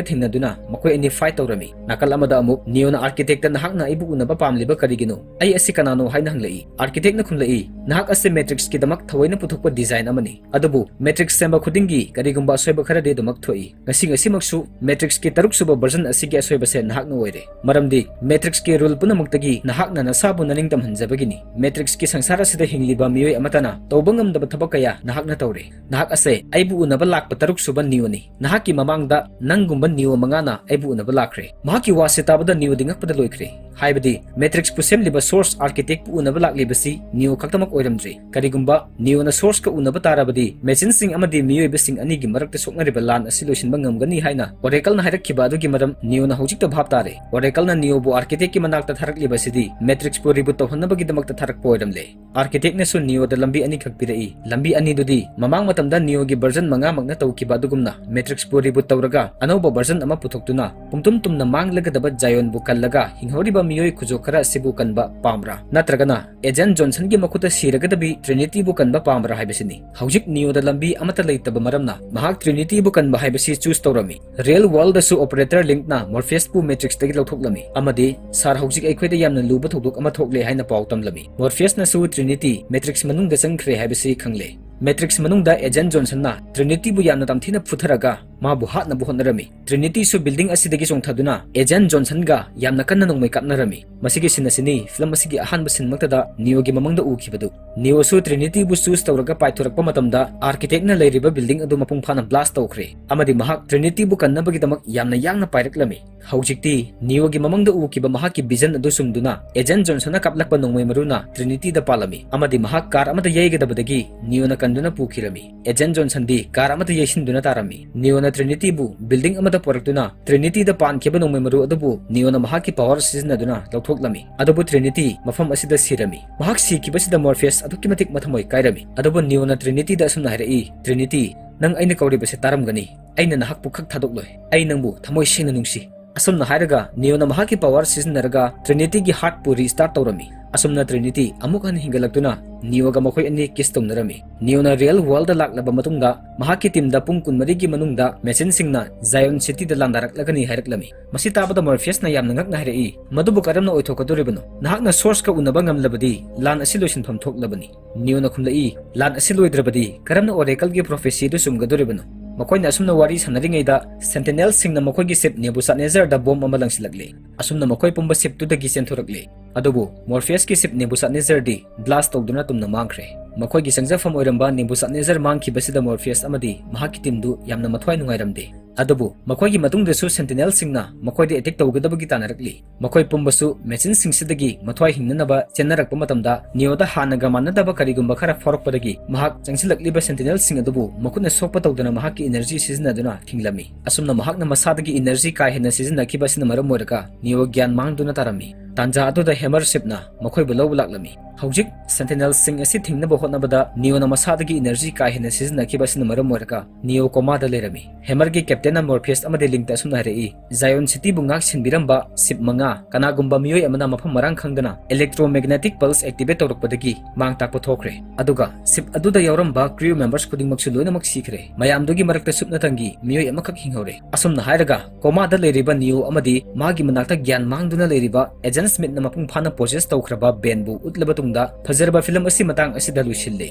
ꯊꯦꯡꯅꯗꯨꯅ ꯃꯈꯣꯏ ꯑꯅꯤ fight ꯇꯧꯔꯝꯃꯤ꯫ ꯅꯥꯀꯜ ꯑꯃꯗ ꯑꯃꯨꯛ Neoꯅ Architecꯇ, "ꯅꯍꯥꯛꯅ ꯑꯩꯕꯨ ꯎꯅꯕ ꯄꯥꯝꯂꯤꯕ ꯀꯔꯤꯒꯤꯅꯣ? ꯑꯩ ꯑꯁꯤ ꯀꯅꯥꯅꯣ?" ꯍꯥꯏꯅ ꯍꯪꯂꯛꯏ꯫ Architecꯅ ꯈꯨꯝꯂꯛꯏ, "ꯅꯍꯥꯛ ꯑꯁꯤ Matrixꯀꯤꯗꯃꯛ ꯊꯑꯣꯏꯅ ꯄꯨꯊꯣꯛꯄ design ꯑꯃꯅꯤ꯫ ꯑꯗꯨꯕꯨ Matrix ꯁꯦꯝꯕ ꯈꯨꯗꯤꯡꯒꯤ ꯀꯔꯤꯒꯨꯝꯕ ꯑꯁꯣꯏꯕ ꯈꯔꯗꯤ ꯑꯗꯨꯃꯛ ꯊꯣꯛꯏ꯫ ꯉꯁꯤ, ꯉꯁꯤꯃꯛꯁꯨ Matrixꯀꯤ ꯇꯔꯨꯛꯁꯨꯕ version ꯑꯁꯤꯒꯤ ꯑꯁꯣꯏꯕꯁꯦ ꯅꯍꯥꯛꯅ ꯑꯣꯏꯔꯦ꯫ ꯃꯔꯝꯗꯤ Matrixꯀꯤ rule ꯄꯨꯝꯅꯃꯛꯇꯒꯤ ꯅꯍꯥꯛꯅ ꯅꯁꯥꯕꯨ ꯅꯅꯤꯡ ꯇꯝꯍꯟꯖꯕꯒꯤꯅꯤ꯫ Matrixꯀꯤ ꯁꯪꯁꯥꯔ ꯑꯁꯤꯗ ꯍꯤꯡꯂꯤꯕ ꯃꯤꯑꯣꯏ ꯑꯃꯠꯇꯅ ꯇꯧꯕ ꯉꯝꯗꯕ ꯊꯕꯛ ꯀꯌꯥ ꯅꯍꯥꯛꯅ ꯇꯧꯔꯦ꯫ ꯅꯍꯥꯛ ꯑꯁꯦ ꯑꯩꯕꯨ ꯎꯅꯕ ꯂꯥꯛꯄ ꯇꯔꯨꯛꯁꯨꯕ Neoꯅꯤ꯫ ꯅꯍꯥꯛꯀꯤ ꯃꯃꯥꯡꯗ ꯅꯪꯒꯨꯝꯕ Neo ꯃꯉꯥꯅ ꯑꯩꯕꯨ ꯎꯅꯕ ꯂꯥꯛꯈ꯭ꯔꯦ꯫" ꯃꯍꯥꯛꯀꯤ ꯋꯥꯁꯤ ꯇꯥꯕꯗ Neoꯗꯤ ꯉꯛꯄꯗ ꯂꯣꯏꯈ꯭ꯔꯦ꯫ ꯍꯥꯏꯕꯗꯤ Matrixꯄꯨ ꯁꯦꯝꯂꯤꯕ Source Architectꯄꯨ ꯎꯅꯕ ꯂꯥꯛꯂꯤꯕꯁꯤ Neo ꯈꯛꯇꯃꯛ ꯑꯣꯏꯔꯝꯗ꯭ꯔꯤ꯫ ꯀꯔꯤꯒꯨꯝꯕ Neoꯅ Sourceꯀ ꯎꯅꯕ ꯇꯥꯔꯕꯗꯤ, machineꯁꯤꯡ ꯑꯃꯗꯤ ꯃꯤꯑꯣꯏꯕꯁꯤꯡ ꯑꯅꯤꯒꯤ ꯃꯔꯛꯇ ꯁꯣꯛꯅꯔꯤꯕ ꯂꯥꯟ ꯑꯁꯤ ꯂꯣꯏꯁꯤꯟꯕ ꯉꯝꯒꯅꯤ ꯍꯥꯏꯅ Oracleꯅ ꯍꯥꯏꯔꯛꯈꯤꯕ ꯑꯗꯨꯒꯤ ꯃꯔꯝ Neoꯅ ꯍꯧꯖꯤꯛꯇ ꯚꯥꯞ ꯇꯥꯔꯦ꯫ Oracleꯅ Neoꯕꯨ Architectꯀꯤ ꯃꯅꯥꯛꯇ ꯊꯥꯔꯛꯂꯤꯕꯁꯤꯗꯤ Matrixꯄꯨ reboot ꯇꯧꯍꯟꯅꯕꯒꯤꯗꯃꯛꯇ ꯊꯥꯔꯛꯄ ꯑꯣꯏꯔꯝꯂꯦ꯫ Architecꯅꯁꯨ Neoꯗ ꯂꯝꯕꯤ ꯑꯅꯤꯈꯛ ꯄꯤꯔꯛꯏ꯫ ꯂꯝꯕꯤ ꯑꯅꯤꯗꯨꯗꯤ ꯃꯃꯥꯡ ꯃꯇꯝꯗ Neoꯒꯤ version ꯃꯉꯥꯃꯛꯅ ꯇꯧꯈꯤꯕ ꯑꯗꯨꯒꯨꯝꯅ Matrixꯄꯨ reboot ꯇꯧꯔꯒ ꯑꯅꯧꯕ version ꯑꯃ ꯄꯨꯊꯣꯛꯇꯨꯅ ꯄꯨꯡꯇꯨꯝ ꯇꯨꯝꯅ ꯃꯥꯡꯂꯒꯗꯕ Zionꯕꯨ ꯀꯜꯂꯒ ꯍꯤꯡꯍꯧꯔꯤꯕ ꯃꯤꯑꯣꯏ ꯈꯨꯖꯣꯛ ꯈꯔ ꯑꯁꯤꯕꯨ ꯀꯟꯕ ꯄꯥꯝꯕ꯭ꯔꯥ? ꯅꯠꯇ꯭ꯔꯒꯅ Agent Johnsonꯒꯤ ꯃꯈꯨꯠꯇ ꯁꯤꯔꯒꯗꯕꯤ Trinityꯕꯨ ꯀꯟꯕ ꯄꯥꯝꯕ꯭ꯔꯥ ꯍꯥꯏꯕꯁꯤꯅꯤ꯫ ꯍꯧꯖꯤꯛ Neoꯗ ꯂꯝꯕꯤ ꯑꯃꯠꯇ ꯂꯩꯇꯕ ꯃꯔꯝꯅ ꯃꯍꯥꯛ Trinityꯕꯨ ꯀꯟꯕ ꯍꯥꯏꯕꯁꯤ choose ꯇꯧꯔꯝꯃꯤ꯫ Real worldꯗꯁꯨ Operator Linkꯅ Morpheusꯄꯨ Matrixꯇꯒꯤ ꯂꯧꯊꯣꯛꯂꯝꯃꯤ ꯑꯃꯗꯤ "Sir, ꯍꯧꯖꯤꯛ ꯑꯩꯈꯣꯏꯗ ꯌꯥꯝꯅ ꯂꯨꯕ ꯊꯧꯗꯣꯛ ꯑꯃ ꯊꯣꯛꯂꯦ" ꯍꯥꯏꯅ ꯄꯥꯎ ꯇꯝꯂꯝꯃꯤ꯫ Morpheusꯅꯁꯨ Trinity Matrix ꯃꯅꯨꯡꯗ ꯆꯪꯈ꯭ꯔꯦ ꯍꯥꯏꯕꯁꯤ ꯈꯪꯂꯦ꯫ Matrix ꯃꯅꯨꯡꯗ Agent Johnsonꯅ Trinityꯕꯨ ꯌꯥꯝꯅ ꯇꯝꯊꯤꯅ ꯐꯨꯊꯔꯒ ꯃꯥꯕꯨ ꯍꯥꯠꯅꯕ ꯍꯣꯠꯅꯔꯝꯃꯤ꯫ Trinityꯁꯨ building ꯑꯁꯤꯗꯒꯤ ꯆꯣꯡꯊꯗꯨꯅ Agent Johnsonꯒ ꯌꯥꯝꯅ ꯀꯟꯅ ꯅꯣꯡꯃꯩ ꯀꯥꯞꯅꯔꯝꯃꯤ꯫ ꯃꯁꯤꯒꯤ scene ꯑꯁꯤꯅꯤ film ꯑꯁꯤꯒꯤ ꯑꯍꯥꯟꯕ sceneꯃꯛꯇꯗ Neoꯒꯤ ꯃꯃꯪꯗ ꯎꯈꯤꯕꯗꯨ꯫ Neoꯁꯨ Trinityꯕꯨ choose ꯇꯧꯔꯒ ꯄꯥꯏꯊꯣꯔꯛꯄ ꯃꯇꯝꯗ Architecꯅ ꯂꯩꯔꯤꯕ building ꯑꯗꯨ ꯃꯄꯨꯡ ꯐꯥꯅ blast ꯇꯧꯈ꯭ꯔꯦ ꯑꯃꯗꯤ ꯃꯍꯥꯛ Trinityꯕꯨ ꯀꯟꯅꯕꯒꯤꯗꯃꯛ ꯌꯥꯝꯅ ꯌꯥꯡꯅ ꯄꯥꯏꯔꯛꯂꯝꯃꯤ꯫ ꯍꯧꯖꯤꯛꯇꯤ Neoꯒꯤ ꯃꯃꯪꯗ ꯎꯈꯤꯕ ꯃꯍꯥꯛꯀꯤ vision ꯑꯗꯨ ꯆꯨꯝꯗꯨꯅ Agent Johnsonꯅ ꯀꯥꯞꯂꯛꯄ ꯅꯣꯡꯃꯩ ꯃꯔꯨꯅ Trinityꯗ ꯄꯥꯜꯂꯝꯃꯤ ꯑꯃꯗꯤ ꯃꯍꯥꯛ car ꯑꯃꯗ ꯌꯩꯒꯗꯕꯗꯒꯤ Neoꯅ ꯗꯨꯅ ꯄꯨꯈꯤꯔꯝꯃꯤ꯫ ꯑꯦꯖꯦꯟ ꯖꯣꯟꯁꯟꯗꯤ ꯀꯥꯔ ꯑꯃꯗ ꯌꯩꯁꯤꯟꯗꯨꯅ ꯇꯥꯔꯝꯃꯤ꯫ ꯅꯤꯌꯣꯅ ꯇ꯭ꯔꯤꯅꯤꯇꯤꯕꯨ ꯕꯤꯜꯗꯤꯡ ꯑꯃꯗ ꯄꯨꯔꯛꯇꯨꯅ ꯇ꯭ꯔꯤꯅꯤꯇꯤꯗ ꯄꯥꯟꯈꯤꯕ ꯅꯣꯡꯃꯩ ꯃꯔꯨ ꯑꯗꯨꯕꯨ ꯅꯤꯌꯣꯅ ꯃꯍꯥꯛꯀꯤ ꯄꯥꯋꯔ ꯁꯤꯖꯤꯟꯅꯗꯨꯅ ꯂꯧꯊꯣꯛꯂꯝꯃꯤ꯫ ꯑꯗꯨꯕꯨ ꯇ꯭ꯔꯤꯅꯤꯇꯤ ꯃꯐꯝ ꯑꯁꯤꯗ ꯁꯤꯔꯝꯃꯤ꯫ ꯃꯍꯥꯛ ꯁꯤꯈꯤꯕꯁꯤꯗ ꯃꯣꯔꯐꯤꯌꯁ ꯑꯗꯨꯛꯀꯤ ꯃꯇꯤꯛ ꯃꯊꯃꯣꯏ ꯀꯥꯏꯔꯝꯃꯤ꯫ ꯑꯗꯨꯕꯨ ꯅꯤꯌꯣꯅ ꯇ꯭ꯔꯤꯅꯤꯇꯤꯗ ꯑꯁꯨꯝꯅ ꯍꯥꯏꯔꯛꯏ, "ꯇ꯭ꯔꯤꯅꯤꯇꯤ, ꯅꯪ ꯑꯩꯅ ꯀꯧꯔꯤꯕꯁꯦ ꯇꯥꯔꯝꯒꯅꯤ꯫ ꯑꯩꯅ ꯅꯍꯥꯛꯄꯨ ꯈꯛ ꯊꯥꯗꯣꯛꯂꯣꯏ꯫ ꯑꯩ ꯅꯪꯕꯨ ꯊꯃꯣꯏ ꯁꯦꯡꯅ ꯅꯨꯡꯁꯤ"꯫ ꯑꯁꯨꯝꯅ ꯍꯥꯏꯔꯒ ꯅꯤꯌꯣꯅ ꯃꯍꯥꯛꯀꯤ ꯄꯥꯋꯔ ꯁꯤꯖꯤꯟꯅꯔꯒ ꯇ꯭ꯔꯤꯅꯤꯇꯤꯒꯤ ꯍꯥꯔꯠꯄꯨ ꯔꯤꯁ꯭ꯇꯥꯔꯠ ꯇꯧꯔꯝꯃꯤ꯫ ꯑꯁꯨꯝꯅ ꯇ꯭ꯔꯤꯅꯤꯇꯤ ꯑꯃꯨꯛ ꯍꯟꯅ ꯍꯤꯡꯒꯠꯂꯛꯇꯨꯅ ꯅꯤꯌꯣꯒ ꯃꯈꯣꯏ ꯑꯅꯤ ꯀꯤꯁ ꯇꯧꯅꯔꯝꯃꯤ꯫ ꯅꯤꯌꯣꯅ ꯔꯤꯌꯦꯜ ꯋꯥꯔꯜꯗ ꯂꯥꯛꯂꯕ ꯃꯇꯨꯡꯗ ꯃꯍꯥꯛꯀꯤ ꯇꯤꯝꯗ ꯄꯨꯡ ꯀꯨꯟꯃꯔꯤꯒꯤ ꯃꯅꯨꯡꯗ ꯃꯦꯆꯤꯟꯁꯤꯡꯅ ꯖꯥꯏꯑꯣꯟ ꯁꯤꯇꯤꯗ ꯂꯥꯟꯗꯥꯔꯛꯂꯒꯅꯤ ꯍꯥꯏꯔꯛꯂꯝꯃꯤ꯫ ꯃꯁꯤ ꯇꯥꯕꯗ ꯃꯣꯔꯐꯤꯌꯁꯅ ꯌꯥꯝꯅ ꯉꯛꯅ ꯍꯥꯏꯔꯛꯏ, "ꯃꯗꯨꯕꯨ ꯀꯔꯝꯅ ꯑꯣꯏꯊꯣꯛꯀꯗꯧꯔꯤꯕꯅꯣ? ꯅꯍꯥꯛꯅ ꯁꯣꯔꯁꯀ ꯎꯅꯕ ꯉꯝꯂꯕꯗꯤ ꯂꯥꯟ ꯑꯁꯤ ꯂꯣꯏꯁꯤꯟꯐꯝ ꯊꯣꯛꯂꯕꯅꯤ"꯫ ꯅꯤꯌꯣꯅ ꯈꯨꯝꯂꯛꯏ, "ꯂꯥꯟ ꯑꯁꯤ ꯂꯣꯏꯗ꯭ꯔꯕꯗꯤ ꯀꯔꯝꯅ ꯑꯣꯔꯦꯀꯜꯒꯤ ꯄ꯭ꯔꯣꯐꯦꯁꯤ ꯑꯗꯨ ꯆꯨꯝꯒꯗꯧꯔꯤꯕꯅꯣ?" ꯃꯈꯣꯏꯅ ꯑꯁꯨꯝꯅ ꯋꯥꯔꯤ ꯁꯥꯟꯅꯔꯤꯉꯩꯗ ꯁꯦꯟꯇꯤꯅꯦꯜꯁꯤꯡꯅ ꯃꯈꯣꯏꯒꯤ ꯁꯤꯞ ꯅꯦꯕꯨꯆꯥꯗꯅꯦꯖꯔꯗ ꯕꯣꯝ ꯑꯃ ꯂꯪꯁꯤꯜꯂꯛꯂꯤ꯫ ꯑꯁꯨꯝꯅ ꯃꯈꯣꯏ ꯄꯨꯝꯕ ꯁꯤꯞꯇꯨꯗꯒꯤ ꯆꯦꯟꯊꯣꯔꯛꯂꯤ꯫ ꯑꯗꯨꯕꯨ ꯃꯣꯔꯐꯤꯌꯁꯀꯤ ꯁꯤꯞ ꯅꯦꯕꯨꯆꯥꯗꯅꯦꯖꯔꯗꯤ ꯕ꯭ꯂꯥꯁ ꯇꯧꯗꯨꯅ ꯇꯨꯝꯅ ꯃꯥꯡꯈ꯭ꯔꯦ꯫ ꯃꯈꯣꯏꯒꯤ ꯆꯪꯖꯐꯝ ꯑꯣꯏꯔꯝꯕ ꯅꯦꯕꯨꯆꯥꯗꯅꯦꯖꯔ ꯃꯥꯡꯈꯤꯕꯁꯤꯗ ꯃꯣꯔꯐꯤꯌꯁ ꯑꯃꯗꯤ ꯃꯍꯥꯛꯀꯤ ꯇꯤꯝꯗꯨ ꯌꯥꯝꯅ ꯃꯊ꯭ꯋꯥꯏ ꯅꯨꯡꯉꯥꯏꯔꯝꯗꯦ꯫ ꯑꯗꯨꯕꯨ ꯃꯈꯣꯏꯒꯤ ꯃꯇꯨꯡꯗꯁꯨ ꯁꯦꯟꯇꯤꯅꯦꯜꯁꯤꯡꯅ ꯃꯈꯣꯏꯗ ꯑꯦꯇꯦꯛ ꯇꯧꯒꯗꯕꯒꯤ ꯇꯥꯟꯅꯔꯛꯂꯤ꯫ ꯃꯈꯣꯏ ꯄꯨꯝꯕꯁꯨ ꯃꯦꯆꯤꯟꯁꯤꯡꯁꯤꯗꯒꯤ ꯃꯊ꯭ꯋꯥꯏ ꯍꯤꯡꯅꯅꯕ ꯆꯦꯟꯅꯔꯛꯄ ꯃꯇꯝꯗ, ꯅꯤꯌꯣꯗ ꯍꯥꯟꯅꯒ ꯃꯥꯟꯅꯗꯕ ꯀꯔꯤꯒꯨꯝꯕ ꯈꯔ ꯐꯥꯎꯔꯛꯄꯗꯒꯤ ꯃꯍꯥꯛ ꯆꯪꯁꯤꯜꯂꯛꯂꯤꯕ ꯁꯦꯟꯇꯤꯅꯦꯜꯁꯤꯡ ꯑꯗꯨꯕꯨ ꯃꯈꯨꯠꯅ ꯁꯣꯛꯄ ꯇꯧꯗꯅ ꯃꯍꯥꯛꯀꯤ ꯏꯅꯔꯖꯤ ꯁꯤꯖꯤꯟꯅꯗꯨꯅ ꯊꯤꯡꯂꯝꯃꯤ꯫ ꯑꯁꯨꯝꯅ ꯃꯍꯥꯛꯅ ꯃꯁꯥꯗꯒꯤ ꯏꯅꯔꯖꯤ ꯀꯥ ꯍꯦꯟꯅ ꯁꯤꯖꯤꯟꯅꯈꯤꯕ ꯑꯁꯤꯅ ꯃꯔꯝ ꯑꯣꯏꯔꯒ ꯅꯤꯌꯣ ꯒ꯭ꯌꯥꯟ ꯃꯥꯡꯗꯨꯅ ꯇꯥꯔꯝꯃꯤ꯫ ꯇꯥꯟꯖꯥ ꯑꯗꯨꯗ ꯍꯦꯃꯔ ꯁꯤꯞꯅ ꯃꯈꯣꯏꯕꯨ ꯂꯧꯕ ꯂꯥꯛꯂꯝꯃꯤ꯫ ꯍꯧꯖꯤꯛ ꯁꯦꯟꯇꯤꯅꯦꯜꯁꯤꯡ ꯑꯁꯤ ꯊꯤꯡꯅꯕ ꯍꯣꯠꯅꯕꯗ ꯅꯤꯌꯣꯅ ꯃꯁꯥꯗꯒꯤ ꯏꯅꯔꯖꯤ ꯀꯥ ꯍꯦꯟꯅ ꯁꯤꯖꯤꯟꯅꯈꯤꯕ ꯑꯁꯤꯅ ꯃꯔꯝ ꯑꯣꯏꯔꯒ ꯅꯤꯌꯣ ꯀꯣꯃꯥꯗ ꯂꯩꯔꯝꯃꯤ꯫ ꯍꯦꯃꯔꯒꯤ ꯀꯦꯞꯇꯦꯟꯅ ꯃꯣꯔꯐꯤꯌꯁ ꯑꯃꯗꯤ ꯂꯤꯡꯇ ꯑꯁꯨꯝꯅ ꯍꯥꯏꯔꯛꯏ, "ꯖꯥꯏꯑꯣꯟ ꯁꯤꯇꯤꯕꯨ ꯉꯥꯛ ꯁꯦꯟꯕꯤꯔꯝꯕ ꯁꯤꯞ ꯃꯉꯥ, ꯀꯅꯥꯒꯨꯝꯕ ꯃꯤꯑꯣꯏ ꯑꯃꯅ ꯃꯐꯝ ꯃꯔꯥꯡ ꯈꯪꯗꯅ ꯏꯂꯦꯛꯇ꯭ꯔꯣꯃꯦꯒꯅꯦꯇꯤꯛ ꯄꯜꯁ ꯑꯦꯛꯇꯤꯚꯦꯠ ꯇꯧꯔꯛꯄꯗꯒꯤ ꯃꯥꯡ ꯇꯥꯛꯄ ꯊꯣꯛꯈ꯭ꯔꯦ꯫ ꯑꯗꯨꯒ ꯁꯤꯞ ꯑꯗꯨꯗ ꯌꯥꯎꯔꯝꯕ ꯀ꯭ꯔꯤꯎ ꯃꯦꯝꯕꯔꯁ ꯈꯨꯗꯤꯡꯃꯛꯁꯨ ꯂꯣꯏꯅꯃꯛ ꯁꯤꯈ꯭ꯔꯦ꯫ ꯃꯌꯥꯝꯗꯨꯒꯤ ꯃꯔꯛꯇ ꯁꯨꯞꯅꯇꯪꯒꯤ ꯃꯤꯑꯣꯏ ꯑꯃꯈꯛ ꯍꯤꯡꯍꯧꯔꯦ"꯫ ꯑꯁꯨꯝꯅ ꯍꯥꯏꯔꯒ ꯀꯣꯃꯥꯗ ꯂꯩꯔꯤꯕ ꯅꯤꯌꯣ ꯑꯃꯗꯤ ꯃꯥꯒꯤ ꯃꯅꯥꯛꯇ ꯒ꯭ꯌꯥꯟ ꯃꯥꯡꯗꯨꯅ ꯂꯩꯔꯤꯕ ꯑꯦꯖꯦꯟ ꯁ꯭ꯃꯤꯊꯅ ꯃꯄꯨꯡ ꯐꯥꯅ ꯄꯣꯁꯦꯁ ꯇꯧꯈ꯭ꯔꯕ ꯕꯦꯟꯕꯨ ꯎꯠꯂꯕ ꯇꯨꯡꯗ ꯐꯖꯔꯕ ꯐꯤꯂꯝ ꯑꯁꯤ ꯃꯇꯥꯡ ꯑꯁꯤꯗ ꯂꯣꯏꯁꯤꯜꯂꯤ꯫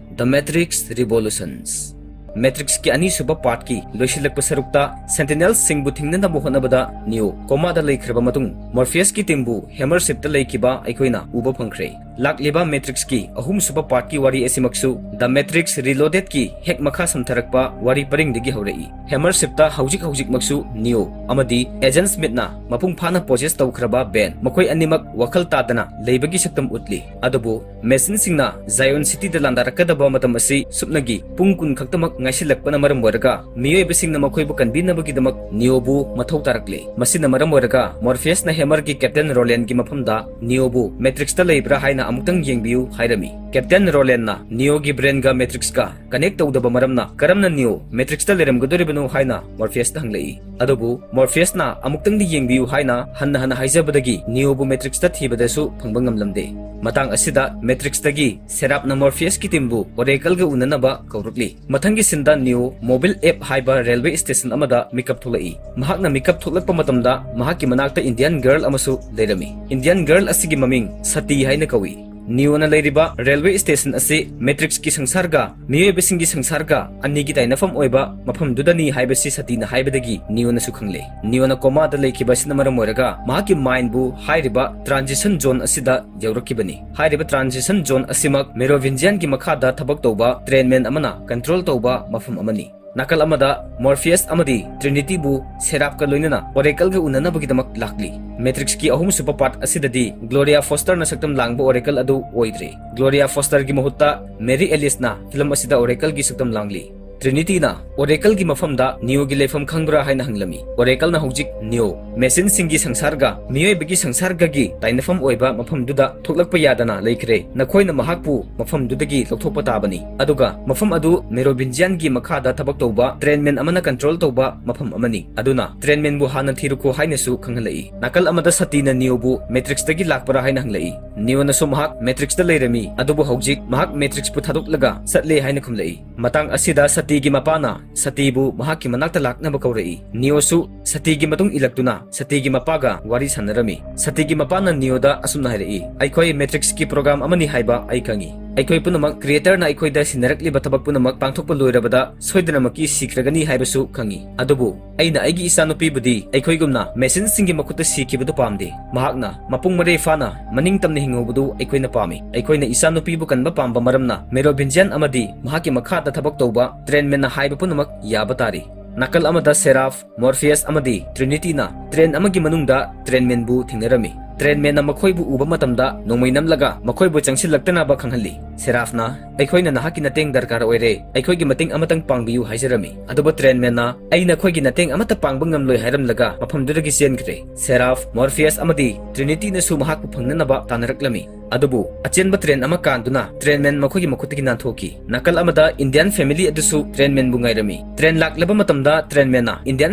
The Matrix Revolutions꯫ Matrix-ꯀꯤ ꯑꯅꯤꯁꯨꯕ part-ꯀꯤ ꯂꯣꯏꯁꯤꯜꯂꯛꯄ ꯁꯔꯨꯛꯇ Sentinels-ꯁꯤꯡꯕꯨ ꯊꯤꯡꯅꯅꯕ ꯍꯣꯠꯅꯕꯗ Neo coma-ꯗ ꯂꯩꯈ꯭ꯔꯕ ꯃꯇꯨꯡ, Morpheus-ꯀꯤ team-ꯕꯨ Hammer Ship-ꯇ ꯂꯩꯈꯤꯕ ꯑꯩꯈꯣꯏꯅ ꯎꯕ ꯐꯪꯈ꯭ꯔꯦ꯫ ꯂꯥꯛꯂꯤꯕ Matrix-ꯀꯤ ꯑꯍꯨꯝꯁꯨꯕ part-ꯀꯤ ꯋꯥꯔꯤ ꯑꯁꯤꯃꯛꯁꯨ The Matrix Reloaded-ꯀꯤ ꯍꯦꯛ ꯃꯈꯥ ꯁꯝꯊꯔꯛꯄ ꯋꯥꯔꯤ ꯄꯔꯤꯡꯗꯒꯤ ꯍꯧꯔꯛꯏ꯫ Hammer Ship-ꯇ ꯍꯧꯖꯤꯛ ꯍꯧꯖꯤꯛꯃꯛꯁꯨ Neo ꯑꯃꯗꯤ Agent Smith-ꯅ ꯃꯄꯨꯡ ꯐꯥꯅ possess ꯇꯧꯈ꯭ꯔꯕ Ben, ꯃꯈꯣꯏ ꯑꯅꯤꯃꯛ ꯋꯥꯈꯜ ꯇꯥꯗꯅ ꯂꯩꯕꯒꯤ ꯁꯛꯇꯝ ꯎꯠꯂꯤ꯫ ꯑꯗꯨꯕꯨ Machine-ꯁꯤꯡꯅ Zion City-ꯗ ꯂꯥꯟꯗꯥꯔꯛꯀꯗꯕ ꯃꯇꯝ ꯑꯁꯤ ꯁꯨꯞꯅꯒꯤ ꯄꯨꯡ ꯀꯨꯟ ꯈꯛꯇꯃꯛ ꯉꯥꯏꯁꯤꯜꯂꯛꯄꯅ ꯃꯔꯝ ꯑꯣꯏꯔꯒ, ꯃꯤꯑꯣꯏꯕꯁꯤꯡꯅ ꯃꯈꯣꯏꯕꯨ ꯀꯟꯕꯤꯅꯕꯒꯤꯗꯃꯛ Neo-ꯕꯨ ꯃꯊꯧ ꯇꯥꯔꯛꯂꯤ꯫ ꯃꯁꯤꯅ ꯃꯔꯝ ꯑꯣꯏꯔꯒ Morpheus-ꯅ Hammer-ꯒꯤ Captain Roland-ꯒꯤ ꯃꯐꯝꯗ Neo-ꯕꯨ Matrix-ꯇ ꯂꯩꯕ꯭ꯔꯥ ꯍꯥꯏꯅ ꯑꯃꯨꯛꯇꯪ ꯌꯦꯡꯕꯤꯌꯨ ꯍꯥꯏꯔꯝꯃꯤ꯫ Captain Roland-ꯅ Neo-ꯒꯤ brain-ꯒ Matrix-ꯀ connect ꯇꯧꯗꯕ ꯃꯔꯝꯅ ꯀꯔꯝꯅ Neo Matrix-ꯇ ꯂꯩꯔꯝꯒꯗꯧꯔꯤꯕꯅꯣ ꯍꯥꯏꯅ Morpheus-ꯇ ꯍꯪꯂꯛꯏ꯫ ꯑꯗꯨꯕꯨ Morpheus-ꯅ ꯑꯃꯨꯛꯇꯪꯗꯤ ꯌꯦꯡꯕꯤꯌꯨ ꯍꯥꯏꯅ ꯍꯟꯅ ꯍꯟꯅ ꯍꯥꯏꯖꯕꯗꯒꯤ Neo-ꯕꯨ Matrix-ꯇ ꯊꯤꯕꯗꯁꯨ ꯐꯪꯕ ꯉꯝꯂꯝꯗꯦ꯫ ꯃꯇꯥꯡ ꯑꯁꯤꯗ Matrix-ꯇꯒꯤ Seraph-ꯅ Morpheus-ꯀꯤ team-ꯕꯨ Oracle-ꯒ ꯎꯅꯅꯕ ꯀꯧꯔꯛꯂꯤ꯫ ꯃꯊꯪꯒꯤ scene-ꯗ Neo mobile app ꯍꯥꯏꯕ railway station ꯑꯃꯗ ꯃꯤꯀꯞ ꯊꯣꯛꯂꯛꯏ꯫ ꯃꯍꯥꯛꯅ ꯃꯤꯀꯞ ꯊꯣꯛꯂꯛꯄ ꯃꯇꯝꯗ ꯃꯍꯥꯛꯀꯤ ꯃꯅꯥꯛꯇ Indian girl ꯑꯃꯁꯨ ꯂꯩꯔꯝꯃꯤ꯫ Indian girl ꯑꯁꯤꯒꯤ ꯃꯃꯤꯡ ꯁꯇꯤ ꯍꯥꯏꯅ ꯀꯧꯏ꯫ Neo-ꯅ ꯂꯩꯔꯤꯕ railway station ꯑꯁꯤ Matrix-ꯀꯤ ꯁꯪꯁꯥꯔꯒ ꯃꯤꯑꯣꯏꯕꯁꯤꯡꯒꯤ ꯁꯪꯁꯥꯔꯒ ꯑꯅꯤꯒꯤ ꯇꯥꯏꯅꯐꯝ ꯑꯣꯏꯕ ꯃꯐꯝꯗꯨꯗꯅꯤ ꯍꯥꯏꯕꯁꯤ ꯁꯇꯤꯅ ꯍꯥꯏꯕꯗꯒꯤ Neo-ꯅꯁꯨ ꯈꯪꯂꯦ꯫ Neo-ꯅ coma-ꯗ ꯂꯩꯈꯤꯕ ꯑꯁꯤꯅ ꯃꯔꯝ ꯑꯣꯏꯔꯒ ꯃꯍꯥꯛꯀꯤ mind-ꯕꯨ ꯍꯥꯏꯔꯤꯕ transition zone ꯑꯁꯤꯗ ꯌꯧꯔꯛꯈꯤꯕꯅꯤ꯫ ꯍꯥꯏꯔꯤꯕ transition zone ꯑꯁꯤꯃꯛ Merovingian-ꯒꯤ ꯃꯈꯥꯗ ꯊꯕꯛ ꯇꯧꯕ trainman ꯑꯃꯅ control ꯇꯧꯕ ꯃꯐꯝ ꯑꯃꯅꯤ꯫ ꯅꯥꯀꯜ ꯑꯃꯗ Morpheus ꯑꯃꯗꯤ Trinity-ꯕꯨ Seraph-ꯀ ꯂꯣꯏꯅꯅ Oracle-ꯒ ꯎꯅꯅꯕꯒꯤꯗꯃꯛ ꯂꯥꯛꯂꯤ꯫ Matrix-ꯀꯤ ꯑꯍꯨꯝꯁꯨꯕ part ꯑꯁꯤꯗꯗꯤ Gloria Foster-ꯅ ꯁꯛꯇꯝ ꯂꯥꯡꯕ Oracle ꯑꯗꯨ ꯑꯣꯏꯗ꯭ꯔꯦ꯫ Gloria Foster-ꯒꯤ ꯃꯍꯨꯠꯇ Mary Alice-ꯅ film ꯑꯁꯤꯗ Oracle-ꯒꯤ ꯁꯛꯇꯝ ꯂꯥꯡꯂꯤ꯫ Trinity-ꯅ Oracle-ꯒꯤ ꯃꯐꯝꯗ Neo-ꯒꯤ ꯂꯩꯐꯝ ꯈꯪꯕ꯭ꯔꯥ ꯍꯥꯏꯅ ꯍꯪꯂꯝꯃꯤ꯫ Oracle-ꯅ ꯍꯧꯖꯤꯛ Neo, machine-ꯁꯤꯡꯒꯤ ꯁꯪꯁꯥꯔꯒ ꯃꯤꯑꯣꯏꯕꯒꯤ ꯁꯪꯁꯥꯔꯒꯒꯤ ꯇꯥꯏꯅꯐꯝ ꯑꯣꯏꯕ ꯃꯐꯝꯗꯨꯗ ꯊꯣꯛꯂꯛꯄ ꯌꯥꯗꯅ ꯂꯩꯈ꯭ꯔꯦ꯫ ꯅꯈꯣꯏꯅ ꯃꯍꯥꯛꯄꯨ ꯃꯐꯝꯗꯨꯗꯒꯤ ꯂꯧꯊꯣꯛꯄ ꯇꯥꯕꯅꯤ꯫ ꯑꯗꯨꯒ ꯃꯐꯝ ꯑꯗꯨ Merovingian-ꯒꯤ ꯃꯈꯥꯗ ꯊꯕꯛ ꯇꯧꯕ trainman ꯑꯃꯅ control ꯇꯧꯕ ꯃꯐꯝ ꯑꯃꯅꯤ꯫ ꯑꯗꯨꯅ trainman-ꯕꯨ ꯍꯥꯟꯅ ꯊꯤꯔꯨꯈꯣ ꯍꯥꯏꯅꯁꯨ ꯈꯪꯍꯜꯂꯛꯏ꯫ ꯅꯥꯀꯜ ꯑꯃꯗ ꯁꯇꯤꯅ Neo-ꯕꯨ Matrix-ꯇꯒꯤ ꯂꯥꯛꯄ꯭ꯔꯥ ꯍꯥꯏꯅ ꯍꯪꯂꯛꯏ꯫ Neo-ꯅꯁꯨ ꯃꯍꯥꯛ Matrix-ꯇ ꯂꯩꯔꯝꯃꯤ, ꯑꯗꯨꯕꯨ ꯍꯧꯖꯤꯛ ꯃꯍꯥꯛ Matrix-ꯄꯨ ꯊꯥꯗꯣꯛꯂꯒ ꯆꯠꯂꯦ ꯍꯥꯏꯅ ꯈꯨꯝꯂꯛꯏ꯫ ꯃꯇꯥꯡ ꯑꯁꯤꯗ ꯁꯇꯤꯒꯤ ꯃꯄꯥꯅ ꯁꯇꯤꯕꯨ ꯃꯍꯥꯛꯀꯤ ꯃꯅꯥꯛꯇ ꯂꯥꯛꯅꯕ ꯀꯧꯔꯛꯏ꯫ Neo-ꯁꯨ ꯁꯇꯤꯒꯤ ꯃꯇꯨꯡ ꯏꯜꯂꯛꯇꯨꯅ ꯁꯇꯤꯒꯤ ꯃꯄꯥꯒ ꯋꯥꯔꯤ ꯁꯥꯟꯅꯔꯝꯃꯤ꯫ ꯁꯇꯤꯒꯤ ꯃꯄꯥꯅ Neo-ꯗ ꯑꯁꯨꯝꯅ ꯍꯥꯏꯔꯛꯏ, "ꯑꯩꯈꯣꯏ Matrix-ꯀꯤ program ꯑꯃꯅꯤ ꯍꯥꯏꯕ ꯑꯩ ꯈꯪꯏ꯫ ꯑꯩꯈꯣꯏ ꯄꯨꯝꯅꯃꯛ Creator-ꯅ ꯑꯩꯈꯣꯏꯗ ꯁꯤꯟꯅꯔꯛꯂꯤꯕ ꯊꯕꯛ ꯄꯨꯝꯅꯃꯛ ꯄꯥꯡꯊꯣꯛꯄ ꯂꯣꯏꯔꯕꯗ ꯁꯣꯏꯗꯅꯃꯛꯀꯤ ꯁꯤꯈ꯭ꯔꯒꯅꯤ ꯍꯥꯏꯕꯁꯨ ꯈꯪꯏ꯫ ꯑꯗꯨꯕꯨ ꯑꯩꯅ ꯑꯩꯒꯤ ꯏꯆꯥꯅꯨꯄꯤꯕꯨꯗꯤ ꯑꯩꯈꯣꯏꯒꯨꯝꯅ machine-ꯁꯤꯡꯒꯤ ꯃꯈꯨꯠꯇ ꯁꯤꯈꯤꯕꯗꯨ ꯄꯥꯝꯗꯦ꯫ ꯃꯍꯥꯛꯅ ꯃꯄꯨꯡ ꯃꯔꯩ ꯐꯥꯅ ꯃꯅꯤꯡ ꯇꯝꯅ ꯍꯤꯡꯍꯧꯕꯗꯨ ꯑꯩꯈꯣꯏꯅ ꯄꯥꯝꯃꯤ꯫ ꯑꯩꯈꯣꯏꯅ ꯏꯆꯥꯅꯨꯄꯤꯕꯨ ꯀꯟꯕ ꯄꯥꯝꯕ ꯃꯔꯝꯅ Merovingian ꯑꯃꯗꯤ ꯃꯍꯥꯛꯀꯤ ꯃꯈꯥꯗ ꯊꯕꯛ ꯇꯧꯕ trainman-ꯅ ꯍꯥꯏꯕ ꯄꯨꯝꯅꯃꯛ ꯌꯥꯕ ꯇꯥꯔꯤ꯫ ꯅꯥꯀꯜ ꯑꯃꯗ Seraph, Morpheus ꯑꯃꯗꯤ Trinity-ꯅ train ꯑꯃꯒꯤ ꯃꯅꯨꯡꯗ trainman-ꯕꯨ ꯊꯦꯡꯅꯔꯝꯃꯤ꯫ Trainman-ꯅ ꯃꯈꯣꯏꯕꯨ ꯎꯕ ꯃꯇꯝꯗ ꯅꯣꯡꯃꯩ ꯅꯝꯂꯒ ꯃꯈꯣꯏꯕꯨ ꯆꯪꯁꯤꯜꯂꯛꯇꯅꯕ ꯈꯪꯍꯜꯂꯤ꯫ Seraph-ꯅ, "ꯑꯩꯈꯣꯏꯅ ꯅꯍꯥꯛꯀꯤ ꯃꯇꯦꯡ ꯗꯔꯀꯥꯔ ꯑꯣꯏꯔꯦ, ꯑꯩꯈꯣꯏꯒꯤ ꯃꯇꯦꯡ ꯑꯃꯇꯪ ꯄꯥꯡꯕꯤꯌꯨ" ꯍꯥꯏꯖꯔꯝꯃꯤ꯫ ꯑꯗꯨꯕꯨ trainman-ꯅ, "ꯑꯩ ꯅꯈꯣꯏꯒꯤ ꯃꯇꯦꯡ ꯑꯃꯠꯇ ꯄꯥꯡꯕ ꯉꯝꯂꯣꯏ" ꯍꯥꯏꯔꯝꯂꯒ ꯃꯐꯝꯗꯨꯗꯒꯤ ꯆꯦꯟꯈ꯭ꯔꯦ꯫ Seraph, Morpheus ꯑꯃꯗꯤ Trinity-ꯅꯁꯨ ꯃꯍꯥꯛꯄꯨ ꯐꯪꯅꯅꯕ ꯇꯥꯟꯅꯔꯛꯂꯝꯃꯤ꯫ ꯑꯗꯨꯕꯨ ꯑꯆꯦꯟꯕ train ꯑꯃ ꯀꯥꯟꯗꯨꯅ trainman ꯃꯈꯣꯏꯒꯤ ꯃꯈꯨꯠꯇꯒꯤ ꯅꯥꯟꯊꯣꯛꯈꯤ꯫ ꯅꯥꯀꯜ ꯑꯃꯗ Indian family ꯑꯗꯨꯁꯨ trainman-ꯕꯨ ꯉꯥꯏꯔꯝꯃꯤ꯫ Train ꯂꯥꯛꯂꯕ ꯃꯇꯝꯗ trainman-ꯅ Indian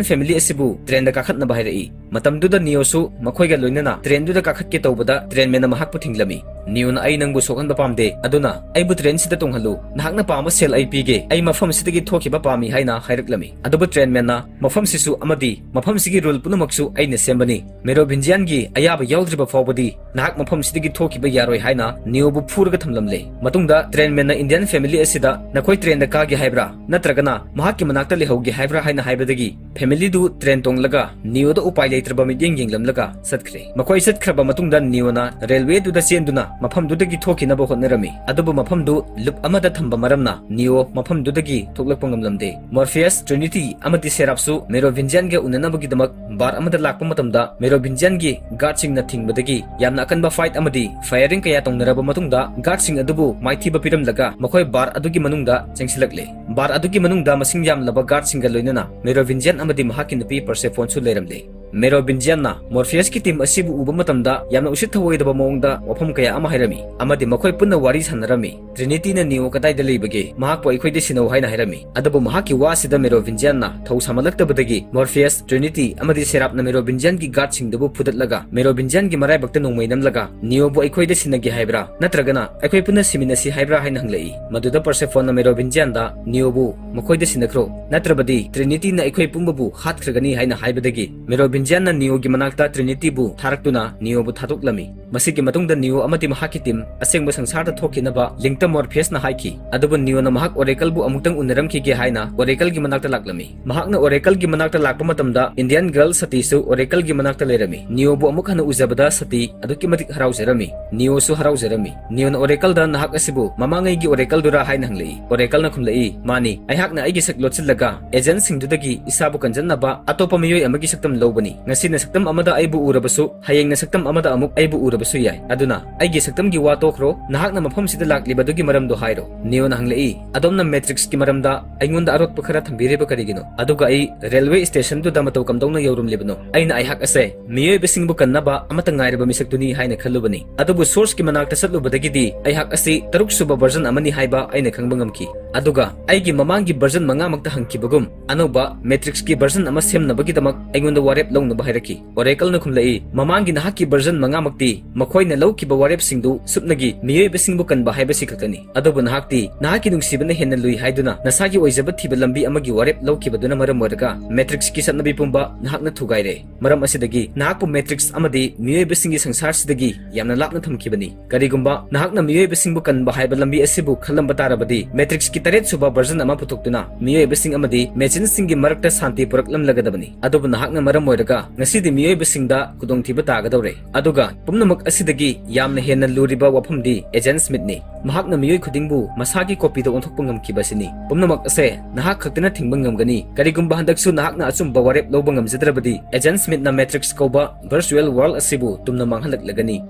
family ꯑꯁꯤꯕꯨ train-ꯗ ꯀꯥꯈꯠꯅꯕ ꯍꯥꯏꯔꯛꯏ꯫ ꯃꯇꯝꯗꯨꯗ Neo-ꯁꯨ ꯃꯈꯣꯏꯒ ꯂꯣꯏꯅꯅ train-ꯗꯨꯗ ꯀꯥꯈꯠꯀꯦ ꯇꯧꯕꯗ trainman-ꯅ ꯃꯍꯥꯛꯄꯨ ꯊꯤꯡꯂꯝꯃꯤ꯫ Neo-ꯅ, "ꯑꯩ ꯅꯪꯕꯨ ꯁꯣꯛꯍꯟꯕ ꯄꯥꯝꯗꯦ, ꯑꯗꯨꯅ ꯑꯩꯕꯨ train-ꯁꯤꯗ ꯇꯣꯡꯍꯜꯂꯨ꯫ ꯅꯍꯥꯛꯅ ꯄꯥꯝꯕ ꯁꯦꯜ ꯑꯩ ꯄꯤꯒꯦ꯫ ꯑꯩ ꯃꯐꯝꯁꯤꯗꯒꯤ ꯊꯣꯛꯈꯤꯕ ꯄꯥꯝꯃꯤ" ꯍꯥꯏꯅ ꯍꯥꯏꯔꯛꯂꯝꯃꯤ꯫ ꯑꯗꯨꯕꯨ trainman-ꯅ, "ꯃꯐꯝꯁꯤꯁꯨ ꯑꯃꯗꯤ ꯃꯐꯝꯁꯤꯒꯤ rule ꯄꯨꯝꯅꯃꯛꯁꯨ ꯑꯩꯅ ꯁꯦꯝꯕꯅꯤ꯫ Merovingian-ꯒꯤ ꯑꯌꯥꯕ ꯌꯥꯎꯗ꯭ꯔꯤꯕ ꯐꯥꯎꯕꯗꯤ ꯅꯍꯥꯛ ꯃꯐꯝꯁꯤꯗꯒꯤ ꯊꯣꯛꯈꯤꯕ ꯌꯥꯔꯣꯏ" ꯍꯥꯏꯅ Neo-ꯕꯨ ꯐꯨꯔꯒ ꯊꯝꯂꯝꯂꯦ꯫ ꯃꯇꯨꯡꯗ trainman-ꯅ Indian family ꯑꯁꯤꯗ, "ꯅꯈꯣꯏ train-ꯗ ꯀꯥꯒꯦ ꯍꯥꯏꯕ꯭ꯔꯥ, ꯅꯠꯇ꯭ꯔꯒꯅ ꯃꯍꯥꯛꯀꯤ ꯃꯅꯥꯛꯇ ꯂꯩꯍꯧꯒꯦ ꯍꯥꯏꯕ꯭ꯔꯥ?" ꯍꯥꯏꯅ ꯍꯥꯏꯕꯗꯒꯤ family-ꯗꯨ train ꯇꯣꯡꯂꯒ Neo-ꯗ ꯎꯄꯥꯏ ꯂꯩꯇ꯭ꯔꯕ ꯃꯤꯠꯌꯦꯡ ꯌꯦꯡꯂꯝꯂꯒ ꯆꯠꯈ꯭ꯔꯦ꯫ ꯃꯈꯣꯏ ꯆꯠꯈ꯭ꯔꯕ ꯃꯇꯨꯡꯗ Neo-ꯅ railway-ꯗꯨꯗ ꯆꯦꯟꯗꯨꯅ ꯃꯐꯝꯗꯨꯗꯒꯤ ꯊꯣꯛꯈꯤꯅꯕ ꯍꯣꯠꯅꯔꯝꯃꯤ꯫ ꯑꯗꯨꯕꯨ ꯃꯐꯝꯗꯨ loop ꯑꯃꯗ ꯊꯝꯕ ꯃꯔꯝꯅ Neo ꯃꯐꯝꯗꯨꯗꯒꯤ ꯊꯣꯛꯂꯛꯄ ꯉꯝꯂꯝꯗꯦ꯫ Morpheus, Trinity ꯑꯃꯗꯤ Seraph-ꯁꯨ Merovingian-ꯒ ꯎꯅꯅꯕꯒꯤꯗꯃꯛ bar ꯑꯃꯗ ꯂꯥꯛꯄ ꯃꯇꯝꯗ Merovingian-ꯒꯤ guard-ꯁꯤꯡꯅ ꯊꯤꯡꯕꯗꯒꯤ ꯌꯥꯝꯅ ꯑꯀꯟꯕ fight ꯑꯃꯗꯤ firing ꯀꯌꯥ ꯇꯧꯅꯔꯕ ꯃꯇꯨꯡꯗ guard-ꯁꯤꯡ ꯑꯗꯨꯕꯨ ꯃꯥꯏꯊꯤꯕ ꯄꯤꯔꯝꯂꯒ ꯃꯈꯣꯏ bar ꯑꯗꯨꯒꯤ ꯃꯅꯨꯡꯗ ꯆꯪꯁꯤꯜꯂꯛꯂꯦ꯫ Bar ꯑꯗꯨꯒꯤ ꯃꯅꯨꯡꯗ ꯃꯁꯤꯡ ꯌꯥꯝꯂꯕ guard-ꯁꯤꯡꯒ ꯂꯣꯏꯅꯅ Merovingian ꯑꯃꯗꯤ ꯃꯍꯥꯛꯀꯤ ꯅꯨꯄꯤ Persephone-ꯁꯨ ꯂꯩꯔꯝꯂꯦ꯫ Merovingian-ꯅ Morpheus-ꯀꯤ team ꯑꯁꯤꯕꯨ ꯎꯕ ꯃꯇꯝꯗ ꯌꯥꯝꯅ ꯎꯁꯤꯠ ꯊꯑꯣꯏꯗꯕ ꯃꯑꯣꯡꯗ ꯋꯥꯐꯝ ꯀꯌꯥ ꯑꯃ ꯍꯥꯏꯔꯝꯃꯤ ꯑꯃꯗꯤ ꯃꯈꯣꯏ ꯄꯨꯟꯅ ꯋꯥꯔꯤ ꯁꯥꯟꯅꯔꯝꯃꯤ꯫ ꯇ꯭ꯔꯤꯅꯤꯇꯤꯅ ꯅꯤꯑꯣ ꯀꯗꯥꯏꯗ ꯂꯩꯕꯒꯦ? ꯃꯍꯥꯛꯄꯨ ꯑꯩꯈꯣꯏꯗ ꯁꯤꯟꯅꯧ ꯍꯥꯏꯅ ꯍꯥꯏꯔꯝꯃꯤ꯫ ꯑꯗꯨꯕꯨ ꯃꯍꯥꯛꯀꯤ ꯋꯥꯁꯤꯗ ꯃꯦꯔꯣꯚꯤꯟꯖꯤꯌꯥꯟꯅ ꯊꯧ ꯁꯥꯃꯜꯂꯛꯇꯕꯗꯒꯤ ꯃꯣꯔꯐꯤꯌꯁ, ꯇ꯭ꯔꯤꯅꯤꯇꯤ ꯑꯃꯗꯤ ꯁꯦꯔꯥꯞꯅ ꯃꯦꯔꯣꯚꯤꯟꯖꯤꯌꯥꯟꯒꯤ ꯒꯥꯔꯗꯁꯤꯡꯗꯨꯕꯨ ꯐꯨꯗꯠꯂꯒ ꯃꯦꯔꯣꯚꯤꯟꯖꯤꯌꯥꯟꯒꯤ ꯃꯔꯥꯏꯕꯛꯇ ꯅꯣꯡꯃꯩ ꯅꯝꯂꯒ ꯅꯤꯑꯣꯕꯨ ꯑꯩꯈꯣꯏꯗ ꯁꯤꯟꯅꯒꯦ ꯍꯥꯏꯕ꯭ꯔꯥ ꯅꯠꯇ꯭ꯔꯒꯅ ꯑꯩꯈꯣꯏ ꯄꯨꯟꯅ ꯁꯤꯃꯤꯟꯅꯁꯤ ꯍꯥꯏꯕ꯭ꯔꯥ ꯍꯥꯏꯅ ꯍꯪꯂꯛꯏ꯫ ꯃꯗꯨꯗ ꯄꯔꯁꯦꯐꯣꯟꯅ ꯃꯦꯔꯣꯚꯤꯟꯖꯤꯌꯥꯟꯗ ꯅꯤꯑꯣꯕꯨ ꯃꯈꯣꯏꯗ ꯁꯤꯟꯅꯈ꯭ꯔꯣ, ꯅꯠꯇ꯭ꯔꯕꯗꯤ ꯇ꯭ꯔꯤꯅꯤꯇꯤꯅ ꯑꯩꯈꯣꯏ ꯄꯨꯝꯕꯕꯨ ꯍꯥꯠꯈ꯭ꯔꯒꯅꯤ ꯍꯥꯏꯅ ꯍꯥꯏꯕꯗꯒꯤ ꯃꯦꯔꯣꯚꯤꯟꯖꯤꯌꯥꯟꯅ ꯅꯤꯑꯣꯒꯤ ꯃꯅꯥꯛꯇ ꯇ꯭ꯔꯤꯅꯤꯇꯤꯕꯨ ꯊꯥꯔꯛꯇꯨꯅ ꯅꯤꯑꯣꯕꯨ ꯊꯥꯗꯣꯛꯂꯝꯃꯤ꯫ ꯃꯁꯤꯒꯤ ꯃꯇꯨꯡꯗ ꯅꯤꯑꯣ ꯑꯃꯗꯤ ꯃꯍꯥꯛꯀꯤ ꯇꯤꯝ ꯑꯁꯦꯡꯕ ꯁꯪꯁꯥꯔꯗ ꯊꯣꯛꯈꯤꯅꯕ ꯂꯤꯡꯇ ꯃꯣꯔꯐꯤꯌꯁꯅ ꯍꯥꯏꯈꯤ꯫ ꯑꯗꯨꯕꯨ ꯅꯤꯑꯣꯅ ꯃꯍꯥꯛ ꯑꯣꯔꯦꯀꯜꯕꯨ ꯑꯃꯨꯛꯇꯪ ꯎꯅꯔꯝꯈꯤꯒꯦ ꯍꯥꯏꯅ ꯑꯣꯔꯦꯀꯜꯒꯤ ꯃꯅꯥꯛꯇ ꯂꯥꯛꯂꯝꯃꯤ꯫ ꯃꯍꯥꯛꯅ ꯑꯣꯔꯦꯀꯜꯒꯤ ꯃꯅꯥꯛꯇ ꯂꯥꯛꯄ ꯃꯇꯝꯗ ꯏꯟꯗꯤꯌꯟ ꯒꯔꯜ ꯁꯇꯤꯁꯨ ꯑꯣꯔꯦꯀꯜꯒꯤ ꯃꯅꯥꯛꯇ ꯂꯩꯔꯝꯃꯤ꯫ ꯅꯤꯑꯣꯕꯨ ꯑꯃꯨꯛ ꯍꯟꯅ ꯎꯖꯕꯗ ꯁꯇꯤ ꯑꯗꯨꯛꯀꯤ ꯃꯇꯤꯛ ꯍꯔꯥꯎꯖꯔꯝꯃꯤ꯫ ꯅꯤꯑꯣꯁꯨ ꯍꯔꯥꯎꯖꯔꯝꯃꯤ꯫ ꯅꯤꯑꯣꯅ ꯑꯣꯔꯦꯀꯜꯗ, "ꯅꯍꯥꯛ ꯑꯁꯤꯕꯨ ꯃꯃꯥꯡꯉꯩꯒꯤ ꯑꯣꯔꯦꯀꯜꯗꯨꯔꯥ?" ꯍꯥꯏꯅ ꯍꯪꯂꯛꯏ꯫ ꯑꯣꯔꯦꯀꯜꯅ ꯈꯨꯝꯂꯛꯏ, "ꯃꯥꯅꯤ, ꯑꯩꯍꯥꯛꯅ ꯑꯩꯒꯤ ꯁꯛ ꯂꯣꯠꯁꯤꯜꯂꯒ ꯑꯦꯖꯦꯟꯠꯁꯤꯡꯗꯨꯗꯒꯤ ꯏꯁꯥꯕꯨ ꯀꯟꯖꯟꯅꯕ ꯑꯇꯣꯞꯄ ꯃꯤꯑꯣꯏ ꯑꯃꯒꯤ ꯁꯛꯇꯝ ꯂꯧꯕꯅꯤ꯫ ꯉꯁꯤꯅ ꯁꯛꯇꯝ ꯑꯃꯗ ꯑꯩꯕꯨ ꯎꯔꯕꯁꯨ, ꯍꯌꯦꯡꯅ ꯁꯛꯇꯝ ꯑꯃꯗ ꯑꯃꯨꯛ ꯑꯩꯕꯨ ꯎꯔꯕꯁꯨ ꯌꯥꯏ꯫ ꯑꯗꯨꯅ ꯑꯩꯒꯤ ꯁꯛꯇꯝꯒꯤ ꯋꯥ ꯇꯣꯛꯈ꯭ꯔꯣ, ꯅꯍꯥꯛꯅ ꯃꯐꯝꯁꯤꯗ ꯂꯥꯛꯂꯤꯕꯗꯨꯒꯤ ꯃꯔꯝꯗꯣ ꯍꯥꯏꯔꯣ꯫" ꯅꯤꯑꯣꯅ ꯍꯪꯂꯛꯏ, "ꯑꯗꯣꯝꯅ ꯃꯦꯇ꯭ꯔꯤꯛꯁꯀꯤ ꯃꯔꯝꯗ ꯑꯩꯉꯣꯟꯗ ꯑꯔꯣꯠꯄ ꯈꯔ ꯊꯝꯕꯤꯔꯤꯕ ꯀꯔꯤꯒꯤꯅꯣ? ꯑꯗꯨꯒ ꯑꯩ ꯔꯦꯜꯋꯦ ꯁ꯭ꯇꯦꯁꯟꯗꯨꯗ ꯃꯇꯧ ꯀꯝꯗꯧꯅ ꯌꯧꯔꯝꯂꯤꯕꯅꯣ? ꯑꯩꯅ ꯑꯩꯍꯥꯛ ꯑꯁꯦ ꯃꯤꯑꯣꯏꯕꯁꯤꯡꯕꯨ ꯀꯟꯅꯕ ꯑꯃꯠꯇ ꯉꯥꯏꯔꯕ ꯃꯤꯁꯛꯇꯨꯅꯤ ꯍꯥꯏꯅ ꯈꯜꯂꯨꯕꯅꯤ꯫ ꯑꯗꯨꯕꯨ ꯁꯣꯔꯁꯀꯤ ꯃꯅꯥꯛꯇ ꯆꯠꯂꯨꯕꯗꯒꯤꯗꯤ ꯑꯩꯍꯥꯛ ꯑꯁꯤ ꯇꯔꯨꯛ ꯁꯨꯕ ꯚꯔꯖꯟ ꯑꯃꯅꯤ ꯍꯥꯏꯕ ꯑꯩꯅ ꯈꯪꯕ ꯉꯝꯈꯤ꯫ ꯑꯗꯨꯒ ꯑꯩꯒꯤ ꯃꯃꯥꯡꯒꯤ ꯚꯔꯖꯟ ꯃꯉꯥꯃꯛꯇ ꯍꯪꯈꯤꯕꯒꯨꯝ, ꯑꯅꯧꯕ ꯃꯦꯇ꯭ꯔꯤꯛꯁꯀꯤ ꯚꯔꯖꯟ ꯑꯃ ꯁꯦꯝꯅꯕꯒꯤꯗꯃꯛ ꯑꯩꯉꯣꯟꯗ ꯋꯥꯔꯦꯞ ꯂꯧꯅꯕ ꯍꯥꯏꯔꯛꯈꯤ꯫" ꯑꯣꯔꯦꯀꯜꯅ ꯈꯨꯝꯂꯛꯏ, "ꯃꯃꯥꯡꯒꯤ ꯅꯍꯥꯛꯀꯤ ꯚꯔꯖꯟ ꯃꯉꯥꯃꯛꯇꯤ ꯃꯈꯣꯏꯅ ꯂꯧꯈꯤꯕ ꯋꯥꯔꯦꯞꯁꯤꯡꯗꯨ ꯁꯨꯞꯅꯒꯤ ꯃꯤꯑꯣꯏꯕꯁꯤꯡꯕꯨ ꯀꯟꯕ ꯍꯥꯏꯕꯁꯤ ꯈꯛꯇꯅꯤ꯫ ꯑꯗꯨꯕꯨ ꯅꯍꯥꯛꯇꯤ ꯅꯍꯥꯛꯀꯤ ꯅꯨꯡꯁꯤꯕꯅ ꯍꯦꯟꯅ ꯂꯨꯏ ꯍꯥꯏꯗꯨꯅ ꯅꯁꯥꯒꯤ ꯑꯣꯏꯖꯕ ꯊꯤꯕ ꯂꯝꯕꯤ ꯑꯃꯒꯤ ꯋꯥꯔꯦꯞ ꯂꯧꯈꯤꯕꯗꯨꯅ ꯃꯔꯝ ꯑꯣꯏꯔꯒ ꯃꯦꯇ꯭ꯔꯤꯛꯁꯀꯤ ꯆꯠꯅꯕꯤ ꯄꯨꯝꯕ ꯅꯍꯥꯛꯅ ꯊꯨꯒꯥꯏꯔꯦ꯫ ꯃꯔꯝ ꯑꯁꯤꯗꯒꯤ ꯅꯍꯥꯛꯄꯨ ꯃꯦꯇ꯭ꯔꯤꯛꯁ ꯑꯃꯗꯤ ꯃꯤꯑꯣꯏꯕꯁꯤꯡꯒꯤ ꯁꯪꯁꯥꯔꯁꯤꯗꯒꯤ ꯌꯥꯝꯅ ꯂꯥꯞꯅ ꯊꯝꯈꯤꯕꯅꯤ꯫ ꯀꯔꯤꯒꯨꯝꯕ ꯅꯍꯥꯛꯅ ꯃꯤꯑꯣꯏꯕꯁꯤꯡꯕꯨ ꯀꯟꯕ ꯍꯥꯏꯕ ꯂꯝꯕꯤ ꯑꯁꯤꯕꯨ ꯈꯜꯂꯝꯕ ꯇꯥꯔꯕꯗꯤ, ꯃꯦꯇ꯭ꯔꯤꯛꯁꯀꯤ ꯇꯔꯦꯠ ꯁꯨꯕ ꯚꯔꯖꯟ ꯑꯃ ꯄꯨꯊꯣꯛꯇꯨꯅ ꯃꯤꯑꯣꯏꯕꯁꯤꯡ ꯑꯃꯗꯤ ꯃꯦꯆꯤꯟꯁꯤꯡꯒꯤ ꯃꯔꯛꯇ ꯁꯥꯟꯇꯤ ꯄꯨꯔꯛꯂꯝꯂꯒꯗꯕꯅꯤ꯫ ꯑꯗꯨꯕꯨ ꯅꯍꯥꯛꯅ ꯃꯔꯝ ꯑꯣꯏꯔꯒ ꯉꯁꯤꯗꯤ ꯃꯤꯑꯣꯏꯕꯁꯤꯡꯗ ꯈꯨꯗꯣꯡꯊꯤꯕ ꯇꯥꯒꯗꯧꯔꯦ꯫ ꯑꯗꯨꯒ ꯄꯨꯝꯅꯃꯛ ꯑꯁꯤꯗꯒꯤ ꯌꯥꯝꯅ ꯍꯦꯟꯅ ꯂꯨꯔꯤꯕ ꯋꯥꯐꯝꯗꯤ ꯑꯦꯖꯦꯟꯠ ꯁ꯭ꯃꯤꯊꯅꯤ꯫ ꯃꯍꯥꯛꯅ ꯃꯤꯑꯣꯏ ꯈꯨꯗꯤꯡꯕꯨ ꯃꯁꯥꯒꯤ ꯀꯣꯄꯤꯗ ꯑꯣꯟꯊꯣꯛꯄ ꯉꯝꯈꯤꯕ ꯑꯁꯤꯅꯤ꯫ ꯄꯨꯝꯅꯃꯛ ꯑꯁꯦ ꯅꯍꯥꯛ ꯈꯛꯇꯅ ꯊꯤꯡꯕ ꯉꯝꯒꯅꯤ꯫ ꯀꯔꯤꯒꯨꯝꯕ ꯍꯟꯗꯛꯁꯨ ꯅꯍꯥꯛꯅ ꯑꯆꯨꯝꯕ ꯋꯥꯔꯦꯞ ꯂꯧꯕ ꯉꯝꯖꯗ꯭ꯔꯕꯗꯤ, ꯑꯦꯖꯦꯟꯠ ꯁ꯭ꯃꯤꯊꯅ ꯃꯦꯇ꯭ꯔꯤꯛꯁ ꯀꯧꯕ ꯚꯔꯆꯨꯑꯦꯜ ꯋꯥꯔꯜꯗ ꯑꯁꯤꯕꯨ ꯇꯨꯝꯅ ꯃꯥꯡꯍꯜꯂꯛꯂꯒꯅꯤ꯫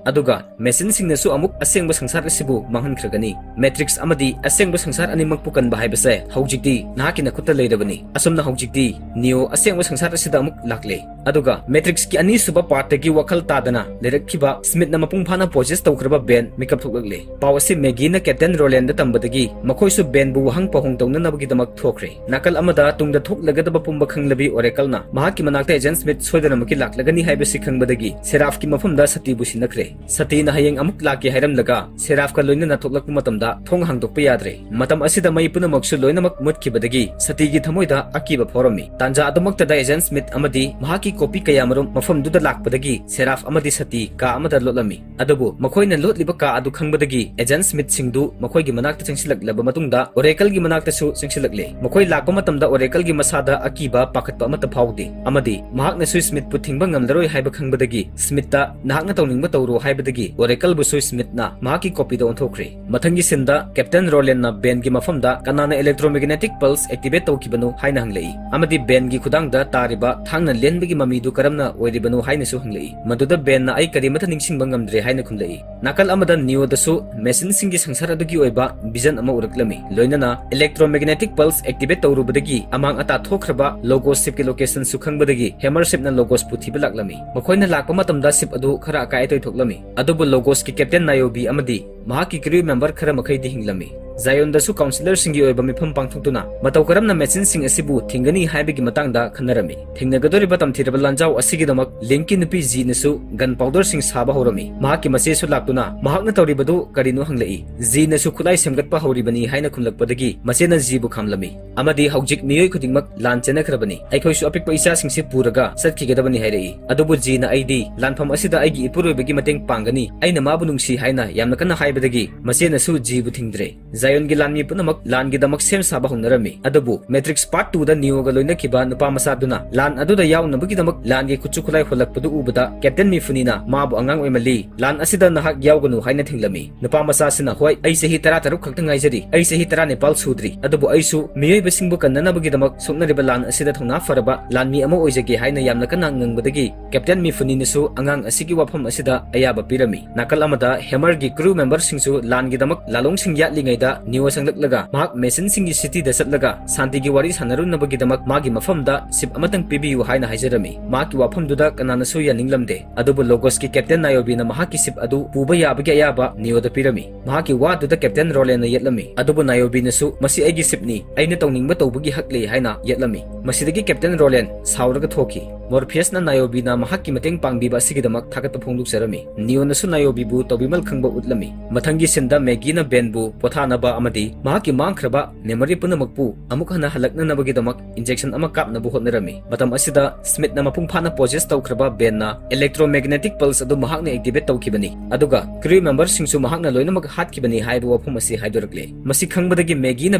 ꯑꯗꯨꯒ ꯃꯦꯆꯤꯟꯁꯤꯡꯅꯁꯨ ꯑꯃꯨꯛ ꯑꯁꯦꯡꯕ ꯁꯪꯁꯥꯔ ꯑꯁꯤꯕꯨ ꯃꯥꯡꯍꯟꯈ꯭ꯔꯒꯅꯤ꯫ ꯃꯦꯇ꯭ꯔꯤꯛꯁ ꯑꯃꯗꯤ ꯑꯁꯦꯡꯕ ꯁꯪꯁꯥꯔ ꯑꯅꯤꯃꯛꯄꯨ ꯀꯟꯕ ꯍꯥꯏꯕꯁꯦ ꯍꯧꯖꯤꯛꯇꯤ ꯅꯍꯥꯛꯀꯤ ꯅꯈꯨꯠꯇ ꯂꯩꯔꯕꯅꯤ꯫ ꯑꯁꯨꯝꯅ ꯍꯧꯖꯤꯛꯇꯤ ꯅꯤꯑꯣ ꯑꯁꯦꯡꯕ ꯁꯪꯁꯥꯔ ꯑꯁꯤꯗ ꯑꯃꯨꯛ ꯂꯥꯛꯂꯦ꯫ ꯑꯗꯨꯒ ꯃꯦꯇ꯭ꯔꯤꯛꯁꯀꯤ ꯑꯅꯤꯁꯨꯕ ꯄꯥꯔꯠꯇꯒꯤ ꯋꯥꯈꯜ ꯇꯥꯗꯅ ꯂꯩꯔꯛꯈꯤꯕ ꯁ꯭ꯃꯤꯊꯅ ꯃꯄꯨꯡ ꯐꯥꯅ ꯄꯣꯖꯦꯁ ꯇꯧꯈ꯭ꯔꯕ ꯕꯦꯟ ꯃꯤꯀꯞ ꯊꯣꯛꯂꯛꯂꯦ꯫ ꯄꯥꯎ ꯑꯁꯤ ꯃꯦꯒꯤꯅ ꯀꯦꯞꯇꯦꯟ ꯔꯣꯂꯦꯟꯗ ꯇꯝꯕꯗꯒꯤ ꯃꯈꯣꯏꯁꯨ ꯕꯦꯟꯕꯨ ꯋꯥꯍꯪ ꯄꯥꯎꯍꯪ ꯇꯧꯅꯅꯕꯒꯤꯗꯃꯛ ꯊꯣꯛꯈ꯭ꯔꯦ꯫ ꯅꯥꯀꯜ ꯑꯃꯗ ꯇꯨꯡꯗ ꯊꯣꯛꯂꯒꯗꯕ ꯄꯨꯝꯕ ꯈꯪꯂꯕꯤ ꯑꯣꯔꯦꯀꯜꯅ ꯃꯍꯥꯛꯀꯤ ꯃꯅꯥꯛꯇ ꯑꯦꯖꯦꯟ ꯁ꯭ꯃꯤꯊ ꯁꯣꯏꯗꯅꯃꯛꯀꯤ ꯂꯥꯛꯂꯒꯅꯤ ꯍꯥꯏꯕꯁꯤ ꯈꯪꯕꯗꯒꯤ ꯁꯦꯔꯥꯐꯀꯤ ꯃꯐꯝꯗ ꯁꯇꯤꯕꯨ ꯁꯤꯟꯅꯈ꯭ꯔꯦ꯫ ꯁꯇꯤꯅ ꯍꯌꯦꯡ ꯑꯃꯨꯛ ꯂꯥꯛꯀꯦ ꯍꯥꯏꯔꯝꯂꯒ ꯁꯦꯔꯥꯐꯀ ꯂꯣꯏꯅꯅ ꯊꯣꯛꯂꯛꯄ ꯃꯇꯝꯗ ꯊꯣꯡ ꯍꯥꯡꯗꯣꯛꯄ ꯌꯥꯗ꯭ꯔꯦ꯫ ꯃꯇꯝ ꯑꯁꯤꯗ ꯃꯩ ꯄꯨꯝꯅꯃꯛꯁꯨ ꯂꯣꯏꯅꯃꯛ ꯃꯨꯠꯈꯤꯕꯗꯒꯤ ꯁꯇꯤꯒꯤ ꯊꯃꯣꯏꯗ ꯑꯀꯤꯕ ꯐꯥꯎꯔꯝꯃꯤ꯫ ꯇꯥꯟꯖꯥ ꯑꯗꯨꯃꯛꯇꯗ ꯑꯦꯖꯦꯟ ꯁ꯭ꯃꯤꯊ ꯑꯃꯗꯤ ꯃꯍꯥꯛꯀꯤ ꯀꯣꯄꯤ ꯀꯌꯥꯃꯔꯨꯝ ꯃꯐꯝꯗꯨꯗ ꯂꯥꯛꯄꯗꯒꯤ ꯁꯦꯔꯥꯐ ꯑꯃꯗꯤ ꯁꯇꯤ ꯀꯥ ꯑꯃꯗ ꯂꯣꯠꯂꯝꯃꯤ꯫ ꯑꯗꯨꯕꯨ ꯃꯈꯣꯏꯅ ꯂꯣꯠꯂꯤꯕ ꯀꯥ ꯑꯗꯨ ꯈꯪꯕꯗꯒꯤ ꯑꯦꯖꯦꯟ ꯁ꯭ꯃꯤꯊꯁꯤꯡꯗꯨ ꯃꯈꯣꯏꯒꯤ ꯃꯅꯥꯛꯇ ꯆꯪꯁꯤꯜꯂꯛꯂꯕ ꯃꯇꯨꯡꯗ ꯑꯣꯔꯦꯀꯜꯒꯤ ꯃꯅꯥꯛꯇꯁꯨ ꯆꯪꯁꯤꯜꯂꯛꯂꯦ꯫ ꯃꯈꯣꯏ ꯂꯥꯛꯄ ꯃꯇꯝꯗ ꯑꯣꯔꯦꯀꯜꯒꯤ ꯃꯁꯥꯗ ꯑꯀꯤꯕ ꯄꯥꯈꯠꯄ ꯑꯃꯠꯇ ꯐꯥꯎꯗꯦ ꯑꯃꯗꯤ ꯃꯍꯥꯛꯅꯁꯨ ꯁ꯭ꯃꯤꯊꯄꯨ ꯊꯤꯡꯕ ꯉꯝꯂꯔꯣꯏ ꯍꯥꯏꯕ ꯈꯪꯕꯗꯒꯤ ꯁ꯭ꯃꯤꯊꯇ "ꯅꯍꯥꯛꯅ ꯇꯧꯅꯤꯡꯕ ꯇꯧꯔꯣ" ꯍꯥꯏꯕꯗꯒꯤ ꯑꯣꯔꯦꯀꯜꯕꯨꯁꯨ ꯁ꯭ꯃꯤꯊꯅ ꯃꯍꯥꯛꯀꯤ ꯀꯣꯄꯤꯗ ꯑꯣꯟꯊꯣꯛꯈ꯭ꯔꯦ꯫ ꯃꯊꯪꯒꯤ ꯁꯤꯟꯗ ꯀꯦꯞꯇꯦꯟ ꯔꯣꯂꯦꯟꯅ ꯕꯦꯟꯒꯤ ꯃꯐꯝꯗ "ꯀꯅꯥꯅ electromagnetic pulse activate ꯇꯧꯈꯤꯕꯅꯣ?" ꯍꯥꯏꯅ ꯍꯪꯂꯛꯏ ꯑꯃꯗꯤ ꯕꯦꯟꯒꯤ ꯈꯨꯗꯥꯡꯗ ꯇꯥꯔꯤꯕ ꯊꯥꯡꯅ ꯂꯦꯟꯕꯒꯤ ꯃꯃꯤꯗꯨ ꯀꯔꯝꯅ ꯑꯣꯏꯔꯤꯕꯅꯣ ꯍꯥꯏꯅꯁꯨ ꯍꯪꯂꯛꯏ꯫ ꯃꯗꯨꯗ ꯕꯦꯟꯅ "ꯑꯩ ꯀꯔꯤꯃꯠꯇ ꯅꯤꯡꯁꯤꯡꯕ ꯉꯝꯗ꯭ꯔꯦ" ꯍꯥꯏꯅ ꯈꯨꯝꯂꯛꯏ꯫ ꯅꯥꯀꯜ ꯑꯃꯗ ꯅꯤꯌꯣꯗꯁꯨ ꯃꯦꯁꯤꯟꯁꯤꯡꯒꯤ ꯁꯪꯁꯥꯔ ꯑꯗꯨꯒꯤ ꯑꯣꯏꯕ ꯚꯤꯖꯟ ꯑꯃ ꯎꯔꯛꯂꯝꯃꯤ꯫ ꯂꯣꯏꯅꯅ electromagnetic pulse activate ꯇꯧꯔꯨꯕꯗꯒꯤ ꯑꯃꯥꯡ ꯑꯇꯥ ꯊꯣꯛꯈ꯭ꯔꯕ ꯂꯣꯒꯣꯁ ꯁꯤꯞꯀꯤ ꯂꯣꯀꯦꯁꯟꯁꯨ ꯈꯪꯕꯗꯒꯤ ꯍꯦꯃꯔ ꯁꯤꯞꯅ ꯂꯣꯒꯣꯁꯄꯨ ꯊꯤꯕ ꯂꯥꯛꯂꯝꯃꯤ꯫ ꯃꯈꯣꯏꯅ ꯂꯥꯛꯄ ꯃꯇꯝꯗ ꯁꯤꯞ ꯑꯗꯨ ꯈꯔ ꯑꯀꯥꯏ ꯑꯇꯣꯏ ꯊꯣꯛꯂꯝꯃꯤ, ꯑꯗꯨꯕꯨ ꯂꯣꯒꯣꯁꯀꯤ ꯀꯦꯞꯇꯦꯟ ꯅꯥꯌꯣꯕꯤ ꯑꯃꯗꯤ ꯃꯍꯥꯛꯀꯤ ꯀ꯭ꯔꯤꯎ ꯃꯦꯝꯕꯔ ꯈꯔ ꯃꯈꯩꯗꯤ ꯍꯤꯡꯂꯝꯃꯤ꯫ ꯖꯥꯌꯣꯟꯗꯁꯨ ꯀꯥꯎꯟꯁꯤꯂꯔꯁꯤꯡꯒꯤ ꯑꯣꯏꯕ ꯃꯤꯐꯝ ꯄꯥꯡꯊꯣꯛꯇꯨꯅ ꯃꯇꯧ ꯀꯔꯝꯅ ꯃꯦꯁꯤꯟꯁꯤꯡ ꯑꯁꯤꯕꯨ ꯊꯤꯡꯒꯅꯤ ꯍꯥꯏꯕꯒꯤ ꯃꯇꯥꯡꯗ ꯈꯟꯅꯔꯝꯃꯤ꯫ ꯊꯦꯡꯅꯒꯗꯧꯔꯤꯕ ꯇꯝꯊꯤꯔꯕ ꯂꯥꯟꯖꯥꯎ ꯑꯁꯤꯒꯤꯗꯃꯛ ꯂꯤꯡꯀꯤ ꯅꯨꯄꯤ ꯖꯤꯅꯁꯨ ꯒꯟ ꯄꯥꯎꯗꯔꯁꯤꯡ ꯁꯥꯕ ꯍꯧꯔꯝꯃꯤ꯫ ꯃꯍꯥꯛꯀꯤ ꯃꯆꯦꯁꯨ ꯂꯥꯛꯇꯨꯅ ꯃꯍꯥꯛꯅ ꯇꯧꯔꯤꯕꯗꯨ ꯀꯔꯤꯅꯣ ꯍꯪꯂꯛꯏ꯫ ꯖꯤꯅꯁꯨ ꯈꯨꯠꯂꯥꯏ ꯁꯦꯝꯒꯠꯄ ꯍꯧꯔꯤꯕꯅꯤ ꯍꯥꯏꯅ ꯈꯨꯝꯂꯛꯄꯗꯒꯤ ꯃꯆꯦꯅ ꯖꯤꯕꯨ ꯈꯥꯝꯂꯝꯃꯤ ꯑꯃꯗꯤ "ꯍꯧꯖꯤꯛ ꯃꯤꯑꯣꯏ ꯈꯨꯗꯤꯡꯃꯛ ꯂꯥꯟ ꯆꯦꯟꯅꯈ꯭ꯔꯕꯅꯤ, ꯑꯩꯈꯣꯏꯁꯨ ꯑꯄꯤꯛꯄ ꯏꯆꯥꯁꯤꯡꯁꯤ ꯄꯨꯔꯒ ꯆꯠꯈꯤꯒꯗꯕꯅꯤ" ꯍꯥꯏꯔꯛꯏ꯫ ꯑꯗꯨꯕꯨ ꯖꯤꯅ "ꯑꯩꯗꯤ ꯂꯥꯟꯐꯝ ꯑꯁꯤꯗ ꯑꯩꯒꯤ ꯏꯄꯨꯔꯣꯏꯕꯒꯤ ꯃꯇꯦꯡ ꯄꯥꯡꯒꯅꯤ, ꯑꯩꯅ ꯃꯥꯕꯨ ꯅꯨꯡꯁꯤ" ꯍꯥꯏꯅ ꯌꯥꯝꯅ ꯀꯟꯅ ꯍꯥꯏꯕꯗꯒꯤ ꯃꯆꯦꯅꯁꯨ ꯖꯤꯕꯨ ꯊꯤꯡꯗ꯭ꯔꯦ꯫ ꯖꯥꯌꯣꯟꯒꯤ ꯂꯥꯟꯃꯤ ꯄꯨꯝꯅꯃꯛ ꯂꯥꯟꯒꯤꯗꯃꯛ ꯁꯦꯝ ꯁꯥꯕ ꯍꯧꯅꯔꯝꯃꯤ꯫ ꯑꯗꯨꯕꯨ ꯃꯦꯇ꯭ꯔꯤꯛꯁ ꯄꯥꯔꯠ ꯇꯨꯗ ꯅꯤꯌꯣꯒ ꯂꯣꯏꯅꯈꯤꯕ ꯅꯨꯄꯥ ꯃꯆꯥꯗꯨꯅ ꯂꯥꯟ ꯑꯗꯨꯗ ꯌꯥꯎꯅꯕꯒꯤꯗꯃꯛ ꯂꯥꯟꯒꯤ ꯈꯨꯠꯁꯨ ꯈꯨꯠꯂꯥꯏ ꯍꯣꯜꯂꯛꯄꯗꯨ ꯎꯕꯗ ꯀꯦꯞꯇꯦꯟ ꯃꯤꯐꯨꯅꯤꯅ ꯃꯥꯕꯨ "ꯑꯉꯥꯡ ꯑꯣꯏꯃꯜꯂꯤ, ꯂꯥꯟ ꯑꯁꯤꯗ ꯅꯍꯥꯛ ꯌꯥꯎꯒꯅꯨ" ꯍꯥꯏꯅ ꯊꯤꯡꯂꯝꯃꯤ꯫ ꯅꯨꯄꯥ ꯃꯆꯥꯁꯤꯅ "ꯍꯣꯏ, ꯑꯩ ꯆꯍꯤ ꯇꯔꯥꯇꯔꯨꯛ ꯈꯛꯇ ꯉꯥꯏꯖꯔꯤ, ꯑꯩ ꯆꯍꯤ ꯇꯔꯥꯅꯤꯄꯥꯜ ꯁꯨꯗ꯭ꯔꯤ, ꯑꯗꯨꯕꯨ ꯑꯩꯁꯨ ꯃꯤꯑꯣꯏꯕꯁꯤꯡꯕꯨ ꯀꯟꯅꯅꯕꯒꯤꯗꯃꯛ ꯁꯣꯛꯅꯔꯤꯕ ꯂꯥꯟ ꯑꯁꯤꯗ ꯊꯧꯅꯥ ꯐꯔꯕ ꯂꯥꯟꯃꯤ ꯑꯃ ꯑꯣꯏꯖꯒꯦ" ꯍꯥꯏꯅ ꯌꯥꯝꯅ ꯀꯟꯅ ꯉꯪꯕꯗꯒꯤ ꯀꯦꯞꯇꯦꯟ ꯃꯤꯐꯨꯅꯤꯅꯁꯨ ꯑꯉꯥꯡ ꯑꯁꯤꯒꯤ ꯋꯥꯐꯝ ꯑꯁꯤꯗ ꯑꯌꯥꯕ ꯄꯤꯔꯝꯃꯤ꯫ ꯅꯥꯀꯜ ꯑꯃꯗ ꯍꯦꯃꯔꯒꯤ ꯀ꯭ꯔꯨ ꯃꯦꯝꯕꯔꯁꯤꯡꯁꯨ ꯂꯥꯟꯒꯤꯗꯃꯛ ꯂꯥꯂꯣꯡꯁꯤꯡ ꯌꯥꯠꯂꯤꯉꯩꯗ ꯅꯤꯑꯣ ꯆꯪꯂꯛꯂꯒ ꯃꯍꯥꯛ ꯃꯦꯁꯤꯟꯁꯤꯡꯒꯤ ꯁꯤꯇꯤꯗ ꯆꯠꯂꯒ ꯁꯥꯟꯇꯤꯒꯤ ꯋꯥꯔꯤ ꯁꯥꯟꯅꯔꯨꯅꯕꯒꯤꯗꯃꯛ ꯃꯥꯒꯤ ꯃꯐꯝꯗ ꯁꯤꯞ ꯑꯃꯇꯪ ꯄꯤꯕꯤꯌꯨ ꯍꯥꯏꯅ ꯍꯥꯏꯖꯔꯝꯃꯤ꯫ ꯃꯍꯥꯛꯀꯤ ꯋꯥꯐꯝꯗꯨꯗ ꯀꯅꯥꯅꯁꯨ ꯌꯥꯅꯤꯡꯂꯝꯗꯦ꯫ ꯑꯗꯨꯕꯨ ꯂꯣꯒꯣꯁꯀꯤ ꯀꯦꯞꯇꯦꯟ ꯅꯥꯌꯣꯕꯤꯅ ꯃꯍꯥꯛꯀꯤ ꯁꯤꯞ ꯑꯗꯨ ꯄꯨꯕ ꯌꯥꯕꯒꯤ ꯑꯌꯥꯕ ꯅꯤꯑꯣꯗ ꯄꯤꯔꯝꯃꯤ꯫ ꯃꯍꯥꯛꯀꯤ ꯋꯥꯗꯨꯗ ꯀꯦꯞꯇꯦꯟ ꯔꯣꯂꯦꯟꯅ ꯌꯦꯠꯂꯝꯃꯤ꯫ ꯑꯗꯨꯕꯨ ꯅꯥꯌꯣꯕꯤꯅꯁꯨ "ꯃꯁꯤ ꯑꯩꯒꯤ ꯁꯤꯞꯅꯤ, ꯑꯩꯅ ꯇꯧꯅꯤꯡꯕ ꯇꯧꯕꯒꯤ ꯍꯛ ꯂꯩ" ꯍꯥꯏꯅ ꯌꯦꯠꯂꯝꯃꯤ꯫ ꯃꯁꯤꯗꯒꯤ ꯀꯦꯞꯇꯦꯟ ꯔꯣꯂꯦꯟ ꯁꯥꯎꯔꯒ ꯊꯣꯛꯈꯤ꯫ ꯃꯣꯔꯐꯤꯌꯁꯅ ꯅꯥꯌꯣꯕꯤꯅ ꯃꯍꯥꯛꯀꯤ ꯃꯇꯦꯡ ꯄꯥꯡꯕꯤꯕ ꯑꯁꯤꯒꯤꯗꯃꯛ ꯊꯥꯒꯠꯄ ꯐꯣꯡꯗꯣꯛꯆꯔꯝꯃꯤ꯫ ꯅꯤꯑꯣꯅꯁꯨ ꯅꯥꯌꯣꯕꯤꯕꯨ ꯇꯧꯕꯤꯃꯜ ꯈꯪꯕ ꯎꯠꯂꯝꯃꯤ꯫ ꯃꯊꯪꯒꯤ ꯁꯤꯟꯗ ꯃꯦꯒꯤꯅ ꯕꯦꯟꯕꯨ ꯄꯣꯊꯥꯅꯕ ꯑꯃꯗꯤ ꯃꯍꯥꯛꯀꯤ ꯃꯥꯡꯈ꯭ꯔꯕ ꯃꯦꯃꯣꯔꯤ ꯄꯨꯝꯅꯃꯛꯄꯨ ꯑꯃꯨꯛ ꯍꯟꯅ ꯍꯜꯂꯛꯅꯅꯕꯒꯤꯗꯃꯛ ꯏꯟꯖꯦꯛꯁꯟ ꯑꯃ ꯀꯥꯞꯅꯕ ꯍꯣꯠꯅꯔꯝꯃꯤ꯫ ꯃꯇꯝ ꯑꯁꯤꯗ ꯁ꯭ꯃꯤꯠꯅ ꯃꯄꯨꯡ ꯐꯥꯅ ꯄꯣꯖꯦꯁ ꯇꯧꯈ꯭ꯔꯕ ꯕꯦꯟꯅ ꯏꯂꯦꯛꯇ꯭ꯔꯣꯃꯦꯒꯅꯦꯇꯤꯛ ꯄꯜꯁ ꯑꯗꯨ ꯃꯍꯥꯛꯅ ꯑꯦꯛꯇꯤꯚꯦꯠ ꯇꯧꯈꯤꯕꯅꯤ, ꯑꯗꯨꯒ ꯀ꯭ꯔꯤꯎ ꯃꯦꯝꯕꯔꯁꯤꯡꯁꯨ ꯃꯍꯥꯛꯅ ꯂꯣꯏꯅꯃꯛ ꯍꯥꯠꯈꯤꯕꯅꯤ ꯍꯥꯏꯕ ꯋꯥꯐꯝ ꯑꯁꯤ ꯍꯥꯏꯗꯣꯔꯛꯂꯦ꯫ ꯃꯁꯤ ꯈꯪꯕꯗꯒꯤ ꯃꯦꯒꯤꯅ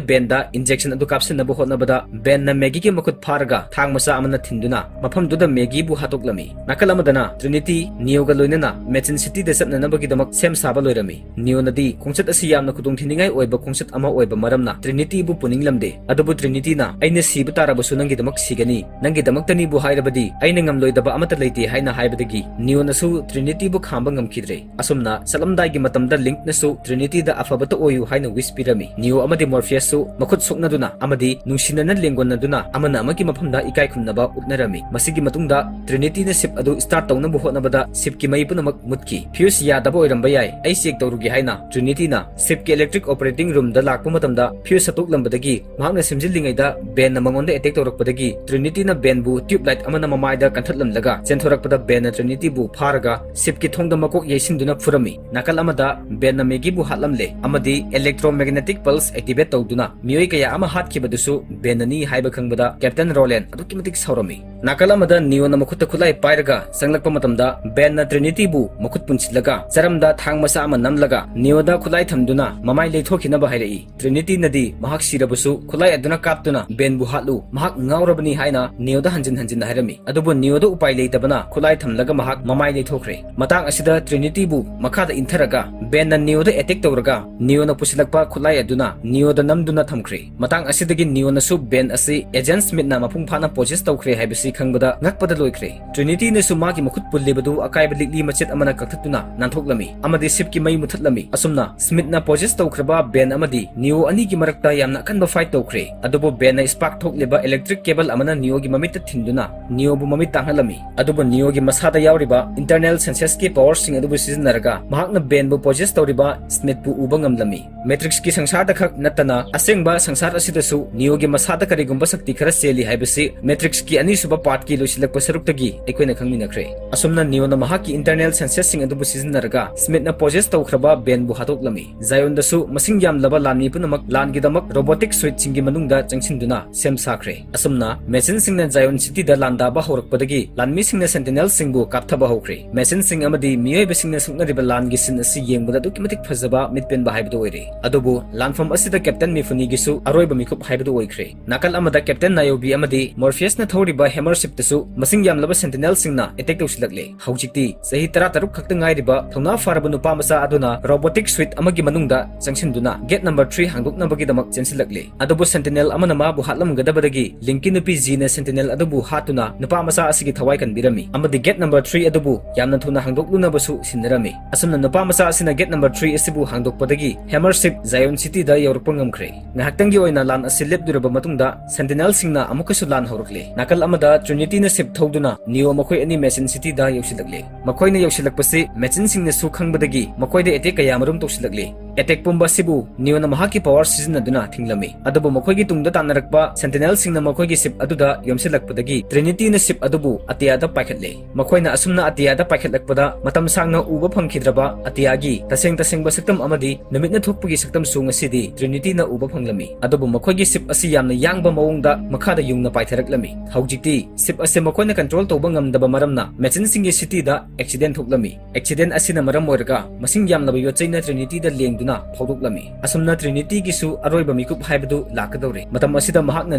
ꯕꯦꯟꯗ ꯏꯟꯖꯦꯛꯁꯟ ꯑꯗꯨ ꯀꯥꯞꯁꯤꯟꯅꯕ ꯍꯣꯠꯅꯕꯗ ꯕꯦꯟꯅ ꯃꯦꯒꯤꯒꯤ ꯃꯈꯨꯠ ꯐꯥꯔꯒ ꯊꯥꯡ ꯃꯆꯥ ꯑꯃꯅ ꯊꯤꯟꯗꯨꯅ ꯃꯐꯝꯗꯨꯗ ꯃꯦꯒꯤꯕꯨ ꯍꯥꯠꯇꯣꯛꯂꯝꯃꯤ꯫ ꯅꯥꯀꯜ ꯑꯃꯗꯅ ꯇ꯭ꯔꯤꯅꯤꯇꯤ ꯅꯤꯑꯣꯒ ꯂꯣꯏꯅꯅ ꯃꯦꯆꯤꯟ ꯁꯤꯇꯤꯗ ꯆꯠꯅꯅꯕꯒꯤꯗꯃꯛ ꯁꯦꯝ ꯁꯥꯕ ꯂꯣꯏꯔꯝꯃꯤ꯫ ꯅꯤꯑꯣꯅꯗꯤ ꯈꯣꯡꯆꯠ ꯑꯁꯤ ꯌꯥꯝꯅ ꯈꯨꯗꯣꯡꯊꯤꯅꯤꯡꯉꯥꯏ ꯑꯣꯏꯕ ꯈꯣꯡꯆꯠ ꯑꯃ ꯑꯣꯏꯕ ꯃꯔꯝꯅ ꯇ꯭ꯔꯤꯅꯤꯇꯤꯕꯨ ꯄꯨꯅꯤꯡꯂꯝꯗꯦ꯫ ꯑꯗꯨꯕꯨ ꯇ꯭ꯔꯤꯅꯤꯇꯤꯅ "ꯑꯩꯅ ꯁꯤꯕ ꯇꯥꯔꯕꯁꯨ ꯅꯪꯒꯤꯗꯃꯛ ꯁꯤꯒꯅꯤ, ꯅꯪꯒꯤꯗꯃꯛꯇꯅꯤꯕꯨ ꯍꯥꯏꯔꯕꯗꯤ ꯑꯩꯅ ꯉꯝꯂꯣꯏꯗꯕ ꯑꯃꯠꯇ ꯂꯩꯇꯦ" ꯍꯥꯏꯅ ꯍꯥꯏꯕꯗꯒꯤ ꯅꯤꯑꯣꯅꯁꯨ ꯇ꯭ꯔꯤꯅꯤꯇꯤꯕꯨ ꯈꯥꯝꯕ ꯉꯝꯈꯤꯗ꯭ꯔꯦ꯫ ꯑꯁꯨꯝꯅ ꯆꯠꯂꯝꯗꯥꯏꯒꯤ ꯃꯇꯝꯗ ꯂꯤꯡꯛꯅꯁꯨ ꯇ꯭ꯔꯤꯅꯤꯇꯤꯗ "ꯑꯐꯕꯇ ꯑꯣꯏꯌꯨ" ꯍꯥꯏꯅ ꯋꯤꯁ ꯄꯤꯔꯝꯃꯤ꯫ ꯅꯤꯑꯣ ꯑꯃꯗꯤ ꯃꯣꯔꯐꯤꯌꯁꯁꯨ ꯃꯈꯨꯠ ꯁꯣꯛꯅꯗꯨꯅ ꯑꯃꯗꯤ ꯅꯨꯡꯁꯤꯅꯅ ꯂꯦꯡꯒꯣꯟꯅꯗꯨꯅ ꯑꯃꯅ ꯑꯃꯒꯤ ꯃꯐꯝꯗ ꯏꯀꯥꯏ ꯈꯨꯝꯅꯕ ꯎꯠꯅꯔꯝꯃꯤ꯫ ꯃꯁꯤꯒꯤ ꯃꯇꯨꯡꯗ ꯇ꯭ꯔꯤꯅꯤꯇꯤꯅ ꯁꯤꯞ ꯑꯗꯨ ꯁ꯭ꯇꯥꯔꯠ ꯇꯧꯅꯕ ꯍꯣꯠꯅꯕꯗ ꯁꯤꯞꯀꯤ ꯃꯩ ꯄꯨꯝꯅꯃꯛ ꯃꯨꯠꯈꯤ꯫ ꯐ꯭ꯌꯨꯁ ꯌꯥꯗꯕ ꯑꯣꯏꯔꯝꯕ ꯌꯥꯏ, ꯑꯩ ꯆꯦꯛ ꯇꯧꯔꯨꯒꯦ ꯍꯥꯏꯅ ꯇ꯭ꯔꯤꯅꯤꯇꯤꯅ ꯁꯤꯞꯀꯤ ꯏꯂꯦꯛꯇ꯭ꯔꯤꯛ ꯑꯣꯄꯔꯦꯇꯤꯡ ꯔꯨꯝꯗ ꯂꯥꯛꯄ ꯃꯇꯝꯗ ꯐ꯭ꯌꯨꯁ ꯁꯠꯇꯣꯛꯂꯝꯕꯗꯒꯤ ꯃꯍꯥꯛꯅ ꯁꯦꯝꯖꯤꯜꯂꯤꯉꯩꯗ ꯕꯦꯟꯅ ꯃꯉꯣꯟꯗ ꯑꯦꯇꯦꯛ ꯇꯧꯔꯛꯄꯗꯒꯤ ꯇ꯭ꯔꯤꯅꯤꯇꯤꯅ ꯕꯦꯟꯕꯨ ꯇ꯭ꯌꯨꯕ ꯂꯥꯏꯠ ꯑꯃꯅ ꯃꯃꯥꯏꯗ ꯀꯟꯊꯠꯂꯝꯂꯒ ꯆꯦꯟꯊꯣꯔꯛꯄꯗ ꯕꯦꯟꯅ ꯇ꯭ꯔꯤꯅꯤꯇꯤꯕꯨ ꯐꯥꯔꯒ ꯁꯤꯞꯀꯤ ꯊꯣꯡꯗ ꯃꯀꯣꯛ ꯌꯩꯁꯤꯟꯗꯨꯅ ꯐꯨꯔꯝꯃꯤ꯫ ꯅꯥꯀꯜ ꯑꯃꯗ ꯕꯦꯟꯅ ꯃꯦꯒꯤꯕꯨ ꯍꯥꯠꯂꯝꯂꯦ ꯑꯃꯗꯤ ꯏꯂꯦꯛꯇ꯭ꯔꯣꯃꯦꯒꯅꯦꯇꯤꯛ ꯄꯜꯁ ꯑꯦꯛꯇꯤꯚꯦꯠ ꯇꯧꯗꯨꯅ ꯃꯤꯑꯣꯏ ꯀꯌꯥ ꯑꯃ ꯍꯥꯠꯈꯤꯕꯗꯨꯁꯨ ꯕꯦꯟꯅꯅꯤ ꯍꯥꯏꯕ ꯈꯪꯕꯗ ꯀꯦꯞꯇꯦꯟ ꯔꯣꯂꯦꯟ ꯑꯗꯨꯛꯀꯤ ꯃꯇꯤꯛ ꯁꯥꯎꯔꯝꯃꯤ꯫ ꯅꯥꯀꯜ ꯑꯃꯗ ꯅꯤꯑꯣꯅ ꯃꯈꯨꯠꯇ ꯈꯨꯠꯂꯥꯏ ꯄꯥꯏꯔꯒ ꯆꯪꯂꯛꯄ ꯃꯇꯝꯗ ꯕꯦꯟꯅ ꯇ꯭ꯔꯤꯅꯤꯇꯤꯕꯨ ꯃꯈꯨꯠ ꯄꯨꯟꯁꯤꯜꯂꯒ ꯆꯔꯝꯗ ꯊꯥꯡ ꯃꯆꯥ ꯑꯃ ꯅꯝꯂꯒ ꯅꯤꯑꯣꯗ ꯈꯨꯠꯂꯥꯏ ꯊꯝꯗꯨꯅ ꯃꯃꯥꯏ ꯂꯩꯊꯣꯛꯈꯤꯅꯕ ꯍꯥꯏꯔꯛꯏ꯫ ꯇ꯭ꯔꯤꯅꯤꯇꯤꯅꯗꯤ ꯃꯍꯥꯛ ꯁꯤꯔꯕꯁꯨ ꯈꯨꯠꯂꯥꯏ ꯑꯗꯨꯅ ꯀꯥꯞꯇꯨꯅ "ꯕꯦꯟꯕꯨ ꯍꯥꯠꯂꯨ, ꯃꯍꯥꯛ ꯉꯥꯎꯔꯕꯅꯤ" ꯍꯥꯏꯅ ꯅꯤꯑꯣꯗ ꯍꯟꯖꯤꯟ ꯍꯟꯖꯤꯟꯅ ꯍꯥꯏꯔꯝꯃꯤ꯫ ꯑꯗꯨꯕꯨ ꯅꯤꯑꯣꯗ ꯎꯄꯥꯏ ꯂꯩꯇꯕꯅ ꯈꯨꯠꯂꯥꯏ ꯊꯝꯂꯒ ꯃꯍꯥꯛ ꯃꯃꯥꯏ ꯂꯩꯊꯣꯛꯈ꯭ꯔꯦ꯫ ꯃꯇꯥꯡ ꯑꯁꯤꯗ ꯇ꯭ꯔꯤꯅꯤꯇꯤꯕꯨ ꯃꯈꯥꯗ ꯏꯟꯊꯔꯒ ꯕꯦꯟꯅ ꯅꯤꯑꯣꯗ ꯑꯦꯇꯦꯛ ꯇꯧꯔꯒ ꯅꯤꯑꯣꯅ ꯄꯨꯁꯤꯜꯂꯛꯄ ꯈꯨꯠꯂꯥꯏ ꯑꯗꯨꯅ ꯅꯤꯑꯣꯗ ꯅꯝꯗꯨꯅ ꯊꯝꯈ꯭ꯔꯦ꯫ ꯃꯇꯥꯡ ꯑꯁꯤꯗꯒꯤ ꯅꯤꯑꯣꯅꯁꯨ ꯕꯦꯟ ꯑꯁꯤ ꯑꯦꯖꯦꯟ ꯁ꯭ꯃꯤꯠꯅ ꯃꯄꯨꯡ ꯐꯥꯅ ꯄꯣꯖꯦꯁ ꯇꯧꯈ꯭ꯔꯦ ꯍꯥꯏꯕꯁꯤ ꯈꯪꯕꯗ ꯉꯛꯄꯗ ꯂꯣꯏꯈ꯭ꯔꯦ꯫ ꯇ꯭ꯔꯤꯅꯤꯇꯤꯅꯁꯨ ꯃꯥꯒꯤ ꯃꯈꯨꯠ ꯄꯨꯜꯂꯤꯕꯗꯨ ꯑꯀꯥꯏꯕ ꯂꯤꯛꯂꯤ ꯃꯆꯦꯠ ꯑꯃꯅ ꯀꯛꯊꯠꯇꯨꯅ ꯅꯥꯟꯊꯣꯛꯂꯝꯃꯤ ꯑꯃꯗꯤ ꯁꯤꯞꯀꯤ ꯃꯩ ꯃꯨꯊꯠꯂꯝꯃꯤ꯫ ꯑꯁꯨꯝꯅ ꯁ꯭ꯃꯤꯠꯅ ꯄꯣꯖꯦꯁ ꯇꯧꯈ꯭ꯔꯕ ꯕꯦꯟ ꯑꯃꯗꯤ ꯅꯤꯑꯣ ꯑꯅꯤꯒꯤ ꯃꯔꯛꯇ ꯌꯥꯝꯅ ꯑꯀꯟꯕ ꯐꯥꯏꯠ ꯇꯧꯈ꯭ꯔꯦ꯫ ꯑꯗꯨꯕꯨ ꯕꯦꯟꯅ ꯁ꯭ꯄꯥꯔꯛ ꯊꯣꯛꯂꯤꯕ ꯏꯂꯦꯛꯇ꯭ꯔꯤꯛ ꯀꯦꯕꯜ ꯑꯃꯅ ꯅꯤꯑꯣꯒꯤ ꯃꯃꯤꯠꯇ ꯊꯤꯟꯗꯨꯅ ꯅꯤꯑꯣꯕꯨ ꯃꯃꯤꯠ ꯇꯥꯡꯍꯜꯂꯝꯃꯤ꯫ ꯑꯗꯨꯕꯨ ꯅꯤꯑꯣꯒꯤ ꯃꯁꯥꯗ ꯌꯥꯎꯔꯤꯕ ꯏꯟꯇꯔꯅꯦꯜ ꯁꯦꯟꯁꯁꯀꯤ ꯄꯋꯔꯁꯤꯡ ꯑꯗꯨꯕꯨ ꯁꯤꯖꯤꯟꯅꯔꯒ ꯃꯍꯥꯛꯅ ꯕꯦꯟꯕꯨ ꯄꯣꯖꯦꯁ ꯇꯧꯔꯤꯕ ꯁ꯭ꯃꯤꯠꯄꯨ ꯎꯕ ꯉꯝꯂꯝꯃꯤ꯫ ꯃꯦꯇ꯭ꯔꯤꯛꯁꯀꯤ ꯁꯪꯁꯥꯔꯗ ꯈꯛ ꯅꯠꯇꯅ ꯑꯁꯦꯡꯕ ꯁꯪꯁꯥꯔ ꯑꯁꯤꯗꯁꯨ ꯅꯤꯑꯣꯒꯤ ꯃꯁꯥꯗ ꯀꯔꯤꯒꯨꯝꯕ ꯁꯛꯇꯤ ꯈꯔ ꯆꯦꯜꯂꯤ ꯍꯥꯏꯕꯁꯤ ꯃꯦꯇ꯭ꯔꯤꯛꯁꯀꯤ ꯑꯅꯤꯁꯨꯕ ꯄꯥꯔꯠꯀꯤ ꯂꯣꯏꯁꯤꯜꯂꯛꯄ ꯁꯔꯨꯛꯇꯒꯤ ꯑꯩꯈꯣꯏꯅ ꯈꯪꯃꯤꯟꯅꯈ꯭ꯔꯦ꯫ ꯑꯁꯨꯝꯅ ꯅꯤꯑꯣꯅ ꯃꯍꯥꯛꯀꯤ ꯏꯟꯇꯔꯅꯦꯜ ꯁꯦꯟꯁꯁꯁꯤꯡ ꯑꯗꯨꯕꯨ ꯁꯤꯖꯤꯟꯅꯔꯒ ꯁ꯭ꯃꯤꯠꯅ ꯄꯣꯖꯦꯁ ꯇꯧꯈ꯭ꯔꯕ ꯕꯦꯟꯕꯨ ꯍꯥꯠꯇꯣꯛꯂꯝꯃꯤ꯫ ꯖꯥꯌꯣꯟꯗꯁꯨ ꯃꯁꯤꯡ ꯌꯥꯝꯂꯕ ꯂꯥꯟꯃꯤ ꯄꯨꯝꯅꯃꯛ ꯂꯥꯟꯒꯤꯗꯃꯛ ꯔꯣꯕꯣꯇꯤꯛ ꯁꯨꯏꯠꯁꯤꯡꯒꯤ ꯃꯅꯨꯡꯗ ꯆꯪꯁꯤꯟꯗꯨꯅ ꯁꯦꯝ ꯁꯥꯈ꯭ꯔꯦ꯫ ꯑꯁꯨꯝꯅ ꯃꯦꯆꯤꯟꯁꯤꯡꯅ ꯖꯥꯌꯣꯟ ꯁꯤꯇꯤꯗ ꯂꯥꯟꯗꯥꯕ ꯍꯧꯔꯛꯄꯗꯒꯤ ꯂꯥꯟꯃꯤꯁꯤꯡꯅ ꯁꯦꯟꯇꯤꯅꯦꯜꯁꯤꯡꯕꯨ ꯀꯥꯞꯊꯕ ꯍꯧꯈ꯭ꯔꯦ꯫ ꯃꯦꯆꯤꯟꯁꯤꯡ ꯑꯃꯗꯤ ꯃꯤꯑꯣꯏꯕꯁꯤꯡꯅ ꯁꯣꯛꯅꯔꯤꯕ ꯂꯥꯟꯒꯤ ꯁꯤꯟ ꯑꯁꯤ ꯌꯦꯡꯕꯗ ꯑꯗꯨꯛꯀꯤ ꯃꯇꯤꯛ ꯐꯖꯕ ꯃꯤꯠ ꯄꯦꯟꯕ ꯍꯥꯏꯕꯗꯨ ꯑꯣꯏꯔꯦ꯫ ꯑꯗꯨꯕꯨ ꯂꯥꯟꯐꯝ ꯑꯁꯤꯗ ꯀꯦꯞꯇꯦꯟ ꯃꯤꯐꯨꯅꯤꯒꯤꯁꯨ ꯑꯔꯣꯏꯕ ꯃꯤꯀꯨꯞ ꯍꯥꯏꯕꯗꯨ ꯑꯣꯏꯈ꯭ꯔꯦ꯫ ꯅꯥꯀꯜ ꯑꯃꯗ ꯀꯦꯞꯇꯦꯟ ꯅꯥꯌꯣꯕꯤ ꯑꯃꯗꯤ ꯃꯣꯔꯐꯤꯌꯁꯅ ꯊꯧꯔꯤꯕ ꯍꯦꯃꯔ ꯁꯤꯞꯇꯁꯨ ꯃꯁꯤꯡ ꯌꯥꯝꯂꯕ ꯁꯦꯟꯇꯤꯅꯦꯜꯁꯤꯡꯅ ꯑꯦꯇꯦꯛ ꯇꯧꯁꯤꯜꯂꯛꯂꯦ꯫ ꯍꯧꯖꯤꯛꯇꯤ ꯆꯍꯤ ꯇꯔꯥꯇꯔꯨꯛ ꯈꯛꯇ ꯉꯥꯏꯔꯤꯕ ꯊꯧꯅꯥ ꯐꯔꯕ ꯅꯨꯄꯥ ꯃꯆꯥ ꯑꯗꯨꯅ ꯔꯣꯕꯣꯇꯤꯛ ꯁꯨꯏꯠ ꯑꯃꯒꯤ ꯃꯅꯨꯡꯗ ꯆꯪꯁꯤꯟꯗꯨꯅ ꯒꯦꯠ ꯅꯝꯕꯔ ꯊ꯭ꯔꯤ ꯍꯥꯡꯗꯣꯛꯅꯕꯒꯤꯗꯃꯛ ꯆꯦꯟꯁꯤꯜꯂꯛꯂꯦ꯫ ꯑꯗꯨꯕꯨ ꯁꯦꯟꯇꯤꯅꯦꯜ ꯑꯃꯅ ꯃꯥꯕꯨ ꯍꯥꯠꯂꯝꯒꯗꯕꯗꯒꯤ ꯂꯤꯡꯀꯤ ꯅꯨꯄꯤ ꯖꯤꯅ ꯁꯦꯟꯇꯤꯅꯦꯜ ꯑꯗꯨꯕꯨ ꯍꯥꯠꯇꯨꯅ ꯅꯨꯄꯥ ꯃꯆꯥ ꯑꯁꯤꯒꯤ ꯊꯋꯥꯏ ꯀꯟꯕꯤꯔꯝꯃꯤ ꯑꯃꯗꯤ ꯒꯦꯠ ꯅꯝꯕꯔ ꯊ꯭ꯔꯤ ꯑꯗꯨꯕꯨ ꯌꯥꯝꯅ ꯊꯨꯅ ꯍꯥꯡꯗꯣꯛꯂꯨꯅꯕꯁꯨ ꯁꯤꯟꯅꯔꯝꯃꯤ꯫ ꯑꯁꯨꯝꯅ ꯅꯨꯄꯥ ꯃꯆꯥ ꯑꯁꯤꯅ ꯒꯦꯠ ꯅꯝꯕꯔ ꯊ꯭ꯔꯤ ꯑꯁꯤꯕꯨ ꯍꯥꯡꯗꯣꯛꯄꯗꯒꯤ ꯍꯦꯃꯔ ꯁꯤꯞ ꯖꯥꯌꯣꯟ ꯁꯤꯇꯤꯗ ꯌꯧꯔꯛꯄ ꯉꯝꯈ꯭ꯔꯦ꯫ ꯉꯥꯏꯍꯥꯛꯇꯪꯒꯤ ꯑꯣꯏꯅ ꯂꯥꯟ ꯑꯁꯤ ꯂꯦꯞꯂꯨꯔꯕ ꯃꯇꯨꯡꯗ ꯁꯦꯟꯇꯤꯅꯦꯜꯁꯤꯡꯅ ꯑꯃꯨꯛꯀꯁꯨ ꯂꯥꯟ ꯍꯧꯔꯛꯂꯦ꯫ ꯅꯥꯀꯜ ꯑꯃꯗ ꯇ꯭ꯔꯤꯅꯤꯇꯤꯅ ꯁꯤꯞ ꯊꯧꯗꯨꯅ ꯅꯤꯑꯣ ꯃꯈꯣꯏ ꯑꯅꯤ ꯃꯦꯆꯤꯟ ꯁꯤꯇꯤꯗ ꯌꯧꯁꯤꯜꯂꯛꯂꯦ꯫ ꯃꯈꯣꯏꯅ ꯌꯧꯁꯤꯜꯂꯛꯄꯁꯤ ꯃꯦꯆꯤꯟꯁꯤꯡꯅꯁꯨ ꯈꯪꯕꯗꯒꯤ ꯃꯈꯣꯏꯗ ꯑꯦꯇꯦꯛ ꯀꯌꯥ ꯃꯔꯨꯝ ꯇꯧꯁꯤꯜꯂꯛꯂꯦ꯫ ꯑꯦꯇꯦꯛ ꯄꯨꯝꯕ ꯑꯁꯤꯕꯨ ꯅꯤꯑꯣꯅ ꯃꯍꯥꯛꯀꯤ ꯄꯋꯔ ꯁꯤꯖꯤꯟꯅꯗꯨꯅ ꯊꯤꯡꯂꯝꯃꯤ꯫ ꯑꯗꯨꯕꯨ ꯃꯈꯣꯏꯒꯤ ꯇꯨꯡꯗ ꯇꯥꯟꯅꯔꯛꯄ ꯁꯦꯟꯇꯤꯅꯦꯜꯁꯤꯡꯅ ꯃꯈꯣꯏꯒꯤ ꯁꯤꯞ ꯑꯗꯨꯗ ꯌꯣꯝꯁꯤꯜꯂꯛꯄꯗꯒꯤ ꯇ꯭ꯔꯤꯅꯤꯇꯤꯅ ꯁꯤꯞ ꯑꯗꯨꯕꯨ ꯑꯇꯤꯌꯥꯗ ꯄꯥꯏꯈꯠꯂꯦ꯫ ꯃꯈꯣꯏꯅ ꯑꯁꯨꯝꯅ ꯑꯇꯤꯌꯥꯗ ꯄꯥꯏꯈꯠꯂꯛꯄꯗ ꯃꯇꯝ ꯁꯥꯡꯅ ꯎꯕ ꯐꯪꯈꯤꯗ꯭ꯔꯕ ꯑꯇꯤꯌꯥꯒꯤ ꯇꯁꯦꯡ ꯇꯁꯦꯡꯕ ꯁꯛꯇꯝ ꯑꯃꯗꯤ ꯅꯨꯃꯤꯠꯅ ꯊꯣꯛꯄꯒꯤ ꯁꯛꯇꯝꯁꯨ ꯉꯁꯤꯗꯤ ꯇ꯭ꯔꯤꯅꯤꯇꯤꯅ ꯎꯕ ꯐꯪꯂꯝꯃꯤ꯫ ꯑꯗꯨꯕꯨ ꯃꯈꯣꯏꯒꯤ ꯁꯤꯞ ꯑꯁꯤ ꯌꯥꯝꯅ ꯌꯥꯡꯕ ꯃꯑꯣꯡꯗ ꯃꯈꯥꯗ ꯌꯨꯡꯅ ꯄꯥꯏꯊꯔꯛꯂꯝꯃꯤ꯫ ꯍꯧꯖꯤꯛꯇꯤ ꯁꯤꯞ ꯑꯁꯤ ꯃꯈꯣꯏꯅ ꯀꯟꯇ꯭ꯔꯣꯜ ꯇꯧꯕ ꯉꯝꯗꯕ ꯃꯔꯝꯅ ꯃꯦꯆꯤꯟꯁꯤꯡꯒꯤ ꯁꯤꯇꯤꯗ ꯑꯦꯛꯁꯤꯗꯦꯟ ꯊꯣꯛꯂꯝꯃꯤ꯫ ꯑꯦꯛꯁꯤꯗꯦꯟ ꯑꯁꯤꯅ ꯃꯔꯝ ꯑꯣꯏꯔꯒ ꯃꯁꯤꯡ ꯌꯥꯝꯂꯕ ꯌꯣꯠꯆꯩꯅ ꯇ꯭ꯔꯤꯅꯤꯇꯤꯗ ꯂꯦꯡꯗꯨꯅ ꯐꯥꯎꯗꯣꯛꯂꯝꯃꯤ꯫ ꯑꯁꯨꯝꯅ ꯇ꯭ꯔꯤꯅꯤꯇꯤꯒꯤꯁꯨ ꯑꯔꯣꯏꯕ ꯃꯤꯀꯨꯞ ꯍꯥꯏꯕꯗꯨ ꯂꯥꯛꯀꯗꯧꯔꯦ꯫ ꯃꯇꯝ ꯑꯁꯤꯗ ꯃꯍꯥꯛꯅ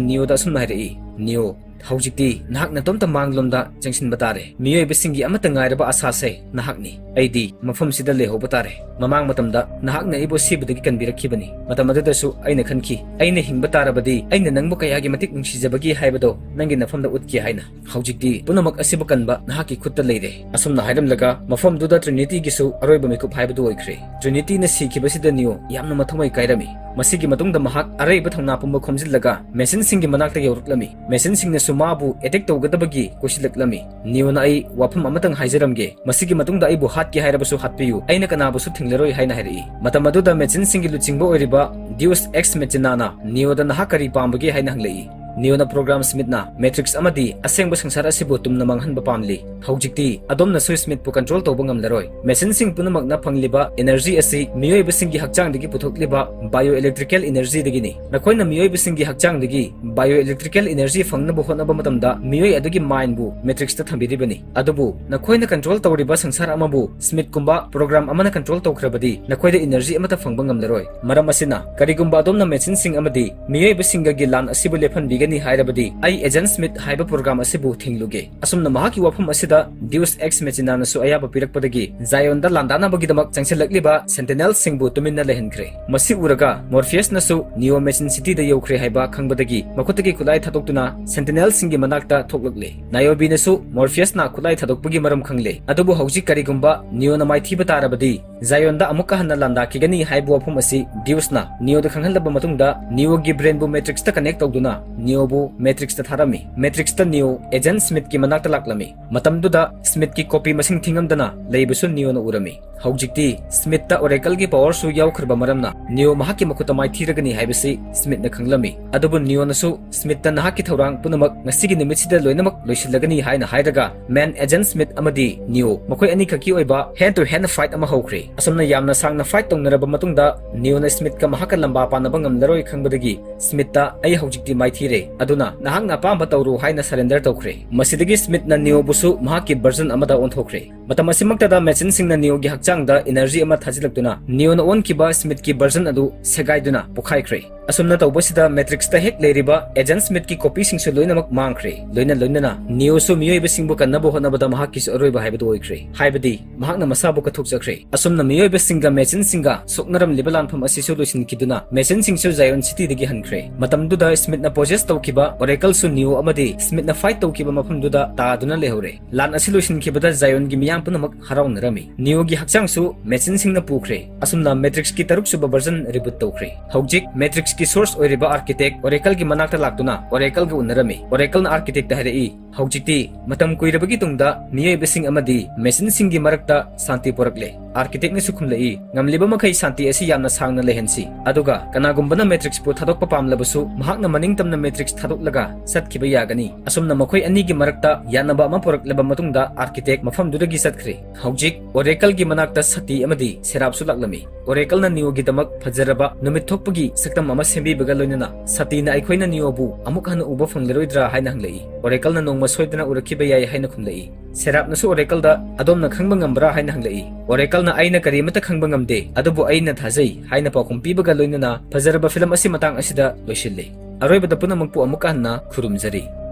ꯅꯤꯑꯣꯗ ꯑꯁꯨꯝꯅ ꯍꯥꯏꯔꯛꯏ, "ꯅꯤꯑꯣ, ꯍꯧꯖꯤꯛꯇꯤ ꯅꯍꯥꯛ ꯅꯇꯣꯝꯇ ꯃꯥꯡꯂꯣꯝꯗ ꯆꯪꯁꯤꯟꯕ ꯇꯥꯔꯦ꯫ ꯃꯤꯑꯣꯏꯕꯁꯤꯡꯒꯤ ꯑꯃꯠꯇ ꯉꯥꯏꯔꯕ ꯑꯁꯥꯁꯦ ꯅꯍꯥꯛꯅꯤ꯫ ꯑꯩꯗꯤ ꯃꯐꯝꯁꯤꯗ ꯂꯩꯍꯧꯕ ꯇꯥꯔꯦ꯫ ꯃꯃꯥꯡ ꯃꯇꯝꯗ ꯅꯍꯥꯛꯅ ꯑꯩꯕꯨ ꯑꯁꯤꯕꯗꯒꯤ ꯀꯟꯕꯤꯔꯛꯈꯤꯕꯅꯤ꯫ ꯃꯇꯝ ꯑꯗꯨꯗꯁꯨ ꯑꯩꯅ ꯈꯟꯈꯤ, ꯑꯩꯅ ꯍꯤꯡꯕ ꯇꯥꯔꯕꯗꯤ ꯑꯩꯅ ꯅꯪꯕꯨ ꯀꯌꯥꯒꯤ ꯃꯇꯤꯛ ꯅꯨꯡꯁꯤꯖꯕꯒꯦ ꯍꯥꯏꯕꯗꯣ ꯅꯪꯒꯤ ꯅꯐꯝꯗ ꯎꯠꯀꯦ ꯍꯥꯏꯅ꯫ ꯍꯧꯖꯤꯛꯇꯤ ꯄꯨꯝꯅꯃꯛ ꯑꯁꯤꯕꯨ ꯀꯟꯕ ꯅꯍꯥꯛꯀꯤ ꯈꯨꯠꯇ ꯂꯩꯔꯦ꯫ ꯑꯁꯨꯝꯅ ꯍꯥꯏꯔꯝꯂꯒ ꯃꯐꯝꯗꯨꯗ ꯇ꯭ꯔꯤꯅꯤꯇꯤꯒꯤꯁꯨ ꯑꯔꯣꯏꯕ ꯃꯤꯀꯨꯞ ꯍꯥꯏꯕꯗꯨ ꯑꯣꯏꯈ꯭ꯔꯦ꯫ ꯇ꯭ꯔꯤꯅꯤꯇꯤꯅ ꯁꯤꯈꯤꯕꯁꯤꯗ ꯅꯤꯌꯣ ꯌꯥꯝꯅ ꯃꯊꯃꯣꯏ ꯀꯥꯏꯔꯝꯃꯤ꯫ ꯃꯁꯤꯒꯤ ꯃꯇꯨꯡꯗ ꯃꯍꯥꯛ ꯑꯔꯩꯕ ꯊꯧꯅꯥ ꯄꯨꯝꯕ ꯈꯣꯝꯖꯤꯜꯂꯒ ꯃꯦꯁꯤꯟꯁꯤꯡꯒꯤ ꯃꯅꯥꯛꯇ ꯌꯧꯔꯛꯂꯝꯃꯤ꯫ ꯃꯦꯁꯤꯟꯁꯤꯡꯅꯁꯨ ꯃꯥꯕꯨ ꯑꯦꯇꯦꯛ ꯇꯧꯒꯗꯕꯒꯤ ꯀꯣꯏꯁꯤꯜꯂꯛꯂꯝꯃꯤ꯫ ꯅꯤꯌꯣꯅ, "ꯑꯩ ꯋꯥꯐꯝ ꯑꯃꯇꯪ ꯍꯥꯏꯖꯔꯝꯒꯦ, ꯃꯁꯤꯒꯤ ꯃꯇꯨꯡꯗ ꯑꯩꯕꯨ ꯍꯥꯠꯀꯦ ꯍꯥꯏꯔꯕꯁꯨ ꯍꯥꯠꯄꯤꯌꯨ, ꯑꯩꯅ ꯀꯅꯥꯕꯨꯁꯨ ꯊꯤꯡꯂꯔꯣꯏ" ꯍꯥꯏꯅ ꯍꯥꯏꯔꯛꯏ꯫ ꯃꯇꯝ ꯑꯗꯨꯗ ꯃꯦꯁꯤꯟꯁꯤꯡꯒꯤ ꯂꯨꯆꯤꯡꯕ ꯑꯣꯏꯔꯤꯕ ꯗ꯭ꯌꯨꯁ ꯑꯦꯛꯁ ꯃꯦꯆꯤꯅꯥꯅ ꯅꯤꯌꯣꯗ, "ꯅꯍꯥꯛ ꯀꯔꯤ ꯄꯥꯝꯕꯒꯦ?" ꯍꯥꯏꯅ ꯍꯪꯂꯛꯏ꯫ ꯅꯤꯌꯣꯅ ꯄ꯭ꯔꯣꯒ꯭ꯔꯥꯝ ꯁ꯭ꯃꯤꯠꯅ ꯃꯦꯇ꯭ꯔꯤꯛꯁ ꯑꯃꯗꯤ ꯑꯁꯦꯡꯕ ꯁꯪꯁꯥꯔ ꯑꯁꯤꯕꯨ ꯇꯨꯝꯅ ꯃꯥꯡꯍꯟꯕ ꯄꯥꯝꯂꯤ꯫ ꯍꯧꯖꯤꯛꯇꯤ ꯑꯗꯣꯝꯅꯁꯨ ꯁ꯭ꯃꯤꯠꯄꯨ ꯀꯟꯇ꯭ꯔꯣꯜ ꯇꯧꯕ ꯉꯝꯂꯔꯣꯏ꯫ ꯃꯦꯁꯤꯟꯁꯤꯡ ꯄꯨꯝꯅꯃꯛꯅ ꯐꯪꯂꯤꯕ ꯏꯅꯔꯖꯤ ꯑꯁꯤ ꯃꯤꯑꯣꯏꯕꯁꯤꯡꯒꯤ ꯍꯛꯆꯥꯡꯗꯒꯤ ꯄꯨꯊꯣꯛꯂꯤꯕ ꯕꯥꯏꯑꯣ ꯏꯂꯦꯛꯇ꯭ꯔꯤꯀꯦꯜ ꯏꯅꯔꯖꯤꯗꯒꯤꯅꯤ꯫ ꯅꯈꯣꯏꯅ ꯃꯤꯑꯣꯏꯕꯁꯤꯡꯒꯤ ꯍꯛꯆꯥꯡꯗꯒꯤ ꯕꯥꯏꯑꯣ ꯏꯂꯦꯛꯇ꯭ꯔꯤꯀꯦꯜ ꯏꯅꯔꯖꯤ ꯐꯪꯅꯕ ꯍꯣꯠꯅꯕ ꯃꯇꯝꯗ ꯃꯤꯑꯣꯏ ꯑꯗꯨꯒꯤ ꯃꯥꯏꯟꯕꯨ ꯃꯦꯇ꯭ꯔꯤꯛꯁꯇ ꯊꯝꯕꯤꯔꯤꯕꯅꯤ꯫ ꯑꯗꯨꯕꯨ ꯅꯈꯣꯏꯅ ꯀꯟꯇ꯭ꯔꯣꯜ ꯇꯧꯔꯤꯕ ꯁꯪꯁꯥꯔ ꯑꯃꯕꯨ ꯁ꯭ꯃꯤꯠꯀꯨꯝꯕ ꯄ꯭ꯔꯣꯒ꯭ꯔꯥꯝ ꯑꯃꯅ ꯀꯟꯇ꯭ꯔꯣꯜ ꯇꯧꯈ꯭ꯔꯕꯗꯤ ꯅꯈꯣꯏꯗ ꯏꯅꯔꯖꯤ ꯑꯃꯠꯇ ꯐꯪꯕ ꯉꯝꯂꯔꯣꯏ꯫ ꯃꯔꯝ ꯑꯁꯤꯅ, ꯀꯔꯤꯒꯨꯝꯕ ꯑꯗꯣꯝꯅ ꯃꯦꯁꯤꯟꯁꯤꯡ ꯑꯃꯗꯤ ꯃꯤꯑꯣꯏꯕꯁꯤꯡꯒꯒꯤ ꯂꯥꯟ ꯑꯁꯤꯕꯨ ꯂꯦꯞꯍꯟꯕꯤꯒꯅꯤ ꯍꯥꯏꯔꯕꯗꯤ, ꯑꯩ ꯑꯦꯖꯦꯟ ꯁ꯭ꯃꯤꯠ ꯍꯥꯏꯕ ꯄ꯭ꯔꯣꯒ꯭ꯔꯥꯝ ꯑꯁꯤꯕꯨ ꯊꯤꯡꯂꯨꯒꯦ꯫ ꯑꯁꯨꯝꯅ ꯃꯍꯥꯛꯀꯤ ꯋꯥꯐꯝ ꯑꯁꯤꯗ ꯗ꯭ꯌꯨꯁ ꯑꯦꯛꯁ ꯃꯦꯆꯤꯅꯥꯅꯁꯨ ꯑꯌꯥꯕ ꯄꯤꯔꯛꯄꯗꯒꯤ ꯖꯥꯏꯌꯣꯟꯗ ꯂꯥꯟꯗꯥꯅꯕꯒꯤꯗꯃꯛ ꯆꯪꯁꯤꯜꯂꯛꯂꯤꯕ ꯁꯦꯟꯇꯤꯅꯦꯜꯁꯤꯡꯕꯨ ꯇꯨꯃꯤꯟꯅ ꯂꯩꯍꯟꯈ꯭ꯔꯦ꯫ ꯃꯁꯤ ꯎꯔꯒ ꯃꯣꯔꯐꯤꯌꯁꯅꯁꯨ ꯅꯤꯌꯣ ꯃꯦꯁꯤꯟ ꯁꯤꯇꯤꯗ ꯌꯧꯈ꯭ꯔꯦ ꯍꯥꯏꯕ ꯈꯪꯕꯗꯒꯤ ꯃꯈꯨꯠꯇꯒꯤ ꯈꯨꯠꯂꯥꯏ ꯊꯥꯗꯣꯛꯇꯨꯅ ꯁꯦꯟꯇꯤꯅꯦꯜꯁꯤꯡꯒꯤ ꯃꯅꯥꯛꯇ ꯊꯣꯛꯂꯛꯂꯦ꯫ ꯅꯥꯏꯑꯣꯕꯤꯅꯁꯨ ꯃꯣꯔꯐꯤꯌꯁꯅ ꯈꯨꯠꯂꯥꯏ ꯊꯥꯗꯣꯛꯄꯒꯤ ꯃꯔꯝ ꯈꯪꯂꯦ꯫ ꯑꯗꯨꯕꯨ ꯍꯧꯖꯤꯛ ꯀꯔꯤꯒꯨꯝꯕ ꯅꯤꯌꯣꯅ ꯃꯥꯏꯊꯤꯕ ꯇꯥꯔꯕꯗꯤ, ꯖꯥꯏꯌꯣꯟꯗ ꯑꯃꯨꯛꯀ ꯍꯟꯅ ꯂꯥꯟꯗꯥꯈꯤꯒꯅꯤ ꯍꯥꯏꯕ ꯋꯥꯐꯝ ꯑꯁꯤ ꯗ꯭ꯌꯨꯁꯅ ꯅꯤꯌꯣꯗ ꯈꯪꯍꯜꯂꯕ ꯃꯇꯨꯡꯗ, ꯅꯤꯌꯣꯒꯤ ꯕ꯭ꯔꯦꯟꯕꯨ ꯃꯦꯇ꯭ꯔꯤꯛꯁꯇ ꯀꯅꯦꯛ ꯇꯧꯗꯨꯅ ꯅꯤꯌꯣꯕꯨ ꯃꯦꯇ꯭ꯔꯤꯛꯁꯇ ꯊꯥꯔꯝꯃꯤ꯫ ꯃꯦꯇ꯭ꯔꯤꯛꯁꯇ ꯅꯤꯌꯣ ꯑꯦꯖꯦꯟ ꯁ꯭ꯃꯤꯠꯀꯤ ꯃꯅꯥꯛꯇ ꯂꯥꯛꯂꯝꯃꯤ꯫ ꯃꯇꯝꯗꯨꯗ ꯁ꯭ꯃꯤꯠꯀꯤ ꯀꯣꯄꯤ ꯃꯁꯤꯡ ꯊꯤꯉꯝꯗꯅ ꯂꯩꯕꯁꯨ ꯅꯤꯌꯣꯅ ꯎꯔꯝꯃꯤ꯫ ꯍꯧꯖꯤꯛꯇꯤ ꯁ꯭ꯃꯤꯠꯇ ꯑꯣꯔꯦꯀꯜꯒꯤ ꯄꯥꯋꯔꯁꯨ ꯌꯥꯎꯈ꯭ꯔꯕ ꯃꯔꯝꯅ ꯅꯤꯌꯣ ꯃꯍꯥꯛꯀꯤ ꯃꯈꯨꯠꯇ ꯃꯥꯏꯊꯤꯔꯒꯅꯤ ꯍꯥꯏꯕꯁꯤ ꯁ꯭ꯃꯤꯠꯅ ꯈꯪꯂꯝꯃꯤ꯫ ꯑꯗꯨꯕꯨ ꯅꯤꯌꯣꯅꯁꯨ ꯁ꯭ꯃꯤꯠꯇ ꯅꯍꯥꯛꯀꯤ ꯊꯧꯔꯥꯡ ꯄꯨꯝꯅꯃꯛ ꯉꯁꯤꯒꯤ ꯅꯨꯃꯤꯠꯁꯤꯗ ꯂꯣꯏꯅꯃꯛ ꯂꯣꯏꯁꯤꯜꯂꯒꯅꯤ ꯍꯥꯏꯅ ꯍꯥꯏꯔꯒ, ꯃꯦꯟ ꯑꯦꯖꯦꯟ ꯁ꯭ꯃꯤꯠ ꯑꯃꯗꯤ ꯅꯤꯌꯣ ꯃꯈꯣꯏ ꯑꯅꯤꯈꯛꯀꯤ ꯑꯣꯏꯕ ꯍꯦꯟ ꯇꯨ ꯍꯦꯟ ꯐꯥꯏꯠ ꯑꯃ ꯍꯧꯈ꯭ꯔꯦ꯫ ꯑꯁꯨꯝꯅ ꯌꯥꯝꯅ ꯁꯥꯡꯅ ꯐꯥꯏꯠ ꯇꯧꯅꯔꯕ ꯃꯇꯨꯡꯗ, ꯅꯤꯌꯣꯅ ꯁ꯭ꯃꯤꯠꯀ ꯃꯍꯥꯛꯀ ꯂꯝꯕꯥ ꯄꯥꯅꯕ ꯉꯝꯂꯔꯣꯏ ꯈꯪꯕꯗꯒꯤ, ꯁ꯭ꯃꯤꯠꯇ, "ꯑꯩ ꯍꯧꯖꯤꯛꯇꯤ ꯃꯥꯏꯊꯤꯔꯦ, ꯑꯗꯨꯅ ꯅꯍꯥꯛꯅ ꯑꯄꯥꯝꯕ ꯇꯧꯔꯨ" ꯍꯥꯏꯅ ꯁꯔꯦꯟꯗꯔ ꯇꯧꯈ꯭ꯔꯦ꯫ ꯃꯁꯤꯗꯒꯤ ꯁ꯭ꯃꯤꯠꯅ ꯅꯤꯌꯣꯕꯨ ꯃꯍꯥꯛꯀꯤ version ꯑꯃꯗ ꯑꯣꯟꯊꯣꯛꯈ꯭ꯔꯦ꯫ ꯃꯇꯝ ꯑꯁꯤꯃꯛꯇꯗ machineꯁꯤꯡꯅ Neoꯒꯤ ꯍꯛꯆꯥꯡꯗ energy ꯑꯃ ꯊꯥꯖꯤꯜꯂꯛꯇꯨꯅ Neoꯅ ꯑꯣꯟꯈꯤꯕ Smithꯀꯤ version ꯑꯗꯨ ꯁꯦꯒꯥꯏꯗꯨꯅ ꯄꯣꯛꯈꯥꯏꯈ꯭ꯔꯦ꯫ ꯑꯁꯨꯝꯅ ꯇꯧꯕꯁꯤꯗ Matrixꯇ ꯍꯦꯛ ꯂꯩꯔꯤꯕ Agent Smithꯀꯤ copyꯁꯤꯡꯁꯨ ꯂꯣꯏꯅꯃꯛ ꯃꯥꯡꯈ꯭ꯔꯦ꯫ ꯂꯣꯏꯅ ꯂꯣꯏꯅꯅ Neoꯁꯨ ꯃꯤꯑꯣꯏꯕꯁꯤꯡꯕꯨ ꯀꯟꯅꯕ ꯍꯣꯠꯅꯕꯗ ꯃꯍꯥꯛꯀꯤꯁꯨ ꯑꯔꯣꯏꯕ ꯍꯥꯏꯕꯗꯨ ꯑꯣꯏꯈ꯭ꯔꯦ, ꯍꯥꯏꯕꯗꯤ ꯃꯍꯥꯛꯅ ꯃꯁꯥꯕꯨ ꯀꯠꯊꯣꯛꯆꯈ꯭ꯔꯦ꯫ ꯑꯁꯨꯝꯅ ꯃꯤꯑꯣꯏꯕꯁꯤꯡꯒ machineꯁꯤꯡꯒ ꯁꯣꯛꯅꯔꯝꯂꯤꯕ ꯂꯥꯟꯐꯝ ꯑꯁꯤꯁꯨ ꯂꯣꯏꯁꯤꯟꯈꯤꯗꯨꯅ machineꯁꯤꯡꯁꯨ Zion Cityꯗꯒꯤ ꯍꯟꯈ꯭ꯔꯦ꯫ ꯃꯇꯝꯗꯨꯗ Smithꯅ possess ꯇꯧꯈꯤꯕ Oracleꯁꯨ Neo ꯑꯃꯗꯤ Smithꯅ fight ꯇꯧꯈꯤꯕ ꯃꯐꯝꯗꯨꯗ ꯇꯥꯗꯨꯅ ꯂꯩꯍꯧꯔꯦ꯫ ꯂꯥꯟ ꯑꯁꯤ ꯂꯣꯏꯁꯤꯟꯈꯤꯕꯗ Zionꯒꯤ ꯃꯤꯌꯥꯝ ꯄꯨꯝꯅꯃꯛ ꯍꯔꯥꯎꯅꯔꯝꯃꯤ꯫ Neoꯒꯤ ꯍꯛꯆꯥꯡꯁꯨ machineꯁꯤꯡꯅ ꯄꯨꯈ꯭ꯔꯦ꯫ ꯑꯁꯨꯝꯅ Matrixꯀꯤ ꯇꯔꯨꯛꯁꯨꯕ version reboot ꯇꯧꯈ꯭ꯔꯦ꯫ ꯍꯧꯖꯤꯛ Matrixꯀꯤ source ꯑꯣꯏꯔꯤꯕ architect Oracleꯒꯤ ꯃꯅꯥꯛꯇ ꯂꯥꯛꯇꯨꯅ Oracleꯒ ꯎꯅꯔꯝꯃꯤ꯫ Oracleꯅ architectꯇ ꯍꯥꯏꯔꯛꯏ, "ꯍꯧꯖꯤꯛꯇꯤ ꯃꯇꯝ ꯀꯨꯏꯔꯕꯒꯤ ꯇꯨꯡꯗ ꯃꯤꯑꯣꯏꯕꯁꯤꯡ ꯑꯃꯗꯤ machineꯁꯤꯡꯒꯤ ꯃꯔꯛꯇ ꯁꯥꯟꯇꯤ ꯄꯨꯔꯛꯂꯦ꯫" Architectꯅꯁꯨ ꯈꯨꯝꯂꯛꯏ, "ꯉꯝꯂꯤꯕ ꯃꯈꯩ ꯁꯥꯟꯇꯤ ꯑꯁꯤ ꯌꯥꯝꯅ ꯁꯥꯡꯅ ꯂꯩꯍꯟꯁꯤ, ꯑꯗꯨꯒ ꯀꯅꯥꯒꯨꯝꯕꯅ Matrixꯄꯨ ꯊꯥꯗꯣꯛꯄ ꯄꯥꯝꯂꯕꯁꯨ ꯃꯍꯥꯛꯅ ꯃꯅꯤꯡꯇꯝꯅ Matrix ꯊꯥꯗꯣꯛꯂꯒ ꯆꯠꯈꯤꯕ ꯌꯥꯒꯅꯤ꯫ ꯑꯁꯨꯝꯅ ꯃꯈꯣꯏ ꯑꯅꯤꯒꯤ ꯃꯔꯛꯇ ꯌꯥꯅꯕ ꯑꯃ ꯄꯨꯔꯛꯂꯕ ꯃꯇꯨꯡꯗ architect ꯃꯐꯝꯗꯨꯗꯒꯤ ꯆꯠꯈ꯭ꯔꯦ꯫ ꯍꯧꯖꯤꯛ Oracleꯒꯤ ꯃꯅꯥꯛꯇ ꯁꯇꯤ ꯑꯃꯗꯤ ꯁꯦꯔꯥꯞꯁꯨ ꯂꯥꯛꯂꯝꯃꯤ꯫ Oracleꯅ Neoꯒꯤꯗꯃꯛ ꯐꯖꯔꯕ ꯅꯨꯃꯤꯠ ꯊꯣꯛꯄꯒꯤ ꯁꯛꯇꯝ ꯑꯃ ꯁꯦꯝꯕꯤꯕꯒ ꯂꯣꯏꯅꯅ ꯁꯇꯤꯅ ꯑꯩꯈꯣꯏꯅ Neoꯕꯨ ꯑꯃꯨꯛ ꯍꯟꯅ ꯎꯕ ꯐꯪꯂꯔꯣꯏꯗ꯭ꯔꯥ ꯍꯥꯏꯅ ꯍꯪꯂꯛꯏ꯫ Oracleꯅ ꯅꯣꯡꯃ ꯁꯣꯏꯗꯅ ꯎꯔꯛꯈꯤꯕ ꯌꯥꯏ ꯍꯥꯏꯅ ꯈꯨꯝꯂꯛꯏ꯫ ꯁꯦꯔꯥꯞꯅꯁꯨ Oracleꯗ, "ꯑꯗꯣꯝꯅ ꯈꯪꯕ ꯉꯝꯕ꯭ꯔꯥ?" ꯍꯥꯏꯅ ꯍꯪꯂꯛꯏ꯫ Oracleꯅ, "ꯑꯩꯅ ꯀꯔꯤꯃꯠꯇ ꯈꯪꯕ ꯉꯝꯗꯦ, ꯑꯗꯨꯕꯨ ꯑꯩꯅ ꯊꯥꯖꯩ" ꯍꯥꯏꯅ ꯄꯥꯎꯈꯨꯝ ꯄꯤꯕꯒ ꯂꯣꯏꯅꯅ ꯐꯖꯔꯕ film ꯑꯁꯤ ꯃꯇꯥꯡ ꯑꯁꯤꯗ ꯂꯣꯏꯁꯤꯜꯂꯤ꯫ ꯑꯔꯣꯏꯕꯗ ꯄꯨꯝꯅꯃꯛꯄꯨ ꯑꯃꯨꯛꯀ ꯍꯟꯅ ꯈꯨꯔꯨꯝꯖꯔꯤ꯫